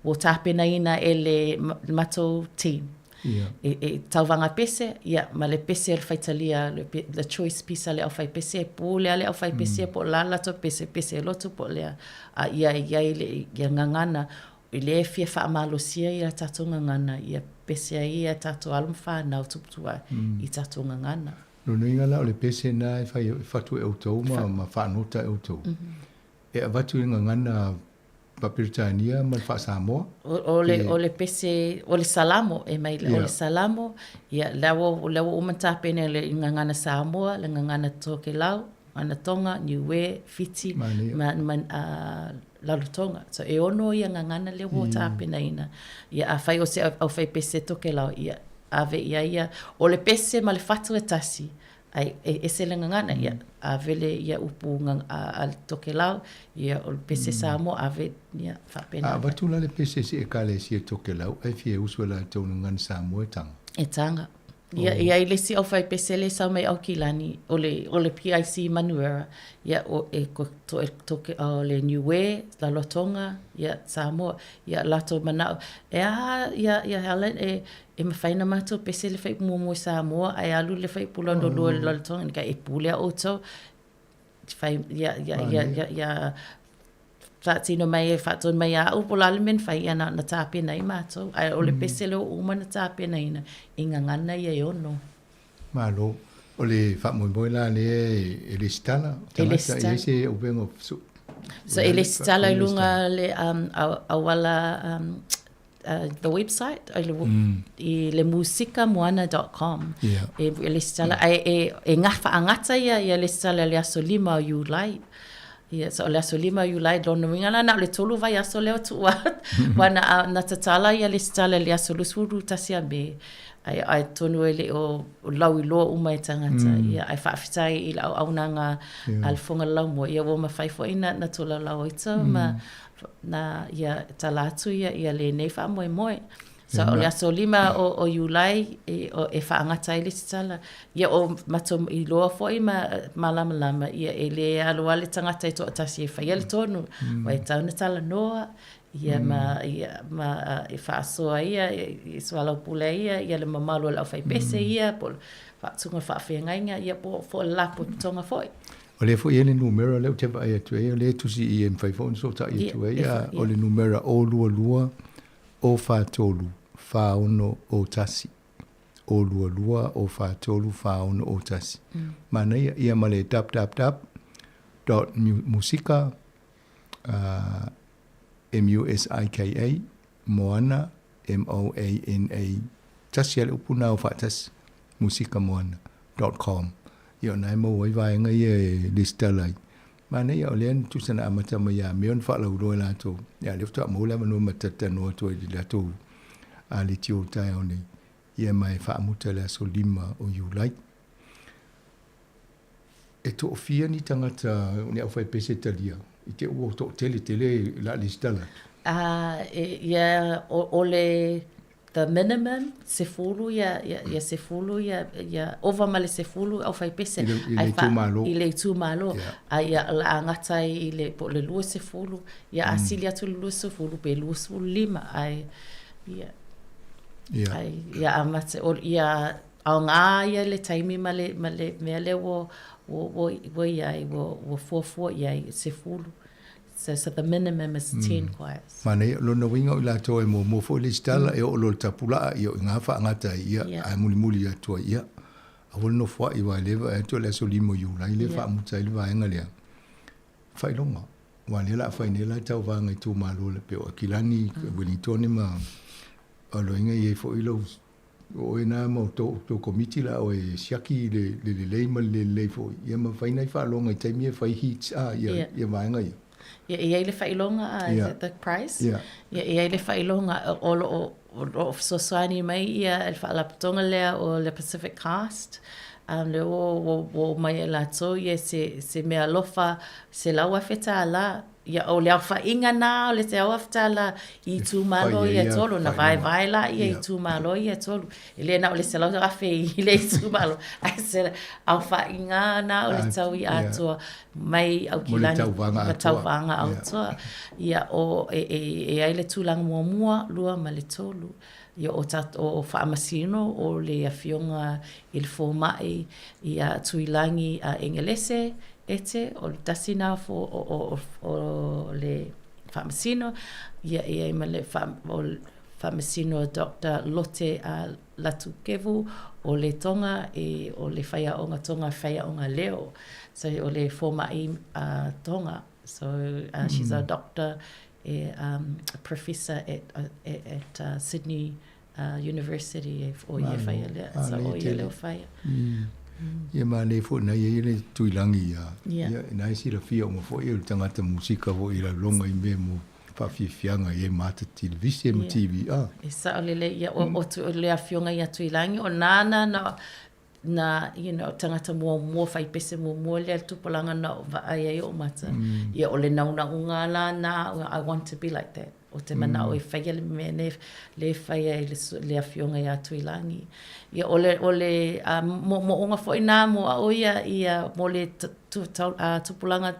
ua tapenaina e le matou team. Ia. E, e tauvaga pese, ia, ma le pese o le faitalia, le, the choice piece a le aufaipese, e pule a le aufaipese, po o le a le latou pese, pese lotu po o le a, a ia i ai le, ia gagana, i le fia faamalosia ia tatou gagana, ia pese ai ia tatou alo ma fanau tuputupuae i tatou gagana. Lona uiga la o le pese lena e fai e fatu e outou ma, ma faanota e outou. E avatu i le gagana Faa-Peretania ma le Faa-Samoa. O, o le, o le pese, o le Salamo, e mai, o le Salamo, ia, lea ua, lea ua uma ona tapena le gagana Samoa, le gagana Tokelau, gagana Tonga, Niue, Fiti, ma, ma Rarotonga. So, e ono ia gagana lea ua tapenaina. Ia, afai o se aufaipese Tokelau, ia, ave i ai ia, o le pese ma le fatu e tasi, Ai, e ese le gagana, ia, ave le ia upu a, a le Tokelau, ia, o le pese Samoa, ave, ia, faapena. A avatu la le pese i se Ekalesia Tokelau, ai fia usu e latou i gagana Samoa e taga. E taga. Ia, e i ai le isi aufaipese lea e sau mai Aukilani, o le, o le PIC Manuera, ia, o, e ko, to, e, toke, o le Niue, Rarotonga, ia, Samoa, ia, latou manao, e aha, ia, ia Helen, e, E mafai ona matou pese le faaiupu muamua i Samoa ae alu le faaiupu lona lua i Rarotonga, e pule a outou, fai, ia, ia, ia, ia, ia faatino mai e faatonu mai ia au po o le a le mea na fai, ia na ona tapena ai matou. Ae o le pese lea ua uma ona tapenaina i gagana ia e ono. Malo. O le faamoemoe la lea e lesitala tagata e i ai se upega o So e lesitala i luga le auala the website i le, i le musikamoana dot com. E lesitala ae e faagata ia ia lesitala i le aso 5 o Iulai. Ia, so o le aso 5 o Iulai, lona uiga la na o le tolu vaiaso lea o tuu atu. Aua na, na tatala ia lesitala i le aso 21 a Me. Ai, ai tonu e le o lauiloa uma e tagata. Ia, ae faafetai i le auaunaga a le Fofoga Laumua. Ia, ua mafai foi na, na tolaulau ai tau ma na, ia, tala atu ia, ia lenei faamoemoe. So, o le aso 5 o Iulai e, e faagata ai le isi tala. Ia, o matou iloa foi ma malamalama, ia, e le alu lava le tagata e toatasi e faia le tonu. Aua e tatau ona talanoa, ia, ma, ia, ma e faasoa ia, e soalaupule ai ia, ia le mamalu o le aufaipese ia, po o le faatuga faafeagaiga, ia, po o le lapotopotoga foi. O lea foi e i ai le numera lea ou te vaai atu ai, o lea e tusi i i e mafai foi ona fesootai atu ai, o le numera 022 o 43 46 01. 022 o 43 46 01. Manaia, ia ma le www dot musika uh, M-U-S-I-K-A, moana, M-O-A-N-A, tasi a le upu na o faatasi, musikamoana dot com. Ia o na e maua ai vaega ia e lesitala ai. Manaia o lea na tusa na amata mai ia me ona faalauiloa e latou. Ia lea faatoa maua le avanoa ma talatalanoa atu ai i le latou leitio o le taeao nei. Ia ma e faamuta i le aso 5 o Iulai. E toafia ni tagata ni aufaipese talia i te ua toatele tele la lesitala atu? Ia o le The minimum, sefulu ia, ia, ia sefulu ia, ia ova ma le sefulu aufaipese. I le, i le itumalo. I le itumalo. Yeah. A ia o le a gata ai i le, po o le 20, ia a sili atu le 20 pe 25, ae, ia, yeah. Ai, ia amata, o, ia aoga ia le taimi ma le, ma le mea lea ua, ua, ua, ua i ai, ua, ua fuafua i ai, sefulu. So, so the minimum is 10 choirs. Manaia, lona uiga o i latou e muamua foi le isi tala, e oo loa i le tapulaa, ia o i ina faagata ai ia, ae mulimuli atu ai ia. Aua le nofoai aua e le vaai atu o le aso 5 o Iulai lea e faamuta ai le vaega lea. Faailoga, aua o lea o le a fai nei la tauvaga itumalo pei o Akilani, Uelintone ma Aloaia e i ai foi lou O oe na ma tou tou komiti la oe e siaki i le le lelei ma le le lelei foi, ia ma fai nai faaloga i taimi e fai heats a ia yeah. ia vaega ia. Ia e i ai le faailoga a is that the price? Yeah. Ia e i ai le faailoga o lo o o lo o fesoasoani mai ia le faalapotopotoga lea o le Pacific Cast lea ua ua ua omai ai latou ia se se meaalofa $100,000 Ia, o le aofaiga na o le $100,000 i itumalo ia e tolu, ona vaevae laia i itumalo ia e tolu. E le na o le $100,000 i le itumalo, ae se aofaiga na o le tau i atoa mai Aukilani ma tauvaga atoa. Ia, o, e, e, e ai le tulaga muamua, lua ma le tolu. Ia, o tatou, o Faamasino, o le Afioga i le Fomai ia Tuilagi Engelese, Ete, o le tasi na o, o, o, o le faamasino, ia e ai ma le wha, o faamasino Doctor Lote a Latukevu, o le Tonga, e, o le whaiaonga Tonga, whaiaonga leo. So, o le fōma'i Tonga. So, she's a doctor, e, a professor at, at, at Sydney University e o ia whaia lea. So, o ia leo whaia. Ia ma le foi na ia le tuilangi ia. Ia na e silafia uma foi o le tagata musika foi i lauloga i mea mo faafiafiaga i e mata televise ma TV a. E sao lelei ia o o tu le afioga ia Tuilangi o nana na na you know tagata muamua faipese muamua lea le tupulaga na vaai ai o'u mata. Ia o le naunauga la na I want to be like that. O te manao e faia le mea nei le faia e le, le afioga ia Tuilagi. Ia o le, o le uh, moomooga foi nā mo a'u ia, ia mo le tu, tu, uh, tupulaga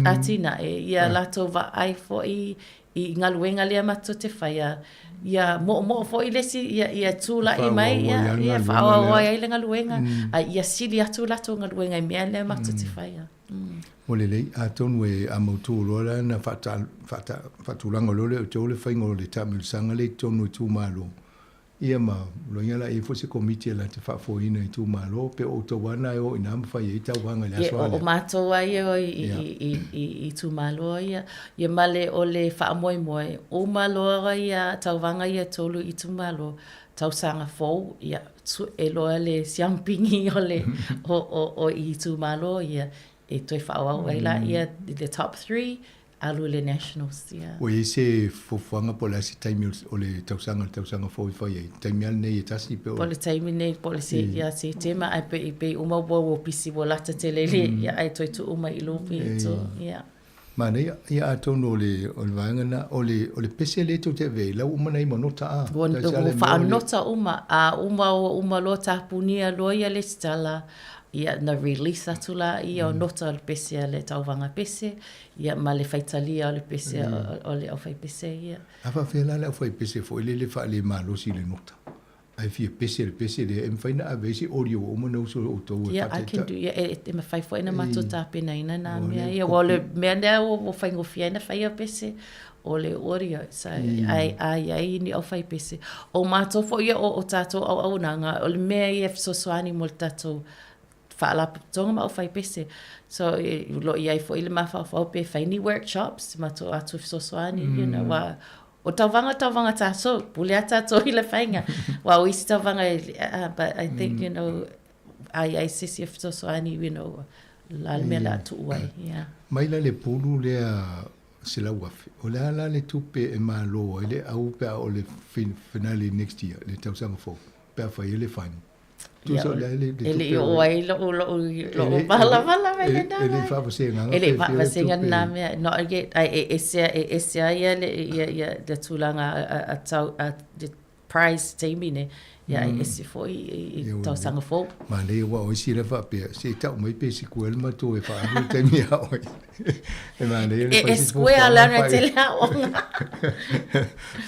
atinae, ia latou vaai foi i galuega lea matou te faia, ia moomoo foi le isi, ia, ia tula'i mai, ia, ia faaauau ai le galuega, a ia sili atu latou galuega i mea lea matou te faia. Ua lelei, atonu e a mautu loa la na faatulaga loa lea o outou le faiga o le taamilosaga lea i totonu o itumalo, ia ma loiga la e i ai foi se komiti e la te faafoeina itumalo, pe o outou lava na e o i ina ma fai ai tauvaga i le aso a lea. O matou lava ia e o i itumalo ia, ia ma le o le faamoemoe, uma loa ia tauvaga ia e tolu i itumalo, tausaga fou, ia sue loa le siamupini o le o i itumalo ia e toe faaauau ai laia i le top 3 alu i le nationals ia. Ua i ai se fuafuaga po o le a se taimi o le tausaga le tausaga fou e fai ai? Taimi lava lenei e tasi pe o. Po o le taimi lenei po o le ia Setema ae pei pei uma ua ua pisi ua lata tele i le ia ae toe tuu mai i luma i tua ia. Manaia, ia atonu o le, o le vaega lena, o le, o le pese lea tou te ave ai, la ua uma ona i ai ma nota a. Ua, ua faanota uma, a uma ua uma loa tapunia loa ia lesitala, ia na release atu laia o nota o le pese a le tauvaga pese, ia ma le faitalia o le pese o le aufaipese ia. A faapefea la le aufaipese foi lele faalemalosi i le nota? Ae fia pese le pese lea, e mafai ona ave ai se audio ua uma ona uso e outou e Yeah, I can do, yeah, e mafai foi ona matou tapenaina nā mea ia. Aua o le mea lea ua faigofie ai ona fai au pese, o le audio. So, ai, a i ai ni aufaipese. O matou foi ia o tatou auaunaga, o le mea ia e fesoasoani mo le tatou faalapotopotoga ma aufaipese. So, o lo o i ai foi le mafaufau pe fai ni workshops, matou o atu e fesoasoani, you know, aua O tauvaga tauvaga tatou, pule a tatou i le faiga. Aua o isi tauvaga e, but I think, you know, a i ai se isi e fesoasoani, you know, la le mea o le a tuu ai, yeah. Mai la le pulu lea 100,000, o le a la le tupe e malo ai le au pe a oo i le finale next year, le tausaga fou, pe a fai ai le final? Tusa o le a le tupe. E le i oo ai lo'u, lo'u, lo'u malamalama i lena E le i faavasegaga. E le i faavasegaga lena mea. Not yet. Ae e ese, e ese ai ia le, ia, ia, le tulaga a, a tau, a, le prize taimi nei. Ia e ese foi i, i tausaga fou. Manaia aua o isi la faapea, se i tau mai pe sikuea le matou e faaalu le taimi a oe. E manaia le fai. E square le ana tele aoga.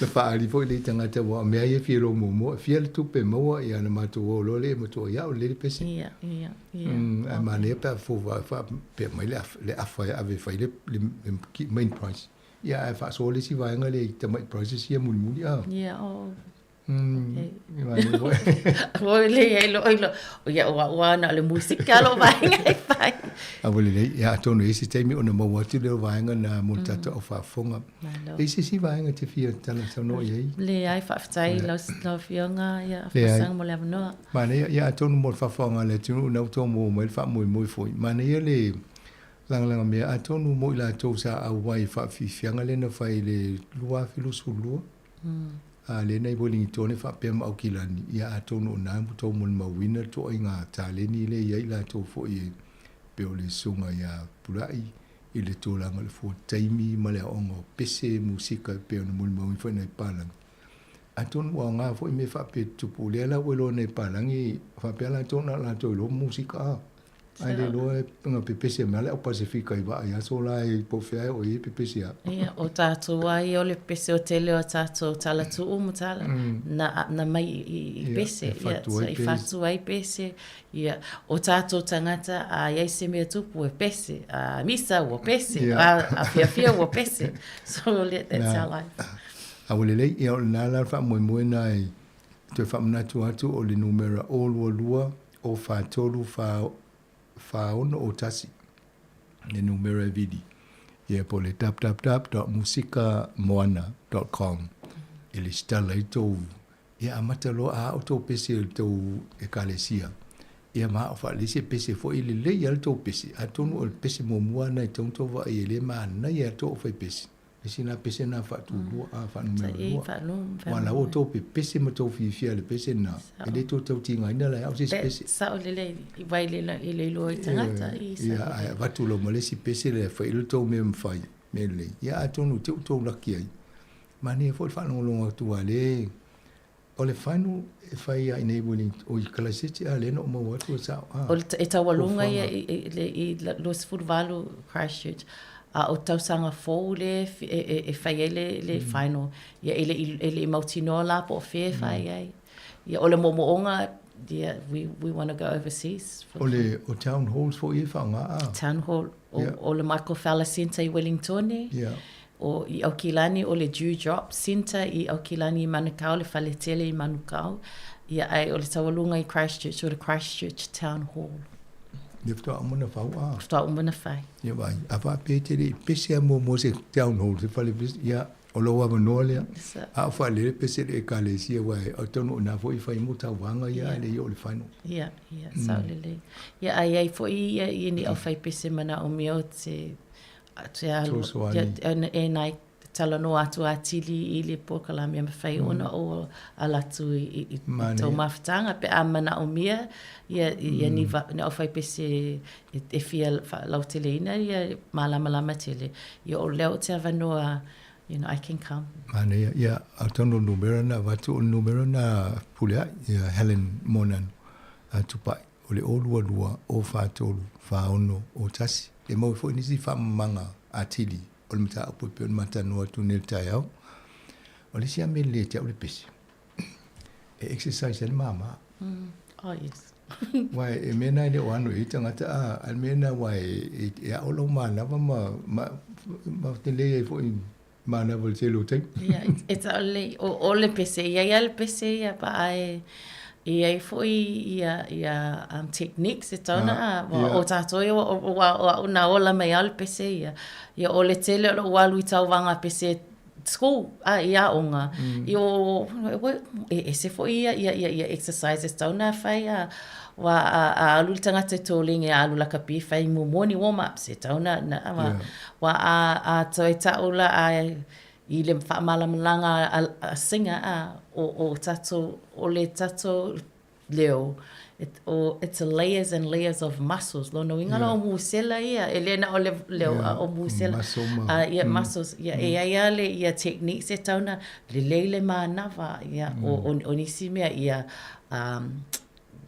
Na faaali foi le tagata aua o mea ia e fia iloa muamua, e fia le tupe e maua ia ona matou o loa lea e matua ia o lelei le pese. Ia, ia, ia. Ae manaia pe a faapea mai le afa e ave e fai le main prize. Ia ae faasoa le isi vaega lea i tamai prizes ia mulimuli a. Ia, o. Ua lelei ai loa ilo. Ia o au lava na o le musika lou vaega e fai. A ua lelei, ia atonu e i ai se taimi ona maua atu lea o vaega na mo le tatou au faafofoga. E i ai se isi vaega e te fia talatalanoa i ai? Leai, faafetai i lau Afioga ia Afamasaga mo le avanoa. Manaia, ia atonu mo le faafofoga a le atunuu na ua outou maua mai le faamoemoe foi. Manaia le lagalaga mea, atonu mo i latou sa auai i faafiafiaga lea na fai i le 2022. A lea na i Welingitone faapea ma Aukilani, ia atonu o na ua tou molimauina le toaiga taleni lea e i ai latou foi e pei o le susuga ia Pulai i le tulaga o le fua taimi ma le aoga o pese musika e pei ona molimauina foi nai palagi. Atonu ua aoga foi mea faapea tutupu lea la ua iloa nei palagi faapea latou na o latou iloa musika a. Ae le iloa e na pepese mai le au Pasefika i vaa i aso la e po o fea e oo i ai pepese a. Ia, o tatou lava ia o le pepese o tele o tatou tala tuu ma tala, na, na mai i, i pese. Ia, so i fatu ai pese. Ia, o tatou tagata, a i ai se mea tupu e pese, a misa ua pese, a, a fiafia ua pese. So, that's our life. A ua lelei, ia o lena la le faamoemoe na e toe faamanatu atu o le numera 022 o 4 3 4 4 6 o 1 le numera e vili ia po o le www.musikamoana.com e lesitala ai tou ia amata loa a ao tou pese i le tou ekalesia ia ma ao faalelei se pese foi lelei lava le tou pese atonu o le pese muamua lena e tatau ona tou vaai ai e le manaia lava le tou aufaipese Isi na pese na faatulua a faanumera lua. Ua la ua tou pepese ma tou fiafia i le pese na. E le tou tautigaina la e au se isi pese. Sao lelei i vai le i le iloa i tagata i sa. Ia ae avatu loa ma le isi pese lea e fai ai le tou mea mafai mea lelei. Ia atonu te i ua tou laki ai. Manaia foi le faalogologo atu a le O le final e fai ia i nei Wellington, o i Kalaiseti a lea na ou maua atu e sao a. O le, e taualuga ia i, i, i, i 28 Christchurch. A o tausaga fou lea e fai ai le final, ia e le i mautinoa la po o fea e fai ai. Ia o le moomooga, ia we want to go overseas. O le o Town Halls foi e faaaoga a? Town Hall, o le Michael Fowler Centre i Wellingtone, o i Aukilani o le Dew Drop Centre i Aukilani i Manukau, le fale tele i Manukau, ia ae o le taualuga i Christchurch o le Christchurch Town Hall. Ia faatoa uma ona fau a? Faatoa uma ona fai. Ia vaai, a faapea e te le i pese a muamua se town hall, se fale pese, ia, o lou avanoa lea. A o faalele pese le ekalesia, aua e atonu o i ina foi e fai ai mo tauvaga ia, ae le i oo i le final. Ia, ia, sao lelei. Ia, a i ai foi ia ni aufaipese manaomia o te, te alu, e nai talanoa atu atili i le polokalame e mafai ona ou ala atu i tou mafutaga pe a manaomia ia ni aufaipese e fia faalauteleina ia malamalama tele. Ia o lea o te avanoa, you know, I can come. Manaia, ia, atonu o le numera na avatu, o le numera na Pulea'i, ia Helen Monan Tupai, o le 022 043 4601. E maua ai foi nisi faamamaga atili o le mataupu e pei ona matalanoa atu nei i le taeao. O le isi lava mea lelei ia te au le pese, e exercise ai le mama. Oh, yes. Aua e mea na e le o ano i ai tagata, a, a le mea na aua e, e ao lou manava ma, ma, ma tele ai foi manava i le tele o taimi. Yeah, it's only, o, o le pese, i ai a le pese ia, pa ai, i ai foi ia, ia um, techniques e tauna, ah, yeah. o tātou ia, o, o, o, o, na ola mai a le pese ia. Ia, o le tele o lou alu i tauvaga pese school, a, i aoga. I o, e ese foi ia, ia, ia, ia exercises tauna whai, a, wa, a, a alu le tagata i tōlenge, a alu lakapi, whai muamua ni warm-ups, e tauna, na, wa, yeah. wa a, a toe taula, a, i le whaamalamalanga a, a singer, a, o, o tatou, o le tatou leo, it, o, it's a layers and layers of muscles. Lona uiga la o musela ia, e le na o le leo, a o musela. Muscle ma. A, ia, muscles. Ia, e ai a le ia techniques e tau na lelei le manava, ia, o, o, o nisi mea, ia, um,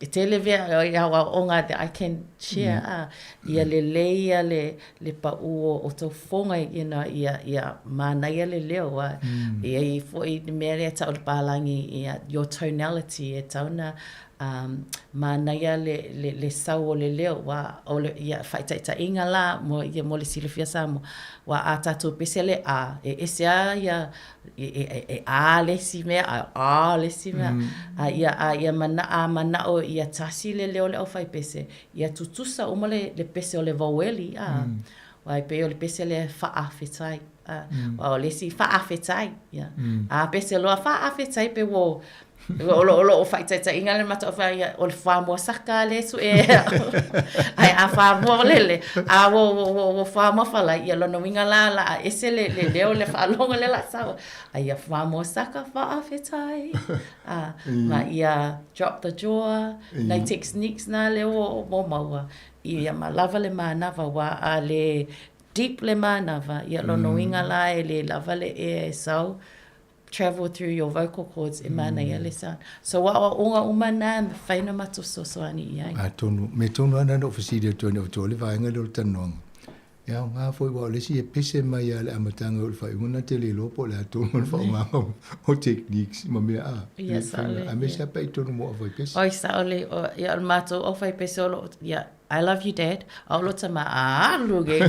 E tele mea i aoaoga that I can share a, ia lelei ia le, le paʻū o tou fofoga, you know, ia, ia manaia le leo a. E i ai foi le mea lea e tau le palagi, ia, your tonality e tau na um, manaia le, le, le sau o le leo, ua, o le, ia, faataitaiga la, mo, ia, mo le silafia Samoa, ua a tatou pese le A, e ese a ia e, e, e a le isi mea, a a le isi mea. A ia, a ia mana, a mana'o ia tasi le leo o le aufaipese, ia tutusa uma le, le pese o le voweli, a. Aua e pei o le pese lea e faafetai, a. Aua o le isi faafetai, ia. A pese loa faafetai pe ua O lo o lo o faataitaiga le matou whai ia, o le whāmua saka le su e ai a whāmua le le a wo wo wo wo whāmua whala ia lona uiga la la a ese le le leo le whaalogo le la sawa a ia whāmua saka whaafetai a ma ia drop the jaw nai techniques na le o mo maua ia ma lava le manawa wa a le deep le manawa ia lona uiga la e le lava le ea e sau travel through your vocal cords e manaia le sound. So aoaoga uma na e mafai ona matou fesoasoani i ai. Atonu, me tonu ana na ou fesili atu ai na outou o le vaega lea o le talanoaga. E aoga foi aua o le isi e pese mai lava i le amataga o le faaiuga na te le iloa po o le a tonu le faaaogaga o techniques ma mea a. Ia, sao lelei. Aemaise lava pe a i tonu mo aufaipese. Oi, sao lelei. Ia, o le matou aufaipese o lo o, ia, I love you dad. A o lo tama alu ke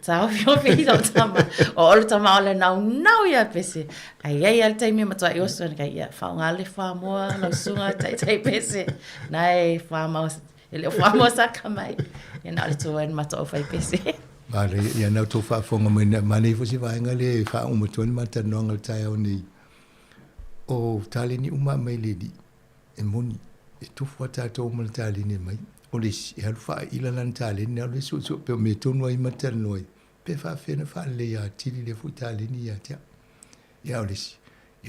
taofiofi i lo tama. O o lo tama o le nau nau ia pese. Ai ai al taimi matua i oso na kai ia whaonga le whamoa lau sunga tai tai pese. Na e whamau e le whamoa saka mai. Ia na o le tua en matua o whai pese. Mare, ia nau tō whaafonga mai na, mane fo si vaenga le whaonga matua ni mata noanga le tae au nei. O taleni uma mai le li. E moni, e tofu a tātou ma le taleni mai. O le isi, e alu faaila lana taleni, alu e suesue pea o mea tonu ai ma talanoa ai, pe faafefea ona faalelei atili lea foi taleni ia te au. Ia o le isi,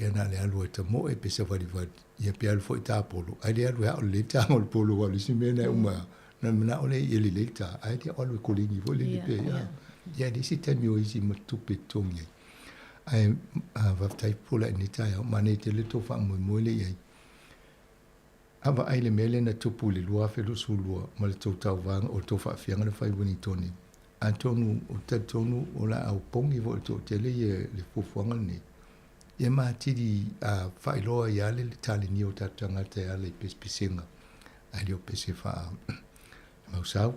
ia na o le alu ai tamoe pe savalivali, ia pe alu foi tā polo, ae le alu e ao lelei le tāga o le polo, aua o le isi mea na e uma, na manao lea ia lelei le tā, ae le alu e koleni foi le pe, ia. Ia le isi taimi o isi ma tupe totogi ai. Ae faafetai pula i lenei taeao, manaia tele le tou faamoemoe lea i ai. A vaai le mea lea na tupu i le 2022 ma le tou tauvaga o le tou faafiaga na fai Winitone. Atonu o talitonu o le a opogi foi i le toatele ia le fuafuaga lenei, ia ma atili a faailoa ai lava le talenia o tatou tagata e ala i pesepesega, ae le o pese faa mausau.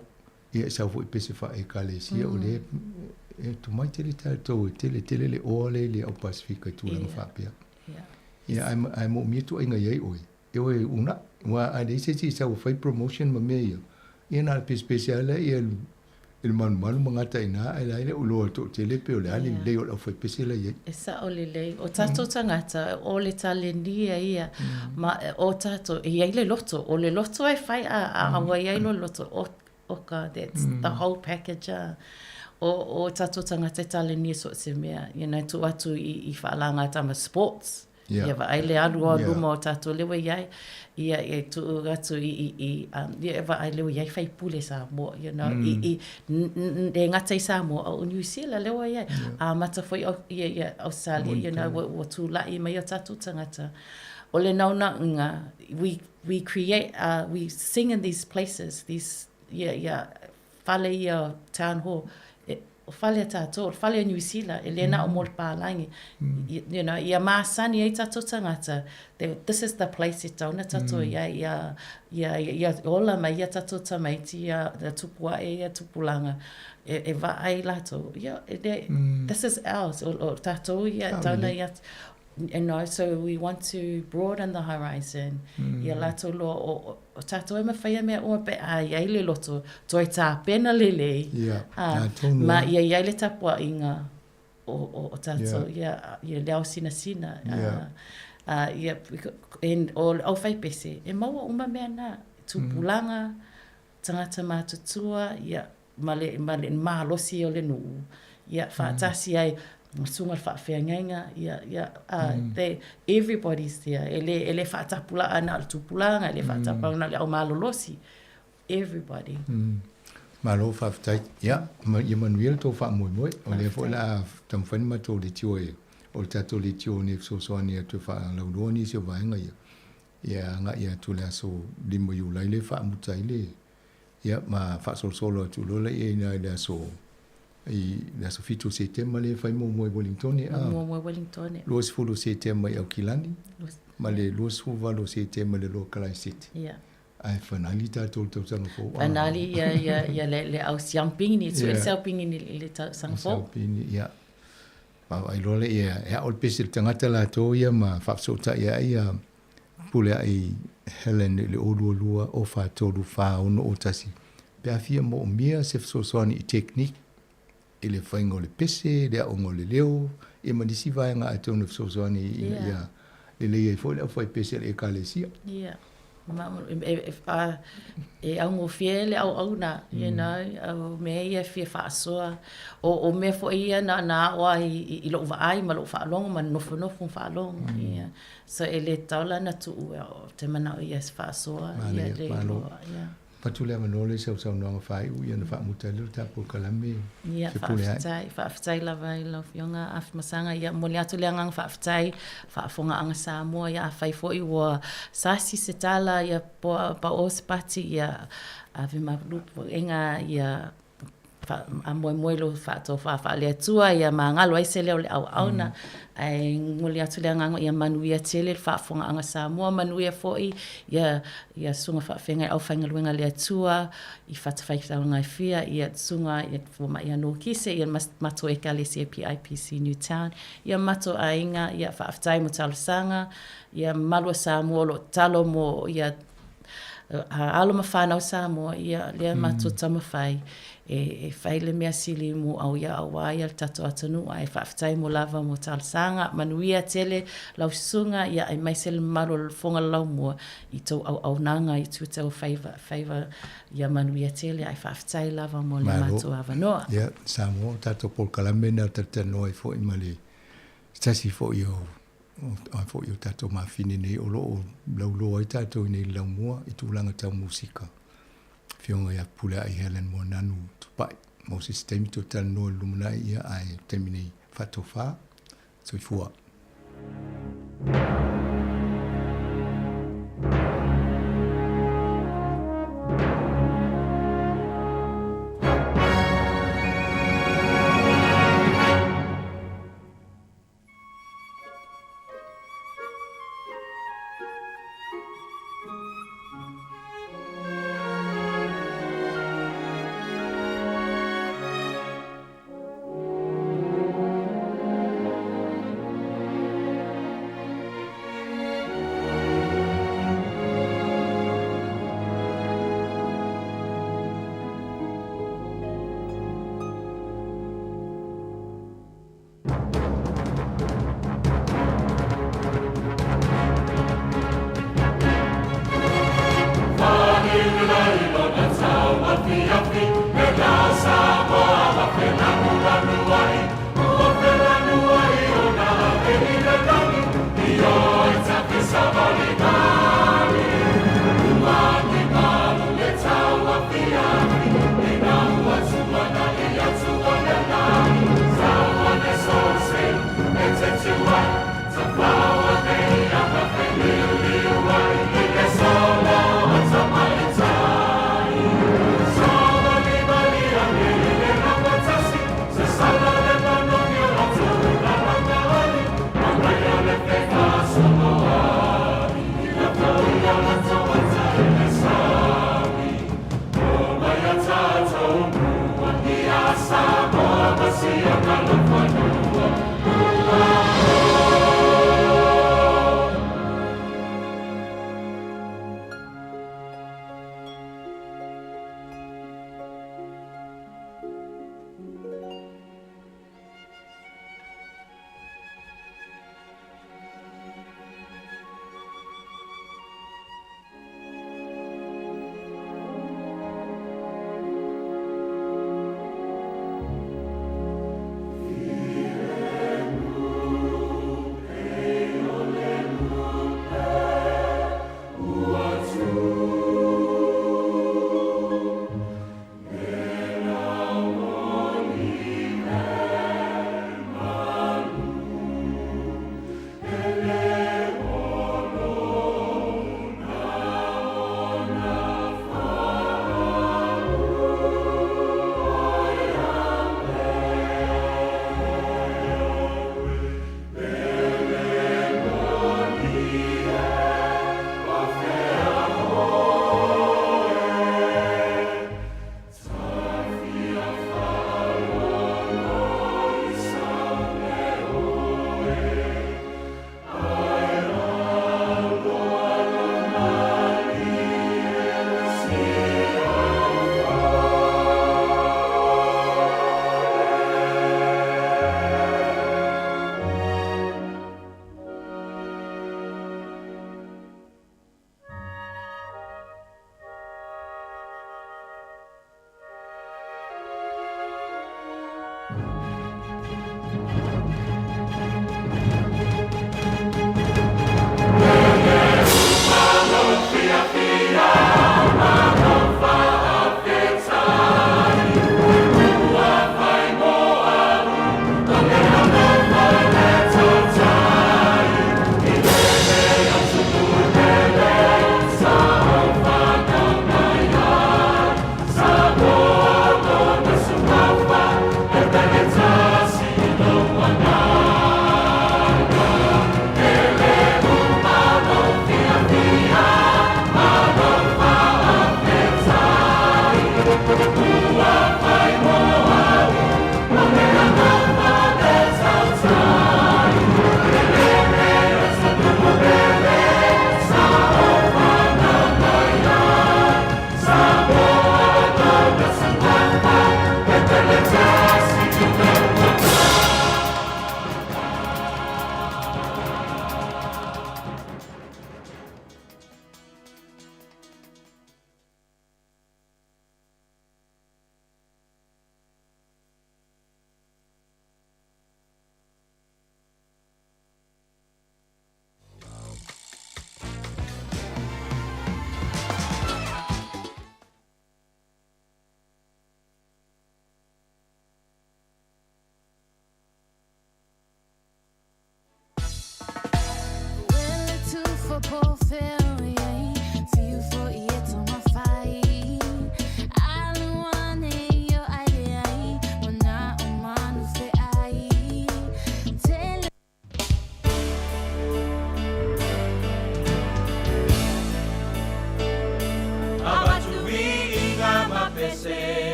Ia e sau foi pese faa ekalesia, o lea e tomai tele tatou e tele tele le oa lea i le au Pasefika i tulaga faapea. Ia ae moomia tuuaiga i ai oe, e o e uunai, aua a leai se isi e sau e fai promotion ma mea ia, ia na o le pesepese lava lea i le malumalu ma gata i ina, ae la e le o iloa e le toatele pe o le a le lelei o le aufaipese la e i ai. E sao lelei. O tatou tagata, o le talenia ia, ma o tatou, e i ai le loto, o le loto e fai a, a ua i ai loa le loto, oka, that's the whole package a. O tatou tagata e talenia so o se mea, you know, tuu atu i faalāgā ma sports. Ia vaai le alu o luma o tatou lea ua i ai, ia e tuu atu i, ia e vaai lea ua i ai faipule Samoa, you know, i, e gata i Samoa, a o New Zealand lea ua i ai. Amata foi ia Australia, you know, ua tula'i mai o tatou tagata. O le naunauga, we create, we sing in these places, these, ia, fale ia town hall, e, o fale a tātou, o le fale a Niu Sila, e le na o mo le pālagi. You know, ia masani ai tātou tagata, this is the place e tau na tātou ia, ia, ia, ia ola mai ia tātou tamaiti, ia, ia tupu ae, ia tupulaga, e, e vaai lātou, ia, e le, this is ours, o tātou ia, tau na ia, You know, so we want to broaden the horizon. Ia latou loa o, o tatou e mawhai a mea uma pe a iai le loto, toe tāpena lelei. Yeah, a, tonu ma ia iai le tapuaʻiga o, o, o tatou, yeah. ia, ia le ao sinasina. Yeah. Ia, and, o le aufaipese, e maua uma mea na, tupulaga, tagata matutua, ia, ma le, ma le malosi o le nuu, ia, faatasi ai, ma susuga le faafeagaiga, ia, ia, they, everybody's there. E le, e le faatapulaa na o le tupulaga, e le faatapulaga na o le au malolosi. Everybody. Malo faafetai. Ia, ia manuia le tou faamoemoe. O lea foi o le a taumafai le matou leitio e, o le tatou leitio nei e fesoasoani atu e faalauiloa nisi o vaega ia. Ia agai atu i le aso 5 Iulai lea e faamuta ai le Ia, ma faasolosolo atu loa lea i ina i le aso, i le aso 7 o Setema lea e fai muamua i Wellingtone, a. Muamua i Wellingtone. 20 o Setema i Aukilani, ma le 28 o Setema i le Loa Kalaisete. Ia. Ae fanali tatou i le tausaga fou. Fanali ia, ia, ia le, le au siampini, sue le siampini i le tausaga fou. Siampini, ia. Vaavaai loa lea, ia, e ao le pese i le tagata latou ia ma faafesootai ai ia Pule ai Helen i le 022 0 43 4 6 1 pe a fia moomia se fesoasoani i technique i le faiga o le pese, le aoga o le leo, ia ma nisi vaega atonu e fesoasoani ina ia lelei ai foi le aufaipese a le Ekalesia. Ia. E augofie le auauna, you know, o mea ia e fia faasoa. O mea foi ia na aʻo ai i loʻu vaai ma loʻu faalogo ma nofonofo ma faalogo. Ia. So e le tatau la ona tuu ou te manao ia e faasoa ia le iloa. Ia. Patu le avanoa lea i sau saunoaga faaiu ia ona faamuta ai lea o le tatou polokalame Ia, faafetai, faafetai lava i lau Afioga Afamasaga. Ia, momoli atu le agaga faafetai, faafofogaaga Samoa, ia afai foi ua sasi se tala, ia pao se pati, ia ave malu puega, ia faamoemoe i lou faatofa faale-Atua ia magalo ai se leo o le auauna. Ae momoli atu le agaga ia manuia tele le faafofogaaga Samoa, manuia foi ia ia susuga faafeagai aufaigaluega a le Atua i fatafaitaulaga e fia, ia susuga i fomai ia Nokise, ia matou Ekalesia PIPC Newtown, ia matou aiga, ia faafetai mo talosaga, ia mamalu o Samoa o lo o tatalo mo ia alo ma fanau Samoa, ia lea matou taumafai e fai le mea sili mo au ia aua ia le tatou atunuu ae faafetai mo lava mo talosaga. Manuia tele lau susuga ia aemaise le mamalu o le Fofoga o le Laumua i tou auaunaga i Twitter o faiva faiva ia manuia tele ae faafetai lava mo le matou avanoa. Ia Samoa o tatou polokalame lena e talatalanoa ai foi ma le se tasi foi o a foi o tatou mafine nei o lo o lauloa ai tatou i nei i le laumua i tulaga tau musika. Afioga ia Puleaʻi Helen Moananu Tupai. Mo se isi taimi toe talanoa i le lumanai ia ae taimi nei faatofa. Soifua.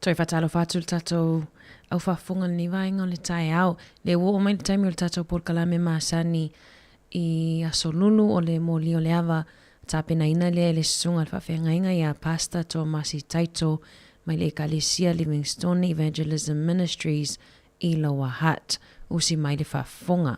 Toe faatalofa atu le tatou au faafofoga i lenei vaega o le taeao. Lea ua oo mai le taimi o le tatou polokalame masani i Aso Lulu o le moli o le ava tapenaina lea e le Susuga i le Faafeagaiga ia Pastor Tomasi Taito mai le Ekalesia Livingstone Evangelism Ministries i Lower Hutt. Usi mai le faafofoga.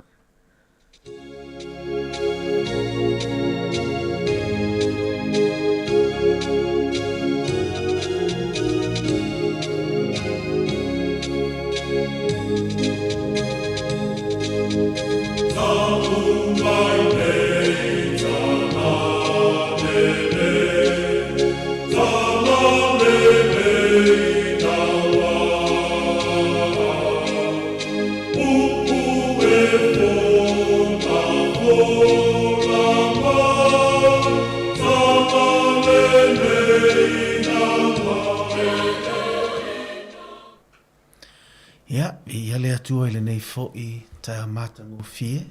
Ia, viia le Atua i lenei foʻi taeao matagofie.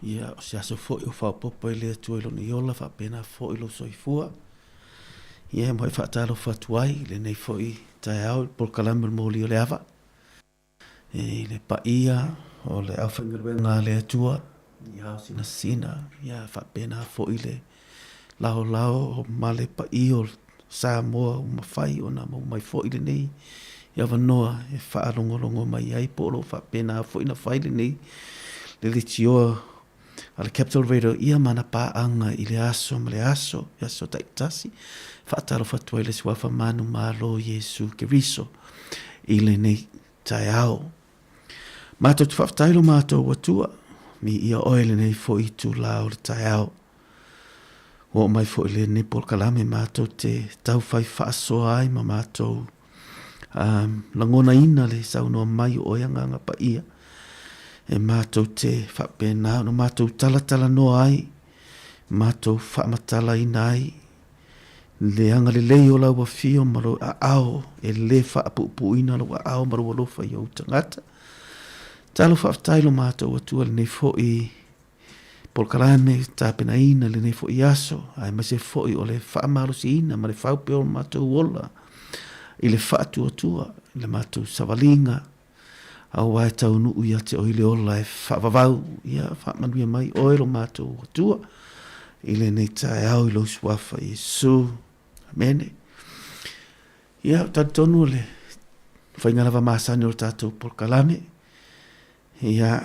Ia, o se aso foʻi ua faaopoopo ai le Atua i lona iola faapena foʻi lou soifua. Ia, e moe faatalofa atu ai i lenei foʻi taeao i le polokalame o le moli o le ava. I le paia o le aufaigaluega a le Atua, ia aosinasina, ia faapena foi le laolao ma le paia o Samoa ua mafai ona maua mai foi lenei avanoa e faalogologo mai ai po o lo o faapena foi ona fai lenei le leitioa a le Capital Radio ia ma ana paaga i le aso ma le aso, i aso taitasi, faatalofa atu ai le Suafa Manumalo Iesu Keriso i lenei taeao. Matou te faafetai lo matou Atua, miia oe lenei foi itula o le taeao. Ua oo mai foi lenei polokalame matou te taufai faasoa ai ma matou um, lagonaina le saunoa mai o oe Agaga Paia e matou te faapena ona matou talatalanoa ai, matou faamatalaina ai le agalelei o lau afio ma lou aao e le faapuupuuina lou aao ma lou alofa i ou tagata. Talo faafetai lo matou Atua lenei foi polokalame tapenaina lenei foi aso, aemaise foi o le faamalosiina ma le faupe o le matou ola i le faatuatua i le matou savaliga, auā e taunuu ia te oe le ola e faavavau, ia faamanuia mai oe lo matou Atua i lenei taeao i lou Suafa Iesu. Amene. Ia, talitonu o le faiga lava masani o le tatou polokalame, ia,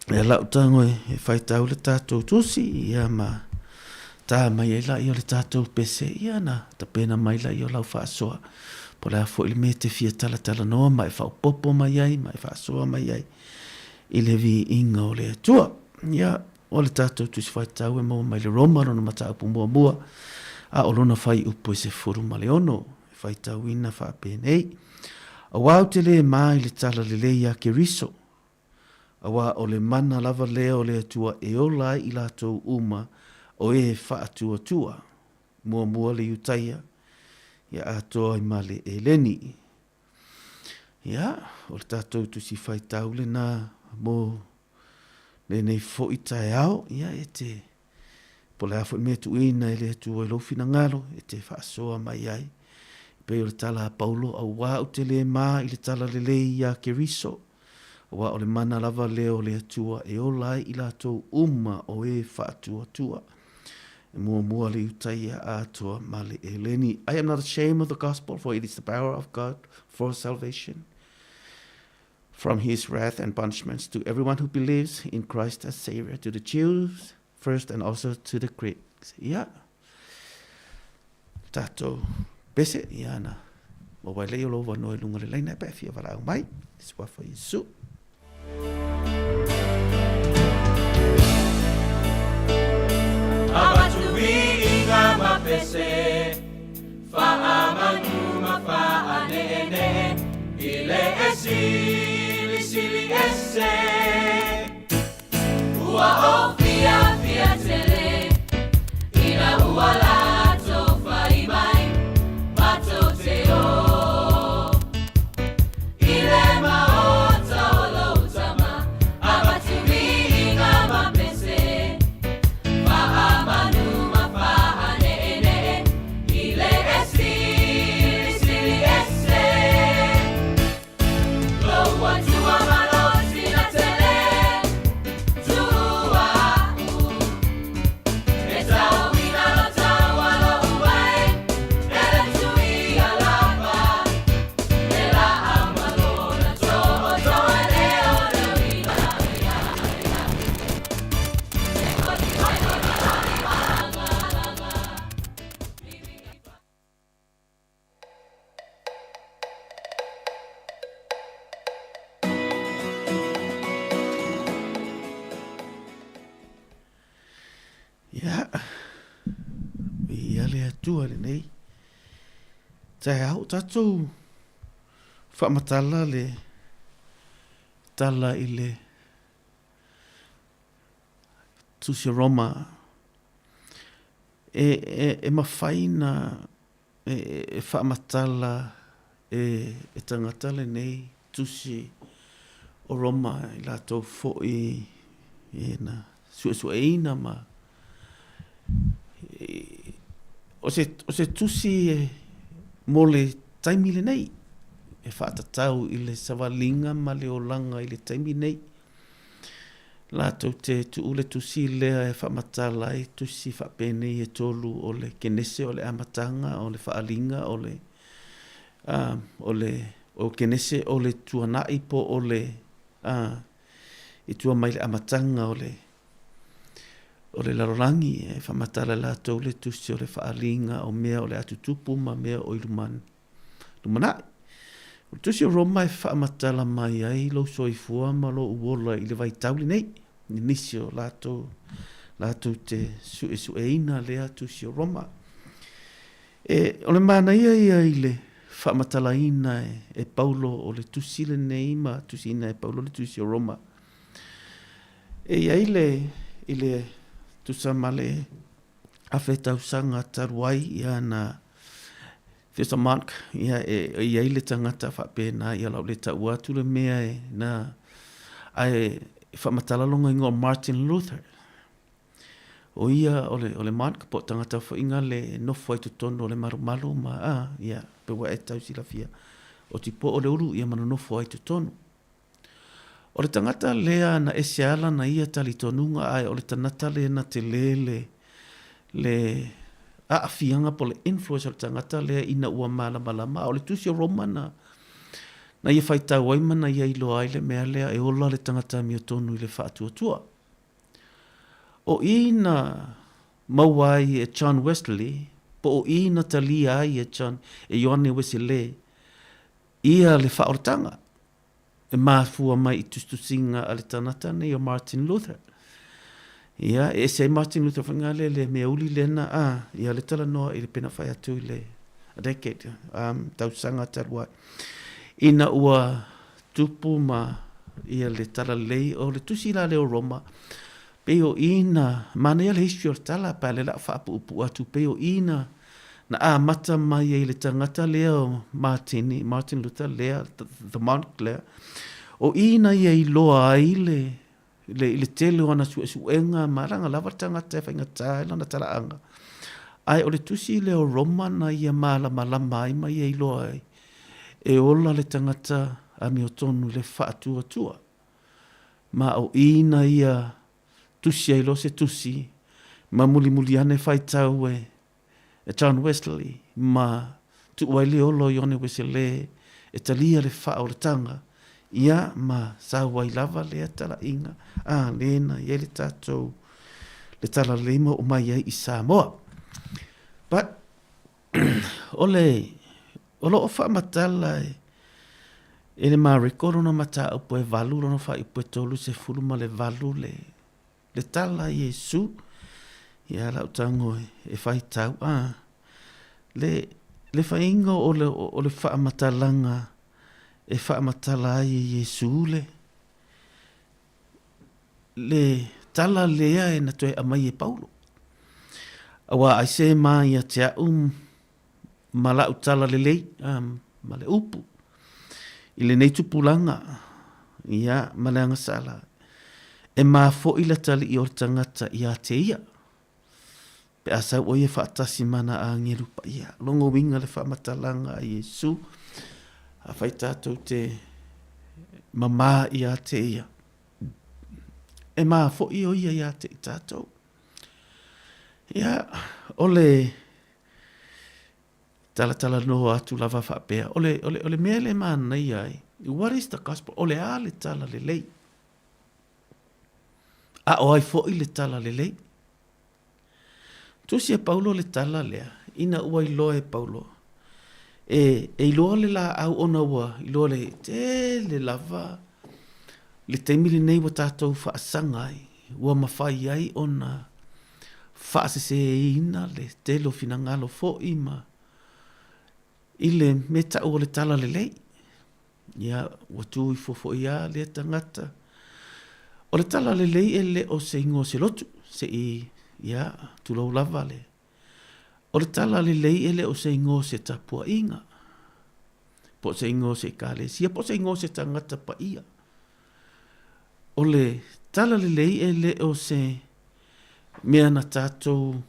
Ia lau tago e faitau le tatou tusi, ia ma tā mai ai laia o le tatou pese, ia na tapena mai laia o lau faasoa. Po o le a foi le mea e te fia talatalanoa ma e faaopoopo mai ai ma e faasoa mai ai i le viiga o le Atua. Ia, o le tatou tusi faitau e maua mai le Roma lona mataupu muamua, a o lona fuaiupu e 16, e faitauina faapenei, Aua ou te le ma i le talalelei a Keriso, Auā o le mana lava lea o le Atua e ola ai i latou uma o e faatuatua, muamua le Iutaia, ia atoa ai ma le Eleni. Ia, o le tatou Tusi Faitau lena mo lenei foi taeao, ia e te, po o le a foi le mea e tuuina e le Atua i lou finagalo e te faasoa mai ai. E pei o le tala a Paulo, Auā ou te le ma i le talalelei iā Keriso, Aua o le mana lava lea o le Atua e ola ai i latou uma o e faatuatua. E muamua le Iutaia atoa ma le Eleni. I am not ashamed of the gospel, for it is the power of God for salvation from his wrath and punishments to everyone who believes in Christ as Savior, to the Jews first and also to the Greeks. Ia, tatou pese, ia ana, maua ai lea o lou avanoa i luga o le laina e pe a fia valaau mai, i Suafa o Iesu. Avatu viiga ma pese, faamanu ma faaneenee, i le e silisili ese. Ua ou fiafia tele ina ua latou fai mai, matou te o i le maota o lou tama, avatu viiga ma pese, faamanu ma faaneenee i le e silisili ese. Atua i lenei taeao. Tatou faamatala le tala i le Tusi o Roma. E, e, e mafai na e, e faamatala e, e tagata lenei tusi o Roma i latou foi e na suesueina ma o se, o se tusi e mo le taimi lenei e faatatau i le savaliga ma le olaga i le taimi nei. Latou te tuu le tusi lea e faamatala ai tusi faapenei e tolu o le Kenese o le Amataga, o le Faaaliga, o le, uh, o le o Kenese o le Tuanai po o le uh, i tua mai le amataga o le o le lalolagi e faamatala e latou le tusi o le Faaaliga o mea o le a tutupu ma mea o i lumani lumanai. O le tusi o Roma e faamatala mai ai lou soifua ma lou ola i le vaitau lenei, i nisi o latou, latou te suesueina lea tusi o Roma. E, o le manaia ia i le faamatalaina e, e Paulo o le tusi lenei ma tusiina e Paulo le tusi o Roma. E i ai le, i le tusa ma le afe tausaga talu ai ia na There's a monk, ia, e, e i ai le tagata faapena, ia lau le taua atu le mea e, na, ae faamatala lona igoa o Martin Luther. O ia o le, o le monk, po o tagata foi nga le nofo ai totonu o le malumalu ma, a, ia, pe ua e tau silafia, o tipo o le ulu ia ma nonofo ai totonu. O le tagata lea na ese ala na ia talitonuga ae o le tanata lea na tele le le aafiaga po o le influence o le tagata lea ina ua malamalama a o le tusi o Roma na na ia faitau ai ma na ia iloa ai le mea lea e ola le tagata amiotonu i le faatuatua. O i na maua ai e John Wesley po o i na talia ai e John e Ioane Wesele ia le faaolataga e mafua mai i tusitusiga a le tagata nei o Martin Luther. Ia, e ese ai Martin Luther foi ngā le le mea uli lena, a, ia le talanoa i le pena whai atu i le a decade, um, tausaga talu ai. Ina ua tupu ma ia le talalelei o le tusi la lea o Roma, pei o i na, manaia le history o le tala, pa le la whaapuupuu atu, pei o i na, na amata mai ai le tagata lea o Martini, Martin Luther lea, the, the monk lea, o i na ia iloa ai le, le, i le tele o ana suesuega ma langa lava le tagata e faigata ai lana talaaga. Ae o le tusi lea o Roma na ia malamalama ai ma ia iloa ai, e ola le tagata amiotonu i le faatuatua. Ma o i na ia tusi ai loa se tusi, ma mulimuli ane faitau e e John Wesley ma tuu ai le olo i one Wesele e talia le faaolataga, ia ma sau ai lava lea talaiga a lena i ai le tatou le talalelei ma oo mai ai i Samoa. But o le o lo o faamatala e e le Mareko lona mataupu e valu lona faaiupu e 38 le Le tala a Iesu, ia lau tago e faitau, a, le, le faiga o le, o le faamatalaga e faamatala ai e Iesu le, le tala lea e na toe aumai e Paulo. Aua ai se ma ia te a'u ma la'u tala lelei, a, ma le upu, i lenei tupulaga, ia, ma le agasala, e mafo'i le atalii o le tagata ia te ia, pe a sau ʻo ia faatasi ma ana āgelu paia. Logo uiga le faamatalaga a Iesu, afai tatou te mamā ia te ia, e mafo'i ʻo ia ia te i tatou. Ia, o le Talatalanoa atu lava faapea, o le, o le, o le mea le manaia ai, what is the gospel? O le a le tala lelei? A o ai foi le tala lelei? Tusi e Paulo le tala lea, ina ua iloa e Paulo, e, e iloa le laau ona ua iloa le tele lava le taimi lenei ua tatou faasaga ai, ua mafai ai ona. Faasesēina le tele o finagalo foi ma i le mea tau o le talalelei. Ia, ua tu ifo foi lava lea tagata. O le talalelei e le o se igoa o se lotu, se i, ia, tulou lava le. O le talalelei e le o se igoa o se tapuaiga, po o se igoa o se ekalesia, po o se igoa o se tagata paia. O le talalelei e le o se mea na tatou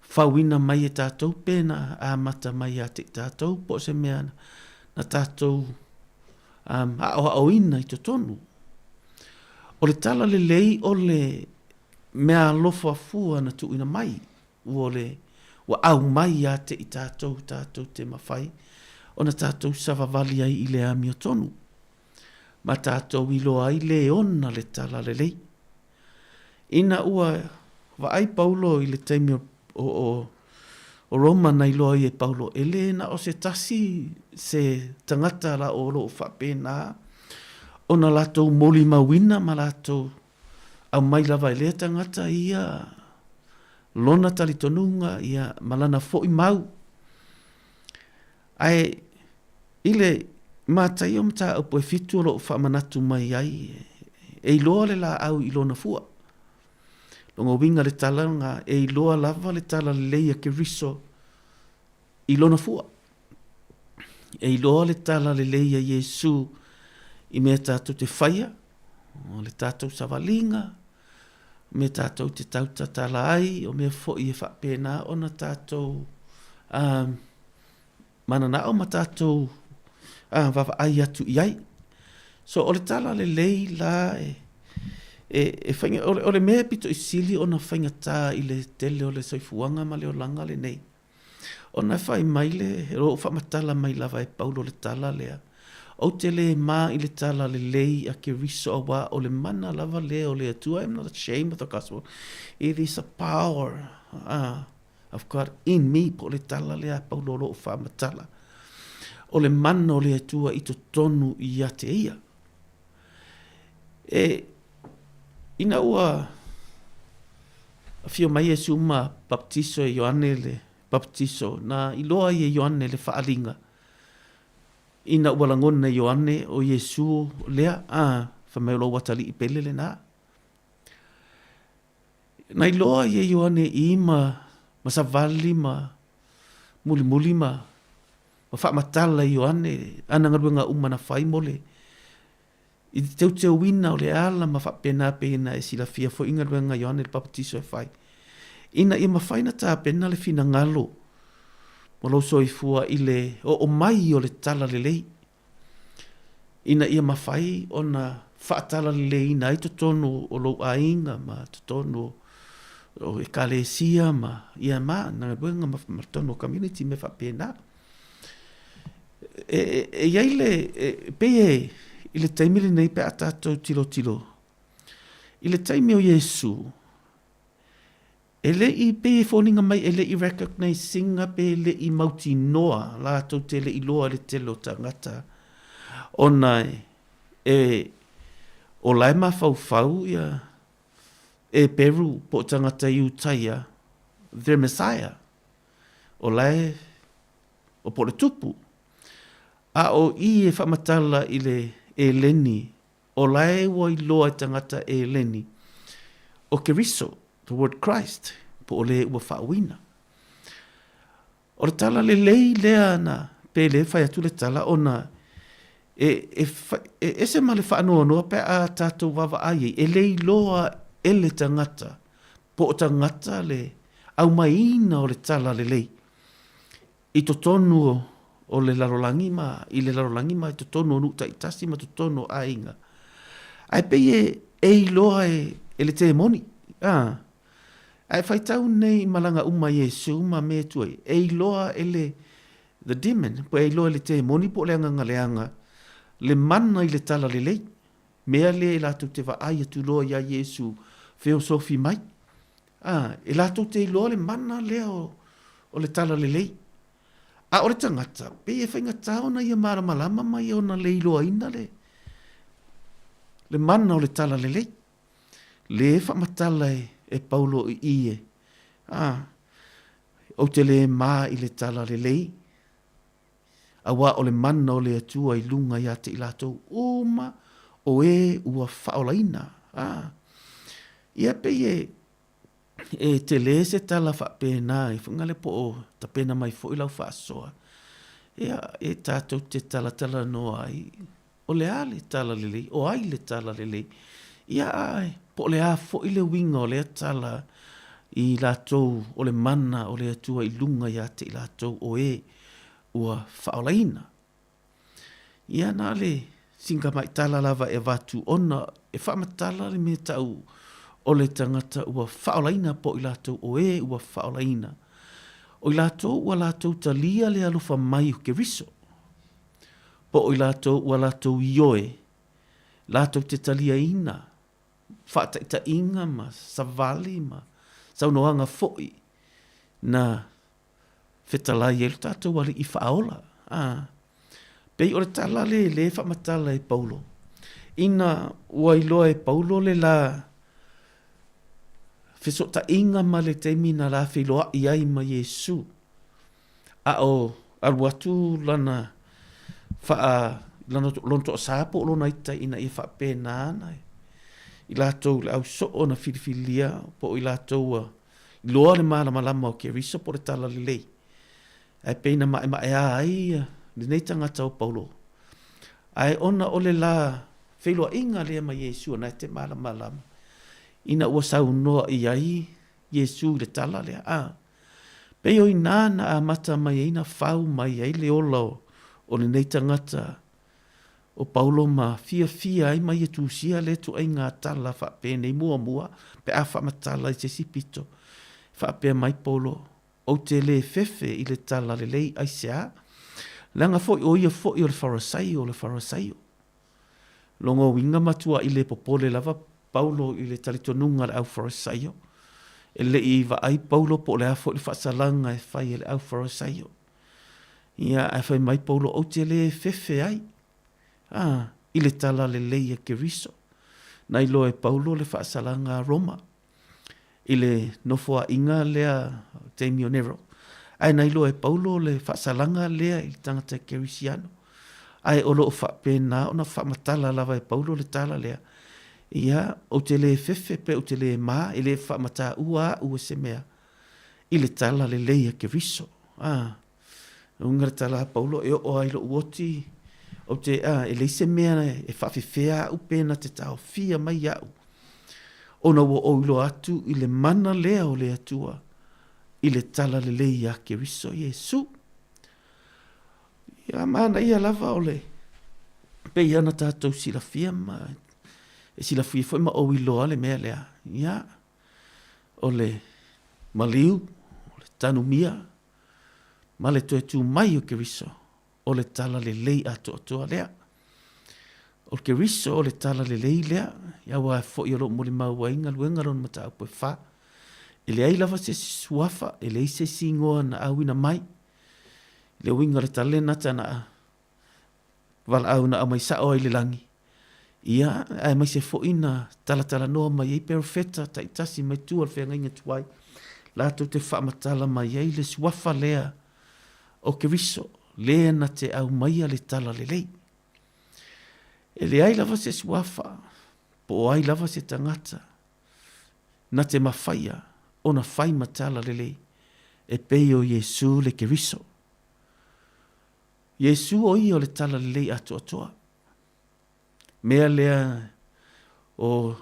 fauina mai e tatou pe na amata mai ia te i tatou po o se mea na tatou um, aoaoina i totonu. O le talalelei o le mea alofa fua na tuuina mai, ua le ua aumai ia te i tatou tatou te mafai ona tatou savavali ai i le amiotonu ma tatou iloa ai le ona le talalelei. Ina ua vaai Paulo i le taimi o, o, o Roma na iloa ai e Paulo, e lē na o se tasi se tagata la o lo o faapena ona latou molimauina ma latou aumai lava e lea tagata ia lona talitonuga ia ma lana foi mau. Ae i le Mataio mataupu e fitu o lo o faamanatu mai ai, e iloa le laau i lona fua. Lona uiga le tala lena, e iloa lava le talalelei a Keriso i lona fua. E iloa le talalelei a Iesu i mea tatou te faia, o le tatou savaliga, o mea tatou te tautatala ai, o mea foi e faapena ona tatou um, mananao ma tatou vaavaai atu i ai. So o le tala lelei la e, e, e faiga, o le, o le mea e pito i sili ona faigata i le tele o le soifuaga ma le olaga lenei. Ona e fai mai le, o lou faamatala mai lava e Paulo le tala lea, Ou te lē mā i le tala lelei a Keriso auā o le mana lava lea o le Atua, I am not ashamed of the gospel, it is a power of God in me, po o le tala lea a Paulo o lo o faamatala, o le mana o le Atua i totonu ia te ia. E, ina ua afio mai Iesu ma baptiso e Ioane le baptiso, na iloa ai e Ioane le faaaliga, ina ua lagona e Ioane o Iesu lea, a, fai mai o lou atalii pele lena. Na iloa ai e Ioane i ma, ma savali ma mulimuli ma, ma faamatala e Ioane ana galuega uma na fai mo le i te teuteuina o le ala ma faapena pei ona e silafia foi i galuega a Ioane le Papatiso e fai, ina ia mafai ona tapena le finagalo mo lou soifua i le oo mai o le talalelei. Ina ia mafai ona faatalaleileina ai totonu o lou aiga ma totonu o ekalesia ma ia ma na galuega ma totonu o community mea faapena. E, e, e i ai le, e, pei e, i le taimi lenei pe a tatou tilotilo, i le taimi o Iesu, E le i, pei e foliga mai e le i recognise ina pe le i mautinoa latou te le i loa i le tele o tagata ona e o la e mafaufau ia Eperu po o tagata Iutaia their Messiah o la e o po o le Tupu a o i e faamatala i le Eleni O lae ua iloa e tagata Eleni, o Keriso, the word Christ, po o le ua faauina. O le tala lelei lea na pe le fai atu le tala ona e, e, e ese ma le faanoanoa pe a tatou vaavaai ai, e le iloa e le tagata po o tagata le aumaiina o le tala lelei. I totonu o le lalolagi ma, i le lalolagi ma i totonu o nuu taitasi ma totonu o aiga. Ae pei e, e iloa e, e le temoni, a. Ae faitau nei i malaga uma a Iesu ma mea e tuai, e iloa e le, the demon, po e iloa e le temoni po o le agaga leaga, le mana i le talalelei. Mea lea e latou te vaai atu loa iā Iesu feosofi mai. Ā, e latou te iloa le mana lea o, o le talalelei. A o le tagata, pei e faigata ona ia malamalama ma ia ona le iloaina le, le mana o le talalelei. Le faamatala e, e Paulo i i e, a, Ou te lē mā i le talalelei, auā o le mana o le Atua i luga iā te i latou uma o ē ua faaolaina. A, ia pei e, e tele se tala faapena i Fagalele po o tapena mai foi lau faasoa, ia, e tatou te talatalanoa ai O le a le talalelei? O ai le talalelei? Ia, ae, po o le a foi le uiga o lea tala i latou o le mana o le Atua i luga ia te i latou o e ua faaolaina. Ia, na o le singamaitala lava e avatu ona e faamatala le mea tau o le tagata ua faaolaina po o i latou o e ua faaolaina. O i latou ua latou talia le alofa mai o Keriso. Po o i latou ua latou ioe, latou te taliaina faataitaiga ma savali ma saunoaga foi na fetalai ai lo tatou Alii Faaola. A, pei o le tala lē lē faamatala e Paulo, ina ua iloa e Paulo le la fesootaiga ma le taimi na la feiloai ai ma Iesu, A o alu atu lana faa, lana, lona toasā po o lona ita ina ia faapena ana i latou le au soo na filifilia po o i latou ua iloa le malamalama o Keriso po o le talalelei. Ae pei na maemaea ai lenei tagata o Paulo. Ae ona o le la feiloaiga lea ma Iesu na e te malamalama ina ua saunoa i ai Iesu i le tala lea, a. Pei o inā na amata mai ai na fau mai ai le ola o lenei tagata o Paulo ma fiafia ai ma ia tusia lea ituaiga tala faapenei muamua pe a faamatala i se isi pito. Faapea mai Paulo, Ou te lē fefe i le tala lelei aisea? Leaga foi o ia foi o le Farasaio o le Farasaio. Lona uiga matuaʻi le popole lava Paulo i le talitonuga a le au Farisaio. E le i vaai Paulo po o le a foi le faasalaga e fai e le au Farisaio. Ia, ae fai mai Paulo, Ou te lē fefe ai, a, i le talalelei a Keriso. Na iloa e Paulo le faasalaga a Roma. i le nofoaiga lea taimi o Nero. Ae na iloa e Paulo le faasalaga lea i le tagata kerisiano. Ae o lo o faapena ona faamatala lava e Paulo le tala lea, Ia, ou te lē fefe pe ou te lē mā, e lē faamataua au e se mea i le tala lelei a Keriso. A, uiga le tala a Paulo, e oo lava i lou oti, ou te, a, e leai se mea e faafefea au pe na te taofia mai iaʻu Ona ua ou iloa atu i le mana lea o le Atua i le talalelei iā Keriso Iesu. Ia manaia lava o le pei ona tatou silafia ma e silafia foi ma ou iloa le mea lea. Ia, o le maliu, o le tanumia, ma le toe tu mai o Keriso o le talalelei atoatoa lea. O le Keriso o le talalelei lea, aua foi o lo o molimau ai galuega lona mataupu e fa. E leai lava se isi suafa, e leai se isi igoa na auina mai. I le uiga o le tala lena tana valaau na aumai sao ai i le lagi, ia, aemaise foi na talatalanoa mai ai perofeta taitasi mai tua o le feagaiga tuai, latou te faamatala mai ai le suafa lea o Keriso, lē na te aumaia le talalelei. E leai lava se suafa, po o ai lava se tagata, na te mafaia ona fai ma talalelei e pei o Iesū le Keriso. Iesū o ia o le talalelei atoatoa. Mea lea o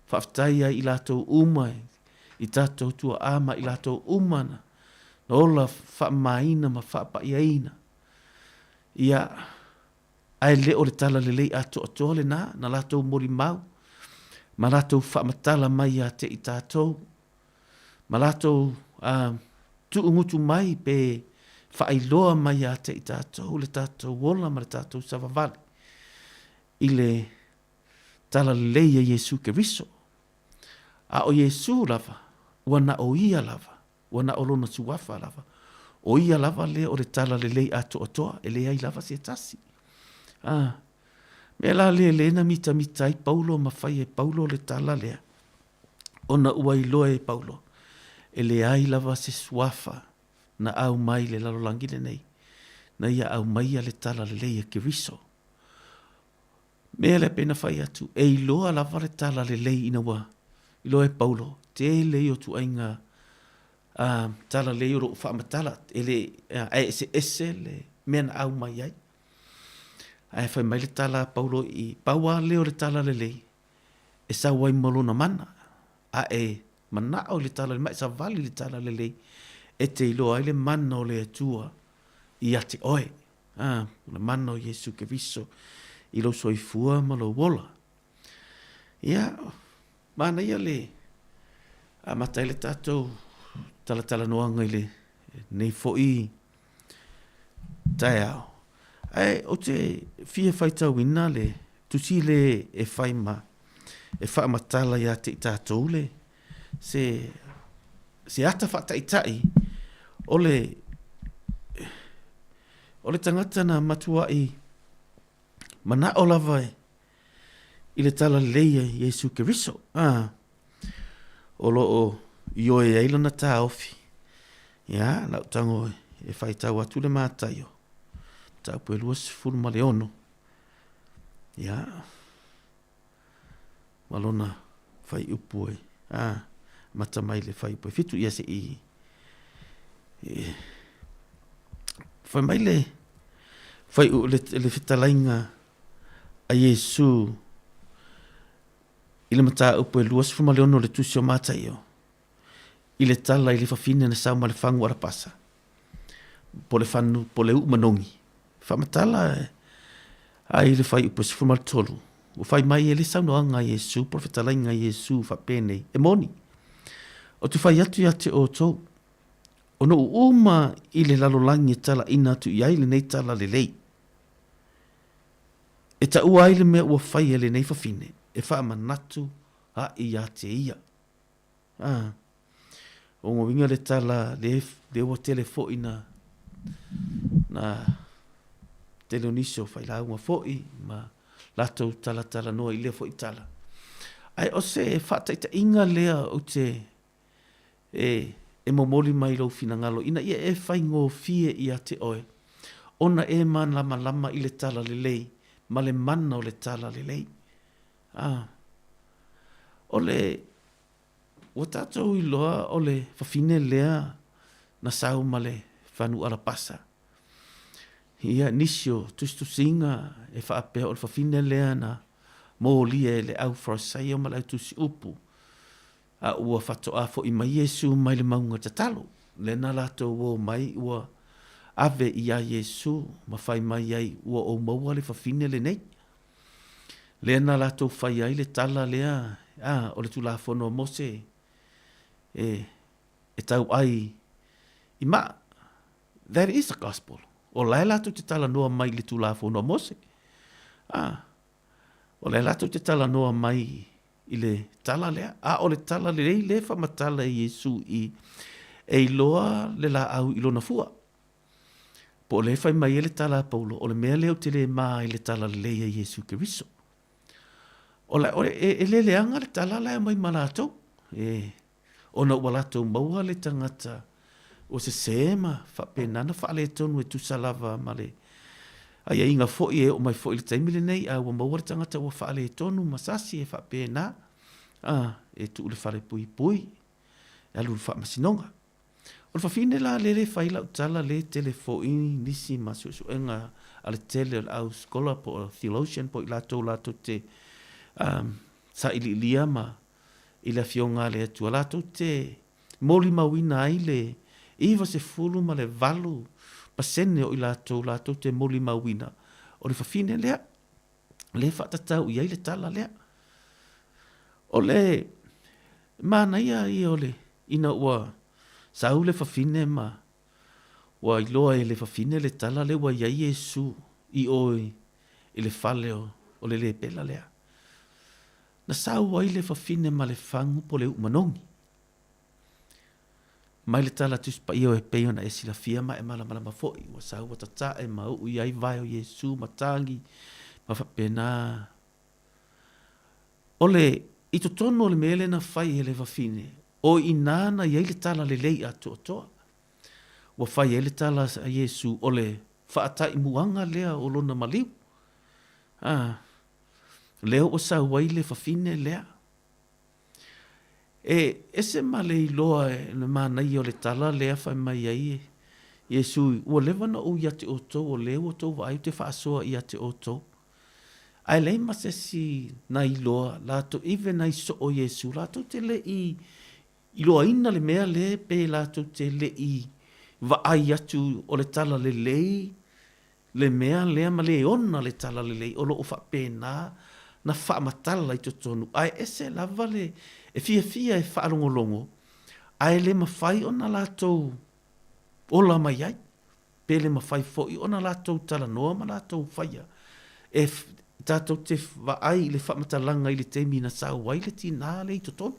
faafetai ai i latou uma i tatou tuaa ma i latou uma na ola faamamaina ma faapaiaina. Ia, ae le o le talalelei atoatoa lena na latou molimau ma latou faamatala mai ia te i tatou ma latou tuugutu mai pe faailoa mai ia te i tatou le tatou ola ma le tatou savavali i le talalelei a Iesu Keriso. A o Iesu lava, ua na o ia lava, ua na o lona suafa lava, o ia lava lea o le talalelei atoatoa, e leai lava se tasi. A, mea la lea lea na mitamita ai Paulo ma fai e Paulo le tala lea. Ona ua iloa e Paulo, e leai lava se suafa na aumai i le lalolagi lenei, na ia aumaia le talalelei a Keriso. Mea lea pei na fai atu, e iloa lava le talalelei ina ua iloa e Paulo, tele ia o tuaiga a talalelei o lo o faamatala, e le, ae eseese le mea na aumai ai. Ae fai mai le tala a Paulo i, pau lava lea o le talalelei, e sau ai ma lona mana, a e manao i le talalelei ma e savali i le talalelei, e te iloa ai le mana o le Atua ia te oe. A, o le mana o Iesu Keriso i lou soifua ma lou ola. Ia, manaia le amata ai le tatou talatalanoaga i lenei foi taeao. Ae ou te fia faitauina le tusi le e fai ma e faamatala ia te i tatou le se se ata faataitai o le o le tagata na matuai manao lava i le talalelei a Iesu Keriso, a, o lo o ioe ai lana taofi. Ia, lau tago e faitau atu le Mataio, mataupu e 26. Ia, ma lona fuaiupu e, a, amata mai le fuaiupu e 7, ia se'i, e, fai mai le, fai, le, le fetalaiga a Iesu i le mataupu e 26 o le Tusi o Mataio, i le tala i le fafine na sau ma le fagu alapasa, po le fanu, po le uu manogi. Faamatala ai i le fuaiupu e 13, ua fai mai e le saunoaga a Iesu po o le fetalaiga a Iesu faapenei, e moni, ou te fai atu ia te outou, o nuu uma i le lalolagi e talaina atu i ai lenei talalelei, e taua ai le mea ua faia e lenei fafine, e faamanatu aʻi ia te ia. A, o uiga le tala le, le ua tele foi na, na tele o nisi o failauga foi ma latou talatalanoa i lea foi tala. Ae o se faataitaiga lea ou te e, e momoli mai lou finagalo ina ia e faigofie ia te oe ona e malamalama i le talalelei ma le mana o le talalelei. A, o le, ua tatou iloa o le fafine lea na sau ma le fanuʻa lapasa. Ia, nisi o tusitusiga e faapea o le fafine lea na molia e le au Farisaio ma le au tusi upu, a ua faatoa foi mai Iesu mai le mauga tatalo. Lea na latou o mai ua ave iā Iesu ma fai mai ai, Ua ou maua le fafine lenei. Lea na latou fai ai le tala lea, a, o le Tulafono a Mose e, e tauai i maa. That is the gospel. O la e latou te talanoa mai i le Tulafono a Mose. A, o la e latou te talanoa mai i le tala lea. A o le tala lelei lea e faamatala e Iesu i, e iloa le laau i lona fua. Po o lea e fai mai ai le tala a Paulo, o le mea lea ou te le ma ai i le talalelei a Iesu Keriso. O la, o, e, e le leaga le tala la e aumai ma latou, e, ona ua latou maua le tagata ua sesē ma faapena na faaletonu e tusa lava ma le aiaiga foi e oo mai foi i le taimi lenei, a ua maua le tagata ua faaletonu ma sasi e faapena, a, e tuu i le falepuipui, e alu i le faamasinoga. O le fafine la lele e fai lau tala le tele foi nisi ma suesuega a le tele o le au scholar po o theologian po o i latou latou te um, sailiilia ma i le afioga a le Atua latou te molimauina ai le 98% o i latou latou te molimauina o le fafine lea lea e faatatau i ai le tala lea. O le manaia ia o le ina ua sau le fafine ma ua iloa e le fafine le tala lea ua i ai Iesu i o i le fale o le lepela lea. Na sau ai le fafine ma le fagu po o le uu manogi. Mai le tala Tusi Paia o e pei ona e silafia ma e malamalama foi, ua sau ua tatae ma uu i ai vae o Iesu ma tagi ma faapena. O le. I totonu o le mea lea na fai e le fafine, o i inā na i ai le tala lelei atoatoa. Ua fai ai le tala a Iesu o le faataimuaga lea o lona maliu. A, lea ua sau ai le fafine lea. E ese ma le iloa e le manaia o le tala lea fai mai ai Iesu, Ua leva ona ou ia te outou, o lea ua outou vaai ou te faasoa ia te outou. Ae leai ma se isi na iloa latou, even nai soo o Iesu, latou te le i iloaina le mea lea pe latou te le i vaai atu o le tala lelei le mea lea ma le ona le talalelei o lo o faapena na faamatala i totonu, ae ese lava le e fiafia e faalogologo ae le mafai ona latou ola mai ai, pe le mafai foi ona latou talanoa ma latou faia. E tatou te vaai i le faamatalaga i le taimi na sau ai le tinā lea i totonu.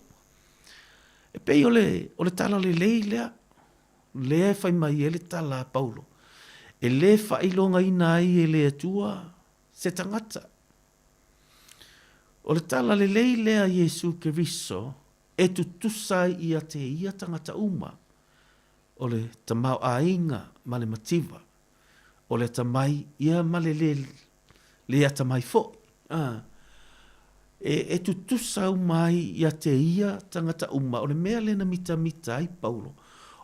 E pei o le, o le talalelei lea. Lea e fai mai ai le tala a Paulo, e lē faailogaina ai e le Atua se tagata. O le tala lelei lea a Iesu Keriso e tutusa ai ia te ia tagata uma, o le tamaoaiga ma le mativa, o le atamai ia ma le lē le atamai foi, ā, e, e tutusa uma ai ia te ia tagata uma. O le mea lea na mitamita ai Paulo,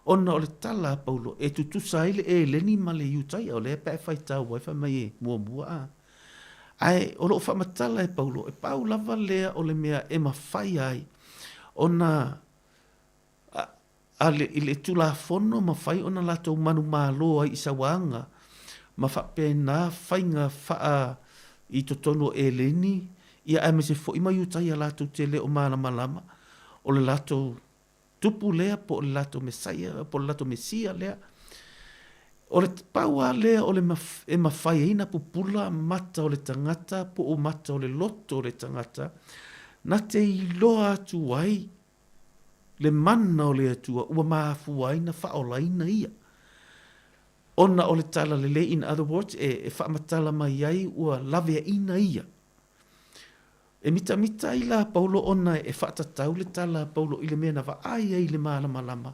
ona o le tala a Paulo, e tutusa ai le Eleni ma le Iutaia, o lea pe a e faitau ai fai mai e muamua, ā. Ae o lo o faamatala e Paulo, e pau lava lea o le mea e mafai ai ona a le, i le Tulafono mafai ona latou manumalo ai i sauaga ma faapena faiga faa i totonu o Eleni, ia aemaise foi ma Iutaia latou te le o malamalama o le latou Tupu lea po o le latou Mesaia po o le latou Mesia lea. O le pau lava lea o le e mafai ai ona pupula mata o le tagata po o mata o le loto o le tagata na te iloa atu ai le mana o le Atua ua mafua ai na faaolaina ia. Ona o le talalelei, in other words, e, e faamatala mai ai ua laveaina ia. E mitamita ai la Paulo ona e faatatau le tala a Paulo i le mea na vaai ai i le malamalama,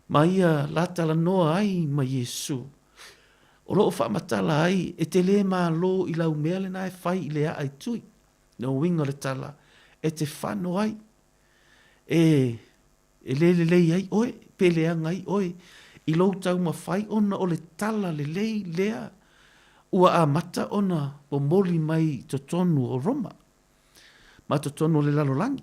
ma ia la talanoa ai ma Iesu. O lo o faamatala ai, e te lē malo i lau mea lena e fai i le a'a i tui. No uiga o le tala, e te fano ai. E, e lē lelei ai oe, pe leaga ai oe i lou taumafai ona o le tala lelei lea ua amata ona momoli mai i totonu o Roma ma totonu o le lalolagi.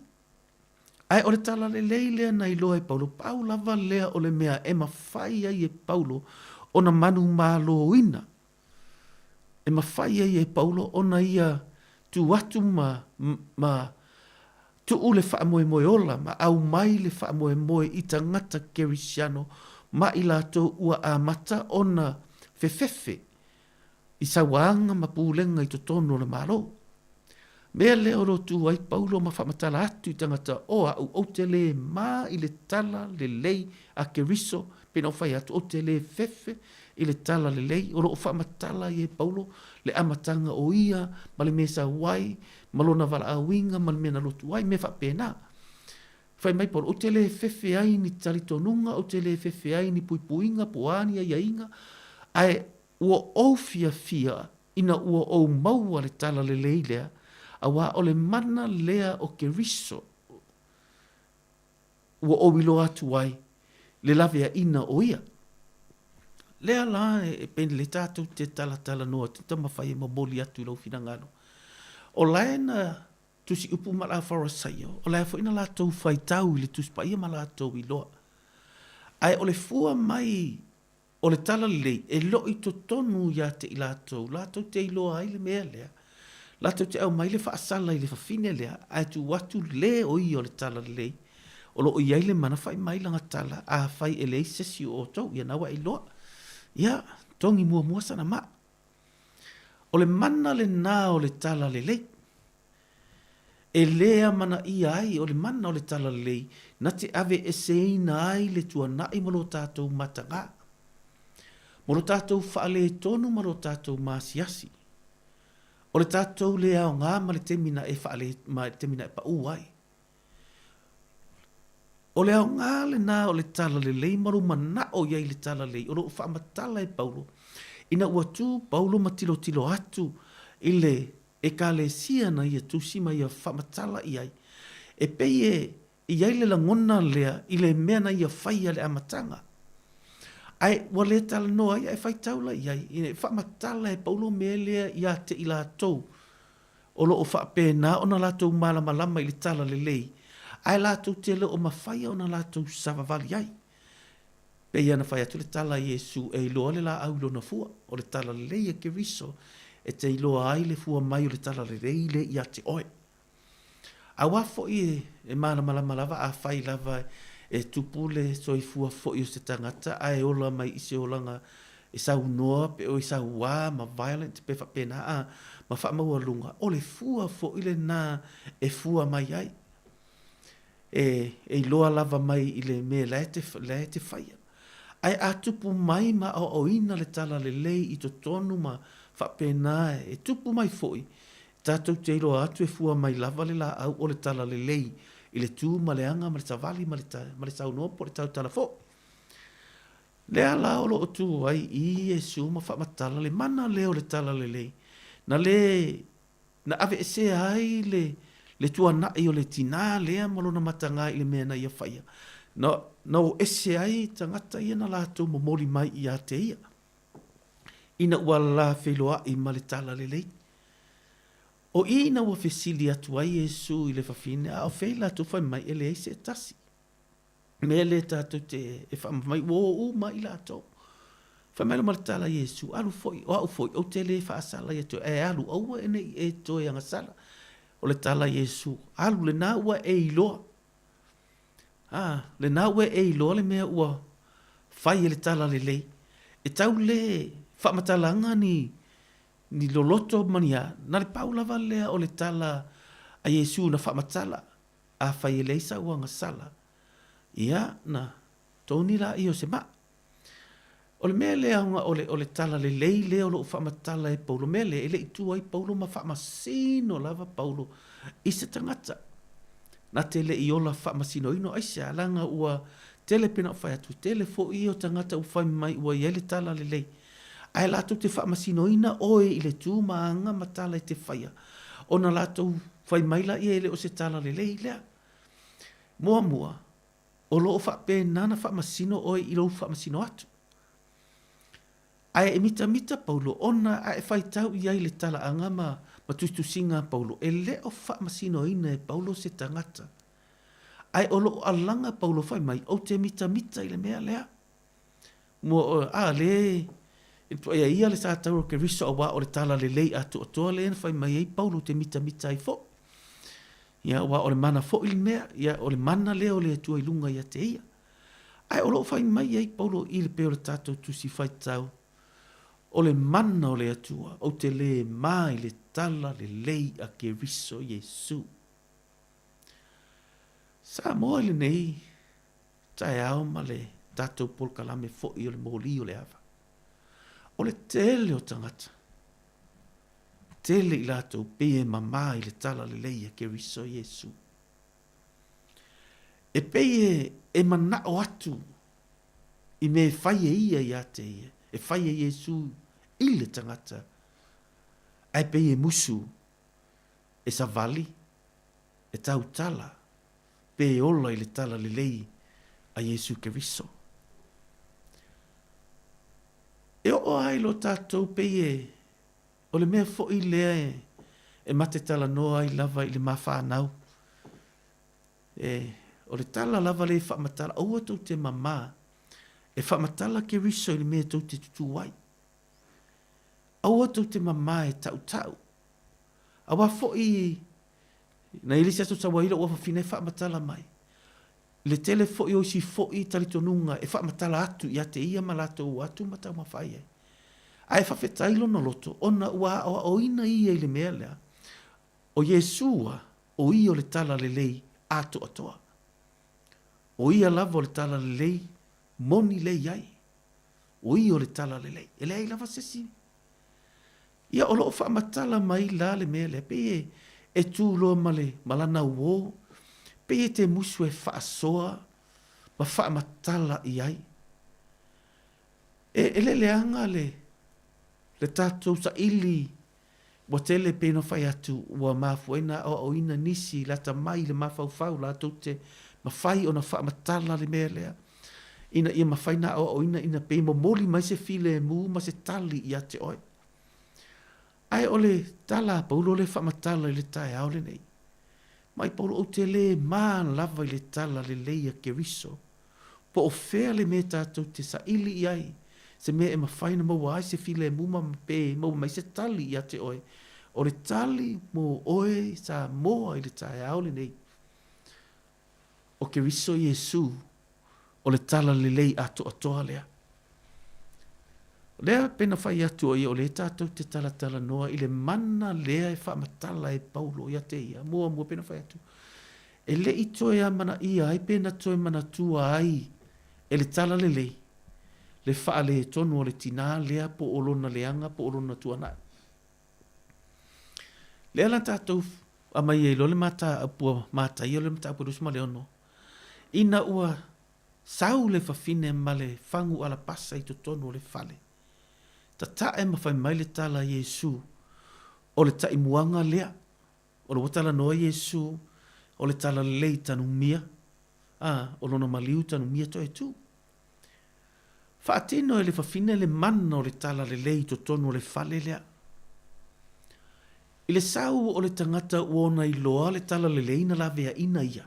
Ae o le tala lelei lea na iloa e Paulo, pau lava lea o le mea e mafai ai e Paulo ona manumaloina e mafai ai e Paulo ona ia tu atu ma, ma tuu le faamoemoe ola ma aumai le faamoemoe i tagata Kerisiano ma i latou ua amata ona fefefe i sauaga ma pulega i totonu o le Malo. Mea lea o lo o tu ai Paulo ma faamatala atu i tagata o a'u ou te lē ma i le tala lelei a Keriso pei ona ou fai atu ou te lē fefe i le tala lelei o lo o faamatala ai e Paulo le amataga o ia ma le mea e sau ai ma lona valaauina ma le mea na lotu ai mea faapena. Fai mai Paulo, ou te lē fefe ai ni talitonuga, ou te lē fefe ai ni puipuiga po o a ni aiaiga, ae ua ou fiafia ina ua ou maua le tala lelei lea, auā o le mana lea o Keriso ua ou iloa atu ai le laveaiina o ia. Lea la e pei lelei tatou te talatalanoa atu taumafai e momoli atu i lou finagalo. O lae na tusi upu ma le Aufarasaio, o lae foi na latou faitau i le Tusi Paia ma latou iloa. Ae o le fua mai O le tala lelei, e loi totonu ia te i latou, latou te iloa ai le mea lea, latou te aumai le faasala i le fafine lea, ae tuu atu le o ia o le tala lelei, o lo o i ai le mana fai mai lana tala, afai e leai se isi o outou, ia na ua e iloa. Ia, togi muamua sana maa. O le mana lena o le tala lelei. E lē amanaia ai o le mana o le talalelei na te aveeseina ai le tuanai ma lo tatou matagā, ma lo tatou faaletonu ma lo tatou maasiasi. O le tatou le aoga ma le taimi na e faale, ma le taimi na e paū ai. O le aoga lena o le talalelei ma lou manao i ai i le talalelei o lo o faamatala e Paulo ina ua tu Paulo ma tilotilo atu i le Ekalesia na ia tusi ma ia faamatala i ai, e pei e i ai le lagona lea i le mea na ia faia i le amataga. Ae ua le talanoa ai ae faitau la i ai, ina ia faamatala e Paulo mea lea ia te i latou o lo o faapena ona latou malamalama i le talalelei, ae latou te le o mafaia ona latou savavali ai. Pei ona fai atu le tala a Iesu e iloa le laau i lona fua, o le talalelei a Keriso e te iloa ai le fua mai o le talalelei lea ia te oe. Auā foi e malamalama lava afai lava e tupu le soifua foi o se tagata ae ola mai i se olaga e saunoa pe o e sauā ma violent pe faapena a ma faamaualuga, o le fua foi lena e fua mai ai. E iloa lava mai i le mea la e te faia. Ae a tupu mai ma aoaoina le talalelei i totonu ma faapena e tupu mai foi, tatou te iloa atu e fua mai lava le laau o le talalelei i le tu ma le aga ma le savali ma le saunoa po o le tautala foi. Lea la o lo o tu ai i Iesu ma faamatala le mana lea o le talalelei, na le Na aveesea ai le, le tuanai o le tinā lea ma lona matagā i le mea na ia faia. Na, na o ese ai tagata ia na latou momoli mai ia te ia, ina ua la feiloaʻi ma le talalelei. O i ina ua fesili atu ai Iesu i le fafine, a o fea i latou fai mai e leai se tasi. Mea lea tatou te e faamamai ua o uma ai latou. Fai mai la ma le tala Iesu, alu foi, o au foi, ou te le faasala ia te oe, ae alu, aua e ne i e toe agasala. O le tala Iesu, alu, lena ua e iloa. A, lena ua e iloa le mea ua fai e le tala lelei. E tau le faamatalaga ni, ni loloto ma ni a, na le pau lava lea o le tala a Iesu na faamatala. Afai e leai sau agasala, ia, na togi laia o se maa. O le mea lea ona o le, o le tala lelei lea o lo o faamatala e Paulo, mea lea e le i tu ai Paulo ma faamasino lava Paulo i se tagata. Na te le i ola faamasinoina, aisea, leaga ua tele pei ona ou fai atu, tele foi ia o tagata ua fai mai ua i ai le tala lelei. Ae latou te faamasinoina oe i le tu ma aga ma tala e te faia, ona latou Fai mai laia e le o se tala lelei lea. Muamua, o lo o faapena na faamasino oe i lou faamasino atu. Ae e mitamita Paulo ona a e faitau i ai i le talaaga ma ma tusitusiga a Paulo, e le o faamasinoina e Paulo se tagata. Ae o lo o alaga Paulo fai mai, ou te mitamita i le mea lea. Mua, a, le i tuaia ia le sa taua o Keriso auā o le talalelei atoatoa lea na fai mai ai Paulo te mitamita ai foʻi. Ia, auā o le mana foʻi le mea, ia, o le mana lea o le Atua i luga ia te ia. Ae o lo o fai mai ai Paulo i le pei o le tatou Tusi Faitau, O le mana o le Atua, ou te lē mā i le talalelei a Keriso Iesu. Samoa i lenei taeao ma le tatou polokalame foi o le moli o le ava. O le tele o tagata, tele i latou pei e mama i le talalelei a Keriso Iesu. E pei e, e manao atu i mea e fai e ia ia te ia, e fai e Iesu i le tagata, ae pei e musu, e savali, e tautala, pe ola i le talalelei a Iesu Keriso. E oo ai lo tatou pei e o le mea foi lea e, e mate talanoa ai lava i le ma fanau. E, o le tala lava lea e faamatala, aua tou te mama, e faamatala Keriso i le mea tou te tutū ai. Aua tou te mama e tautau. Aua foi Na i le isi aso sau ai lou afafine e faamatala mai, le tele foi o isi foi talitonuga e faamatala atu ia te ia ma latou atu ma taumafai ai. Ae faafetai lona loto ona ua aoaoina ia i le mea lea, o Iesu a, o ia o le talalelei atoatoa. O ia lava o le talalelei moni lea i ai. O ia o le talalelei. E leai lava se isi Ia, o lo o faamatala mai la le mea lea, pei e, e tu loa ma le, ma lana uō, pei e te musu e faasoa ma faamatala i ai. E, e le leaga le, le tatou saili ua tele pei ona fai atu ua mafua ai ona aoaoina nisi i le atamai i le mafaufau latou te mafai ona faamatala le mea lea ina ia mafai ona aoaoina ina pei momoli mai se filemu ma se tali ia te oe. Ae o le tala a Paulo lea e faamatala i le taeao lenei, Mai Paulo ou te le ma lava i le tala lelei a Keriso, po o fea le mea tatou te saili i ai, se mea e mafai ona maua ai se filemu ma pe maua mai se tali ia te oe. O le tali mo oe Samoa i le taeao lenei, o Keriso Iesu, o le tala lelei atoatoa lea. O lea pei na fai atu o ia o lea tatou te talatalanoa i le mana lea e faamatala e Paulo ia te ia. Muamua pei na fai atu, e le i toe amanaia ai pe na toe manatua ai e le tala lelei le faaletonu o le tinā lea po o lona leaga po o lona tuanai. Lea la tatou aumai ai loa le mataupu Mataia o le mataupu e 26, ina ua Sau le fafine ma le fagu alapasa i totonu o le fale. Tatae ma fai mai le tala a Iesu, O le taimuaga lea. O le ua talanoa Iesu, o le talalelei tanumia, a, o lona maliu tanumia toe tu. Faatino e le fafine le mana o le talalelei i totonu o le fale lea. I le sau o le tagata ua ona iloa le talalelei na laveaina ia.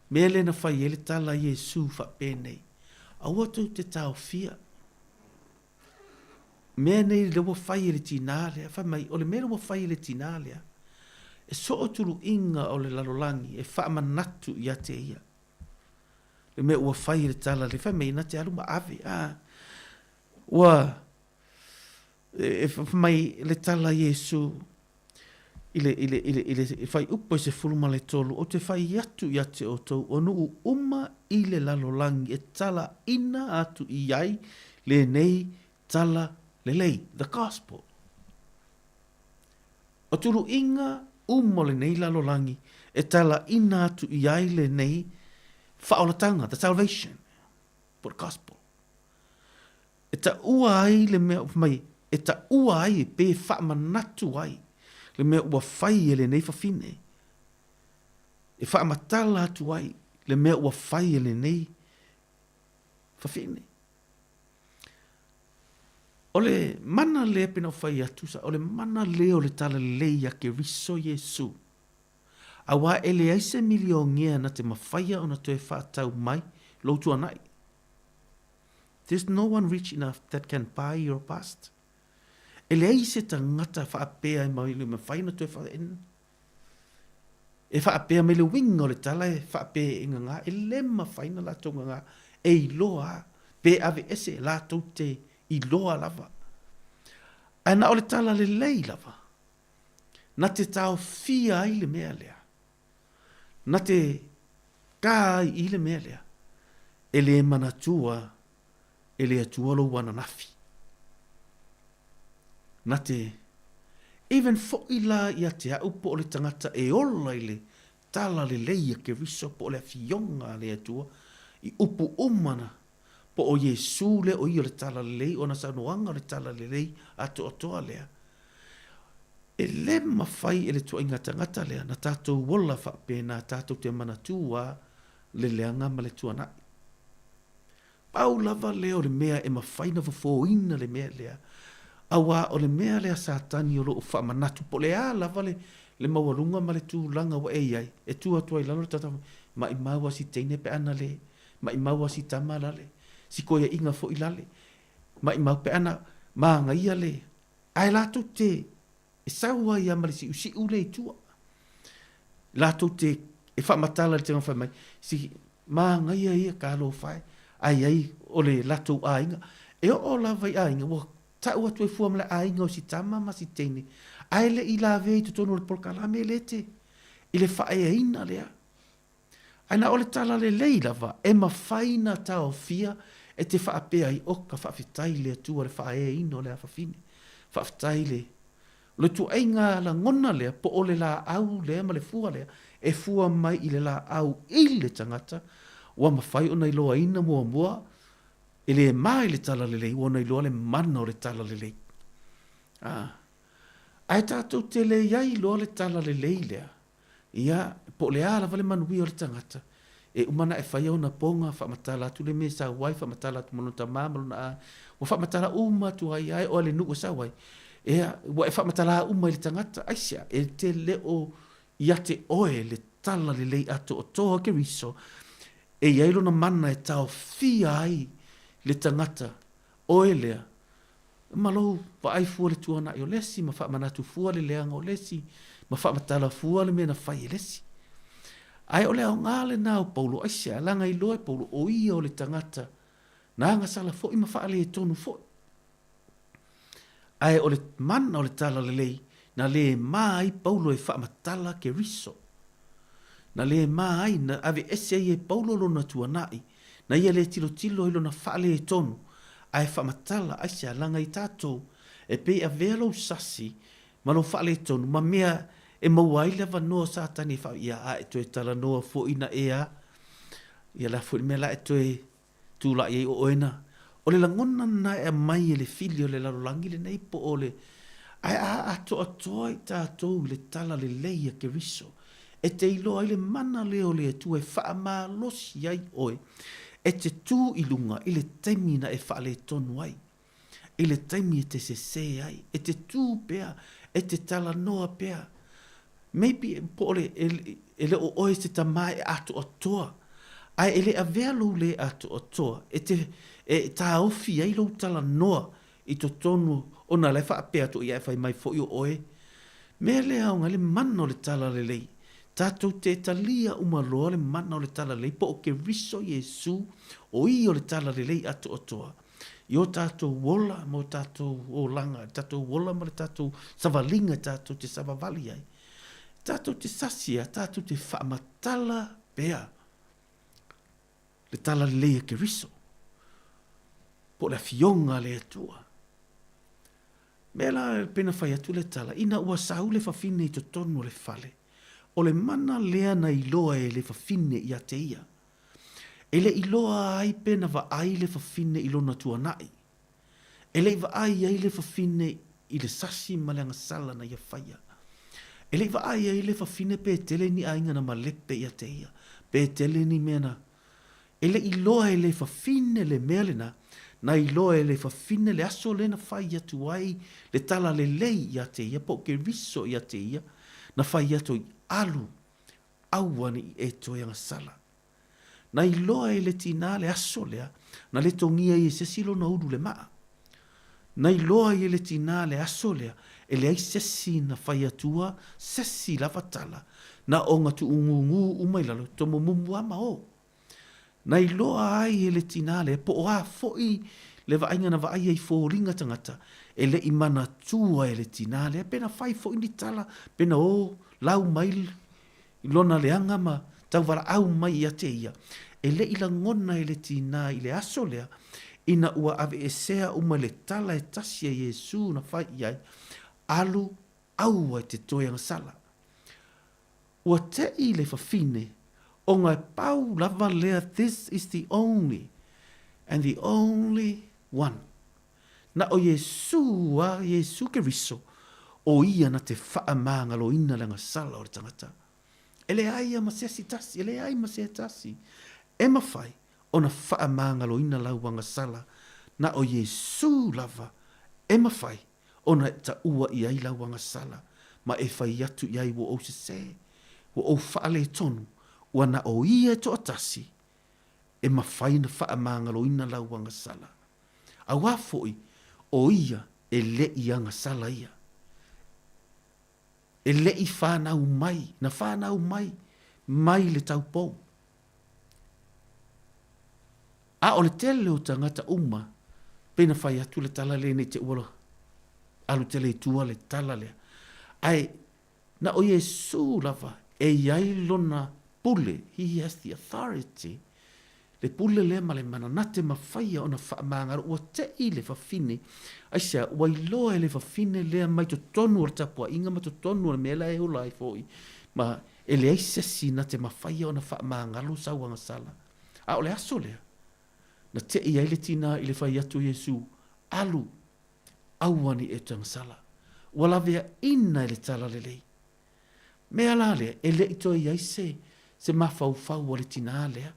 Mea lea na fai ai le tala a Iesu faapenei, Aua tou te taofia. Mea nei lea ua fai e le tinā lea, fai mai, o le mea lea ua fai e le tinā lea, e soo tuluiga o le lalolagi e faamanatu ia te ia. Le mea ua fai e le tala lea, fai mai, na te alu ma ave, a, ua, e, fai mai le tala a Iesu, i le, i le, i le, i le fuaiupu e 13, Ou te fai atu ia te outou, o nuu uma i le lalolagi e talaina atu i ai lenei tala lelei, the gospel. O tuluiga uma o lenei lalolagi e talaina atu i ai lenei faaolatanga, the salvation, po o le gospel. E taua ai le mea, fai mai, e taua ai pe faamanatu ai le mea ua fai e lenei fafine, e faamatala atu ai le mea ua fai e lenei fafine. O le mana lea pei ona ou fai atu, o le mana lea o le talalelei ia Keriso Iesu, aua e leai se miliongea na te mafaia ona toe faatau mai lou tuanai. There's no one rich enough that can buy your past. E leai se tagata faapea e mafai ona toe E faapea mai le uiga o le tala e faapea e gagā, e le mafai ona latou gagā, e iloa a, pe aveese latou te iloa lava. Ae na o le tala lelei lava, na te taofia ai le mea lea. Na te kā ai i le mea lea, e le manatua e le Atua lou ananafi. Na te even foʻi la ia te a'u po o le tagata e ola i le tala lelei a Keriso po o le afioga a le Atua i upu uma na po o Iesu lea o ia o le tala lelei o ana saunoaga o le tala lelei atoatoa lea. E le mafai e le tuaiga tagata lea na tatou ola faapena tatou te manatua le leaga ma le tuanai. Pau lava lea o le mea e mafai na fofoina le mea lea, aua o le mea lea a Satani o lo o faamanatu, po o le a lava le, le maualuga ma le tulaga ua e i ai, e tu atu ai i lalo le tagata, maimau a si teine pe ana le, maimau a si tama lale, si koiaʻiga foi lale, maimau pe ana māgaia le, ae latou te E sau ai a ma le siusiu lea i tua. Latou te e faamatala i le tega fai mai, si māgaia ia talofa e, ai ai o le latou aiga. E oo lava i aiga, ua tau atu ai fua ma le aiga o si tama ma si teine, ae le i lavea i totonu o le polokalame le te i le faaeaina lea. Ae na o le tala lelei lava e mafai na taofia e te faapea ai, Oka, faafetai i le Atua le faaeaina o le afafine. Faafetai le O le tuaiga lagona lea po o le laau lea ma le fua lea e fua mai i le laau i le tagata, Ua mafai ona iloaina muamua e le ma i le talalelei ua ona iloa le mana o le talalelei. A, ae tatou te le i ai loa le talalelei lea, ia, po o le a lava le manuia o le tagata, e uma ona e faia ona poga, faamatala atu le mea e sau ai, faamatala atu ma lona tama ma lona a, ua faamatala uma atu ai lava e oo i le nuu e sau ai, ia, ua e faamatala uma i le tagata, aisea? E te le o ia te oe le talalelei atoatoa o Keriso, e i ai lona mana e taofia ai le tagata, oe lea, ma lou vaai fua le tuanai o le isi, ma faamanatu fua le leaga o le isi, ma faamatala fua le mea na fai e le isi. Ae o le aoga lena o Paulo, aisea? Leaga iloa e Paulo, o ia o le tagata na agasala foi ma faaletonu foi. Ae o le mana o le talalelei, na le ma ai Paulo e faamatala Keriso. Na le ma ai, na aveese ai e Paulo lona tuanai, na ia le tilotilo i lona faaletonu, ae faamatala, aisea, laga i tatou, e pei avea lou sasi ma lou faaletonu ma mea e maua ai le avanoa o Satani e faa, ia, a e toe talanoa foi na ea, ia le a foi le mea la e toe tulai ai o oe na. O le lagona lena e aumai e le fili o le lalolagi lenei po o le, ae a atoatoa i tatou i le talalelei a Keriso, e te iloa ai le mana lea o le Atua e faamalosi ai oe e te tu i luga i le taimi na e faaletonu ai, i le taimi e te sesē ai, e te tu pea, e te talanoa pea. Maybe po o le, e le o oe se tama e atoatoa, ae e le avea lou le atoatoa e te, e taofi ai lou talanoa i totonu ona la e faapea atu ia e fai mai foi o oe. Mea lea aoga le mana o le talalelei. Tatou te talia uma loa le mana o le talalelei po o Keriso Iesu o ia o le talalelei atoatoa i o tatou ola ma o tatou olaga, le tatou ola ma le tatou savaliga tatou te savavali ai. Tatou te sasi a, tatou te faamatala pea le talalelei a Keriso, po o le Afioga a le Atua. Mea la pei na fai atu le tala, ina ua sau le fafine i totonu o le fale, o le mana lea na iloa e le fafine ia te ia. E le iloa ai pe na vaai le fafine i lona tuanai. E le i vaai ai le fafine i le sasi ma le agasala na ia faia. E le i vaai ai le fafine pe tele ni aiga na malepe ia te ia, pe tele ni mea na. E le i iloa e le fafine le mea lena, na iloa e le fafine le aso lea na fai atu ai le talalelei ia te ia po o Keriso ia te ia, na fai atu ai, Alu, aua ne i e toe agasala. Na iloa e le tinā le aso lea na letogia ai e se isi lona ulu le maa. Na iloa ai e le tinā le aso lea e leai se isi na fai atua se isi lava tala, na ona tuugūgū uma i lalo, tomumumu a ma o. Na iloa ai e le tinā lea po o a foi le vaaiga na vaai ai i foliga tagata e le i manatua e le tinā lea pe na fai foi ni tala pe na o lau mai i lona leaga ma tauvalaau mai ia te ia, e le i lagona e le tinā i le aso lea ina ua aveesea uma le tala e tasi a Iesū na fai i ai, Alu aua e te toe agasala. Ua teʻi le fafine, ona e pau lava lea this is the only and the only one. Na o Iesū a Iesū Keriso, o ia na te faamagaloina le agasala o le tagata. E leai a ma se asi tasi, e leai ma se tasi e mafai ona faamagaloina lau agasala, na o Iesū lava e mafai ona e taua i ai lau agasala, ma e fai atu i ai ua ou sesē, ua ou faaletonu, ua na o ia e toatasi e mafai ona faamagaloina lau agasala. Auā foi, o ia e le i agasala ia. E le i whanau mai, na whanau mai, mai le taupou. A o le tele o tagata uma, pei na fai atu le tala lea nei te ua alu tele i tua le tala lea. Ae na o Iesu lava e i ai lona pule, he has the authority, le pule lea ma le mana na te mafaia ona faamagalo, ua te'i le fafine, aisea, ua iloa e le fafine lea mai totonu o le tapuaiga ma totonu o le mea la e ola ai foi, ma e leai se isi na te mafaia ona faamagalo sau agasala. A o le aso lea, na te'i ai le tinā i le fai atu o Iesū, Alu, aua ne i e toe agasala. Ua laveaina e le talalelei. Mea la lea, e le i toe i ai se, se mafaufau a le tinā lea.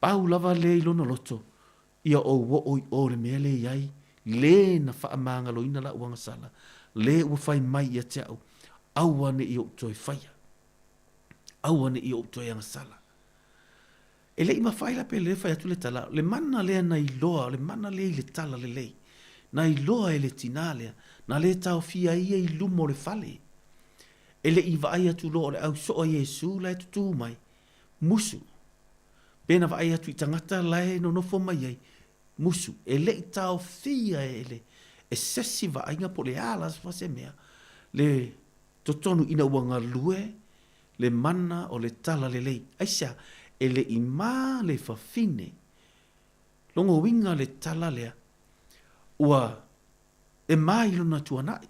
Pau lava lea i lona loto, ia ou oo i o le mea lea i ai, le na faamagaloina la'u agasala, le ua fai mai ia te a'u, aua ne i ou toe faia. Aua ne i ou toe agasala. E le i mafai la pe le fai atu le tala, le mana lea na iloa, o le mana lea i le tala lelei, na iloa e le tinā lea, na le taofia ai ia i luma o le fale. E le i vaai atu loa o le au soo a Iesu la e tutū mai, musu. Pe na vaai atu i tagata la e nonofo mai ai, musu. E le i taofia e le, e sesi vaaiga po o le a lava se mea, le totonu ina ua galue le mana o le tala lelei. Aisea? E le i mā le fafine. Logo uiga le tala lea, ua e mā i lona tuanai,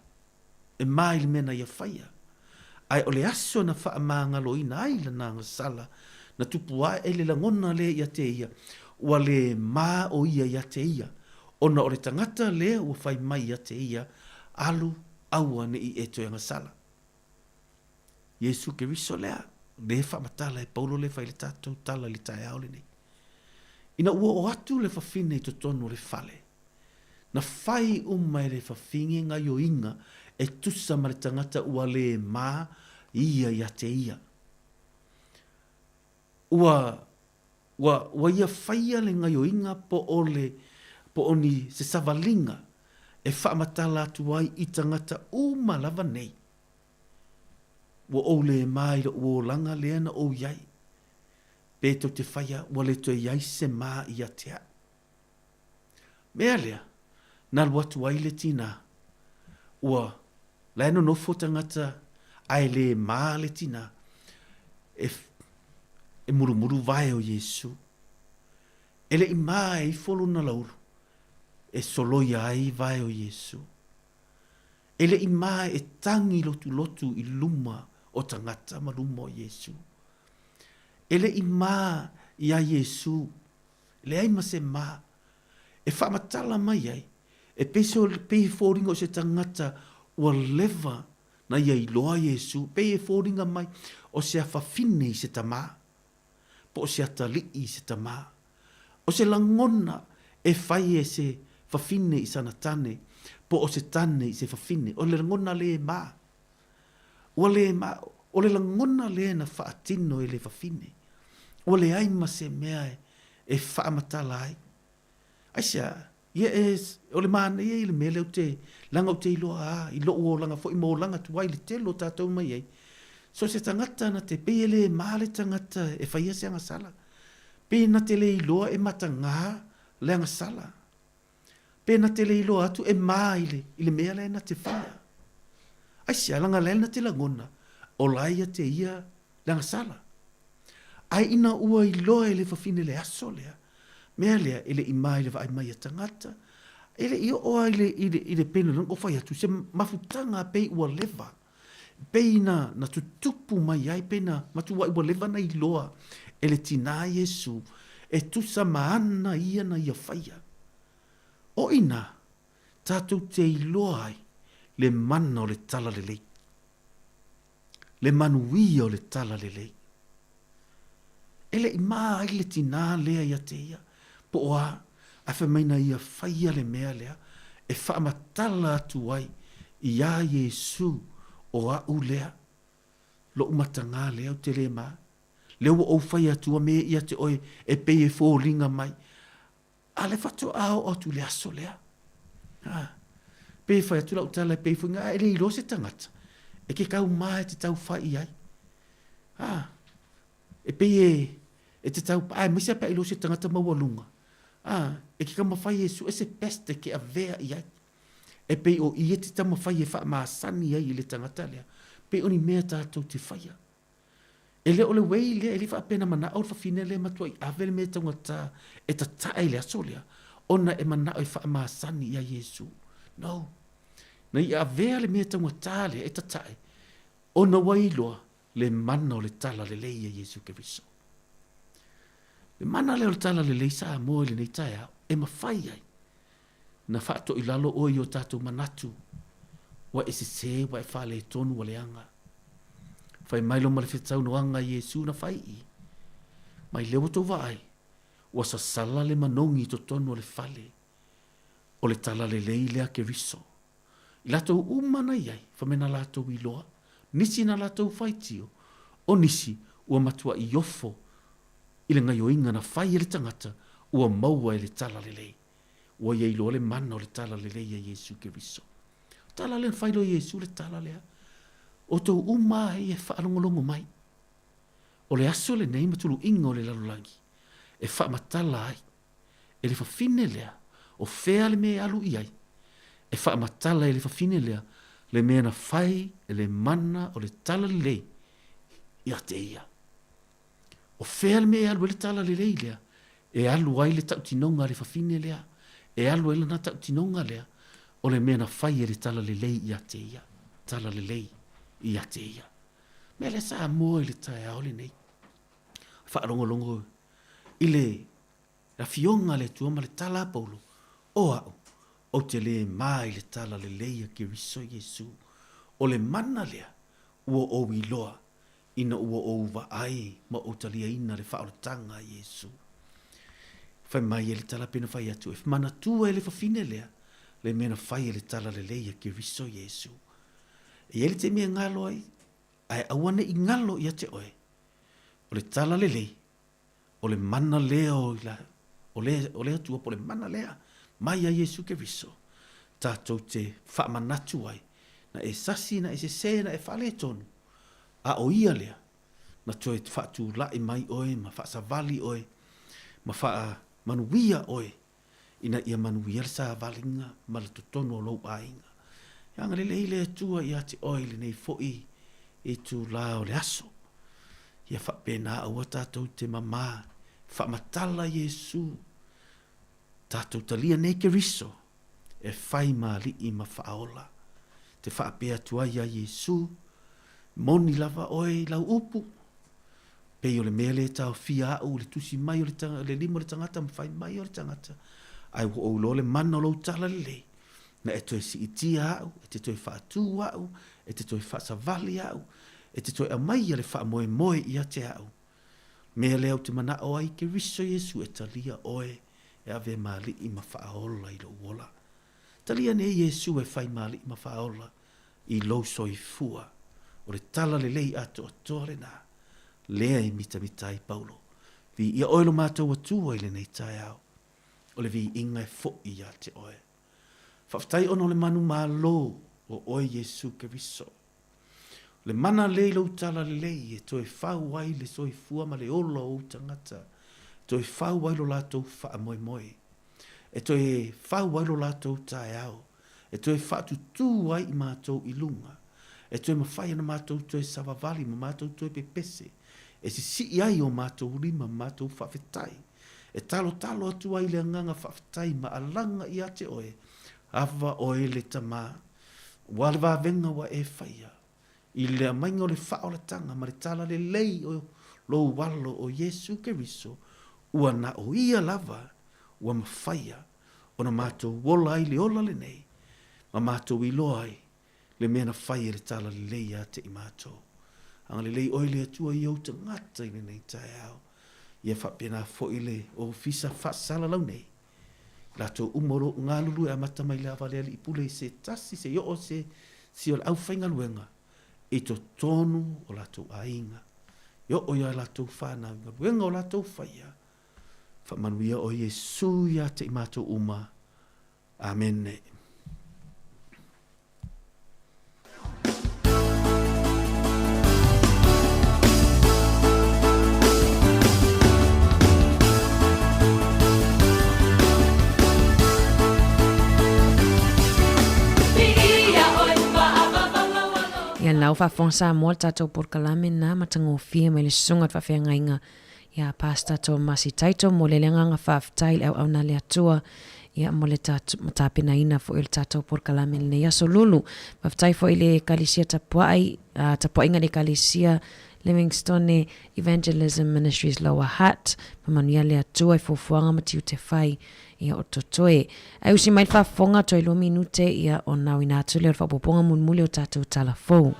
e mā i le mea na ia faia. Ae o le aso na faamagaloina ai lana agasala, na tupu ae le lagona lea ia te ia, ua le mā o ia ia te ia, ona o le tagata lea ua fai mai ia te ia, Alu, aua ne i e toe agasala. Iesu Keriso lea, lea faamatala e Paulo lea fai le tatou tala i le taeao lenei. Ina ua oo atu le fafine i totonu o le fale, na fai uma e le fafine gaioiga e tusa ma le tagata ua le ma ia ia te ia. Ua, ua, ua ia faia le gaioiga po o le, po o ni se savaliga e faamatala atu ai i tagata uma lava nei. Ua ou le ma i loʻu olaga lea na ou i ai. Pe tou te faia ua le toe i ai se ma ia te aʻu. Mea lea, na alu atu ai le tinā. Ua, la e nonofo tagata ae le ma le tinā e, e mulumulu vae o Iesū. E le i ma e ifo lona laulu e soloia ai vae o Iesū. E le i ma e tagi lotulotu i luma o tagata ma luma o Iesū. E le i ma iā Iesū, leai ma se ma, e faamatala mai ai, e pei se pei e foliga o se tagata ua leva na ia iloa Iesū, pei e foliga mai o se afafine i se tamā, po o se atalii i se tamā. O se lagona e fai e se fafine i sana tane, po o se tane i se fafine, o le lagona lē mā. Ua lē mā, o le lagona lea na faatino e le fafine. Ua leai ma se mea e faamatala ai. Aisea, ia e, o le manaia ia i le mea lea ou te, leaga ou te iloa a, i lou olaga foi ma olaga tuai i le tele o tatou mai ai, so se tagata na te, pei e le ma le tagata e faia se agasala. Pei na te le iloa e matagā le agasala. Pe na te le iloa atu e ma i le, i le mea lea na te faia. Aisea, leaga lea na te lagona, o la ia te ia le agasala. Ae ina ua iloa e le fafine le aso lea, mea lea e le i ma i le vaai mai a tagata, e le i oo a i le, i le, i le pena o fai atu se mafutaga pei ua leva, pei na, na tutupu mai ai, pei na matuai ua leva na iloa e le tinā Iesu, e tusa ma ana ia na ia faia. O ina, tatou te iloa ai le mana o le talalelei. Le manuia o le talalelei. E le i mā ai le tinā lea ia te ia, po o a, ae fai mai na ia faia le mea lea e faamatala atu ai iā Iesū o aʻu lea, loʻu matagā lea ou te lē mā, lea ua ou fai atu a me ia te oe e pei e foliga mai, A le faatoa oo atu i le aso lea. Ha. Pei e fai atu lau tala e pei foi nga e le iloa se tagata e ke kau mā e te tau fai i ai. Ha. E pei e e te tau ae maise pe iloa se tagata maualuga. Ha. E ke taumafai e sue se best e ke avea i ai. E pei o ia te taumafai e faamasani ai i le tagata lea. Pei o ni mea tatou te faia. E le o le uei lea, e le i faapea na manao le fafine lea e matuai ave le mea taugata e tatae i le aso lea, ona e manao e faamasani iā Iesu. No. Na ia avea le mea taugata lea e tatae, ona ua iloa le mana o le talalelei ia Iesu Keriso. Le mana lea o le Talalelei Samoa i lenei taeao e mafai ai na faatoilalo oe i o tatou manatu ua e sese, ua e faaletonu, ua leaga. Fai mai lo ma le fetaunoaga a Iesu na fai i, Mai lea ua tou vaai, ua sasala le manogi i totonu o le fale o le Talalelei lea Keriso. I latou uma na i ai, fai mai na latou iloa, nisi na latou faitio, o nisi ua matuai ofo i le gaioiga na fai e le tagata ua maua e le Talalelei. Ua ia iloa le mana o le Talalelei a Iesu Keriso. O tala lea na fai loa e Iesu le tala lea, Outou uma ai e faalogologo mai, o le aso lenei ma tuluiga o le lalolagi e faamatala ai e le fafine lea o fea le mea e alu i ai, e faamatala e le fafine lea le mea na fai e le mana o le Talalelei ia te ia. O fea le mea e alu ai le Talalelei lea? E alu ai le tautinoga a le fafine lea, e alu ai lana tautinoga lea, o le mea na fai e le Talalelei ia te ia, Talalelei ia te ia. Mea lea Samoa i le taeao lenei, faalogologo i le Afioga a le Atua ma le tala a Paulo, O au, ou te le ma i le Talalelei a Keriso Iesu, o le mana lea ua ou iloa ina ua ou vaai ma ou taliaina le faaolataga a Iesu. Fai mai ai le tala pei ona fai atu, e manatua e le fafine lea le mea na fai e le Talalelei a Keriso Iesu. E i ai le taimi e galo ai, ae aua ne i galo ia te oe, o le Talalelei, o le mana lea o ila, o le, o le Atua po o le mana lea mai ia Iesu Keriso, tatou te faamanatu ai, na e sasi, na e sese, na e faaletonu, a o Ia lea na toe faatulai mai oe ma faasavali oe ma faamanuia oe ina ia manuia le savaliga ma le totonu o lou aiga. E agalelei le Atua ia te oe i lenei foi itulā o le aso. Ia faapena aua tatou te mamā, faamatala Iesu, tatou talia nei Keriso e fai ma alii ma faaola. Te faapea atu ai ia Iesu, moni lava oe i lau upu, Pei o le mea lea e taofia au i le tusi mai o le, le lima o le tagata ma fai mai o le tagata, ae ua ou iloa le mana o lou talalelei, na e toe siitia au, e te toe faatū au, e te toe faasavali au, e te toe aumaia le faamoemoe ia te au. Mea lea ou te manao ai, Keriso Iesu e talia oe e avea ma alii ma faaola i lou ola. Talia nei Iesu e fai ma alii ma faaola i lou soifua. O le talalelei atoatoa lena, lea e mitamita ai Paulo. Viia oe lo matou Atua i lenei taeao. O le viiga e foʻi ia te oe. Faafetai ona o le manumalo o oe Iesu Keriso. O le mana lea i lou talalelei e toe fau ai le soifua ma le ola o ou tagata, e toe fau ai lo latou faamoemoe. e toe fau ai lo latou taeao, e toe faatutū ai i matou i luga, e toe mafai ona matou toe savavali ma matou toe pepese, e sisii ai o matou lima ma matou faafetai, e talotalo atu ai le agaga faafetai ma alaga ia te oe, ava oe le Tama, ua le vavega ua e faia, i le aumaiga o le faaolataga ma le talalelei o lou Alo o Iesu Keriso, ua na o Ia lava ua mafaia ona matou ola ai le ola lenei, ma matou iloa ai le mea na fai e le talalelei ia te i matou. Agalelei oe le Atua i ou tagata i lenei taeao, ia faapena foi le ofisa faasalalau nei, Latou uma o lo o galulue amata mai lava le alii pule i se tasi seia oo se si o le aufaigaluega i totonu o latou aiga, e oo i a latou fanau i galuega o latou faia. Faamanuia oe Iesu ia te i matou uma. Amene. Ia lau faafofoga Samoa le tatou polokalame na matagofie mai le susuga o le faafeagaiga Ia Pastor Tomasi Taito mo le le agaga faafetai i le auauna a le Atua ia mo le tapenaina foi o le tatou polokalame i lenei aso lulu. Faafetai foi i le Ekalesia Tapuai, tapuaiga i le Ekalesia Livingstone Evangelism Ministries Lower Hutt, Faamanuia le Atua i fuafuaga ma tiute fai, ia o totoe. Ae usi mai le faafofoga, toe lua minute, ia ona auina atu lea o le faaopoopoga mulimuli o tatou tala fou.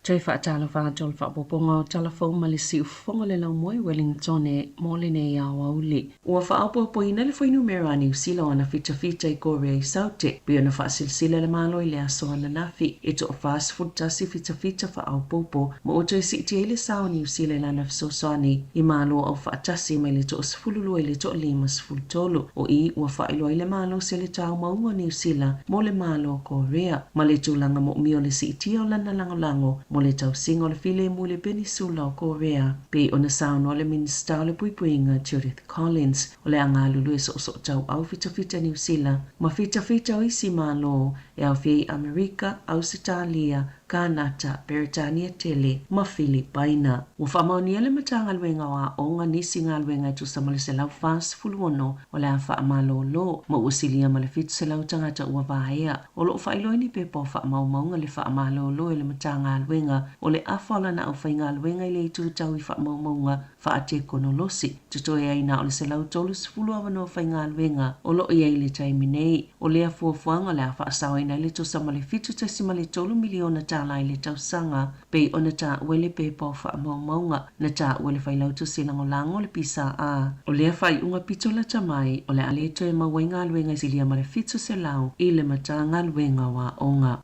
Toe faatalofa atu o le faaopoopoga o Tala Fou ma le Siufofoga o le Laumua i Wellingtone mo lenei aoauli. Ua faaopoopoina le fuainumera a Niu Sila o ana fitafita i Korea i Saute, pei ona faasilasila e le Malo i le aso ananafi, e toa-41 fitafita faaopoopo ma ua toe siitia ai le sao o Niu Sila i lana fesoasoani i Malo Aufaatasi mai le toa-12 i le toa-53. O i ua faailoa ai le malosi o le taumauga o Niu Sila mo le Malo o Korea, ma le tulaga moomia o le siitia o lana lagolago mo le tausiga o le filemu i le Penisula o Korea, pei ona saunoa le Minisita o le Puipuiga Judith Collins, o le a galulue soosootauau fitafita Niu Sila ma fitafita o isi Malo e aofia ai Amerika, Ausetalia, Kanata, Peretania Tele ma Filipaina. Ua faamaonia le Matagaluega o Aoga nisi galuega e tusa ma le 146 o le a faamalolo, ma ua silia ma le 700 tagata ua vaea. O lo o faailoa i ni pepa o faamaumauga le faamalolo e le Matagaluega o le afa o lana aufaigaluega i le itu tau i faamaumauga faatekonolosi. Totoe ai na o le 130 avanoa faigaluega o lo o i ai i le taimi nei. O lea fuafuaga o le a faasaoina ai le tusa ma le $7.3 miliona tala i le tausaga, pei ona taua i le pepa o faamaumauga na taua e le Failautusi Lagolago o le PSA. O lea faaiuga pito lata mai, o le a le toe maua ai galuega e silia ma le 700 i le Matagaluega o Aoga.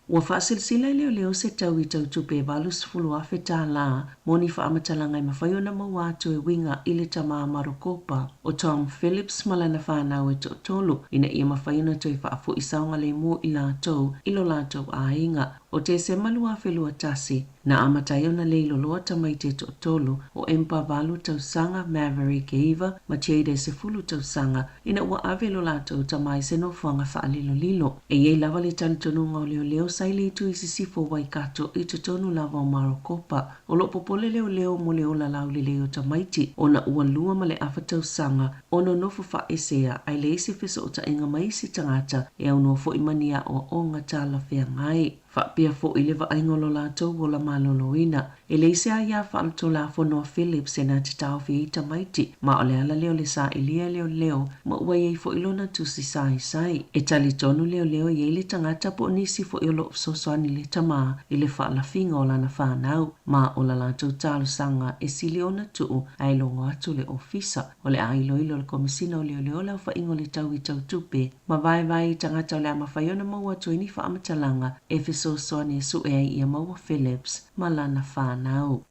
Ua faasilasila e leoleo se tau i tau tupe e $80,000 mo ni faamatalaga e mafai ona maua atu e uiga i le tama Marokopa o Tom Phillips ma lana fanau e toatolu ina ia mafai ona toe faafoi saogalemu i latou i lo latou aiga. O Tesema 2021, na amata ai ona leiloloa tamaiti e toatolu, o Empa valu tausaga, Maverick e iva, ma Jade e sefulu tausaga, ina ua ave lo latou tama i se nofoaga faalilolilo. E i ai lava le talitonuga o leoleo sa i le itu i sisifo o Waikato i totonu lava o Marokopa. O lo o popole leoleo mo le ola laulelei o tamaiti ona ua lua ma le afa tausaga o nonofo faaesea ae leai se fesootaiga ma isi tagata e aunoa foi ma ni aoaoga talafeagai. Faapea foi le vaaiga o lo latou ola maloloina. E leai se aiā faaletulafono a Phillips e na te taofi ai tamaiti, ma o le ala lea o le sailia e leoleo ma ua i ai foi lona tusi saisai. E talitonu leoleo e i ai le tagata po o nisi foi o lo o fesoasoani i le tama i le faalafiga o lana fanau, ma o la latou talosaga e sili ona tuu ae logo atu le ofisa. O le a iloilo le Komesina o Leoleo le aofaiga o le tau i tau tupe ma vaevae i tagata o le a mafai ona maua atu ai ni faamatalaga e fesoasoani e sue ai ia maua Phillips ma lana fanau.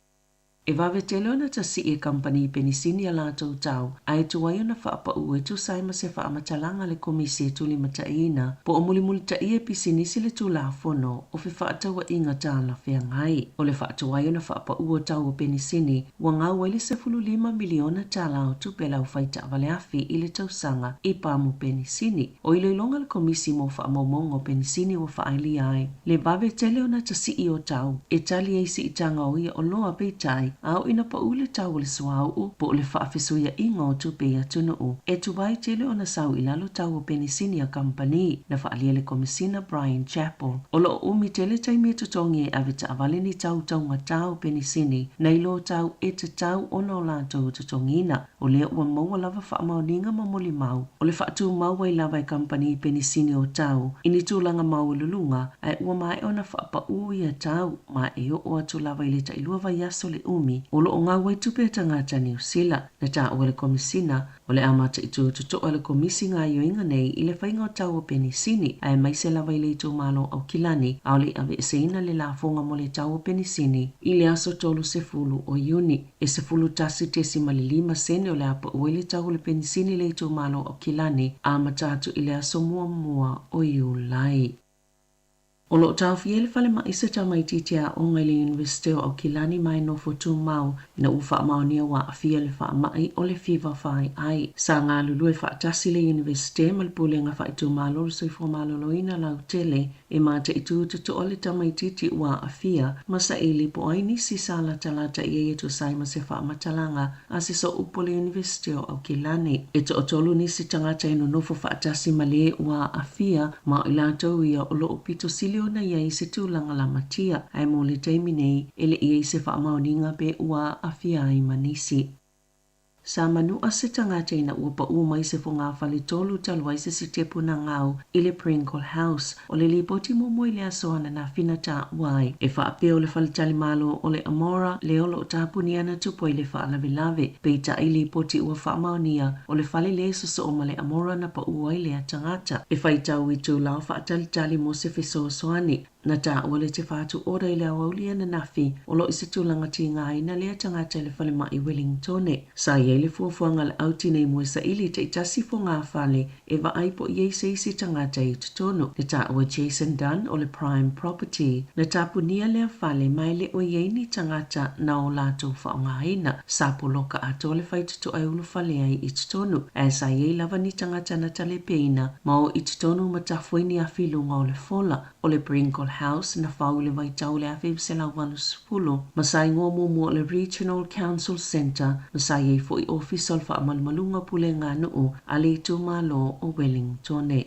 E vave tele ona tasii e kamupani penisini a latou tau ae tuai ona faapauu e tusa ai ma se faamatalaga a le Komisi e Tulimataiina po o mulimulitaia e pisinisi le Tulafono o Fefaatauaiga Talafeagai. O le faatuai ona faapauu o tau o penisini ua gau ai le $15 miliona o tupe a le aufai taavale afi i le tausaga i pamu penisini. O iloiloga a le Komisi mo Faamaumauga o Penisini ua faaelia ai le vave tele ona tasii o tau e tali ai siitaga o ia oloa peitai a oo ina pau le tau o le suauu po o le faafesuiaiga o tupe i atunuu e tuai tele ona sau i lalo tau o penisini a kamupani, na faaalia e le Komesina Bryan Chappell. O lo o umi tele taimi e totogi ai avetaavale ni tau taugata o penisini nai lo tau e tatau ona o latou totogiina. O lea ua maua lava faamaoniga ma molimau o le faatumau ai lava e kamupani penisini o tau i ni tulaga maualuluga ae ua maea ona faapaū ia tau ma e oo atu lava i le tailua vaiaso le umi o lo o gau ai tupe a tagata Niu Sila. Na taua e le Komesina o le a mataitu totoa e le Komisi gaoioiga nei i le faiga o tau o penisini aemaise lava i le itumalo o Aukilani a o le i aveeseina le lafoga mo le tau o penisini i le aso 30 o Iuni. E 11.5 sene o le a pau ai le tau o le penisini i le itumalo o Aukilani amata atu i le aso muamua o Iulai. O lo o taofia i le falemai se tamaitiiti aoga i le Iunivesite o Aukilani ma e nofo tumau ina ua faamaonia ua aafia i le faamai o le fiva faaiai. Sa galulue faatasi le Iunivesite ma le Pulega Faaitumalo o le Soifua Maloloina lautele E mataitu totoa le tamaitiiti ua aafia ma saili po o ai nisi sa latalata i ai e tusa ai ma se faamatalaga a se sooupu o le Iunivesite o Aukilani. E toatolu nisi tagata e nonofo faatasi ma le ua aafia ma o i latou ia o lo o pito sili ona i ai se tulaga lamatia ae mo le taimi nei e le i ai se faamaoniga pe ua aafia ai ma nisi. Sa manua se tagata ina ua paū mai se fogafale tolu talu ai se sitepu na gau i le Pringle House. O le lipoti muamua i le aso ananafi na taua ai e faapea o le faletalimalo o le Amora lea o lo o tapunia na tupu ai le faalavelave. Peitai lipoti ua faamaonia o le fale lea e sosoo ma le Amora na paū ai lea tagata. E faitau itula o faatalitali mo se fesoasoani. Na taua le tefa atu order i le aoauli ananafi o lo o i se tulaga tigaina lea tagata i le falemai Wellingtone. Sa i ai le fuafuaga a le au tinei moe saili i taitasi fogafale e vaai po o i ai se isi tagata i totonu. Na taua Jason Dunn o le Prime Property. Na tapunia lea fale ma e le o i ai ni tagata na o latou faaaogaina. Sa poloka atoa le faitotoa e ulufale ai i totonu ae sa i ai lava ni tagata na talepeina ma o i totonu ma tafu ai ni afi i luga o le fola. O le Pringle House na fau i le vaitau o le 1980 ma sa igoa muamua o le Regional Council Centre ma sa i ai foi ofisa o le faamalumaluga o pulega nuu a le itumalo o Wellingtone.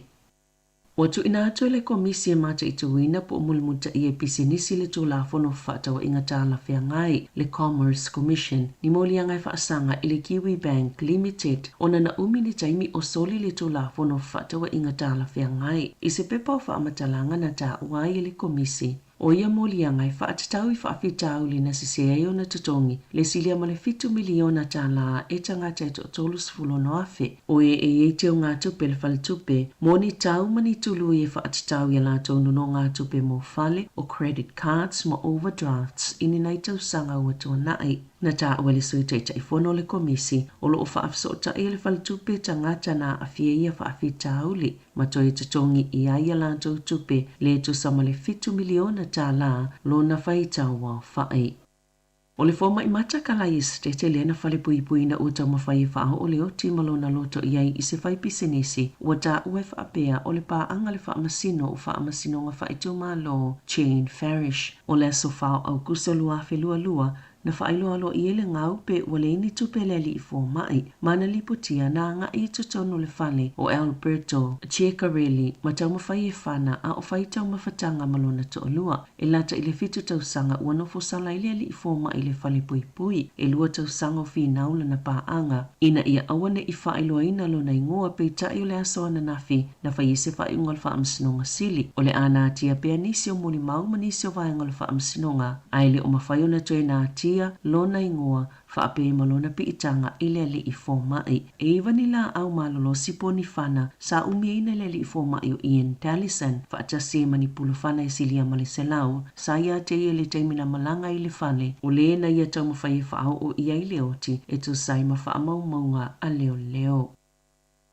Ua tuuina atu e le Komisi e mataituina po o mulimulitaia e pisinisi le Tulafono Fefaatauaiga Talafeagai, le Commerce Commission, ni moliaga e faasaga i le Kiwi Bank Limited ona na umi ni taimi o soli le Tulafono Fefaatauaiga Talafeagai i se pepa o faamatalaga na taua ai e le Komisi o ia moliaga e faatatau i faafitauli na sese ai ona totogi le silia ma le $7 miliona e tagata e toa-36,000 o e e i ai teugatupe le faletupe mo ni tau ma ni tului e faatatau i a latou nonogatupe mo fale o credit cards ma overdrafts i ni nai tausaga ua tuanai. Na taua e le Sui Taitaifono o le Komisi o lo o faafesootai e le Faletupe tagata na aafia i ia faafitauli ma toe totogi i ai a latou tupe le tusa ma le $7 miliona lona faitau aofai. O le fomai mata Kalai Esetete lea na falepuipuina ua taumafai e faaoo le oti ma lona loto i ai i se faipisinisi ua taua e faapea o le paaga le faamasino o Faamasinoga Faaitumalo Jane Farish. O le aso 4 o Aukuso 2022 na faailoa aloaia ai le gau pe ua leai ni tupe a le alii fomai ma na lipotia na agai i totonu o le fale o Alberto Ceccarelli ma taumafai e fana a o fai taumafataga ma lona toalua. E lata i le 7 tausaga ua nofo sala ai le alii fomai i le falepuipui. E 2 tausaga o finau lana paaga ina ia aua ne i faailoaina lona igoa peitai o le aso ananafi na fai ai se faaiuga o le Faamasinoga Sili. O le a natia pea nisi o molimau ma nisi o vaega o le Faamasinoga ae le o mafai ona toe natia faataatia lona igoa faapea ma lona piitaga i le alii fomaʻi. E iva ni laau malolosi po o ni fana sa umiaina e le alii fomaʻi o Ian Dallison faatasi ai ma ni pulufana e silia ma le selau sa ia te ia i le taimi na malaga ai i le fale o lē na ia taumafai e faaoo i ai le oti e tusa ai ma faamaumauga a leoleo.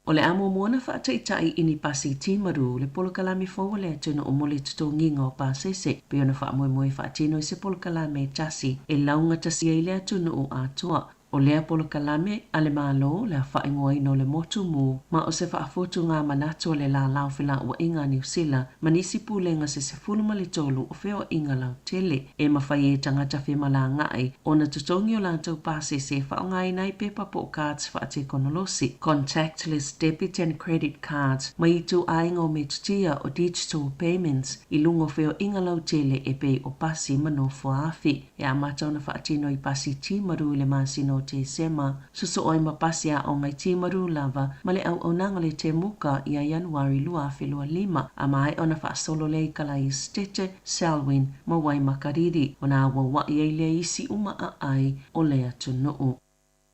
O le a muamua ona faataitai i ni pasi timaru le polokalame fou a le atunuu mo le totogiga o pasese pei ona faamoemoe e faatino i se polokalame e tasi e laugatasi ai le atunuu atoa. O lea polokalame a le Malo le a faaigoaina o le Motu Mu ma o se faafotuga manatu a le Lālā o Felauaiga a Niu Sila ma nisi pulega se 13 o feoaiga lautele. E mafai ai e tagata femalagaai ona totogi o latou pasese e faaaogaina ai pepa po o cards faatekonolosi, contactless debit and credit cards, ma ituaiga o metotia o digital payments i luga o feoaiga lautele e pei o pasi ma nofoaafi. E amata ona faatino i pasi Timaru i le masina o Tesema, sosoo ai ma pasi aoga i Timaru lava ma le auaunaga o le Temuka ia Ianuari 2025, a maea ona faasolo lea i Kalae Esetete, Selwyn ma Waimakariri, ona auauaʻi ai lea i isi uma aai o le atunuu.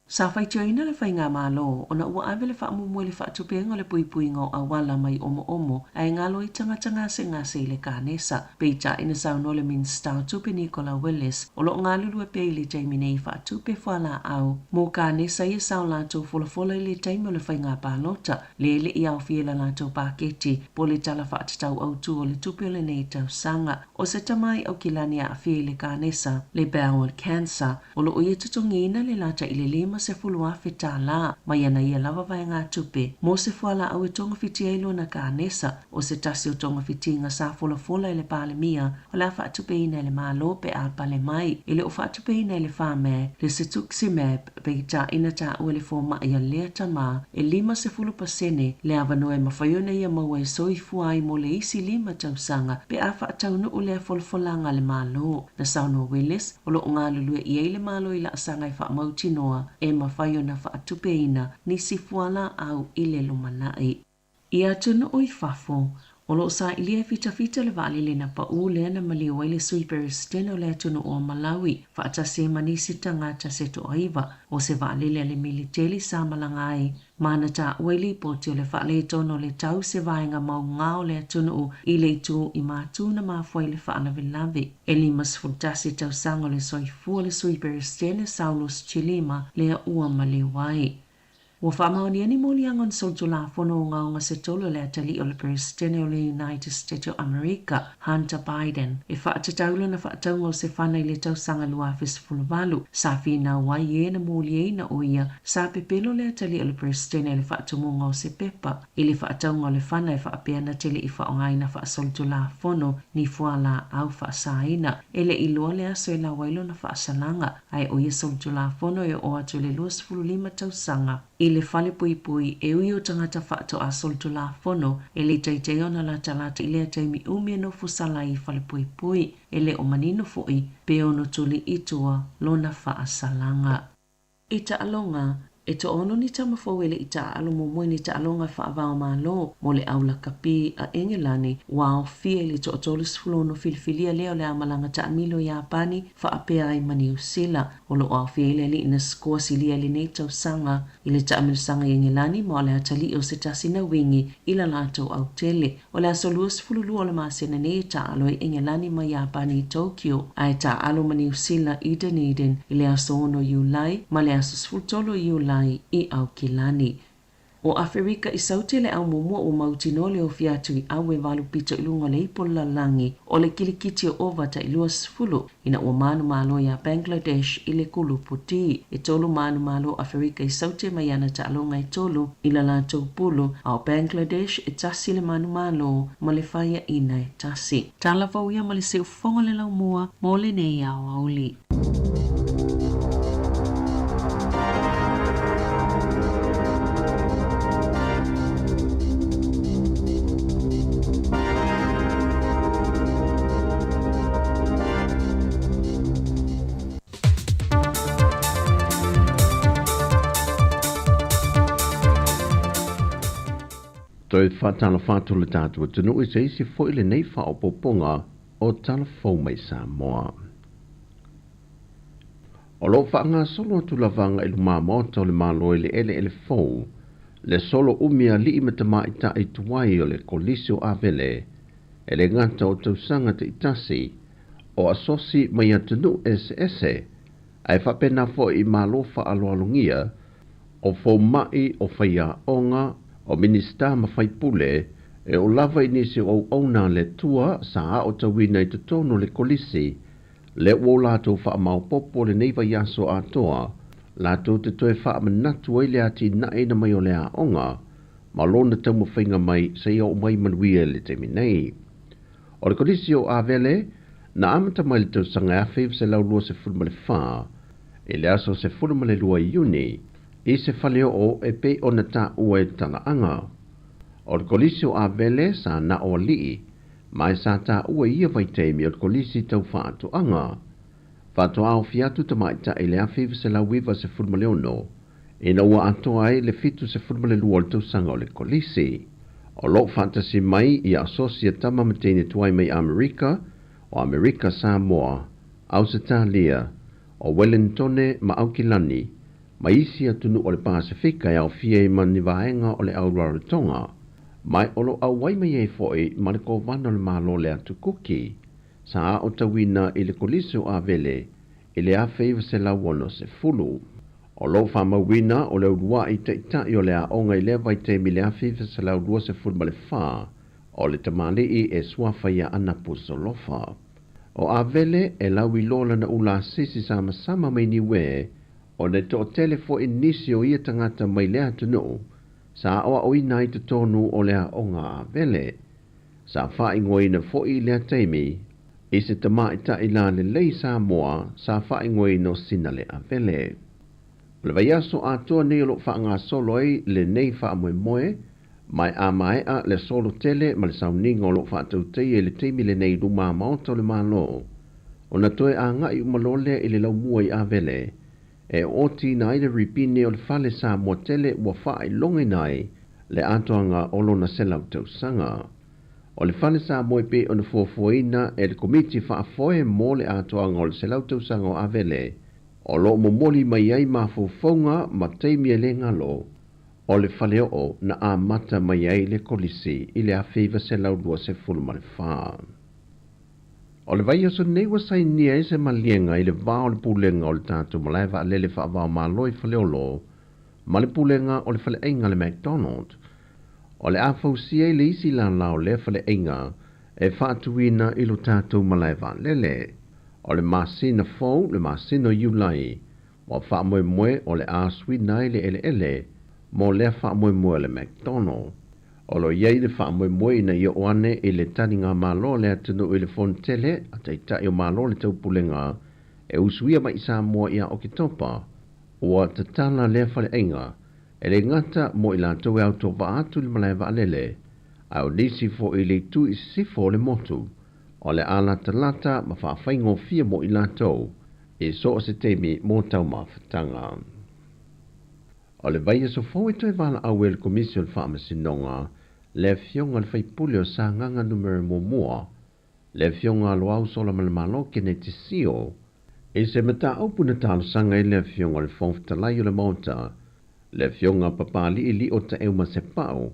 Sa faitioina le Faigamalo ona ua ave le faamuamua i le faatupega o le puipuiga o auala mai omoomo ae galo ai tagata gasegase i le kanesa. Peitai na saunoa le Minisita o Tupe Nicola Willis o lo o galulue pea i le taimi nei i faatupe fualaau mo kanesa ia sa o latou folafola i le taimi o le faiga palota le e le i aofia i la latou paketi po o le Tala Faatatau Autu o le Tupe o lenei tausaga. O se tama i Aukilani e aafia i le kanesa, le bowel cancer, O lo o ia totogiina le lata i le $50,000 tālā mai ana ia lava vaegatupe mo se fualaau e togafiti ai lona kanesa. O se tasi o togafitiga sa folafola e le Palemia o le a faatupeina e le Malo pe a pale mai. E le o faatupeina e le FAME le Cetuximab peitai na taua e le fomaʻi a lea tamā e 50% le avanoa e mafai ona ia maua e soifua ai mo le isi lima tausaga pe a faataunuu lea folafolaga a le Malo. Na saunoa Willis, o lo o galulue i ai le Malo i laasaga e faamautinoa e mafai ona faatupeina nisi fualaau i le lumanai. I atunuu i fafo, o lo o sailia e fitafita le vaalele na paū lea na maliu ai le Sui Peresetene o le atunuu o Malawi faatasi ai ma nisi tagata se toaiva o se vaalele a le militeli sa malaga ai ma na taua i lipoti o le faaletonu o le tau se vaega mauga o le atunuu i le itu i matu na mafua i le faalavelave. E 51 tausaga o le soifua o le Sui Peresetene Saulos Chilima lea ua maliu ai. Ua faamaonia ni moliaga o ni solitulafono ogaoga se tolu e le atalii o le Peresetene o le United States o Amerika, Hunter Biden, e faatatau lona faatauga o se fana i le tausaga 2018. Sa finau ai e na moliaina o ia sa pepelo le atalii o le Peresetene i le faatumuga o se pepa i le faatauga o le fana e faapea na te le i faaaogaina faasolitulafono ni fualaau faasaina. E le i loa le aso e lawa ai lona faasalaga, ae o ia solitulafono e oo atu i le 25 tausaga i le fale puipui e ui o tagata faatoa solitulafono e le taitai ona latalata i lea taimi umi e nofo sala ai i fale puipui. E le o manino foʻi pe ono tuli i tua lona faasalaga. I taaloga, e toaono ni tama fou e le i taaalo muamua i ni taaloga faava-o-Malo mo le Au Lakapi a Engelani ua aofia i le toa-36 filifilia lea o le a malaga taamilo i Iapani faapea ai ma Niu Sila. O lo o aofia ai le alii na sikoa silia i lenei tausaga i le taamilosaga i Engelani ma o le atalii o se tasi na uigi i la latou autele. O le aso 22 o le masina nei e taaalo ai Engelani ma Iapani i Tokyo, ae taaalo ma Niu Sila i Dunedin i le aso 6 Iulai ma le aso 13 o Iulai i Aukilani. O Aferika i Saute le au muamua ua mautinoa le ofi atu i awe valu pito i luga o le ipu o le lalolagi o le kilikiti o ova tai 20 ina ua manumalo iā Bangladesh i le kulupu D. E tolu manumalo o Aferika i Saute mai ana taaloga e tolu i la latou pulu, a o Bangladesh e tasi le manumalo ma le faiaina e tasi. Tala fou ia ma le siufofoga o le laumua mo lenei aoauli. Toe faatalofa atu le tatou atunuu i se isi foi lenei faaopoopoga o Tala Fou mai Samoa. O lo o faagasolo atu lava agai i lumamaota o le Malo i le eleele fou, le solo umi a alii ma tamaitai tuai o le Kolisi o Avele, e le gata o tausaga taitasi, o asosi mai atunuu eseese, ae faapena foi i Malo faaaloalogia, o foma'i, o faiaoga, o Minisita ma faipule, e oo lava i nisi o auauna a le Atua sa aotauina i totonu o le Kolisi, lea ua o latou faamaopoopo lenei vaiaso atoa, latou te toe faamanatu ai le atinaeina mai o le aoga ma lona taumafaiga mai seia oo mai manuia i le taimi nei. O le Kolisi o Avele, na amata mai i le tausaga 1924, i le aso 12 Iuni, i se faleoo e pei ona taua i le talaaga. O le Kolisi o Avele sa na o alii, ma e sa taua i ia vaitaimi o le Kolisi tau faatoaga. Faatoa aofia atu tamaitai i le 1996, ina ua atoa ai le 72 o le tausaga o le Kolisi. O lo o faatasi mai i asosi a tama ma teine tuai mai Amerika, o Amerika Samoa, Ausetalia, o Welentone ma Aukilani, ma isi atunuu o le Pasefika e aofia ai ma ni vaega o le Au Rarotonga, ma o lo o auai mai ai foi ma le Kovana o le Malo le Atu Kuki, sa aotauina i le Kolisi o Avele i le 1960. O lo o faamauina o le uluai taitai o le aoga i lea vaitaimi i le 1924, o le tamalii e suafa ia Anapu Solofa. O Avele e lauiloa lana ula asisi samasama mai Niue, ona e toatele foi nisi o ia tagata mai lea atunuu sa aoaoina ai totonu o le aoga a Avele. Sa faaigoaina foi i lea taimi i se tamaitai lalelei Samoa sa faaigoaina o Sinale Avele. O le vaiaso atoa nei o lo o faagasolo ai lenei faamoemoe, ma e a maea le solo tele ma le sauniga o lo o faatautaia i le taimi lenei i luma maota o le Malo, ona toe agai uma loa lea i le laumua i Avele, e ootiina ai le ripine o le fale Samoa tele ua faailogaina ai le atoaga o lona 100 tausaga. O le fale Samoa e pei ona fuafuaina e le Komiti Faafoe mo le atoaga o le 100 tausaga o Avele, o lo o momoli mai ai mafaufauga ma taimi e le galo o le faleoo na amata mai ai le Kolisi i le 1924. O le vaiaso nei ua sainia ai se maliega i le va o le Pulega o le tatou Malae Vaalele Faava-o-Malo i Faleolo ma le Pulega o le Faleaiga le McDonald. O le a fausia ai le isi lala o lea faleaiga e faatuina i lo tatou malae vaalele. O le masina fou, le masina o Iulai, ua faamoemoe o le a suina ai le eleele mo lea faamoemoe o le McDonald. O lo o i ai le faamoemoe ina ia oo ane i le taligamalo a le atunuu i le Fonotele a Taitai o Malo o le Taupulega e usuia mai i Samoa ia Oketopa, ua tatala lea faleaiga e le gata mo i latou e autovaa atu i le malae vaalele, ae o nisi foi i le itu i sisifo o le motu, o le a latalata ma faafaigofie mo i latou i so o se taimi mo taumafataga. O le vaiaso fou e toe valaau ai le Komisi o le Faamasinoga le Afioga i le Faipule o Sagaga Numera Muamua, le Afioga a Loau Solamalemalo Keneti Sio, i se mataupu na talosaga ai le Afioga i le Fofoga Fetalai o le Maota, le Afioga a Papali'i Lio Taeuma Sepau,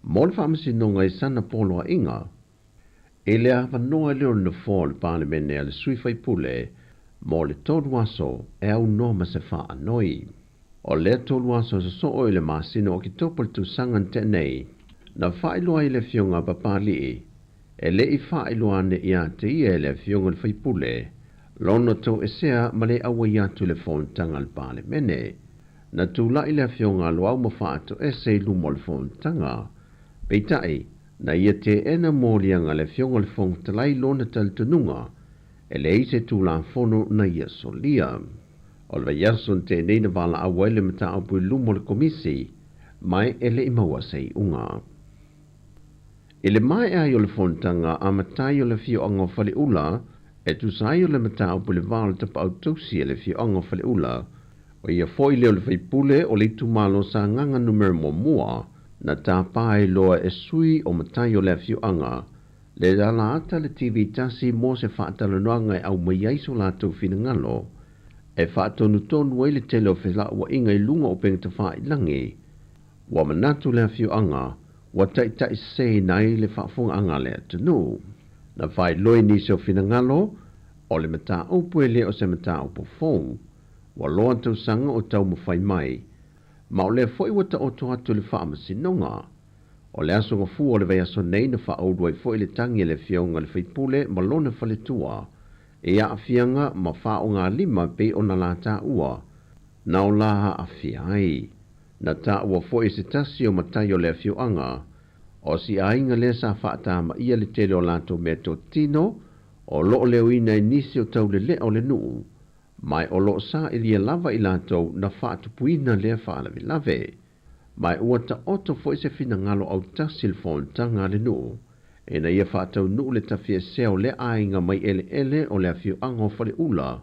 mo le faamasinoga i sana poloaiga. I le avanoa lea o le Nofoa o le Palemene a le sui faipule mo le tolu aso e aunoa ma se faanoi. O lea tolu aso sosoo i le masina o Oketopa i le tausaga na tea nei, na faailoa ai le Afioga a Papali'i, e le i faailoa ane ia te ia e le Afioga i le Faipule, lona toesea ma le auai atu i le fonotaga a le Palemene. Na tulai le Afioga a Loau ma faatoese i luma o le fonotaga. Peitai, na ia teena moliaga a le Afioga i le Fofoga Fetalai lona talitonuga, e leai se Tulafono na ia solia. O le vaiaso na tea nei na valaau ai le mataupu i luma o le Komisi, ma e le i maua se iuga. I le maea ai o le fonotaga amatai o le afioaga o Faleula, e tusa ai o le mataupu i le va o le tapaau tausi a le afioaga o Faleula, o ia foi lea o le faipule o le itumalo Sagaga Numera Muamua, na tapa ai loa e sui o matai o le afioaga, le ala ata le TV tasi mo se faatalanoaga e aumai ai so latou finagalo e faatonutonu ai le tele o felauaiga i luga o upega tafailagi. Ua manatu le afioaga ua taʻitaʻiseseina ai le faafofogaaga a le atunuu. Na faailoa i nisi o finagalo, o le mataupu e le o se mataupu fou, ua loa tausaga o taumafai mai, ma o lea foi ua taoto atu i le faamasinoga. O le aso Gafua o le vaiaso nei na faaulu ai foi le tagi a le Afioga i le Faipule ma lona faletua i aafiaga ma faogalima e pei ona la taua na o la aafia ai. Na taua foi e se tasi o matai o le afioaga o si aiga lea sa faatamaia le tele o latou meatotino o lo o leoina i nisi o taulelea o le nuu, ma o lo o sailia lava i latou na faatupuina lea faalavelave. Ma ua taoto foi se finagalo autasi i le fonotaga a le nuu, ina ia faataunuu le tafiesea o lea aiga mai eleele o le afioaga o Faleula,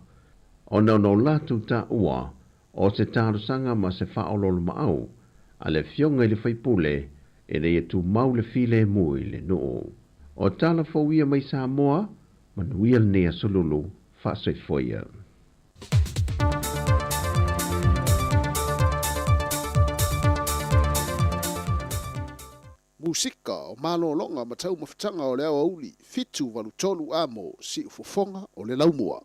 ona o latou taua o se talosaga ma se faaoloolomaau a le Afioga i le Faipule ina ia tumau le filemu i le nuu. O tala fou ia mai Samoa, manuia lenei aso lulu, faasoifua ia. Musika o malologa ma taumafataga o le aoauli 783 amo siufofoga o le laumua.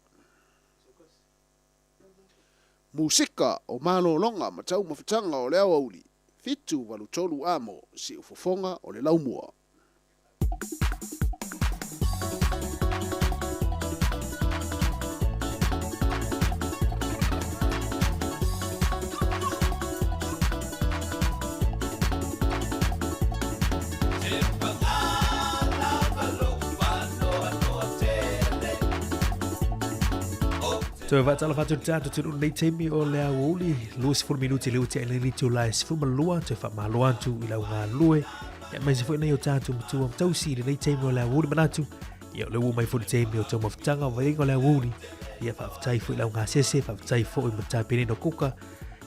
Musika o malologa ma taumafataga o le aoauli 783 amo siufofoga o le laumua. Toe faatalofa atu i le tatou atunuu i lenei taimi o le aoauli 20 minute le ua tea i le itula e 12 toe faamalo atu i lau galulue aemaise foi nei o tatou matua ma tausi i lenei taimi o le aoauli manatu ia o le ua mai foi le taimi o taumafataga o vaiaiga o le aoauli ia faafetai foi i lau gasese faafetai foi ma tapenina o kuka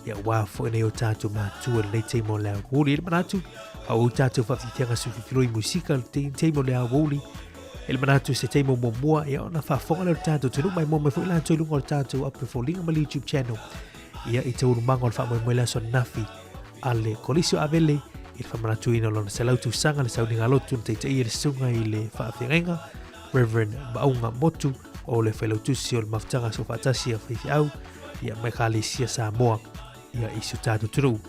ia aua foi nei o tatou matua i lenei taimi o le aoauli le manatu au tatou faafiafiaga sufifiloi musika le taimi o le aoauli i le manatu se taimi o muamua ia ona faafofoga lea o le tatou atunuu mai moa mai foi latou i luga o le tatou ape foliga ma le YouTube channel ia i taualumaga o le faamoemoe le aso ananafi a le Kolisi o Avele i le faamanatuina o lona selau tausaga le sauniga lotu na taitaia le susuga i le faafeagaiga Reverend Maauga Motu o le failautusi o le Mafutaga Soofaatasi a Faifeau ia ma Ekalesia Samoa ia i si o tatou atunuu.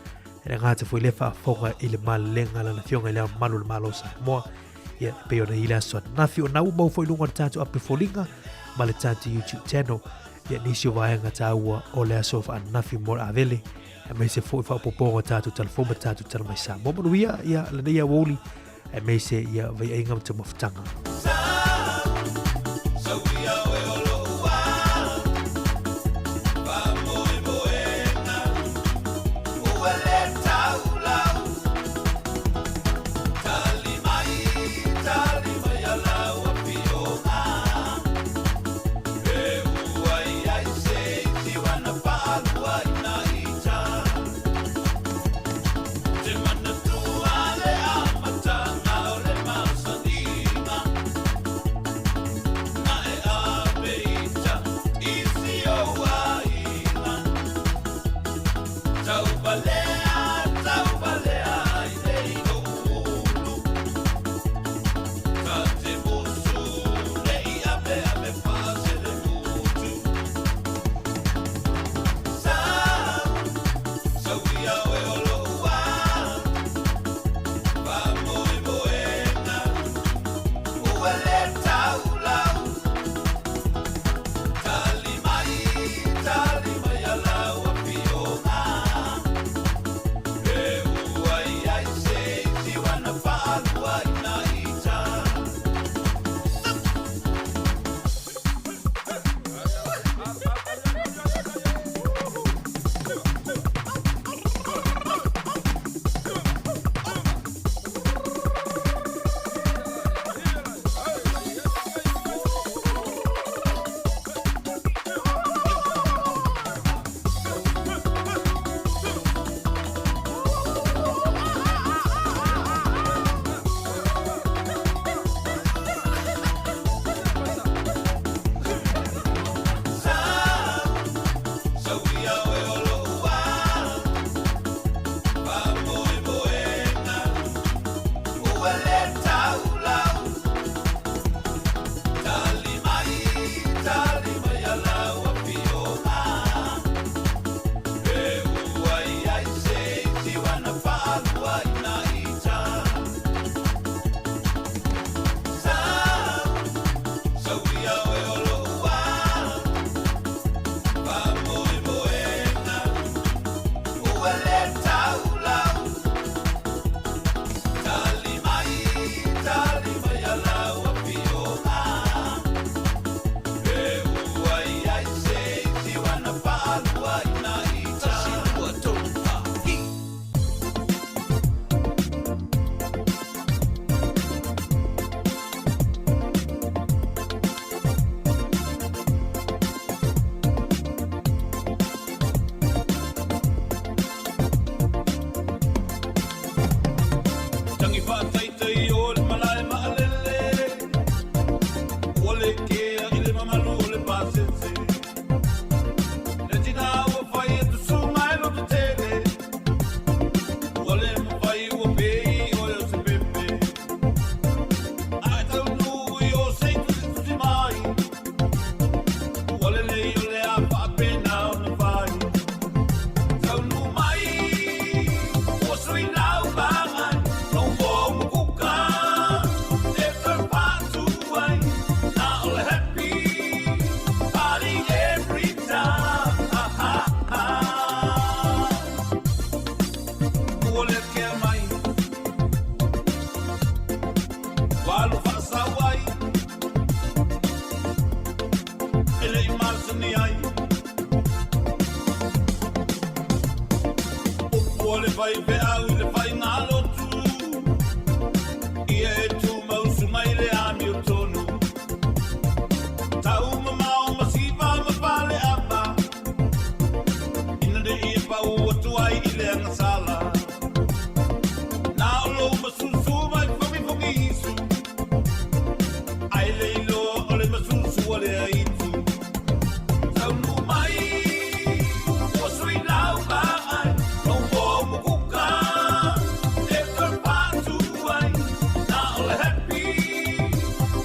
E le gata foi lea faafofoga i le malelega a lana Afioga i Le Ao Mamalu o le Malo o Samoa ia e pei ona i le aso ananafi o na ua maua foi i luga o le tatou ape foliga ma le tatou YouTube channel ia nisi o vaega taua o le aso faananafi mo le Avele aemaise foi faaopoopoga o tatou tala fou ma tatou tala mai Samoa. Manuia ia lenei aoauli aemaise ia vaiaiga ma taumafataga. faifeau i le faigalotu. Ia e tumausu mai le amiotonu. Taumamao ma siva ma faleava. Ina ne i e pau atu ai i le agasala. Na o lou masusu mai fogifogiisu. Ae le iloa o le masusu a le aitu. Taunuu mai, ua sui lau vaai, lou moa umukuka, e toe patu ai. Na o le happy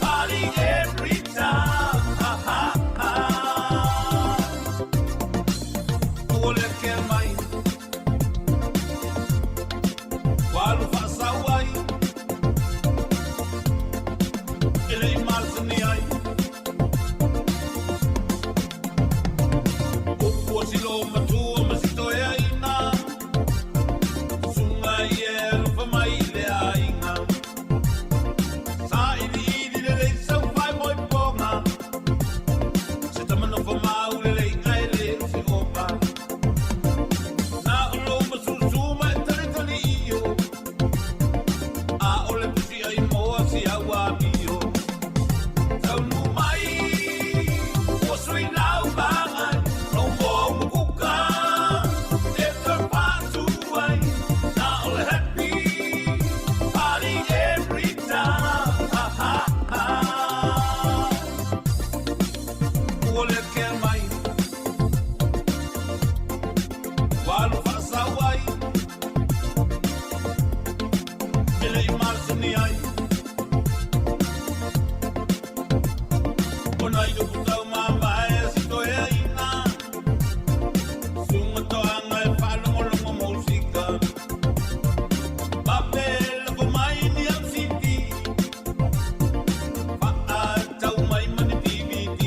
party every time. Ha, ha, ha. Ua le kea mai, ua alu faasau ai. E le i masani ai. Upu o si loumatua ma si toeaina. Susuga ia e alofa mai i le aiga. Sailiili lelei sau faimoipoga. Se tama nofo mau lelei ae le o se opa. Na o lou masusu ma e talitali io. A o le pusi ai moa si au amio. Taunuu mai, ua sui lau vaai, lou moa umukuka, e toe patu ai. Na o le happy party every time. Ha, ha, ha. Ua le kea mai, ua alu faasau ai. E le i masani ai. O nai upu taumamae a si toeaina. Susuga toaga e faalogologo musika. Vave lafo mai ni au CD. Faatau mai ma ni DVD.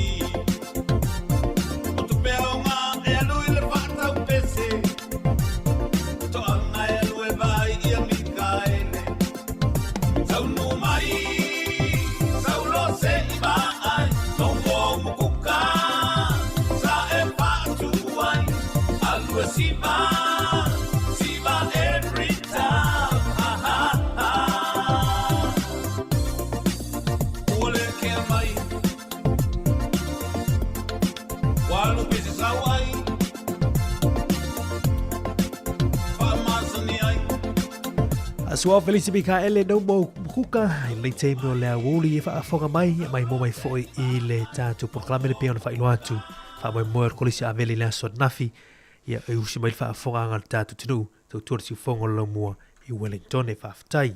O tupe aoga e alu i le faatau pese. Toaga e alu e vaai ia Mikaele. Taunuu mai, sau loa se i vaai, lou moa umukuka, sa e faatu ai, alu e siva, siva every time, ha ha ha. Ua le kea mai, ua alu pese sau ai, faamasani ai. Suao Felisi Mikaele no mo Kuka i lenei taimi o le aoauli e faafofoga mai e maimoa mai foi i le tatou polokalame le pei ona faailoa atu faamoemoe o le Kolisi Avele i le aso ananafi ia e usi mai le faafofogaaga a le tatou atunuu tautua le siufofoga o le laumua i Wellington e faafetai.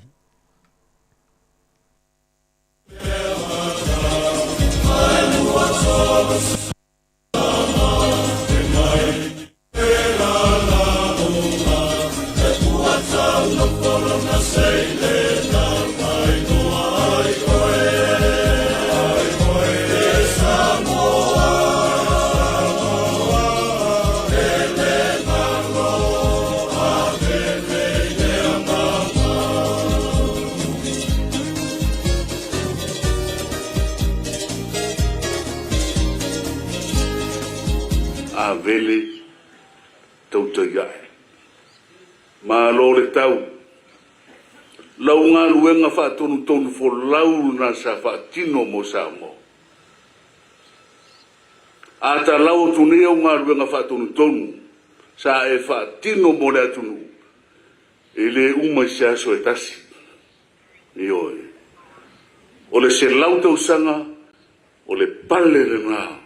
Avele tautai ae. Malo le tau. Lau galuega faatonutonu folau lena sa faatino mo Samoa. A talau atu nei au galuega faatonutonu sa e faatino mo le atunuu, e le uma i se aso e tasi. Ioe. O le 100 tausaga, o le pale lena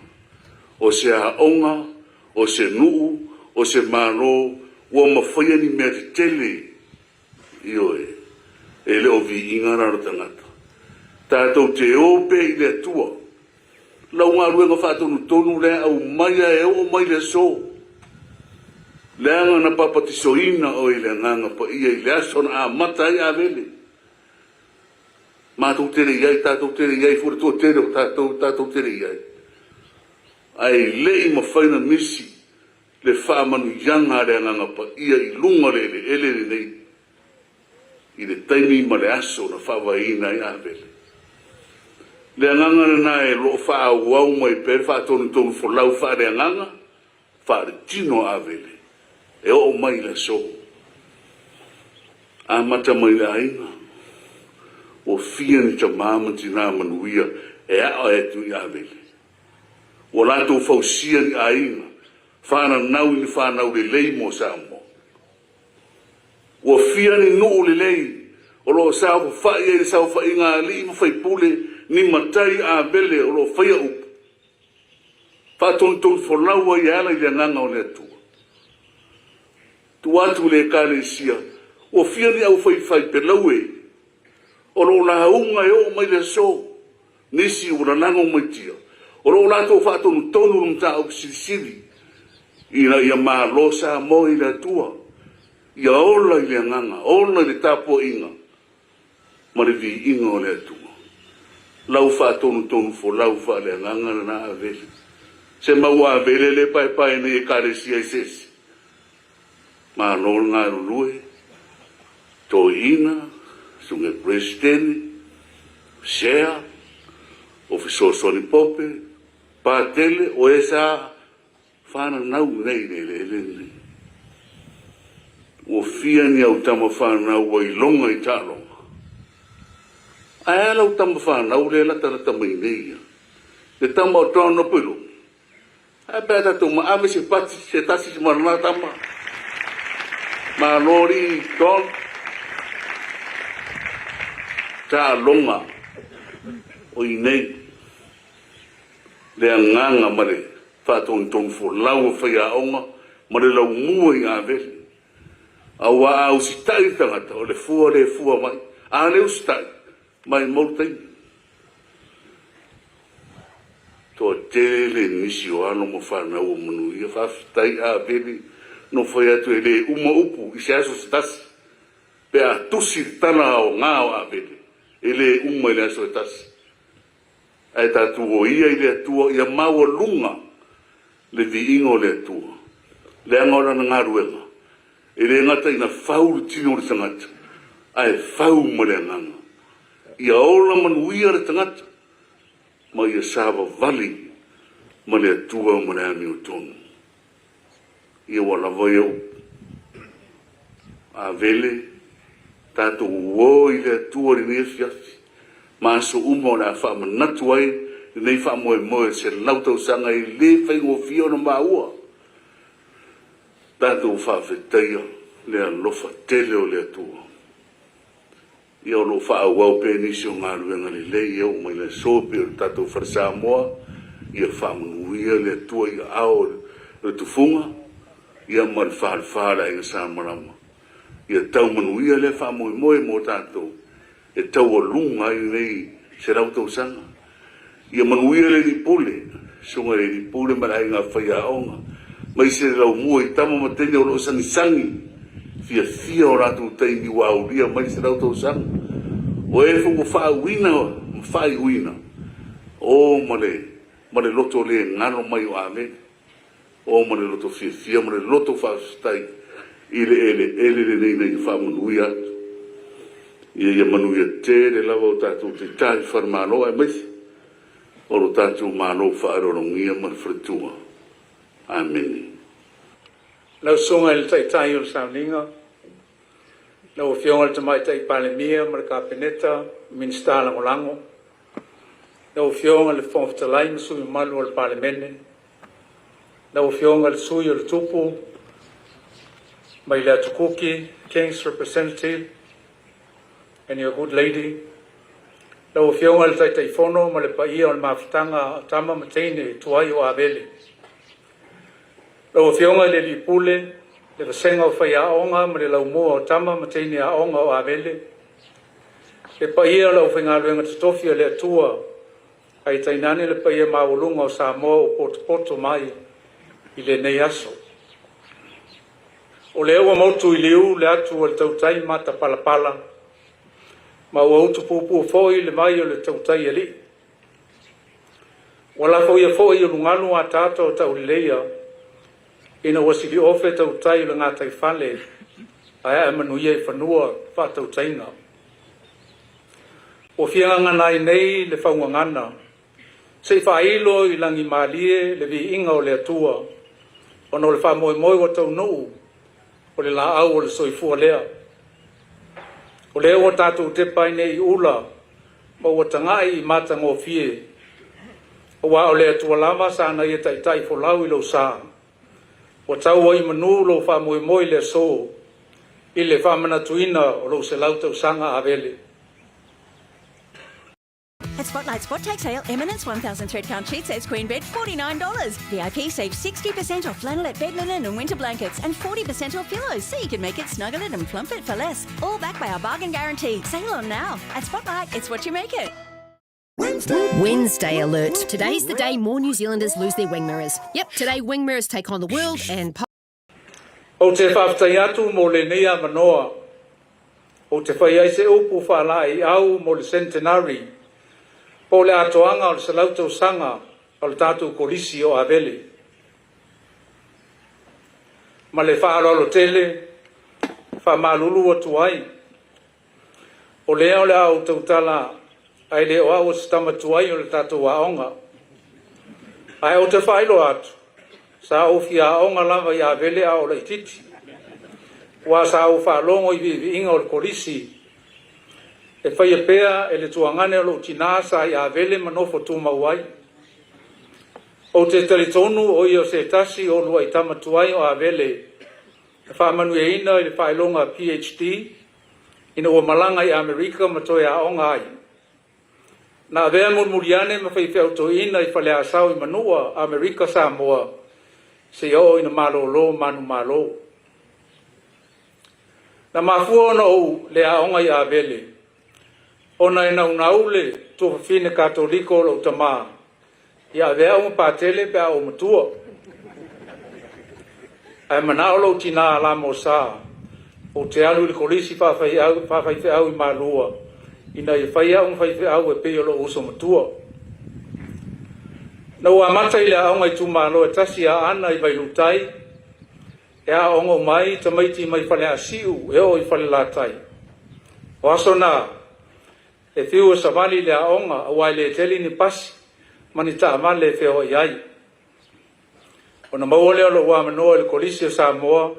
o se aoga, o se nuu, o se Malo ua mafaia ni mea tetele. Ioe. E le o viiga la o le tagata. Tatou te o pea i le Atua. Lau galuega faatonutonu lea aumaia e oo mai le aso. Leaga na papatisoina oe i le Agaga Paia i le aso na amata ai Avele. Matou te le i ai, tatou te le i ai foi le toatele o tatou, tatou te le i ai. Ae le i mafai ona misi le faamanuiaga a le Agaga Paia i luga o le eleele lenei i le taimi ma le aso na faavaeina ai Avele. Le agaga lena e lo o faaauau mai pea le faatonutonu folau faaleagaga, faaletino a Avele, e oo mai i le aso. Amata mai le aiga, ua fia ni tamā ma tinā manuia e aʻo atu i Avele. Ua latou fausia ni aiga, whananau i ni whanau lelei mo Samoa. Ua fia ni nuu lelei o loo saofafai ai le saofaiga a alii ma faipule ni matai Avele o loo faia upu. Faatonutonu folau ai e ala i le Agaga o le Atua. Tuu atu i le Ekalesia, ua fia ni aufaifaipelau e o lo o lauga e oo mai le aso, nisi ua lalago mai tia, o lo o latou faatonutonu le mataupu silisili ina ia malo Samoa i le Atua, ia ola i le Agaga, ola i le tapuaiga ma le viiga o le Atua. Lau faatonutonu folau faaleagaga lena Avele. Se mau Avele le paepae nei Ekalesia i se isi. Malo le galulue, toeaina, susuga i Peresetene, Sea, o Fesoasoani Pope, Patele, o e sa Whananau nei i le eleele lenei. Ua fia ni au tama whanau ua iloga i taaloga. Ae a lau tama whanau lea e latalata mai nei ia? Le tama o John Opilu. Ae pe a tatou ma ave se pati se tasi ma lena tama. Malo alii John. Taaloga o i nei. Le agaga ma le faatonutonu folau o faiaoga ma le laumua i Avele. Aua a usitai le tagata, o le fua lea e fua mai. A le usitai, maimau le taimi. Toatele nisi o alo ma fanau o manuia. Faafetai Avele, no fai atu e le uma upu i se aso se tasi. Pe a tusi le tala aoga o Avele, e le uma i le aso e tasi. Ae tatou o ia i le Atua ia maualuga le viiga o le Atua, leaga o Lana galuega e le gata ina fau le tino o le tagata, ae fau ma le agaga. Ia ola manuia le tagata ma ia savavali ma le Atua ma le amiotonu. Ia ua lava ia upu. Avele, tatou uo i le Atua i lenei afiafi, ma aso uma o le a faamanatu ai lenei faamoemoe o le 100 tausaga e le faigofie ona maua. Tatou faafetaia le alofa tele o le Atua. Ia o lo o faaauau pea nisi o galuega lelei e oo mai le aso pei o le tatou Fale Samoa, ia faamanuia le Atua i aao o le tufuga ia ma le falefa o le Aiga Sa Malama. Ia tau manuia lea faamoemoe mo tatou e taualuga ai lenei 100 tausaga. Ia manuia le Alii Pule, Susuga i le Alii Pule ma le Aiga Faiaoga, maise le laumua i tama ma teine o lo o sagisagi fiafia o latou taimi ua aulia mai le 100 tausaga. O e foi ua faauuina ma faaiuina, o ma le ma le loto le galo mai o Amene. O ma le loto fiafia ma le loto faafetai i le eleele lenei na ia faamanuia atu. Ia ia manuia tele lava o tatou taitai falemalo aemaise o lo tatou Malo faaaloalogia ma le faletua. Amene. Lau Susuga i le Taitai o le Sauniga, lau Afioga i le Tamaitai Palemia ma le Kapeneta, Minisita Lagolago, lau Afioga i le Fofoga Fetalai ma sui usufono mamalu o le Palemene, Lau Afioga i le Sui o le Tupu mai le Atu Kuki, King's Representative and your good lady. Lau Afioga i le Taitaifono ma le paia o le mafutaga a tama ma teine tuai o Avele. Lau Afioga i le Alii Pule, le vasega o faiaoga ma le laumua o tama ma teine aoga o Avele. Le paia o le aufaigaluega totofi a le Atua Ae tainane le paia maualuga o Samoa ua potopoto mai i lenei aso. O lea ua motu i liu le atu a le tautai matapalapala, ma ua utupupu foi le vai o le tautai alii. Ua lafoia foi ulugalu ataata o tauleleia ina ua siliofe tautai o le gataifale ae ae manuia i fanua faatautaiga. Ua fia gagana ai nei le faugagana, se i faailo i lagimalie le viiga o le Atua, ona o le faamoemoe ua taunuu o le laau o le soifua lea. O lea ua tatou tepa ai nei i ula ma ua taga'i i matagofie, aua o le Atua lava sa na ia taitai folau i lou sa. Ua tau ai i manu lou faamoemoe i le aso i le faamanatuina o lou selau tausaga avele. At Spotlight Spot Tag Sale, Eminence 1000 thread count sheet saves queen bed $49. VIP saves 60% off flannelette bed linen and winter blankets and 40% off pillows so you can make it snuggle it and plump it for less. All backed by our bargain guarantee. Sale on now. At Spotlight, it's what you make it. Wednesday. Wednesday alert. Today's the day more New Zealanders lose their wing mirrors. Yep, today wing mirrors take on the world and Ou te faafetai atu mo lenei avanoa. Ou te fai ai se upu faalaeiau mo le Centenary, po o le atoaga o le 100 tausaga o le tatou Kolisi o Avele. Ma le faaaloalo tele, e faamalulu atu ai, O lea o le a ou tautala ae le o au o se tama tuai o le tatou aoga. Ae ou te faailoa atu, sa ou fia aoga lava i Avele a o laitiiti, aua sa ou faalogo i viiviiga o le kolisi e faia pea e le tuagane o lou tinā sa i Avele ma nofo tumau ai. Ou te talitonu o ia o se tasi o uluai tama tuai o Avele na faamanuiaina i le faailoga PhD ina ua malaga i Amerika ma toe aoga ai. Na avea mulimuli ane ma faifeau toeaina i Faleasao i Manua, Amerika Samoa, seia oo ina malolo manumalo. Na mafua ona ou le aoga i Avele, ona e naunau le tuafafine Katoliko o lou tama ia avea au ma patele pe a ou matua. Ae manao lou tinā lamosa ou te alu i le kolisi faafaifeau i Malua ina ia fai au ma faifeau e pei o lou uso matua. Na ou amata i le aoga itumalo e tasi a Aana i Vailuutai, e aooga uma ai tamaiti mai Faleasiu e oo i Falelatai. O aso na, E fiu e savali i le aoga aua e le tele ni pasi ma ni taavale e feoai ai. Ona maua lea o lou avanoa i le Kolisi o Samoa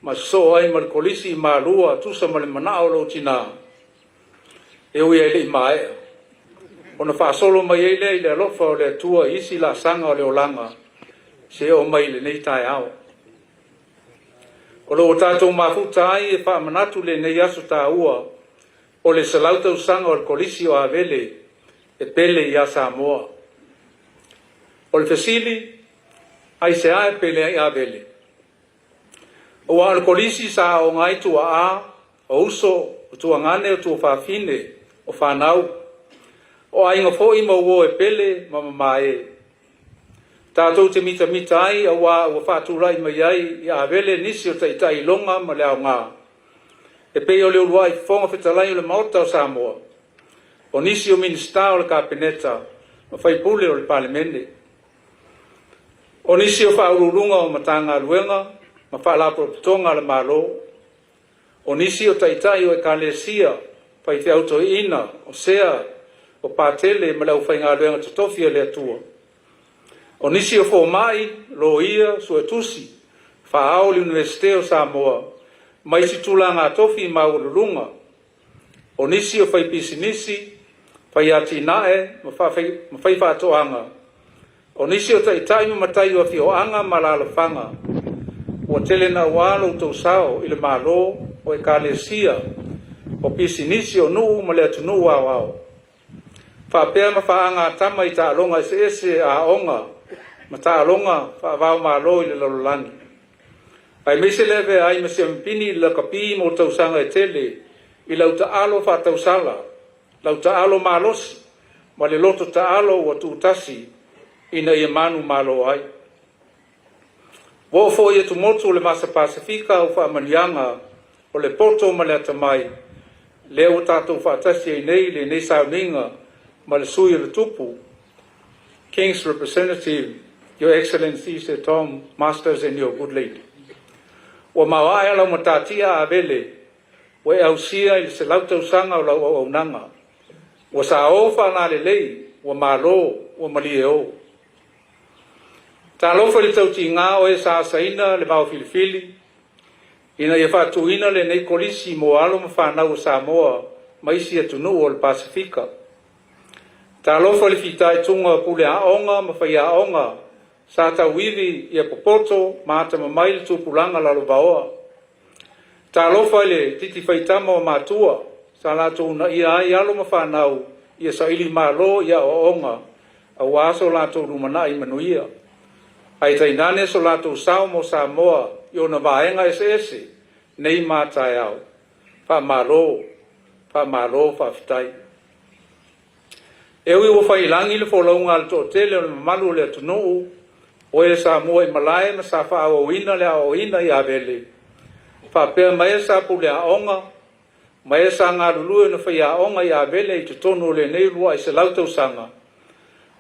ma sosoo ai ma le Kolisi i Malua tusa ma le manao o lou tinā, e ui ai le i maea. Ona faasolo mai ai lea i le alofa o le Atua i isi laasaga o le olaga seia oo mai i lenei taeao. O lo o tatou mafuta ai e faamanatu lenei aso taua O le 100 tausaga o le Kolisi o Avele e pele iā Samoa. O le fesili, aisea e pele ai Avele? Aua o le Kolisi sa aoga ai tuaa, o uso, o tuagane, o tuafafine, o fanau, o aiga foi ma uo e pele ma mamae. Tatou te mitamita ai aua ua faatulai mai ai i Avele nisi o taitai iloga ma le aoga E pei o le uluai Fofoga Fetalai o le Maota o Samoa, o nisi o Minisita o le Kapeneta ma faipule o le Palemene, o nisi o Faauluuluga o Matagaluega ma Faalapotopotoga a le Malo, o nisi o Taitai o Ekalesia, faifeau toeaina, o sea, o patele ma le aufaigaluega totofi a le Atua. O nisi o fomai, loia, suetusi, faaao i le Iunivesite o Samoa ma isi tulaga tofi maualuluga. O nisi o faipisinisi, faiatinae ma faifaatoaga. O nisi o taitai ma matai o afioaga ma alaalafaga. Ua tele naua lo outou sao i le Malo, o Ekalesia, o pisinisi, o nuu ma le atunuu aoao. Faapea ma faagatama i taaloga eseese a aoga ma taaloga faava-o-Malo i le lalolagi. Aemaise le avea ai ma siamupini i le lakapi mo tausaga e tele i lau taalo faatausala, lau taalo malosi ma le loto taalo ua tuutasi ina ia manumalo ai. Ua oo foi i atumotu o le Vasa Pasefika au faamanuiaga o le poto ma le atamai, lea ua tatou faatasi ai nei i lenei sauniga ma le Sui o le Tupu, King's Representative, Your Excellency Sir Tom Masters and your good lady. Ua maoae lau matatia a Avele, ua e ausia i le 100 tausaga o lau auaunaga. Ua saō faalalelei, ua malo, ua malie o. Talofa i le tautiga o e sa asaina le vao filifili. ina ia faatuina lenei Kolisi mo alo ma fanau o Samoa ma isi atunuu o le Pasefika. Talofa i le fitaituga o pule aoga ma faiaoga sa tauivi ia popoto ma atamamai le tupulaga lalovaoa. Talofa i le titi faitama o matua sa latou uunaia ai alo ma fanau ia saili malo i aoaoga aua so latou lumanai manuia. Ae tainane so latou sao mo Samoa i ona vaega eseese nei ma taeao. Faamalo, faamalo faafetai. E ui ua faiilagi le folauga a le toatele o le mamalu o le atunuu, o e sa mua i malae ma sa faaauauina le aoaoina i Avele, faapea ma e sa pule aoga, ma e sa galulue ona faiaoga i Avele i totonu o lenei uluai 100 tausaga,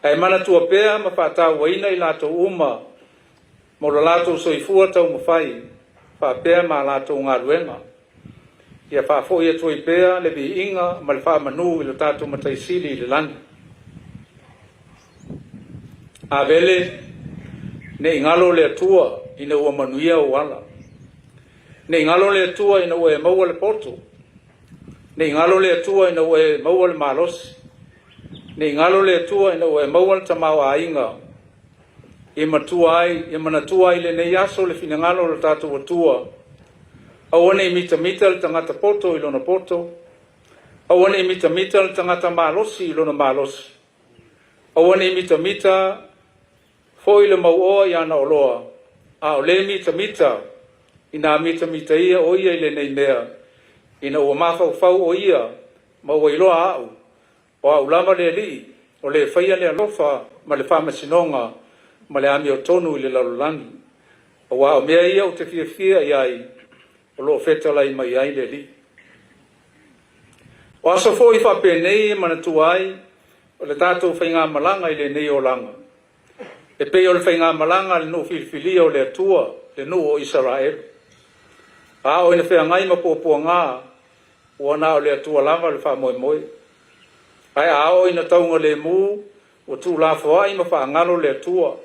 ae manatua pea ma faatauaina i latou uma mo lo latou soifua taumafai faapea ma a latou galuega. Ia faafoi atu ai pea le viiga ma le faamanu i lo tatou Matai Sili i le lagi. Avele, ne i galo le Atua ina ua manuia ou ala. Ne i galo le Atua ina ua e maua le poto. Ne i galo le Atua ina ua e maua le malosi. Ne i galo le Atua ina ua e maua le tamaoaiga e matua ai, e manatua ai lenei aso le finagalo o lo tatou Atua. Aua ne i mitamita le tagata poto i lona poto, aua ne i mitamita le tagata malosi i lona malosi, aua ne i mitamita foi le mauoa i ana oloa, a o le mitamita inā mitamita ia o ia i lenei mea, ina ua mafaufau o ia ma ua iloa a'u, O au lava le Alii, o le faia le alofa ma le faamasinoga ma le amiotonu i le lalolagi, aua o mea ia ou te fiafia i ai, o lo o fetalai mai ai le Alii. O aso foi faapenei e manatua ai o le tatou faigamalaga i lenei olaga, e pei o le faigamalaga a le nuu filifilia o le Atua, le nuu o Isaraelu. A oo ina feagai ma puapuaga, ua na o le Atua lava le faamoemoe. Ae a oo ina taugalemu, ua tuulafoai ma faagalo le Atua.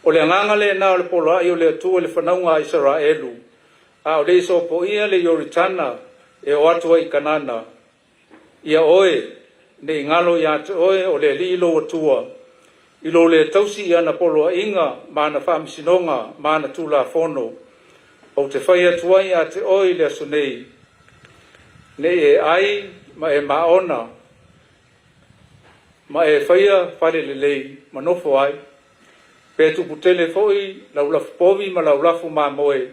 O le agaga lena o le poloai o le Atua i le fanauga a Isaraelu, a o le i sopoia le Ioritana e o atu ai i Kanana, Ia oe, ne i galo ia te oe o le Alii lou Atua, i lou le tausi i ana poloaiga ma ana faamasinoga ma ana tulafono, ou te fai atu ai ia te oe i le aso nei, ne i e ai ma e maona, ma e faia fale lelei ma nofo ai, pe tupu tele foi lau lafupovi ma lau lafu mamoe,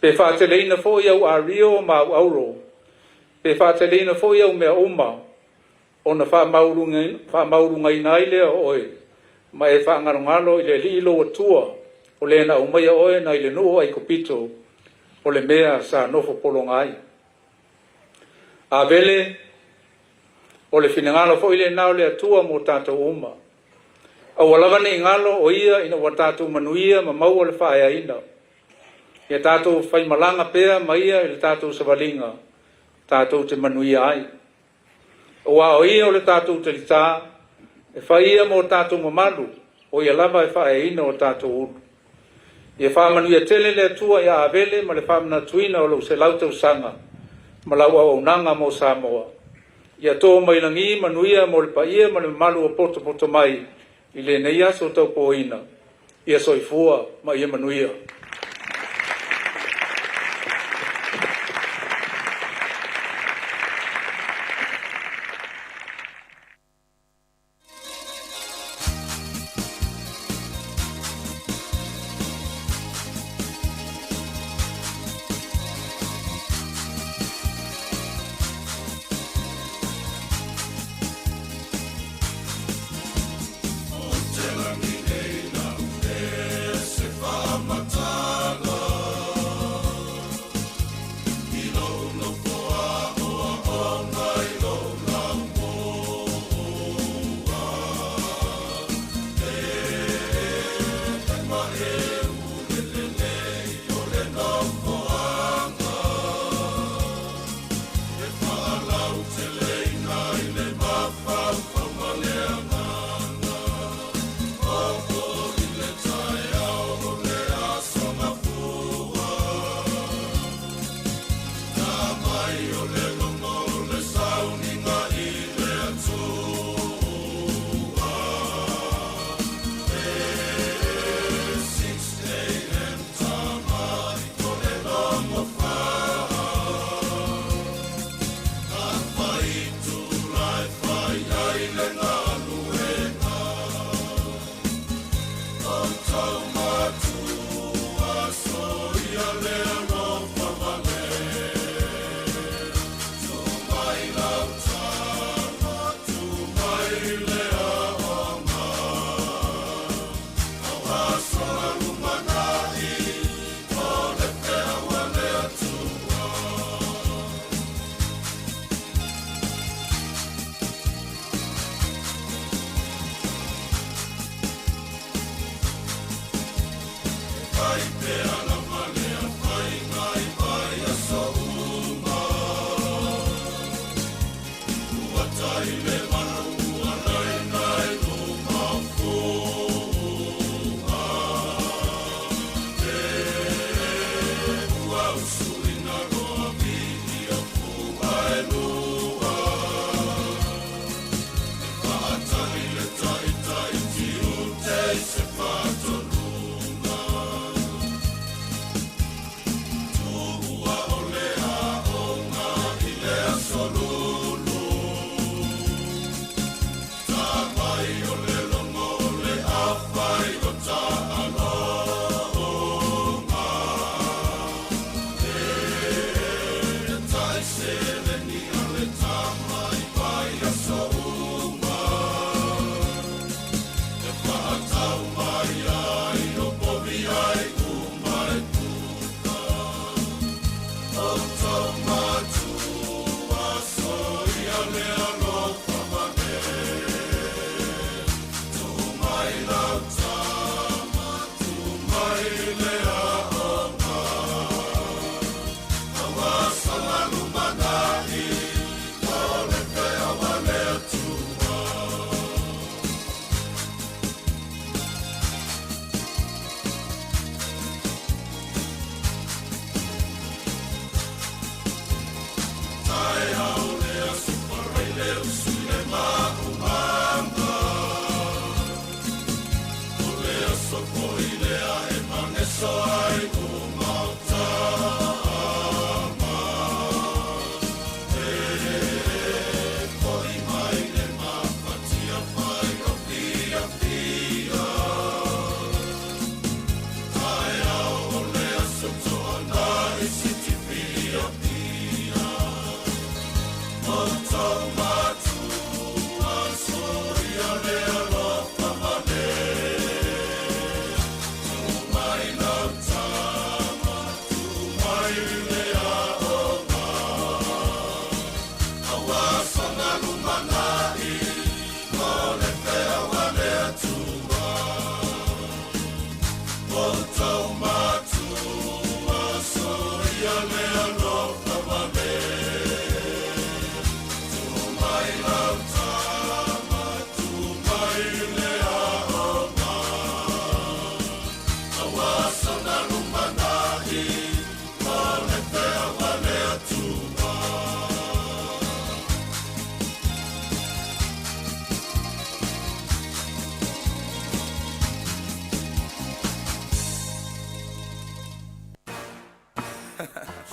pe faateleina foi au ario ma au auro, pe faateleina foi au mea uma, ona faamaualugaina ai lea o oe, ma e faagalogalo i le Alii lou Atua, o le na aumaia oe nai le nuu o Aikupito, o le mea sa nofo pologa ai. Avele, o le finagalo foi lena o le Atua mo tatou uma. Aua lava ne i galo o ia ina ua tatou manuia ma maua le faaeaina. Ia tatou faimalaga pea ma ia i le tatou savaliga, tatou te manuia ai. Aua o ia o le tatou talitā, e fai ia mo tatou mamalu, o ia lava e faaeaina o tatou ulu. Ia faamanuia tele le Atua ia Avele ma le faamanatuina o lou 100 tausaga ma lau auaunaga mo Samoa. Ia to mai lagi manuia mo le paia ma le mamalu o potopoto mai i lenei aso taupoina. Ia soifua ma ia manuia.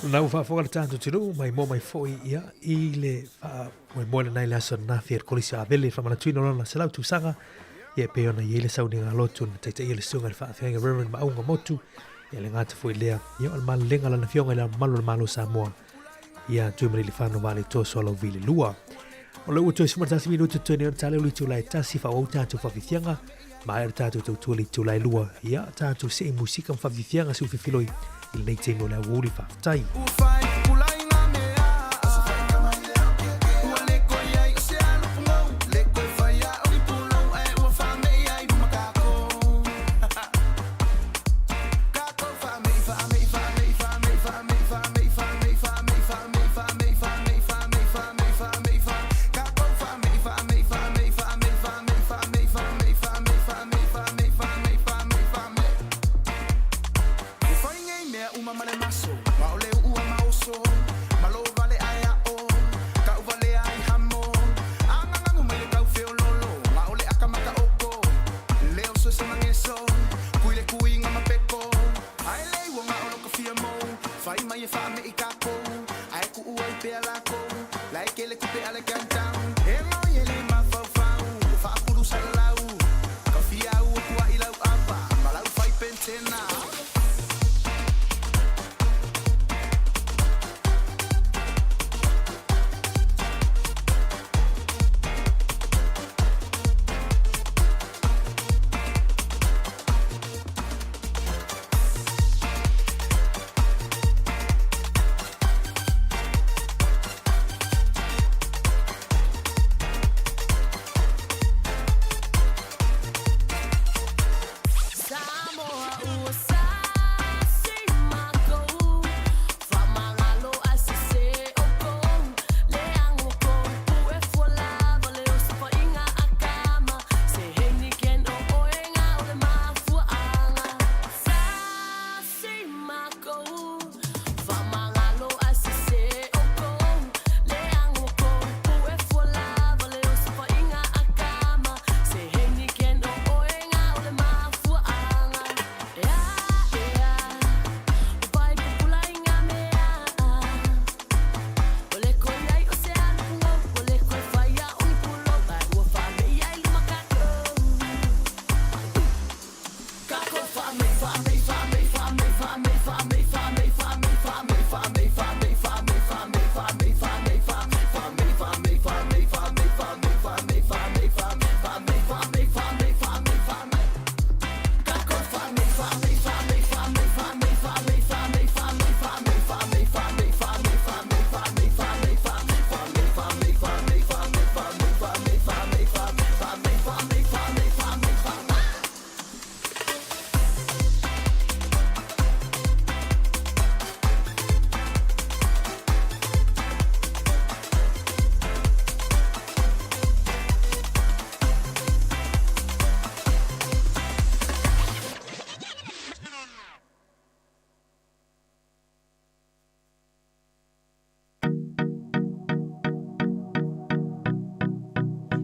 Lena ua faafofoga le tatou atunuu maimoa mai foi ia i le faamoemoe lena i le aso ananafi a le Kolisi o Avele i le faamanatuina o lona 100 tausaga ia e pei ona i ai le sauniga lotu na taitaia le susuga i le faafeagaiga Reverend Maauga Motu ia le gata foi lea ia o le malelega a lana afioga i le Ao Mamalu o le Malo o Samoa ia Tuimalealiifano Vaaletoa Sualauvi le lua. O lea ua toe 11 minute totoe nei ona tale o le itula e tasi faaauau tatou faafiafiaga maea le tatou tautua i le itula e lua ia tatou see musika ma faafiafiaga se ufifiloi i lenei taimi o le aoauli faafetai.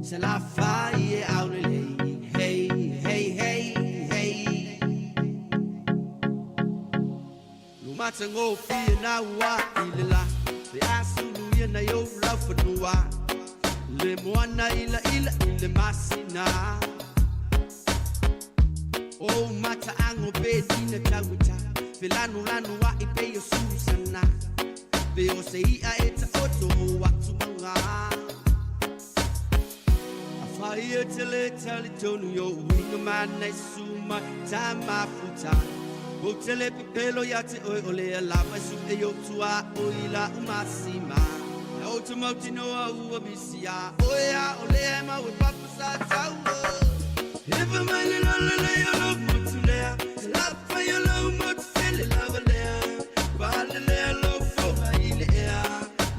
Se la fai e aulelei, hey, hey, hey, hey. Lumatagofie na ua i le la, le asulu ia nai ou laufanua. Le moana ila ila i le masina. O mataago pe tina tauata, felanulanu a'i pei o Susana. Pe o se i'a e taoto o atu mauga. Afai e te le talitonu i ou uiga mana e susu mai ta mafuta. Ou te le pepelo ia te oe o lea lava e su'e i ou tuaoi la u masima. Ou te mautinoa ua misi a oe a o lea e mau e papa sa taua. Ewa mai le lolo le o lou motu lea, se lapa i o lou motu tele lava lea. Pale lea lou foga i le ea,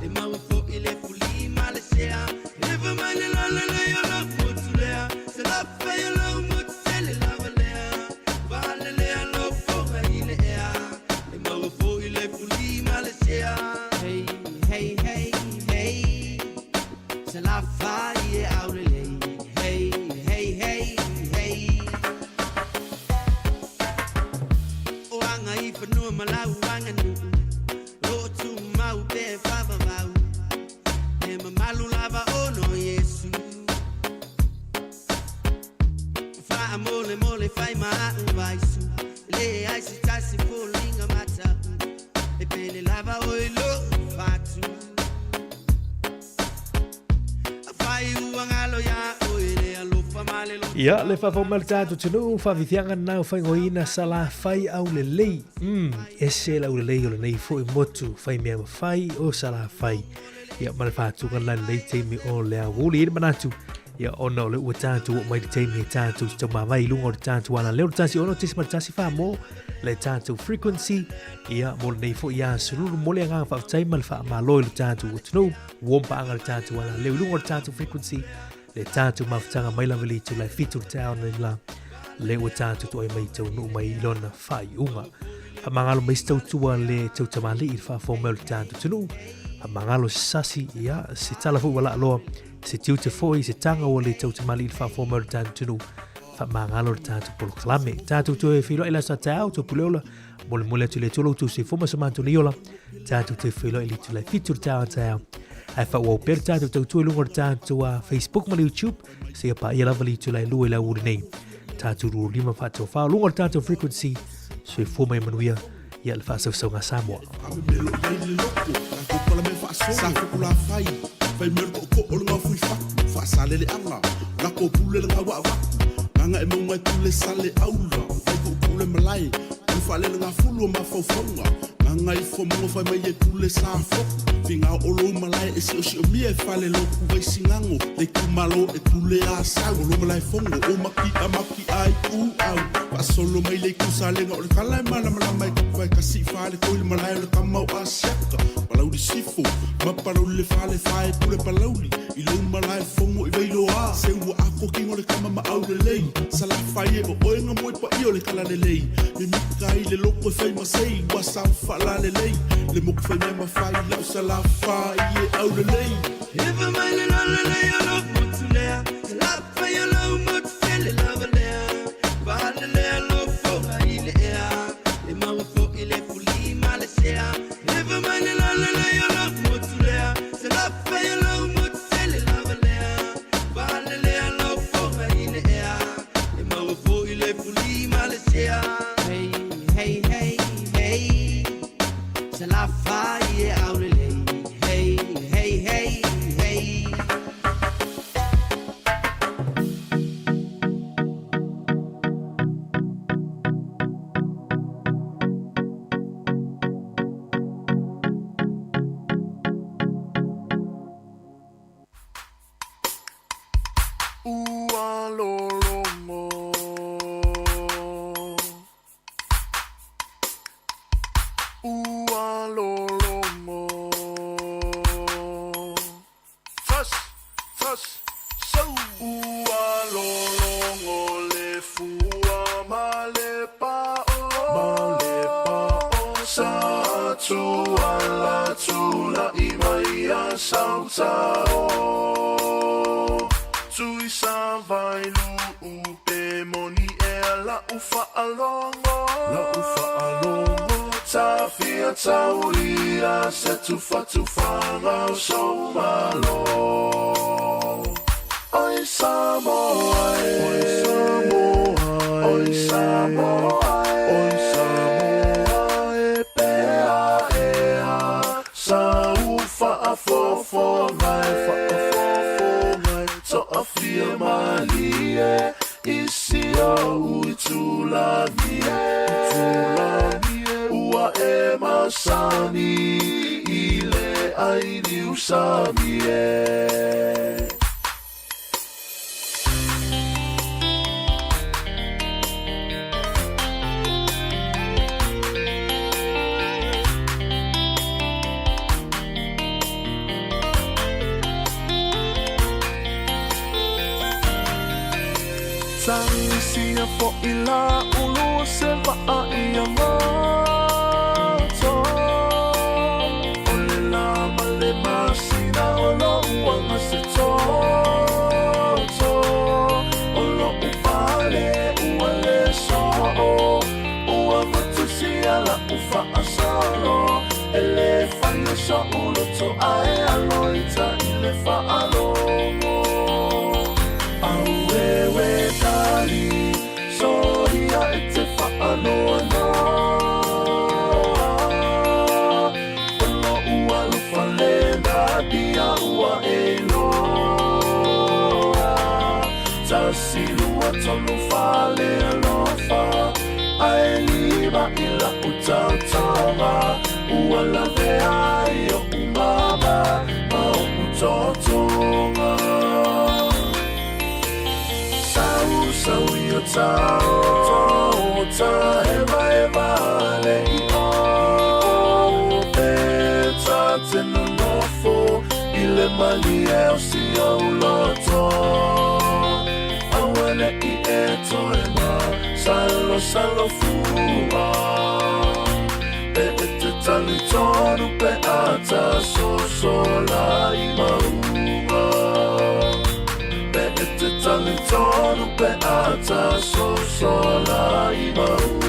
e maua fo'i le fuli ma le sea. Ewa mai le lolo le o lou motu lea, se lapa i o lou motu tele lava lea. Pale lea lou foga i le ea, e maua fo'i le fuli ma le sea. Hey, hey, hey, hey, se lafa i e aulelei. Hey, hey, hey, hey. O aga i fanua ma lau aganuu, o le fai ma a'u vaisu Le ai se tasi foliga mata'u E pele lava oe lo'u fatu Afai ua galo iā oe le alofa ma le loto Ia, le faafou mai le tatou atunuu, faafitiaga na o faigoina Salafai aulelei. Ese le aulelei o lenei foi motu, fai mea mafai o Salafai. Ia, ma le faatuga la lenei taimi o le aoauli. E i ai le manatu, ia, ona o le ua tatou oo mai le taimi e tatou te taumavae i luga o le tatou alaleo, le 106.1 mo le tatou frequency, ia, mo lenei foi aso lulu, mo le agaga faafetai ma le faamalo i le tatou atunuu, ua paaga le tatou alaleo i luga o le tatou frequency, le tatou mafutaga mai lava i le itula e 7 i le taeao nei la, le ua tatou toai mai taunuu mai i lona faaiuga. Faamagalo mai se tautua le tautamalii i le faafofoga mai o le tatou atunuu, faamagalo se sasi, ia, se tala foi ua laaloa, se tiute foi, se taga ua le tautamalii i le faafofoga mai o le tatou atunuu, faamagalo le tatou polokalame. Tatou toe feiloai le aso a taeao, Tupuleola, molemole atu i le Atua lo outou soifua ma so matou nei ola, tatou toe feiloai i le itula e 7 i le taeao a taeao. Ae faaauau pea le tatou tautua i luga o le tatou Facebook ma le YouTube, seia paia lava le itula e 2 i le aoauli nei. Tatou 25 faatofa, luga o le tatou frequency, soifua ma ia manuia, ia le faasausauga a Samoa. Sa fai mai o le tootoo o le gaofui fatu faasaleleaga lako pule le gauaavaku gaga e mauga e pule sale aula fai tuupule malae o le faalelegafulu o mafaufauga gaga ifo moga fai mai e pule sa foku figao o lou malae e siosiomia e fale loku vaisigago le itumalo e pule asau o lo malae fogo o maki'a maki'a ai u au faasolo mai le itu salega o le tala e malamalama e kapu e kasi fale toi le malae o le kama o asiaka palauli sifo ma palauli le fale fae pule palauli i lou malae fogo i vailoa se ua ako kingo le kama ma au lelei salafai e o oe nga moe paia o le kala lelei mimika ai le loko e fai masei ua sao faalalelei le moku fai mea mafai lau salafai e au lelei Efa mai le lalelei o lou motu lea Salafai o lou motu tele lava lea Faalelea lou foga i le ea E maua fo'i le fuli ma le sea Efa mai le lalelei o lou motu lea Salafai o lou motu tele lava lea Faalelea lou foga i le ea E maua fo'i le fuli ma le sea Hey, hey, hey, hey Salafai e aulelei Hey, hey, hey, hey Ua lologo Ua lologo Fas, fas, sau Ua lologo le fua ma le pa'o Ma le pa'o Sa tuala tula'i mai a sauta'o Tui sa vai lu'u pe moni ea la'u fa'alogo La'u fa'alogo Tafia taulia se tufatufaga o sou malo Oi Samoa e Oi Samoa e Oi Samoa e Oi Samoa e pea ea Sa u faafofoga e faafofoga e toafia malie I si o'u itulagi e itulagi e Ua e masani i le ai niusami e. Tagisia fo'i la ulu se va'a ia gato O le la ma le masina o lo'u aga se toa. tonu fale alofa Ae lima i la'u taotaoga Ua lavea ai o'u mama ma o'u tōtōga Sau sau i o tao Ta hevaeva le i'o Pe ta te nonofo I le malie o si ou loto Aua ne'i e toe ma Salo salo fua Pe e te talitonu pe a ta sosola i mauga Pe e te talitonu pe a ta sosola i mauga.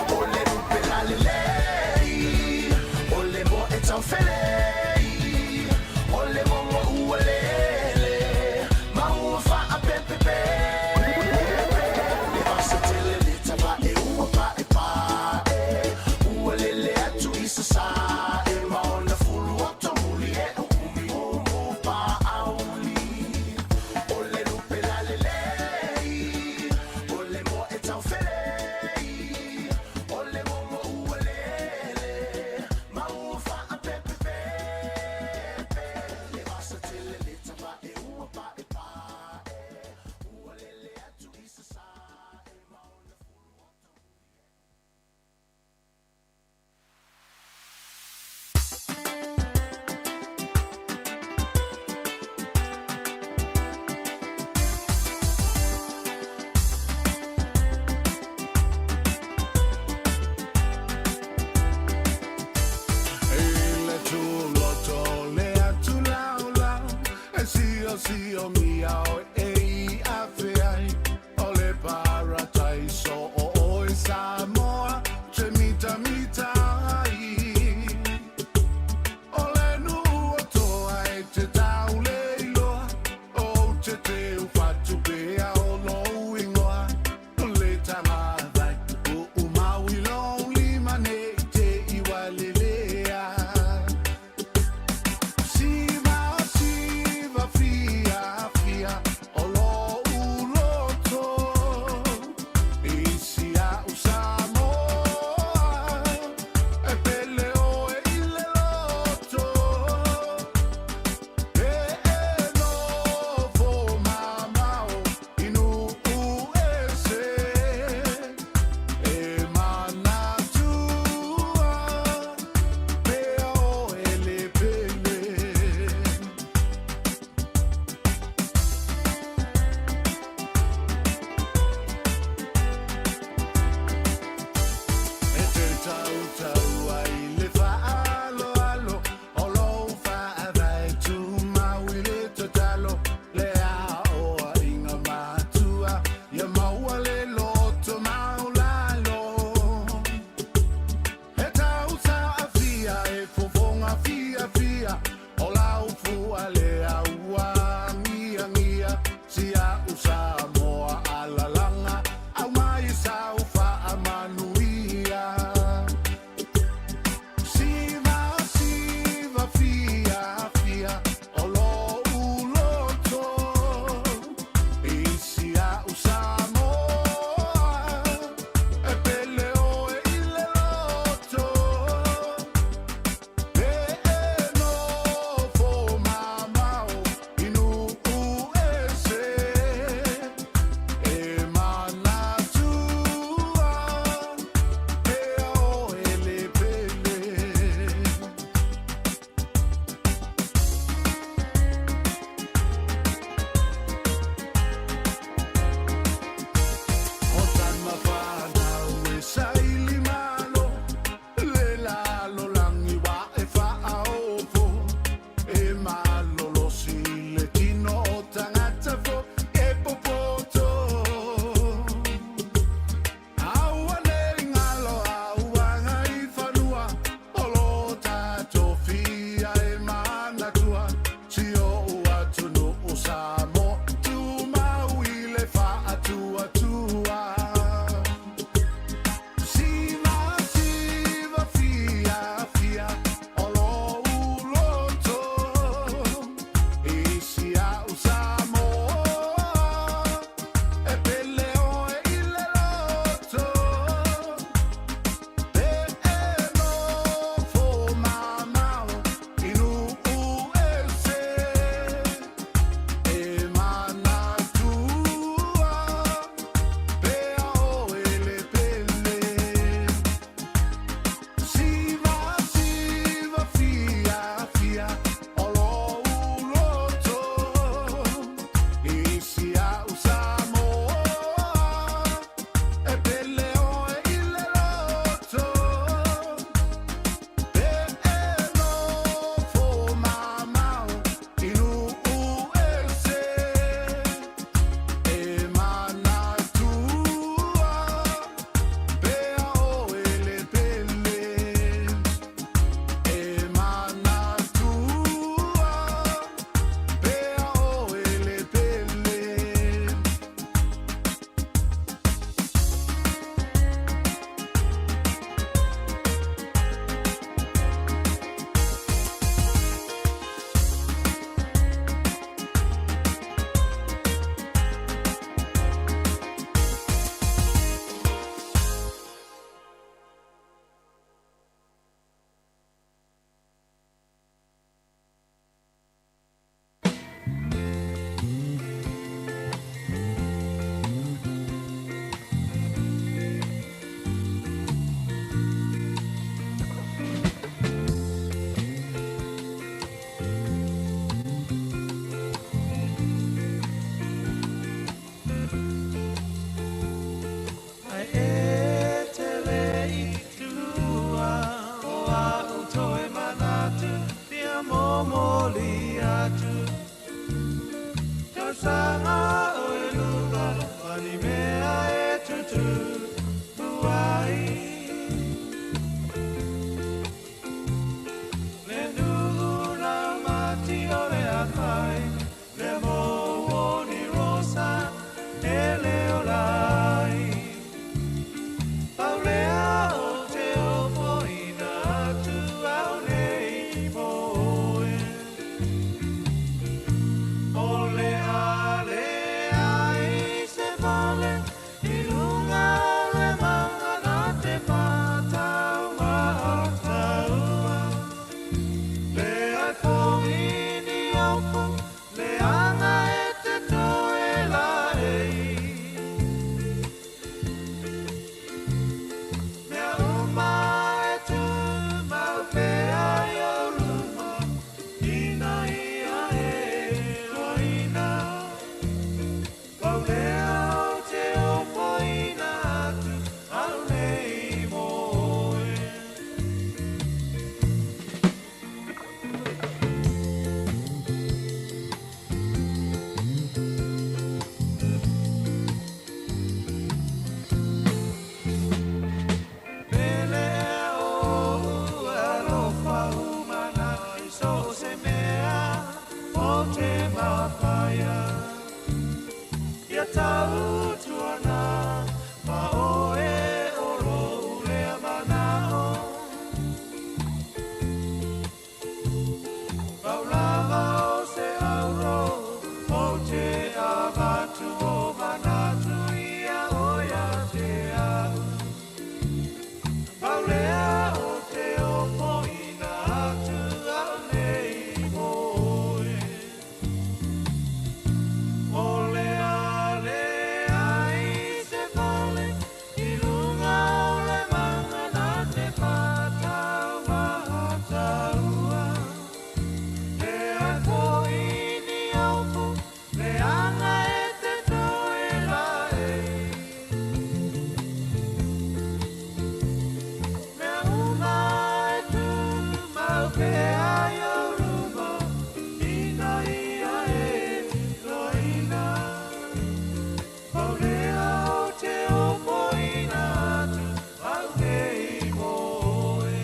Ole lupe la lelei, ole mo e tau fele. tupu ai. Le nuu raumati o le akai, le mou o ni rosa e le ola ai. Paulea o te ofoina atu au nei mo oe. O le ale ai se vale i lunga o le mauga na te patau mataua. Le ai fo'i ni ofu, le anga e te toe la ei. Mea uma e tū mau pea i o luma, ina ia e loina. Paulea o te ofoina atu au nei mo oe. Pele o alofa umana i so se mea o te mapaia. Ia tau tuana ma oe o lo ulea manao. Paulava o se auro o te avatu o manatu ia oia te au. Paulea o te ofoina atu au nei mo oe. O le ale ai se vale i lunga o le mauga na te patau mataua. Le ai fo'i ni ofu, le anga e te toe la ei. Mea uma e tū mau pea i o luma, ina ia e loina. Paulea o te ofoina atu au nei mo oe.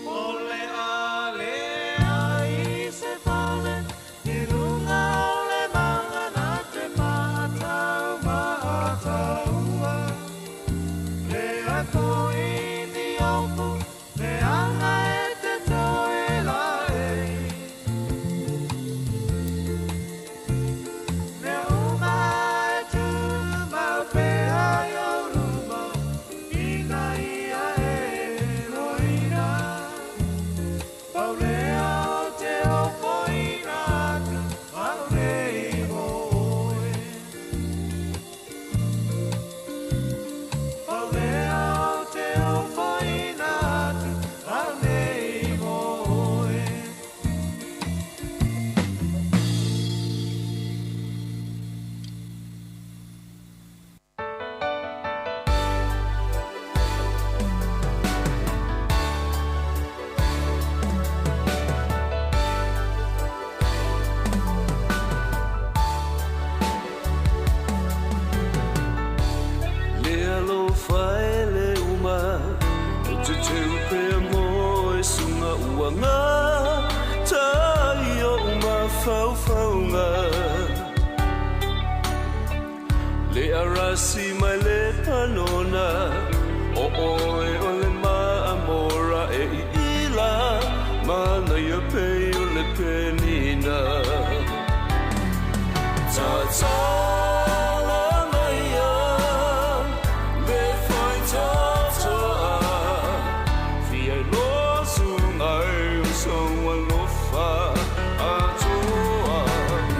O le ale ai se vale i lunga o le mauga na te patau mataua. Le ai fo'i ni ofu, le anga e te toe la ei. Mea uma e tū mau pea i o luma, ina ia e loina. Paulea o te ofoina atu au nei mo oe. Paulea o te ofoina atu au nei mo oe. Le alofa e le uma, o te teu pea mo e sunga uanga, tai o uma whauwhaunga. Le arasi mai le panona, o oe o le maamora e i ila, mana ia pei o le penina. Tatala maia le faitatoa Fia iloa suga e o sou alofa atoa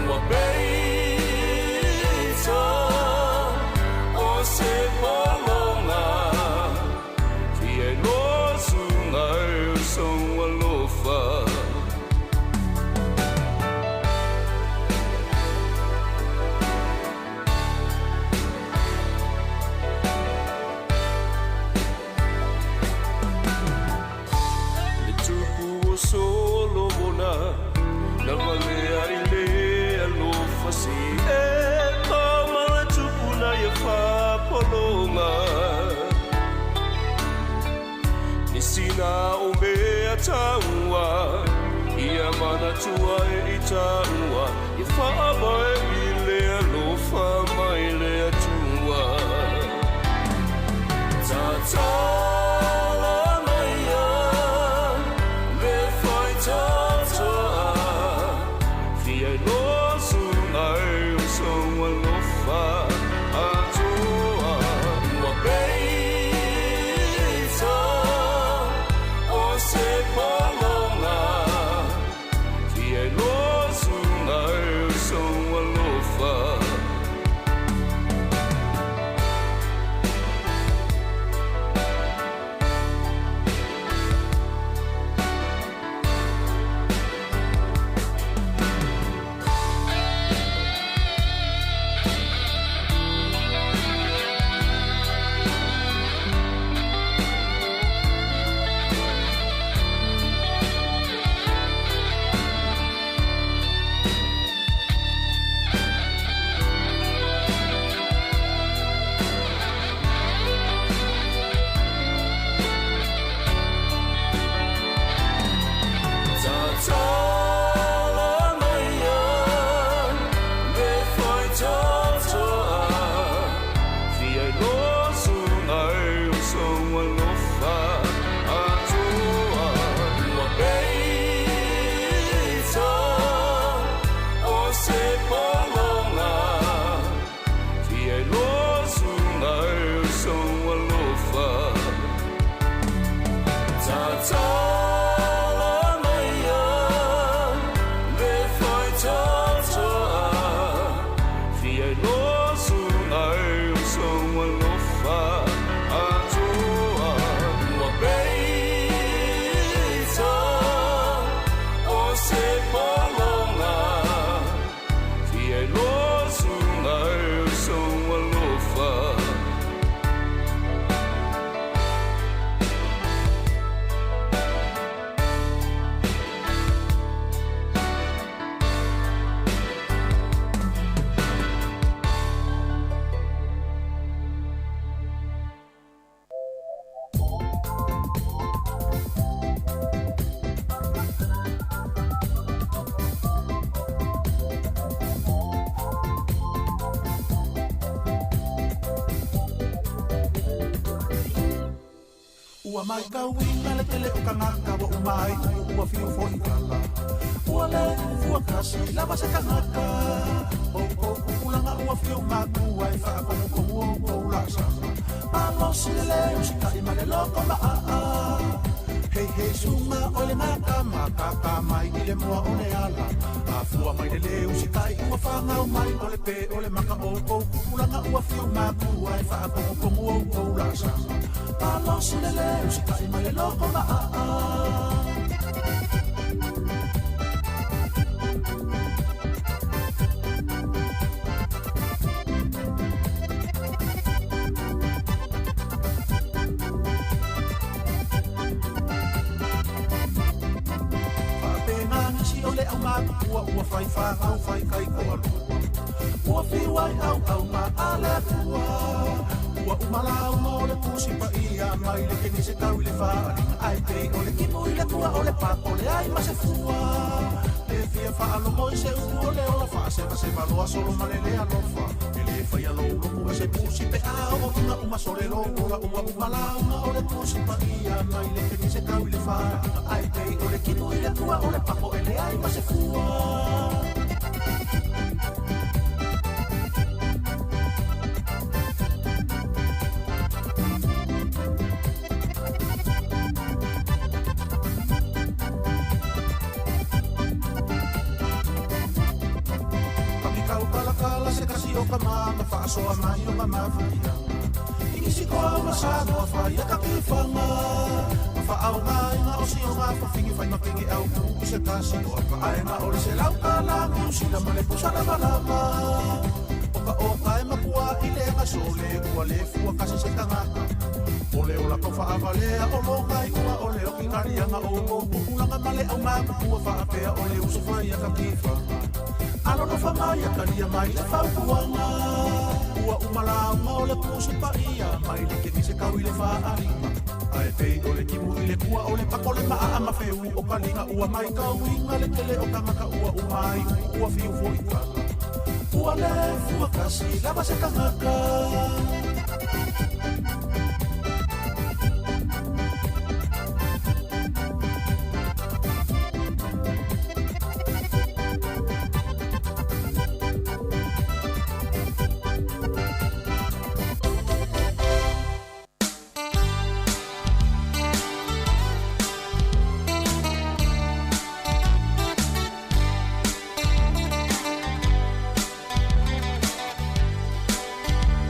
Ua peita o se pologa Fia iloa suga e o sou alofa. Le tupu o Solomona na valea i le alofa si e ma le tupu na ia fa'apologa Nisina o mea taua ia manatua e i taua ia fa'avae i le alofa mai le Atua. Tatala maia le faitatoa Fia iloa suga e o sou alofa atoa Ua peita o se pologa Fia iloa suga e o sou alofa. Tatala maia le faitatoa Fia iloa suga e o sou alofa atoa Ua peita o se pologa Fia iloa suga e o sou alofa. Tatala maia le faitatoa Fia iloa suga e o sou alofa atoa Ua peita o se pologa Fia iloa suga e o sou alofa. Ua mai kauina le tele o kangaka wa umai ua fiu fo i kala. Ua le fua kasi lava se kangaka. O o kulanga ua fiu makua e wha komu komu o kou la sama. Malosi le le usika i male loko ma a a. Hei hei sunga o le maka makaka mai i le mua o le ala. Afua mai le le usikai ua whangau mai o le pe o le maka o kou kukulanga ua fiu makua e wha komu komu o kou la sama. Malosi le le usikai mai le loko ma a a. Faapena nisi o le aumatukua ua fai fagau fai kai koalua. Ua fiu ai au au ma a le Atua. Ua uma lauga o le Tusi Paia mai le Kenise tau i le faaaliga ae pei o le timu i le tua o le pako le ai ma se fua. Le fia faalogo i se upu o le ola faasevaseva loa solo ma le le alofa. E lē faia lou lotu e se pusi pe a oo ina uma sole lou ola ua uma lauga o le Tusi Paia mai le Kenise tau i le faaaliga ae pei o le timu i le tua o le pako e leai ma se fua. kala se kasi o ka mama Whaasoa mai o ka mafutia I nisi koa ma Samoa whai a kakiwhanga Ma whaau ngā o si o ngā whawhingi whai mapingi au ku i se kasi o ka aenga o le se lau ka la Niu Sila ma le pusa lava lava O ka o ka e makua i le nga sole ua le fua kasi se tangata O le o la kau whaavalea o lo ngai ua o le o ki ngarianga o o pupulanga ma le au mapua whaapea o le uso whai a kakiwhanga Alo no whamai a kalia mai le whaupuanga Ua umalaunga o le pusi paia mai le ke se kau i le whaalima Ae pei o le kimu i le kua o le pako le maa ma feu o kalinga ua mai kauinga le tele o kangaka ua umai ua fiu fo i kala Ua le fua kasi lava se kangaka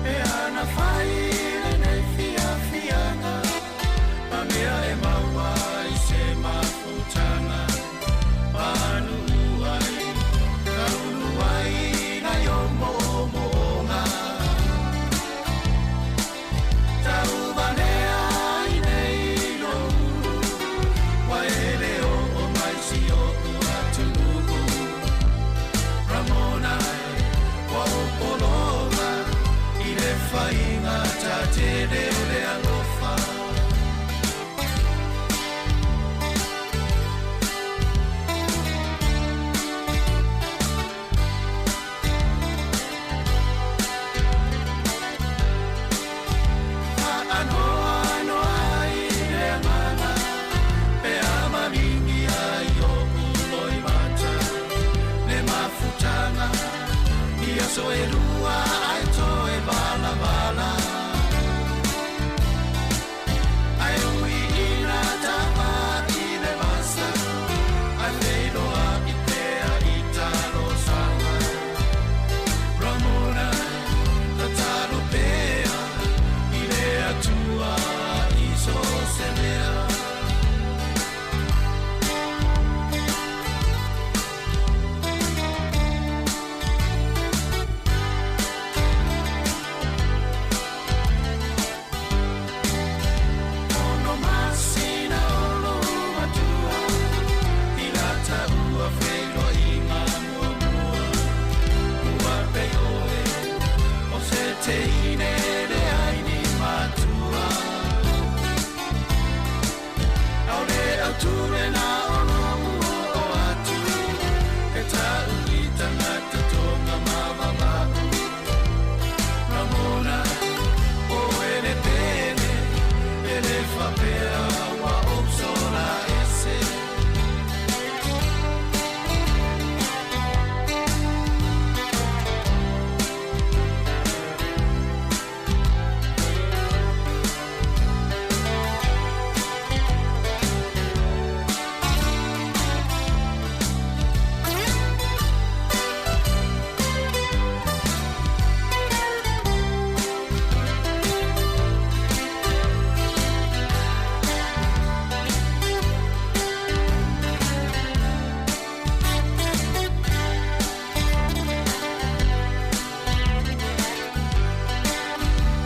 E ana whai lenei fiafiaga Ma mea e maua i se mafutaga Manuu ai, taulu ai nai o moomooga Tauvalea ai nei lou Ua e le oo mai si o'u atunuu Ramona e, ua ou pologa I le faiga tatele o le alofa. Faanoanoa ai le agaga pe a malingi ai o'u loimata Le mafutaga i aso e lua ae toe valavala Ae ui ina tama i le vasa ae feiloai pea i talosaga Ramona tatalo pea i le Atua i so o se mea. Ono masina o lou matua i la taua feiloaiga muamua Ua pei oe o se teine leai ni matua Aole au lena o lou oo atu E ta'u i tagata tonga mavava'u Ramona oe le pele E le faapea ua ou sola ese.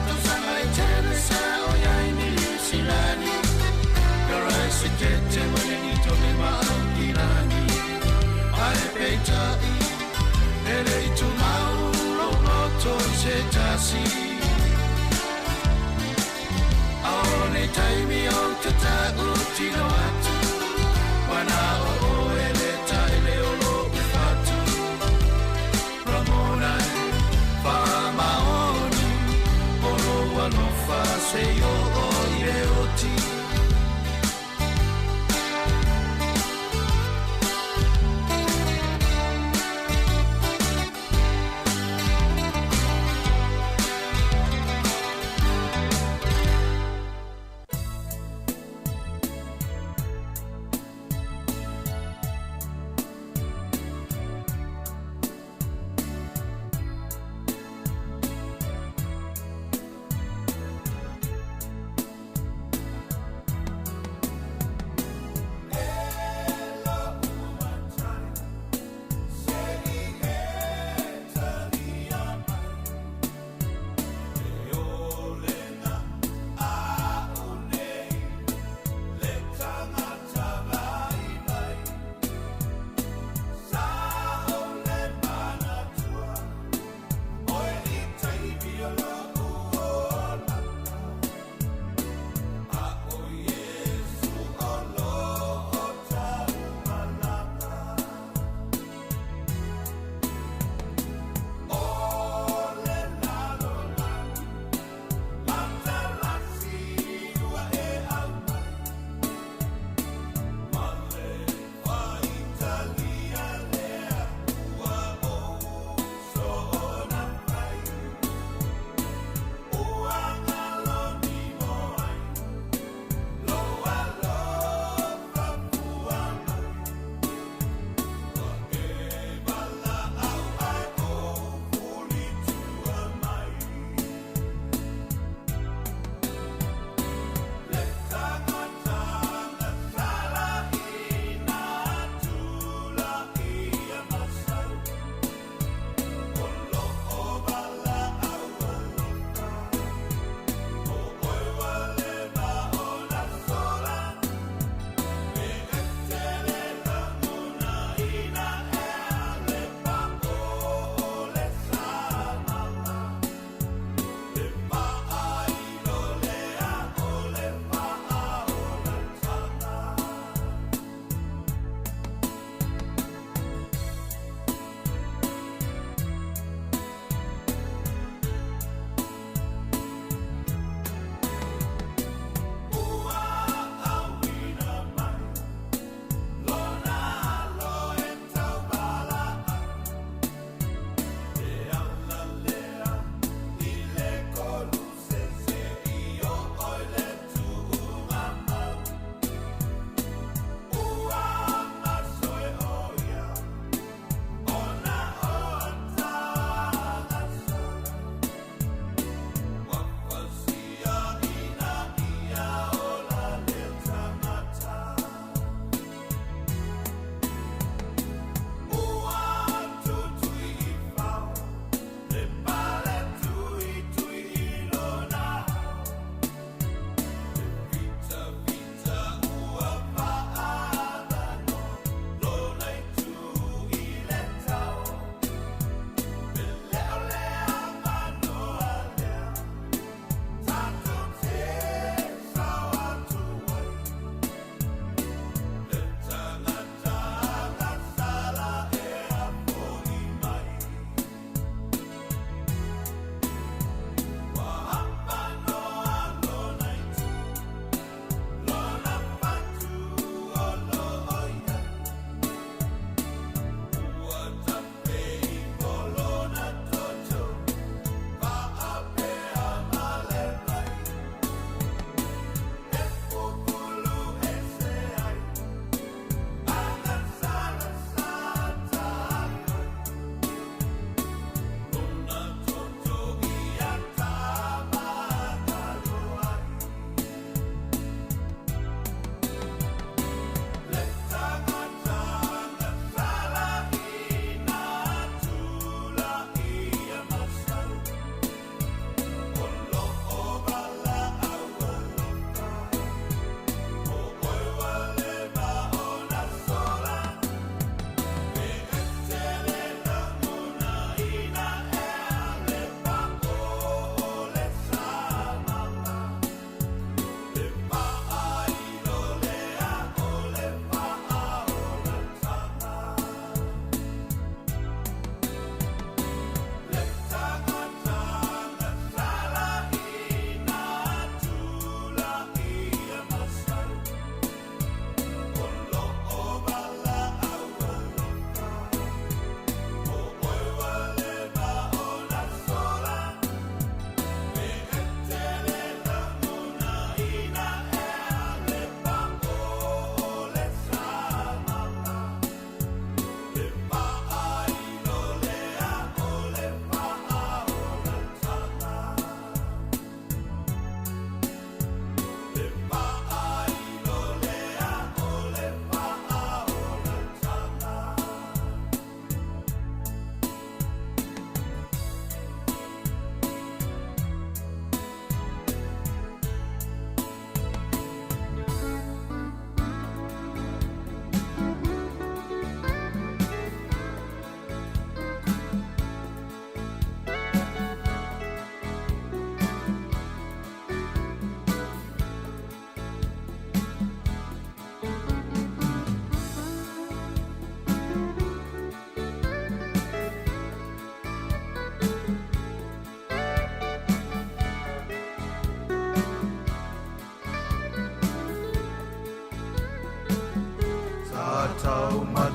Tausaga e tele sa o iai Niu Silani Karaesetete Welingito le ma Aukilani Ae peitai e le i tumau lou loto i se tasi Ao nei taimi ou te ta'utino atu Ua na o oe le taele o lo'u fatu Ramona e, faamaoni o lou alofa seia oo i le oti.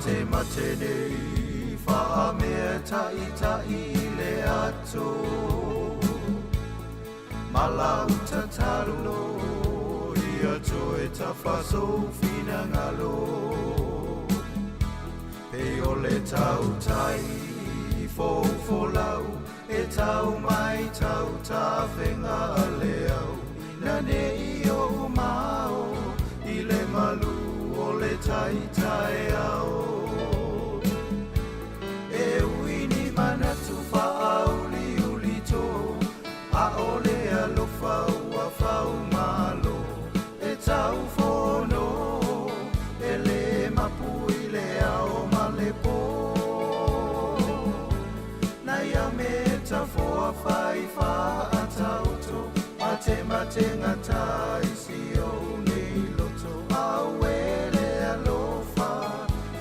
mate mate nei whaamea tai tai le ato Mala utatalo ia toe tafaso finangalo Pe o le tautai fofolau e tau mai tau tawhenga le au Na nei o mao i le malu o le taitai ao E uini manatu whaauli uli tō A ole alofa ua whau malo E tau fono e le mapu i le ao ma le pō Na ia me ta foa whai whaatauto Mate mate ngata isi o nei loto Auele alofa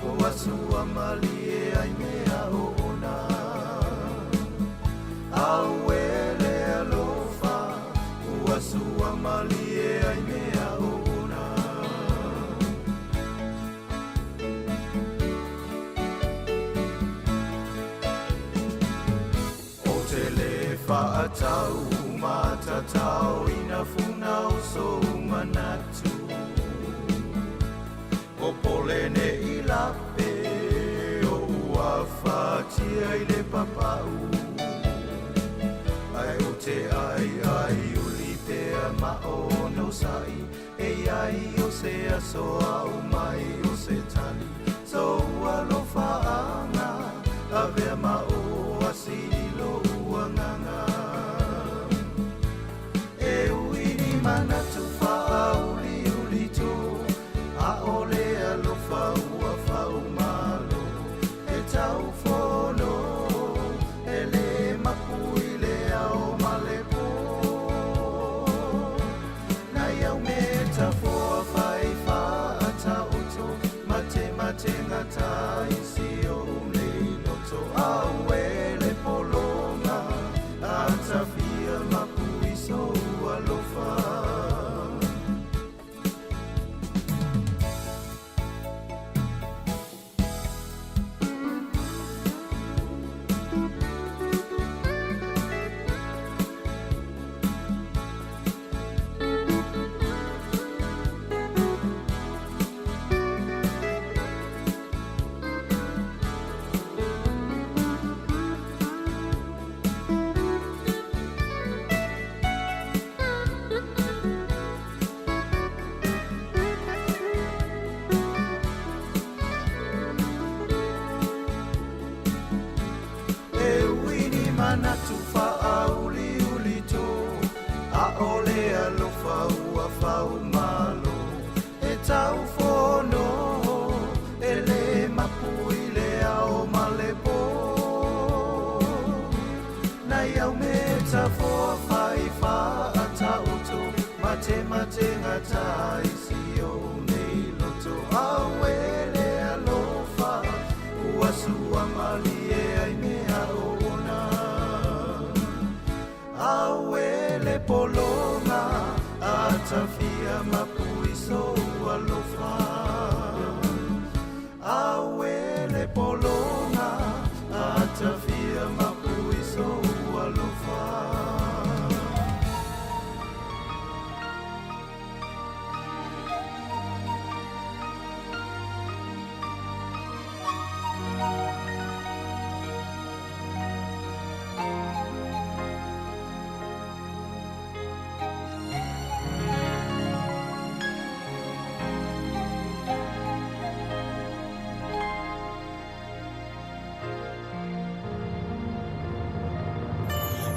o asua malie ai mea o ona Auele alofa o asua malie ai mea o ona O te le whaatau matatau ina funa o so manatu O pole ne i lape o ua whatia i le papau Ai o te ai ai uli pea ma o no sai E ai o se aso au mai o se tali So alofa anga avea ma o asilo uanganga E uini manatu whaauli uli tō A ole alofa ua whau malo E tau fono e le mapu i le ao ma le pō Na iau me ta foa whai whaataoto Mate mate ngata isi o nei loto Auele polonga atawhia mapu i so alofa E uini manatu whaauli uli tō A ole alofa ua whau malo E tau fono e le mapu i le ao ma le pō Na iau me ta foa whai whaataoto Mate mate ngata isi o nei loto Auele alofa ua sua malie ai mea o ona Auele polonga atawhia mapu i so alofa Auele polonga atawhia mapu i so alofa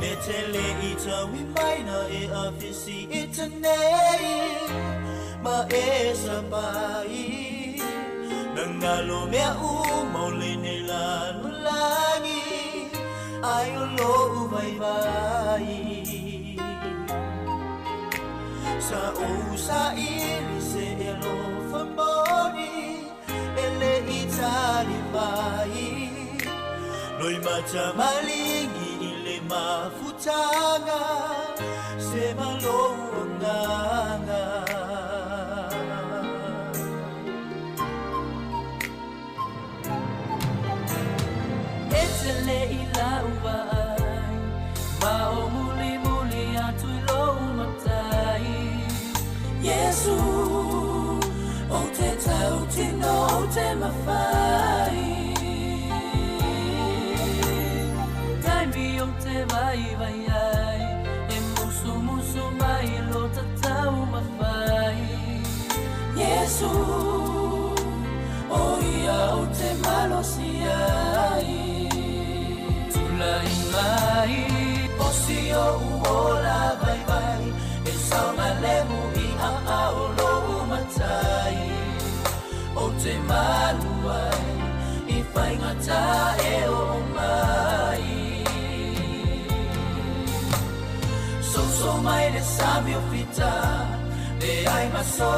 E te le i taui mai na e awhisi i te nei Ma e sapai Nangalo mea u maule nei lalo langi Ai o lo u vai vai Sa o sa ili se e lo whamoni E le i tari mai Loi mata malingi i le mafutanga Se malo anganga te mawhai. Taimi o te vai vai ai, e musu musu mai lo tatau mawhai. Yesu, o ia o te malosi ai. Tulai mai, o si o uola vai vai, e saunga lemu i a ao lo matai. O te maluai, i whaingata e o mai. So mai le sami o fita, le ai maso,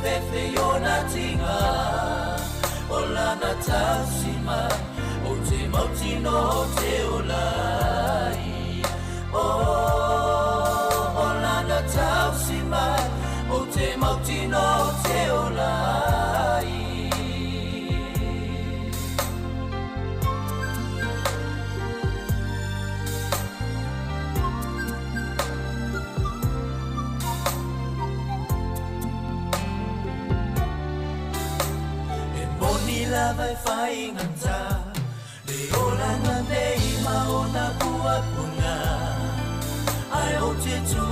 fefe yona tinga. O lana tausi mai, o te mautino o te olai. O, o lana tausi mai, o te mautino o te olai. E moni lava e whaingata, le olanga nei maona pua punga. Ai o te tū,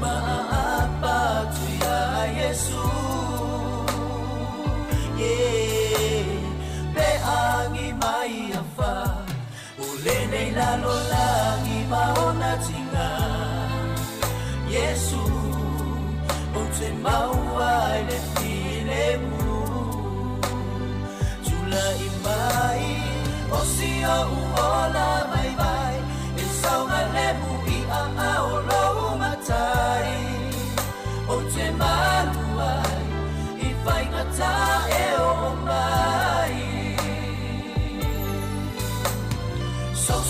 ma a apa tu ia Yesu. Yeah, pe angi mai a wha, o le nei lalo langi maona tinga. Yesu, o te maua i le file mu. Tula i mai, o si o uola vai vai, e saunga lemu i a ao lo matai. O te maluai, i whaingata e o mai.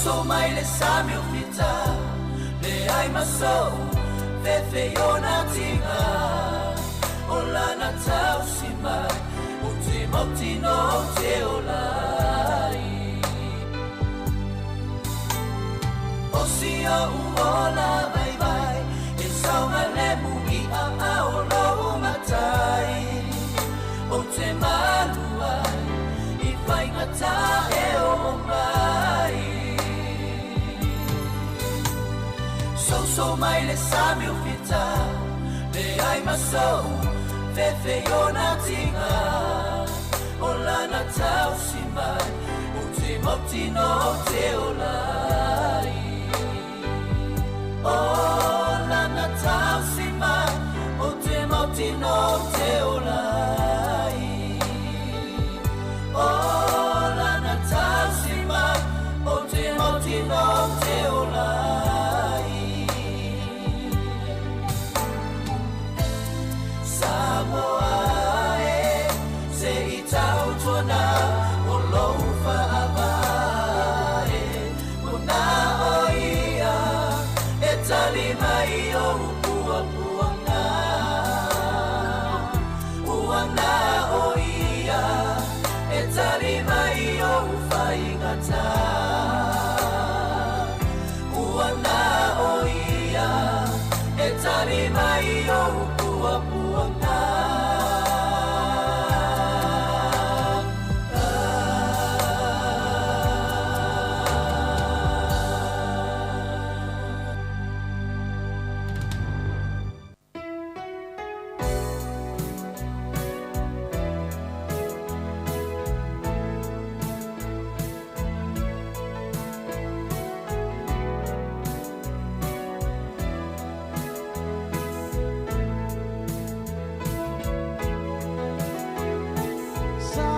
So mai le sami o fita, le ai maso, fefe yona tinga. O lana tausi mai, o te mautino o te olai. O si o uola vai vai, e saunga lemu i a ao lo matai. O te maluai, i whaingata e o mai. So mai le sami o fita, le ai maso, fefe yona tinga. O lana tausi mai, o te mautino o te olai. O lana tausi mai, o te mautino o te olai. O lana tausi mai, o te mautino o te olai. Samoa e, se i tautuana, o lou whaavae. Mona o ia, e tali mai o upuapuanga. Uanga o ia, e tali mai o uwhaingata. Uanga o ia, e tali mai o upuapuanga. Sa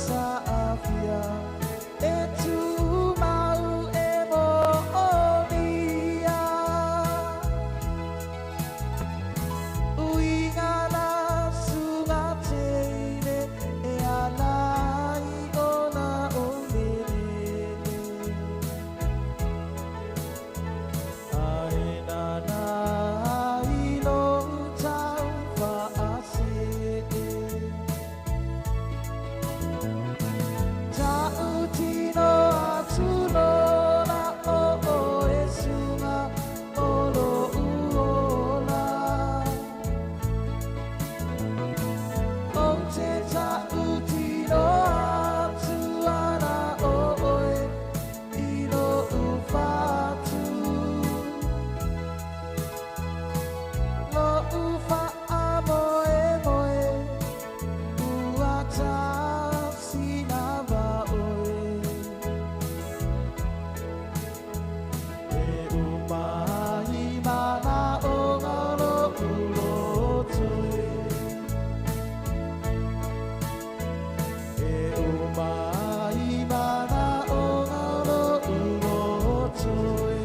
saafia e tumau e moonia. Uiga la suga teine e alai ona o lelele. Ae nana i lo tau whaasee. Ta'utino atu lola o o e sunga o lo uola. O te ta'utino atu ana o oe i lo ufatu. Lo ufa a moe moe, ua tafsina va oe. E umai mana o ngaro uloto e. E umai mana o ngaro uloto e.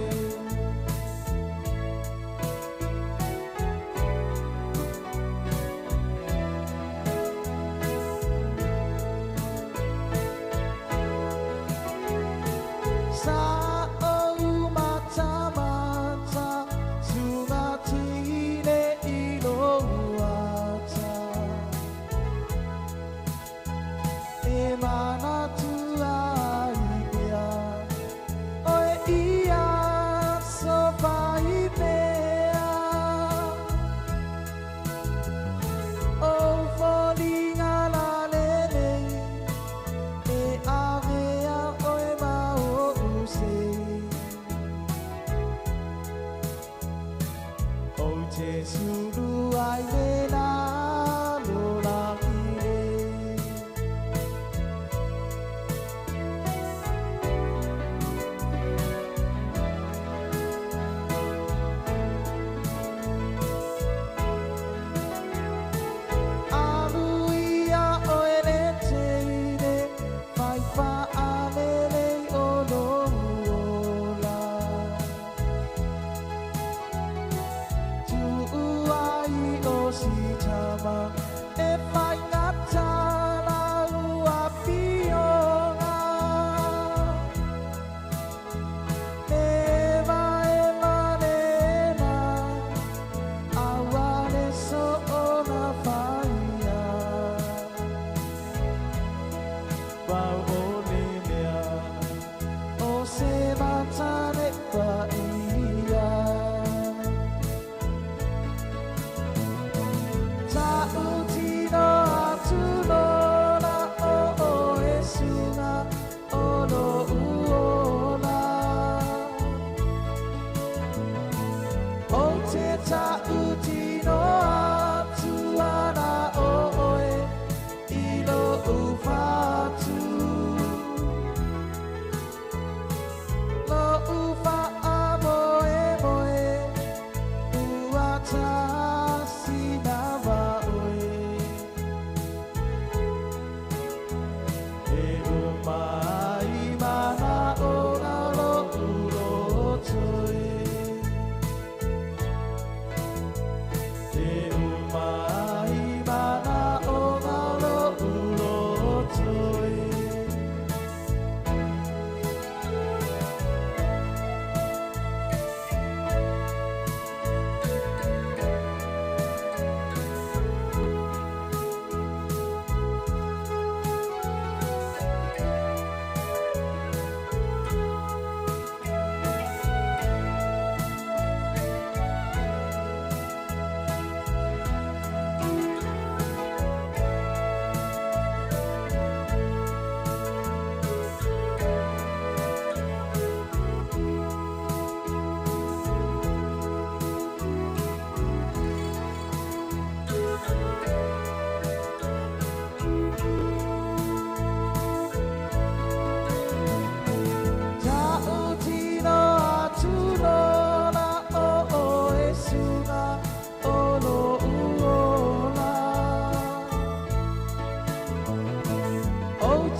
Sa o matamata tunga tine i lo uata. E manatua i pea, oe ia so vai pea. O folinga la lelei, e avea oe ma o usei. O te sulu ai le la lo la kile.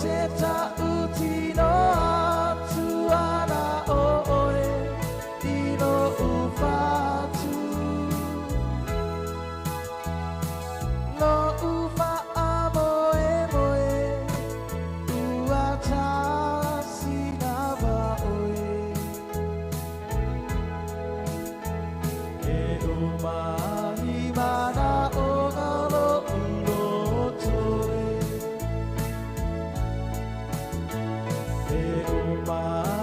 te taʻutino atu ana ʻo ʻoe i loʻu fatu. Loʻu faamoemoe ua tasi lava ʻoe. E uma ai manaʻoga o loʻu loto e. E uma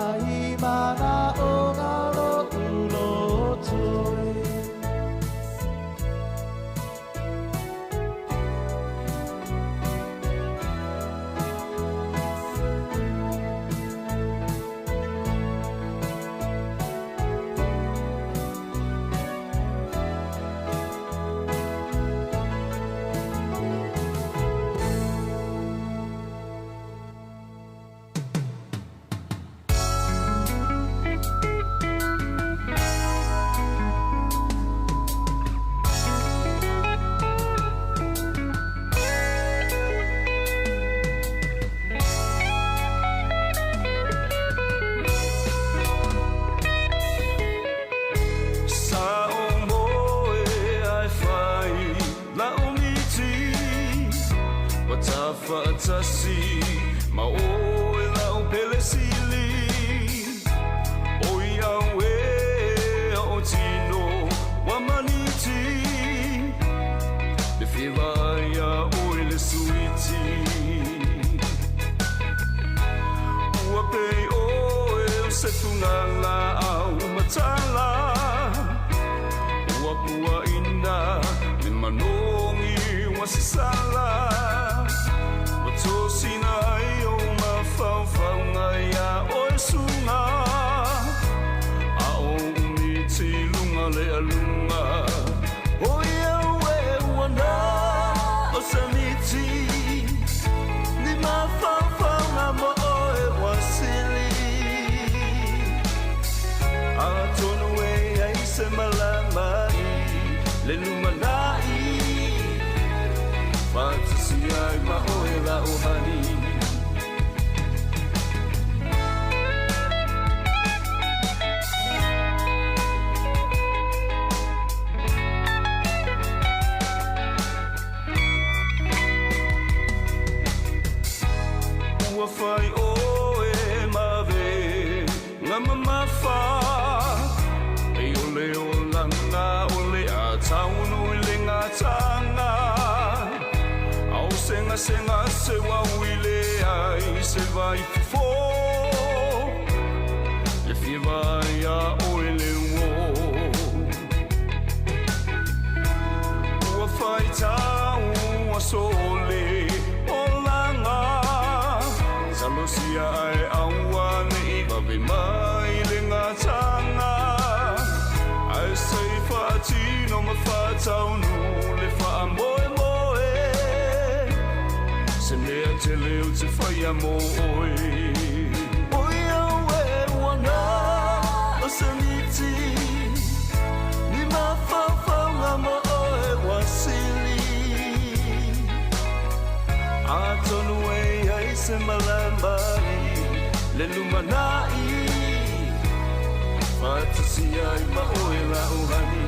ai manaʻoga o loʻu loto e. Sa o moe ai fai la o miti Wa tafaatasi ma oe la o pele sili O i au e o tino wa maniti Le whiwa ia oe le suiti Ua pei oe o se tungala au matala Ua pua ina me manongi wa sisala Wa tosina ai o mafaufauga ia oe suga A o umiti luga le aluga O ia ue ua na o samiti Ni mafaufauga mo oe wasili Atonu e ai se malama i le lumanai Faatasi ai ma oe la ohani. Ua fai oe ma avega mamafa E o le olaga o le a taunu i le gataga A o segasega se uau i leai se vaifofo Le fia vaai iā oe le uō Ua faitau aso o le olaga Talosia ae aua neʻi vave mai le gataga Ae se i faatino ma faataunuu le faamoemoe Se mea tele ou te faia mo oe O ia ue ua na o se miti Ni mafaufauga mo oe ua sili Atonu e i ai se malama i le lumanai Faatasi ai ma oe la'u hani.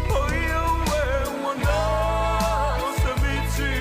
O ia ue ua na o se miti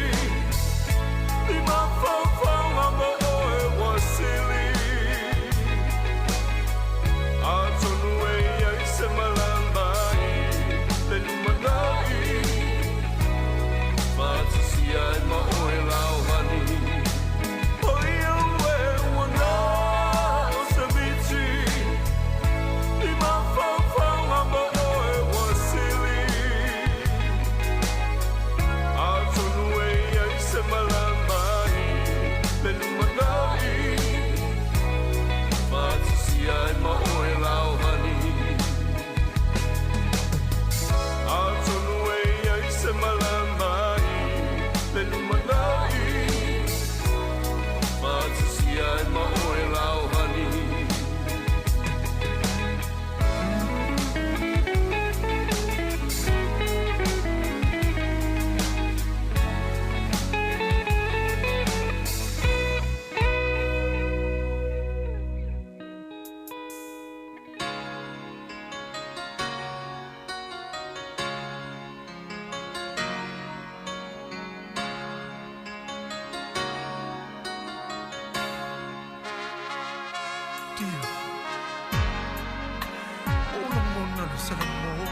Salamo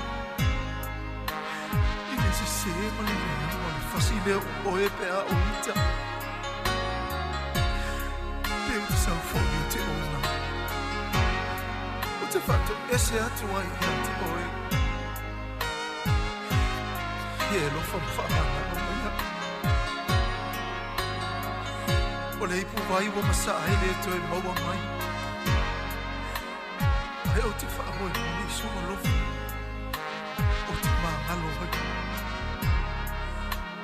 i le sesē ma le leaga o le fasi lea o oe pe a ou ita. Pe ou te sau foʻi ou te ona. Ou te faatoese atu ai ia te oe. E alofa ma faamagalo mai au. O le ipu vai ua masaa ai le toe maua mai. Ae ou te faamoemoe i sou alofa. Ou te magalo ai.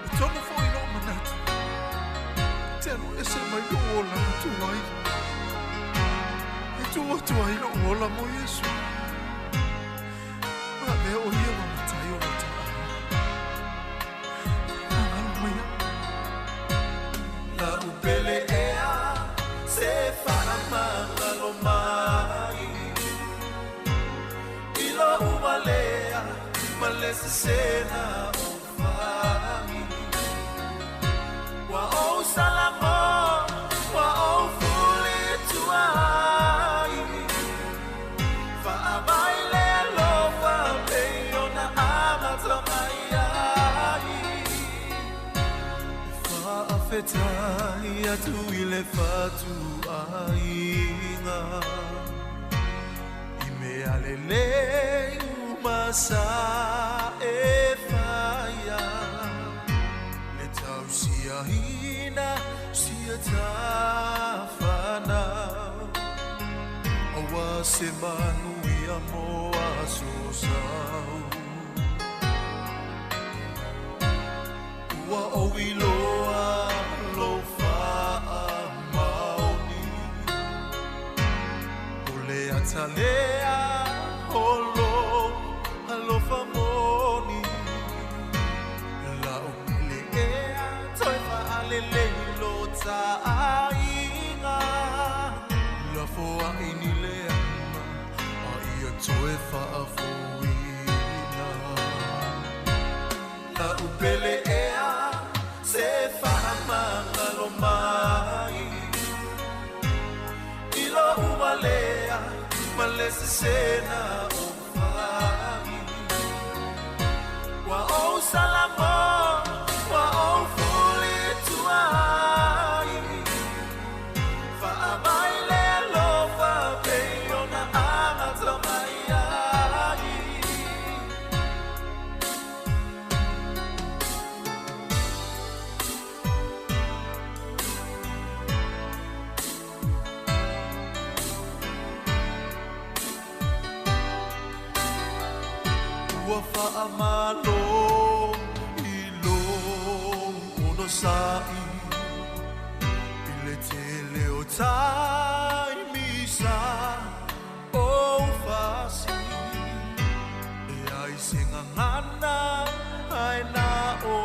E tonu foʻi lou manatu. E te alu ese mai lou olaga tuai. E tuu atu ai lou ola mo Iesu. Ma avea o ia ma matai o lo ta aiga. Faamagalo mai au. La'u pele ea se faamagalo mai i lo'u valea ma le sesē na ou fai. Ua ou salamo, ua ou fulitua ai. Faamai le alofa pei ona amata mai ai. E faafetai atu i le fatuaiga i mea lelei uma sa e faia. Le tausiaina sia tafanau auā se manuia mo aso sau. Ua ou iloa lou faamaoni o le ata lea o lou alofa moni. La'u pele ea toe faalelei lo taaiga. Lafoaʻi ni leaga a ia toe faafoina. La'u pele ea se faamagalo mai i lo'u valea ma le sesē na ou fai. Ua ou salamo, ua ou fulitua ai. Faamai le alofa pei ona amata mai ai. Ua faamalo i lou onosaʻi i le tele o taimi sa ou fasi. E ai se gagana ae na o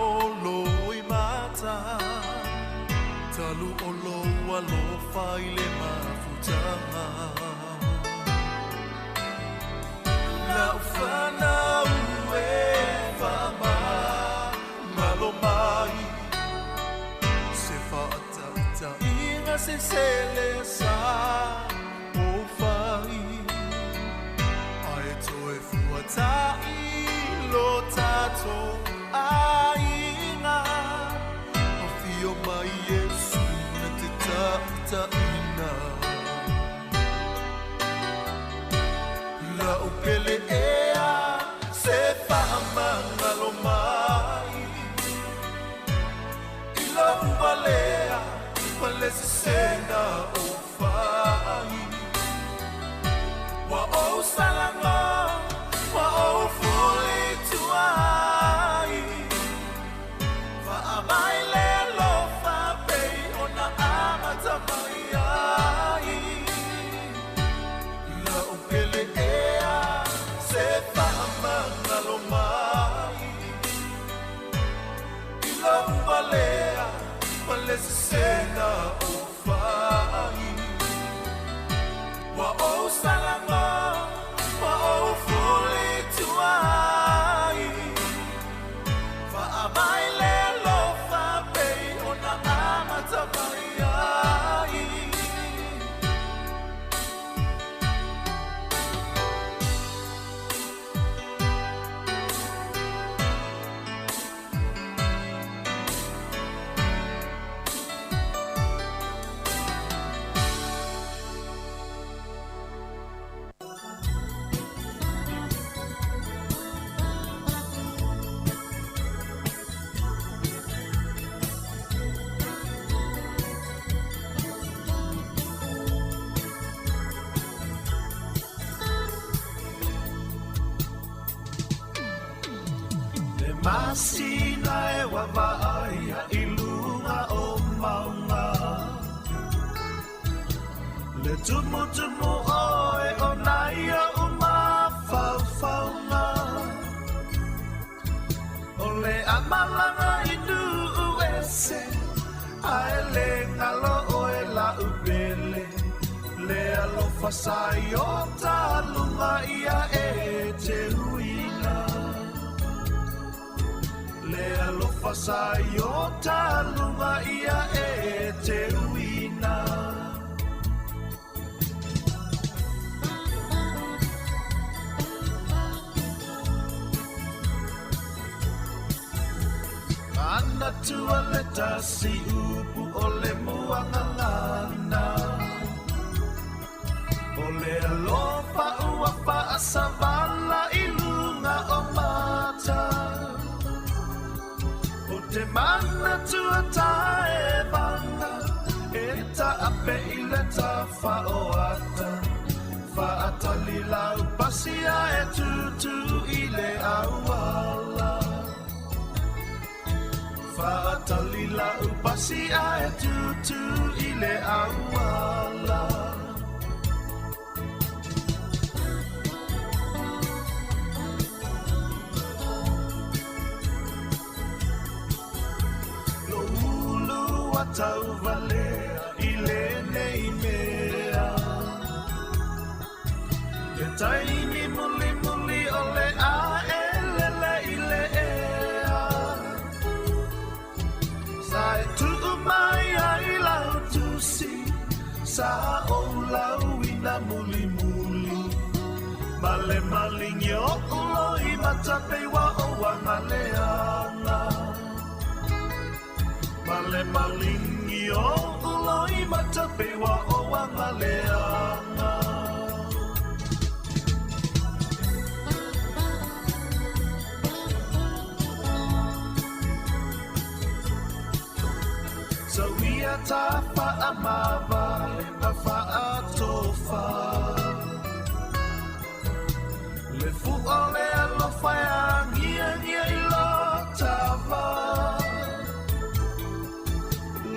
loimata. Talu o lou alofa i le mafutaga. La'u fanau e faamagalo mai se faataitaiga se sele sa ou fai. Ae toe fuataʻi lo tatou aiga. Afio mai Iesu na te taitaina. La'u pele ea se faamagalo mai i lou valea ma le sesē na ou fai. Ua ou salago, ua ou fulitua ai. masina e waavaaia i luga o mauga. Le tumutumu oe o nai oʻu mafaufauga. O le a malaga i nuu ese, ae le galo oe laʻu pele. Le alofa sa i o taluga ia e te uina. Le alofa sa i o taluga ia e te uina. Manatua le tasi upu o le muagagana. O le alofa ua faasavala i luga o mata. O te manatua taevaga e taape i le tafaoata. Faatali lau pasia e tutu i le auala. Faatali lau pasia e tutu i le auala. Lou ulu ua tauvalea i lenei mea. Le taimi mulimuli o le a e lele i le ea. Sa e tuu mai ai lau tusi, sa ou lauina mulimuli. Ma le maligi oʻu loimata pei ua ou agaleaga. Ma le maligi oʻu loimata pei ua ou agaleaga. Tauia ta faamavae ma faatofa. Le fua o le alofa e agiagia i lo tava.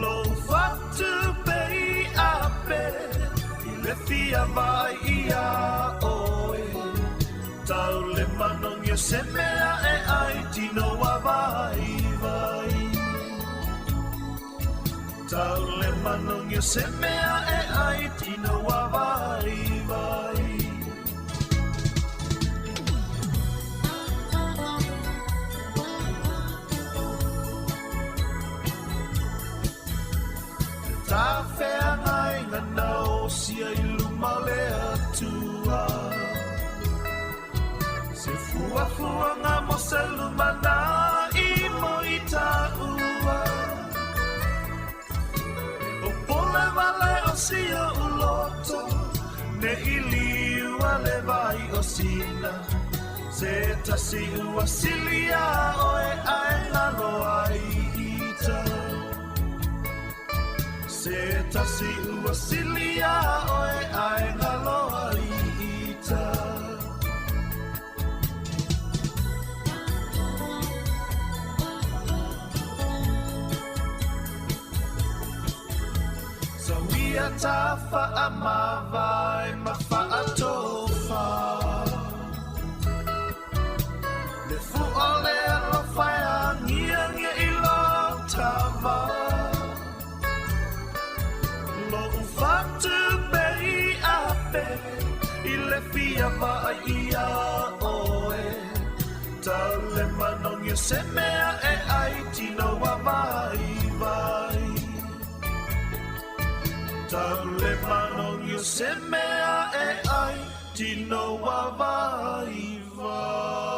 Lou fatu pei ape i le fia vaai ia oe. Tau le manogi o se mea e ai tino ua vaivai. Tau le manogi o se mea e ai tino ua vaivai. Le tafeagaiga na osia i luma o le Atua. Se fuafuaga mo se lumanai mo i taua. O pole vale o si oʻu loto, ne i liua le vai o Sina. Se tasi ua sili iā oe ae galo ai ita. Se tasi ua sili iā oe ae galo ai ita. Tauia ta faamavae ma faatofa. Le fua o le alofa e agiagia i lo tava. Lou fatu pei ape i le fia vaai ia oe. Tau le manogi o se mea e ai tino ua vaivai. Tau le manogi o se mea e ai tino ua vaivai.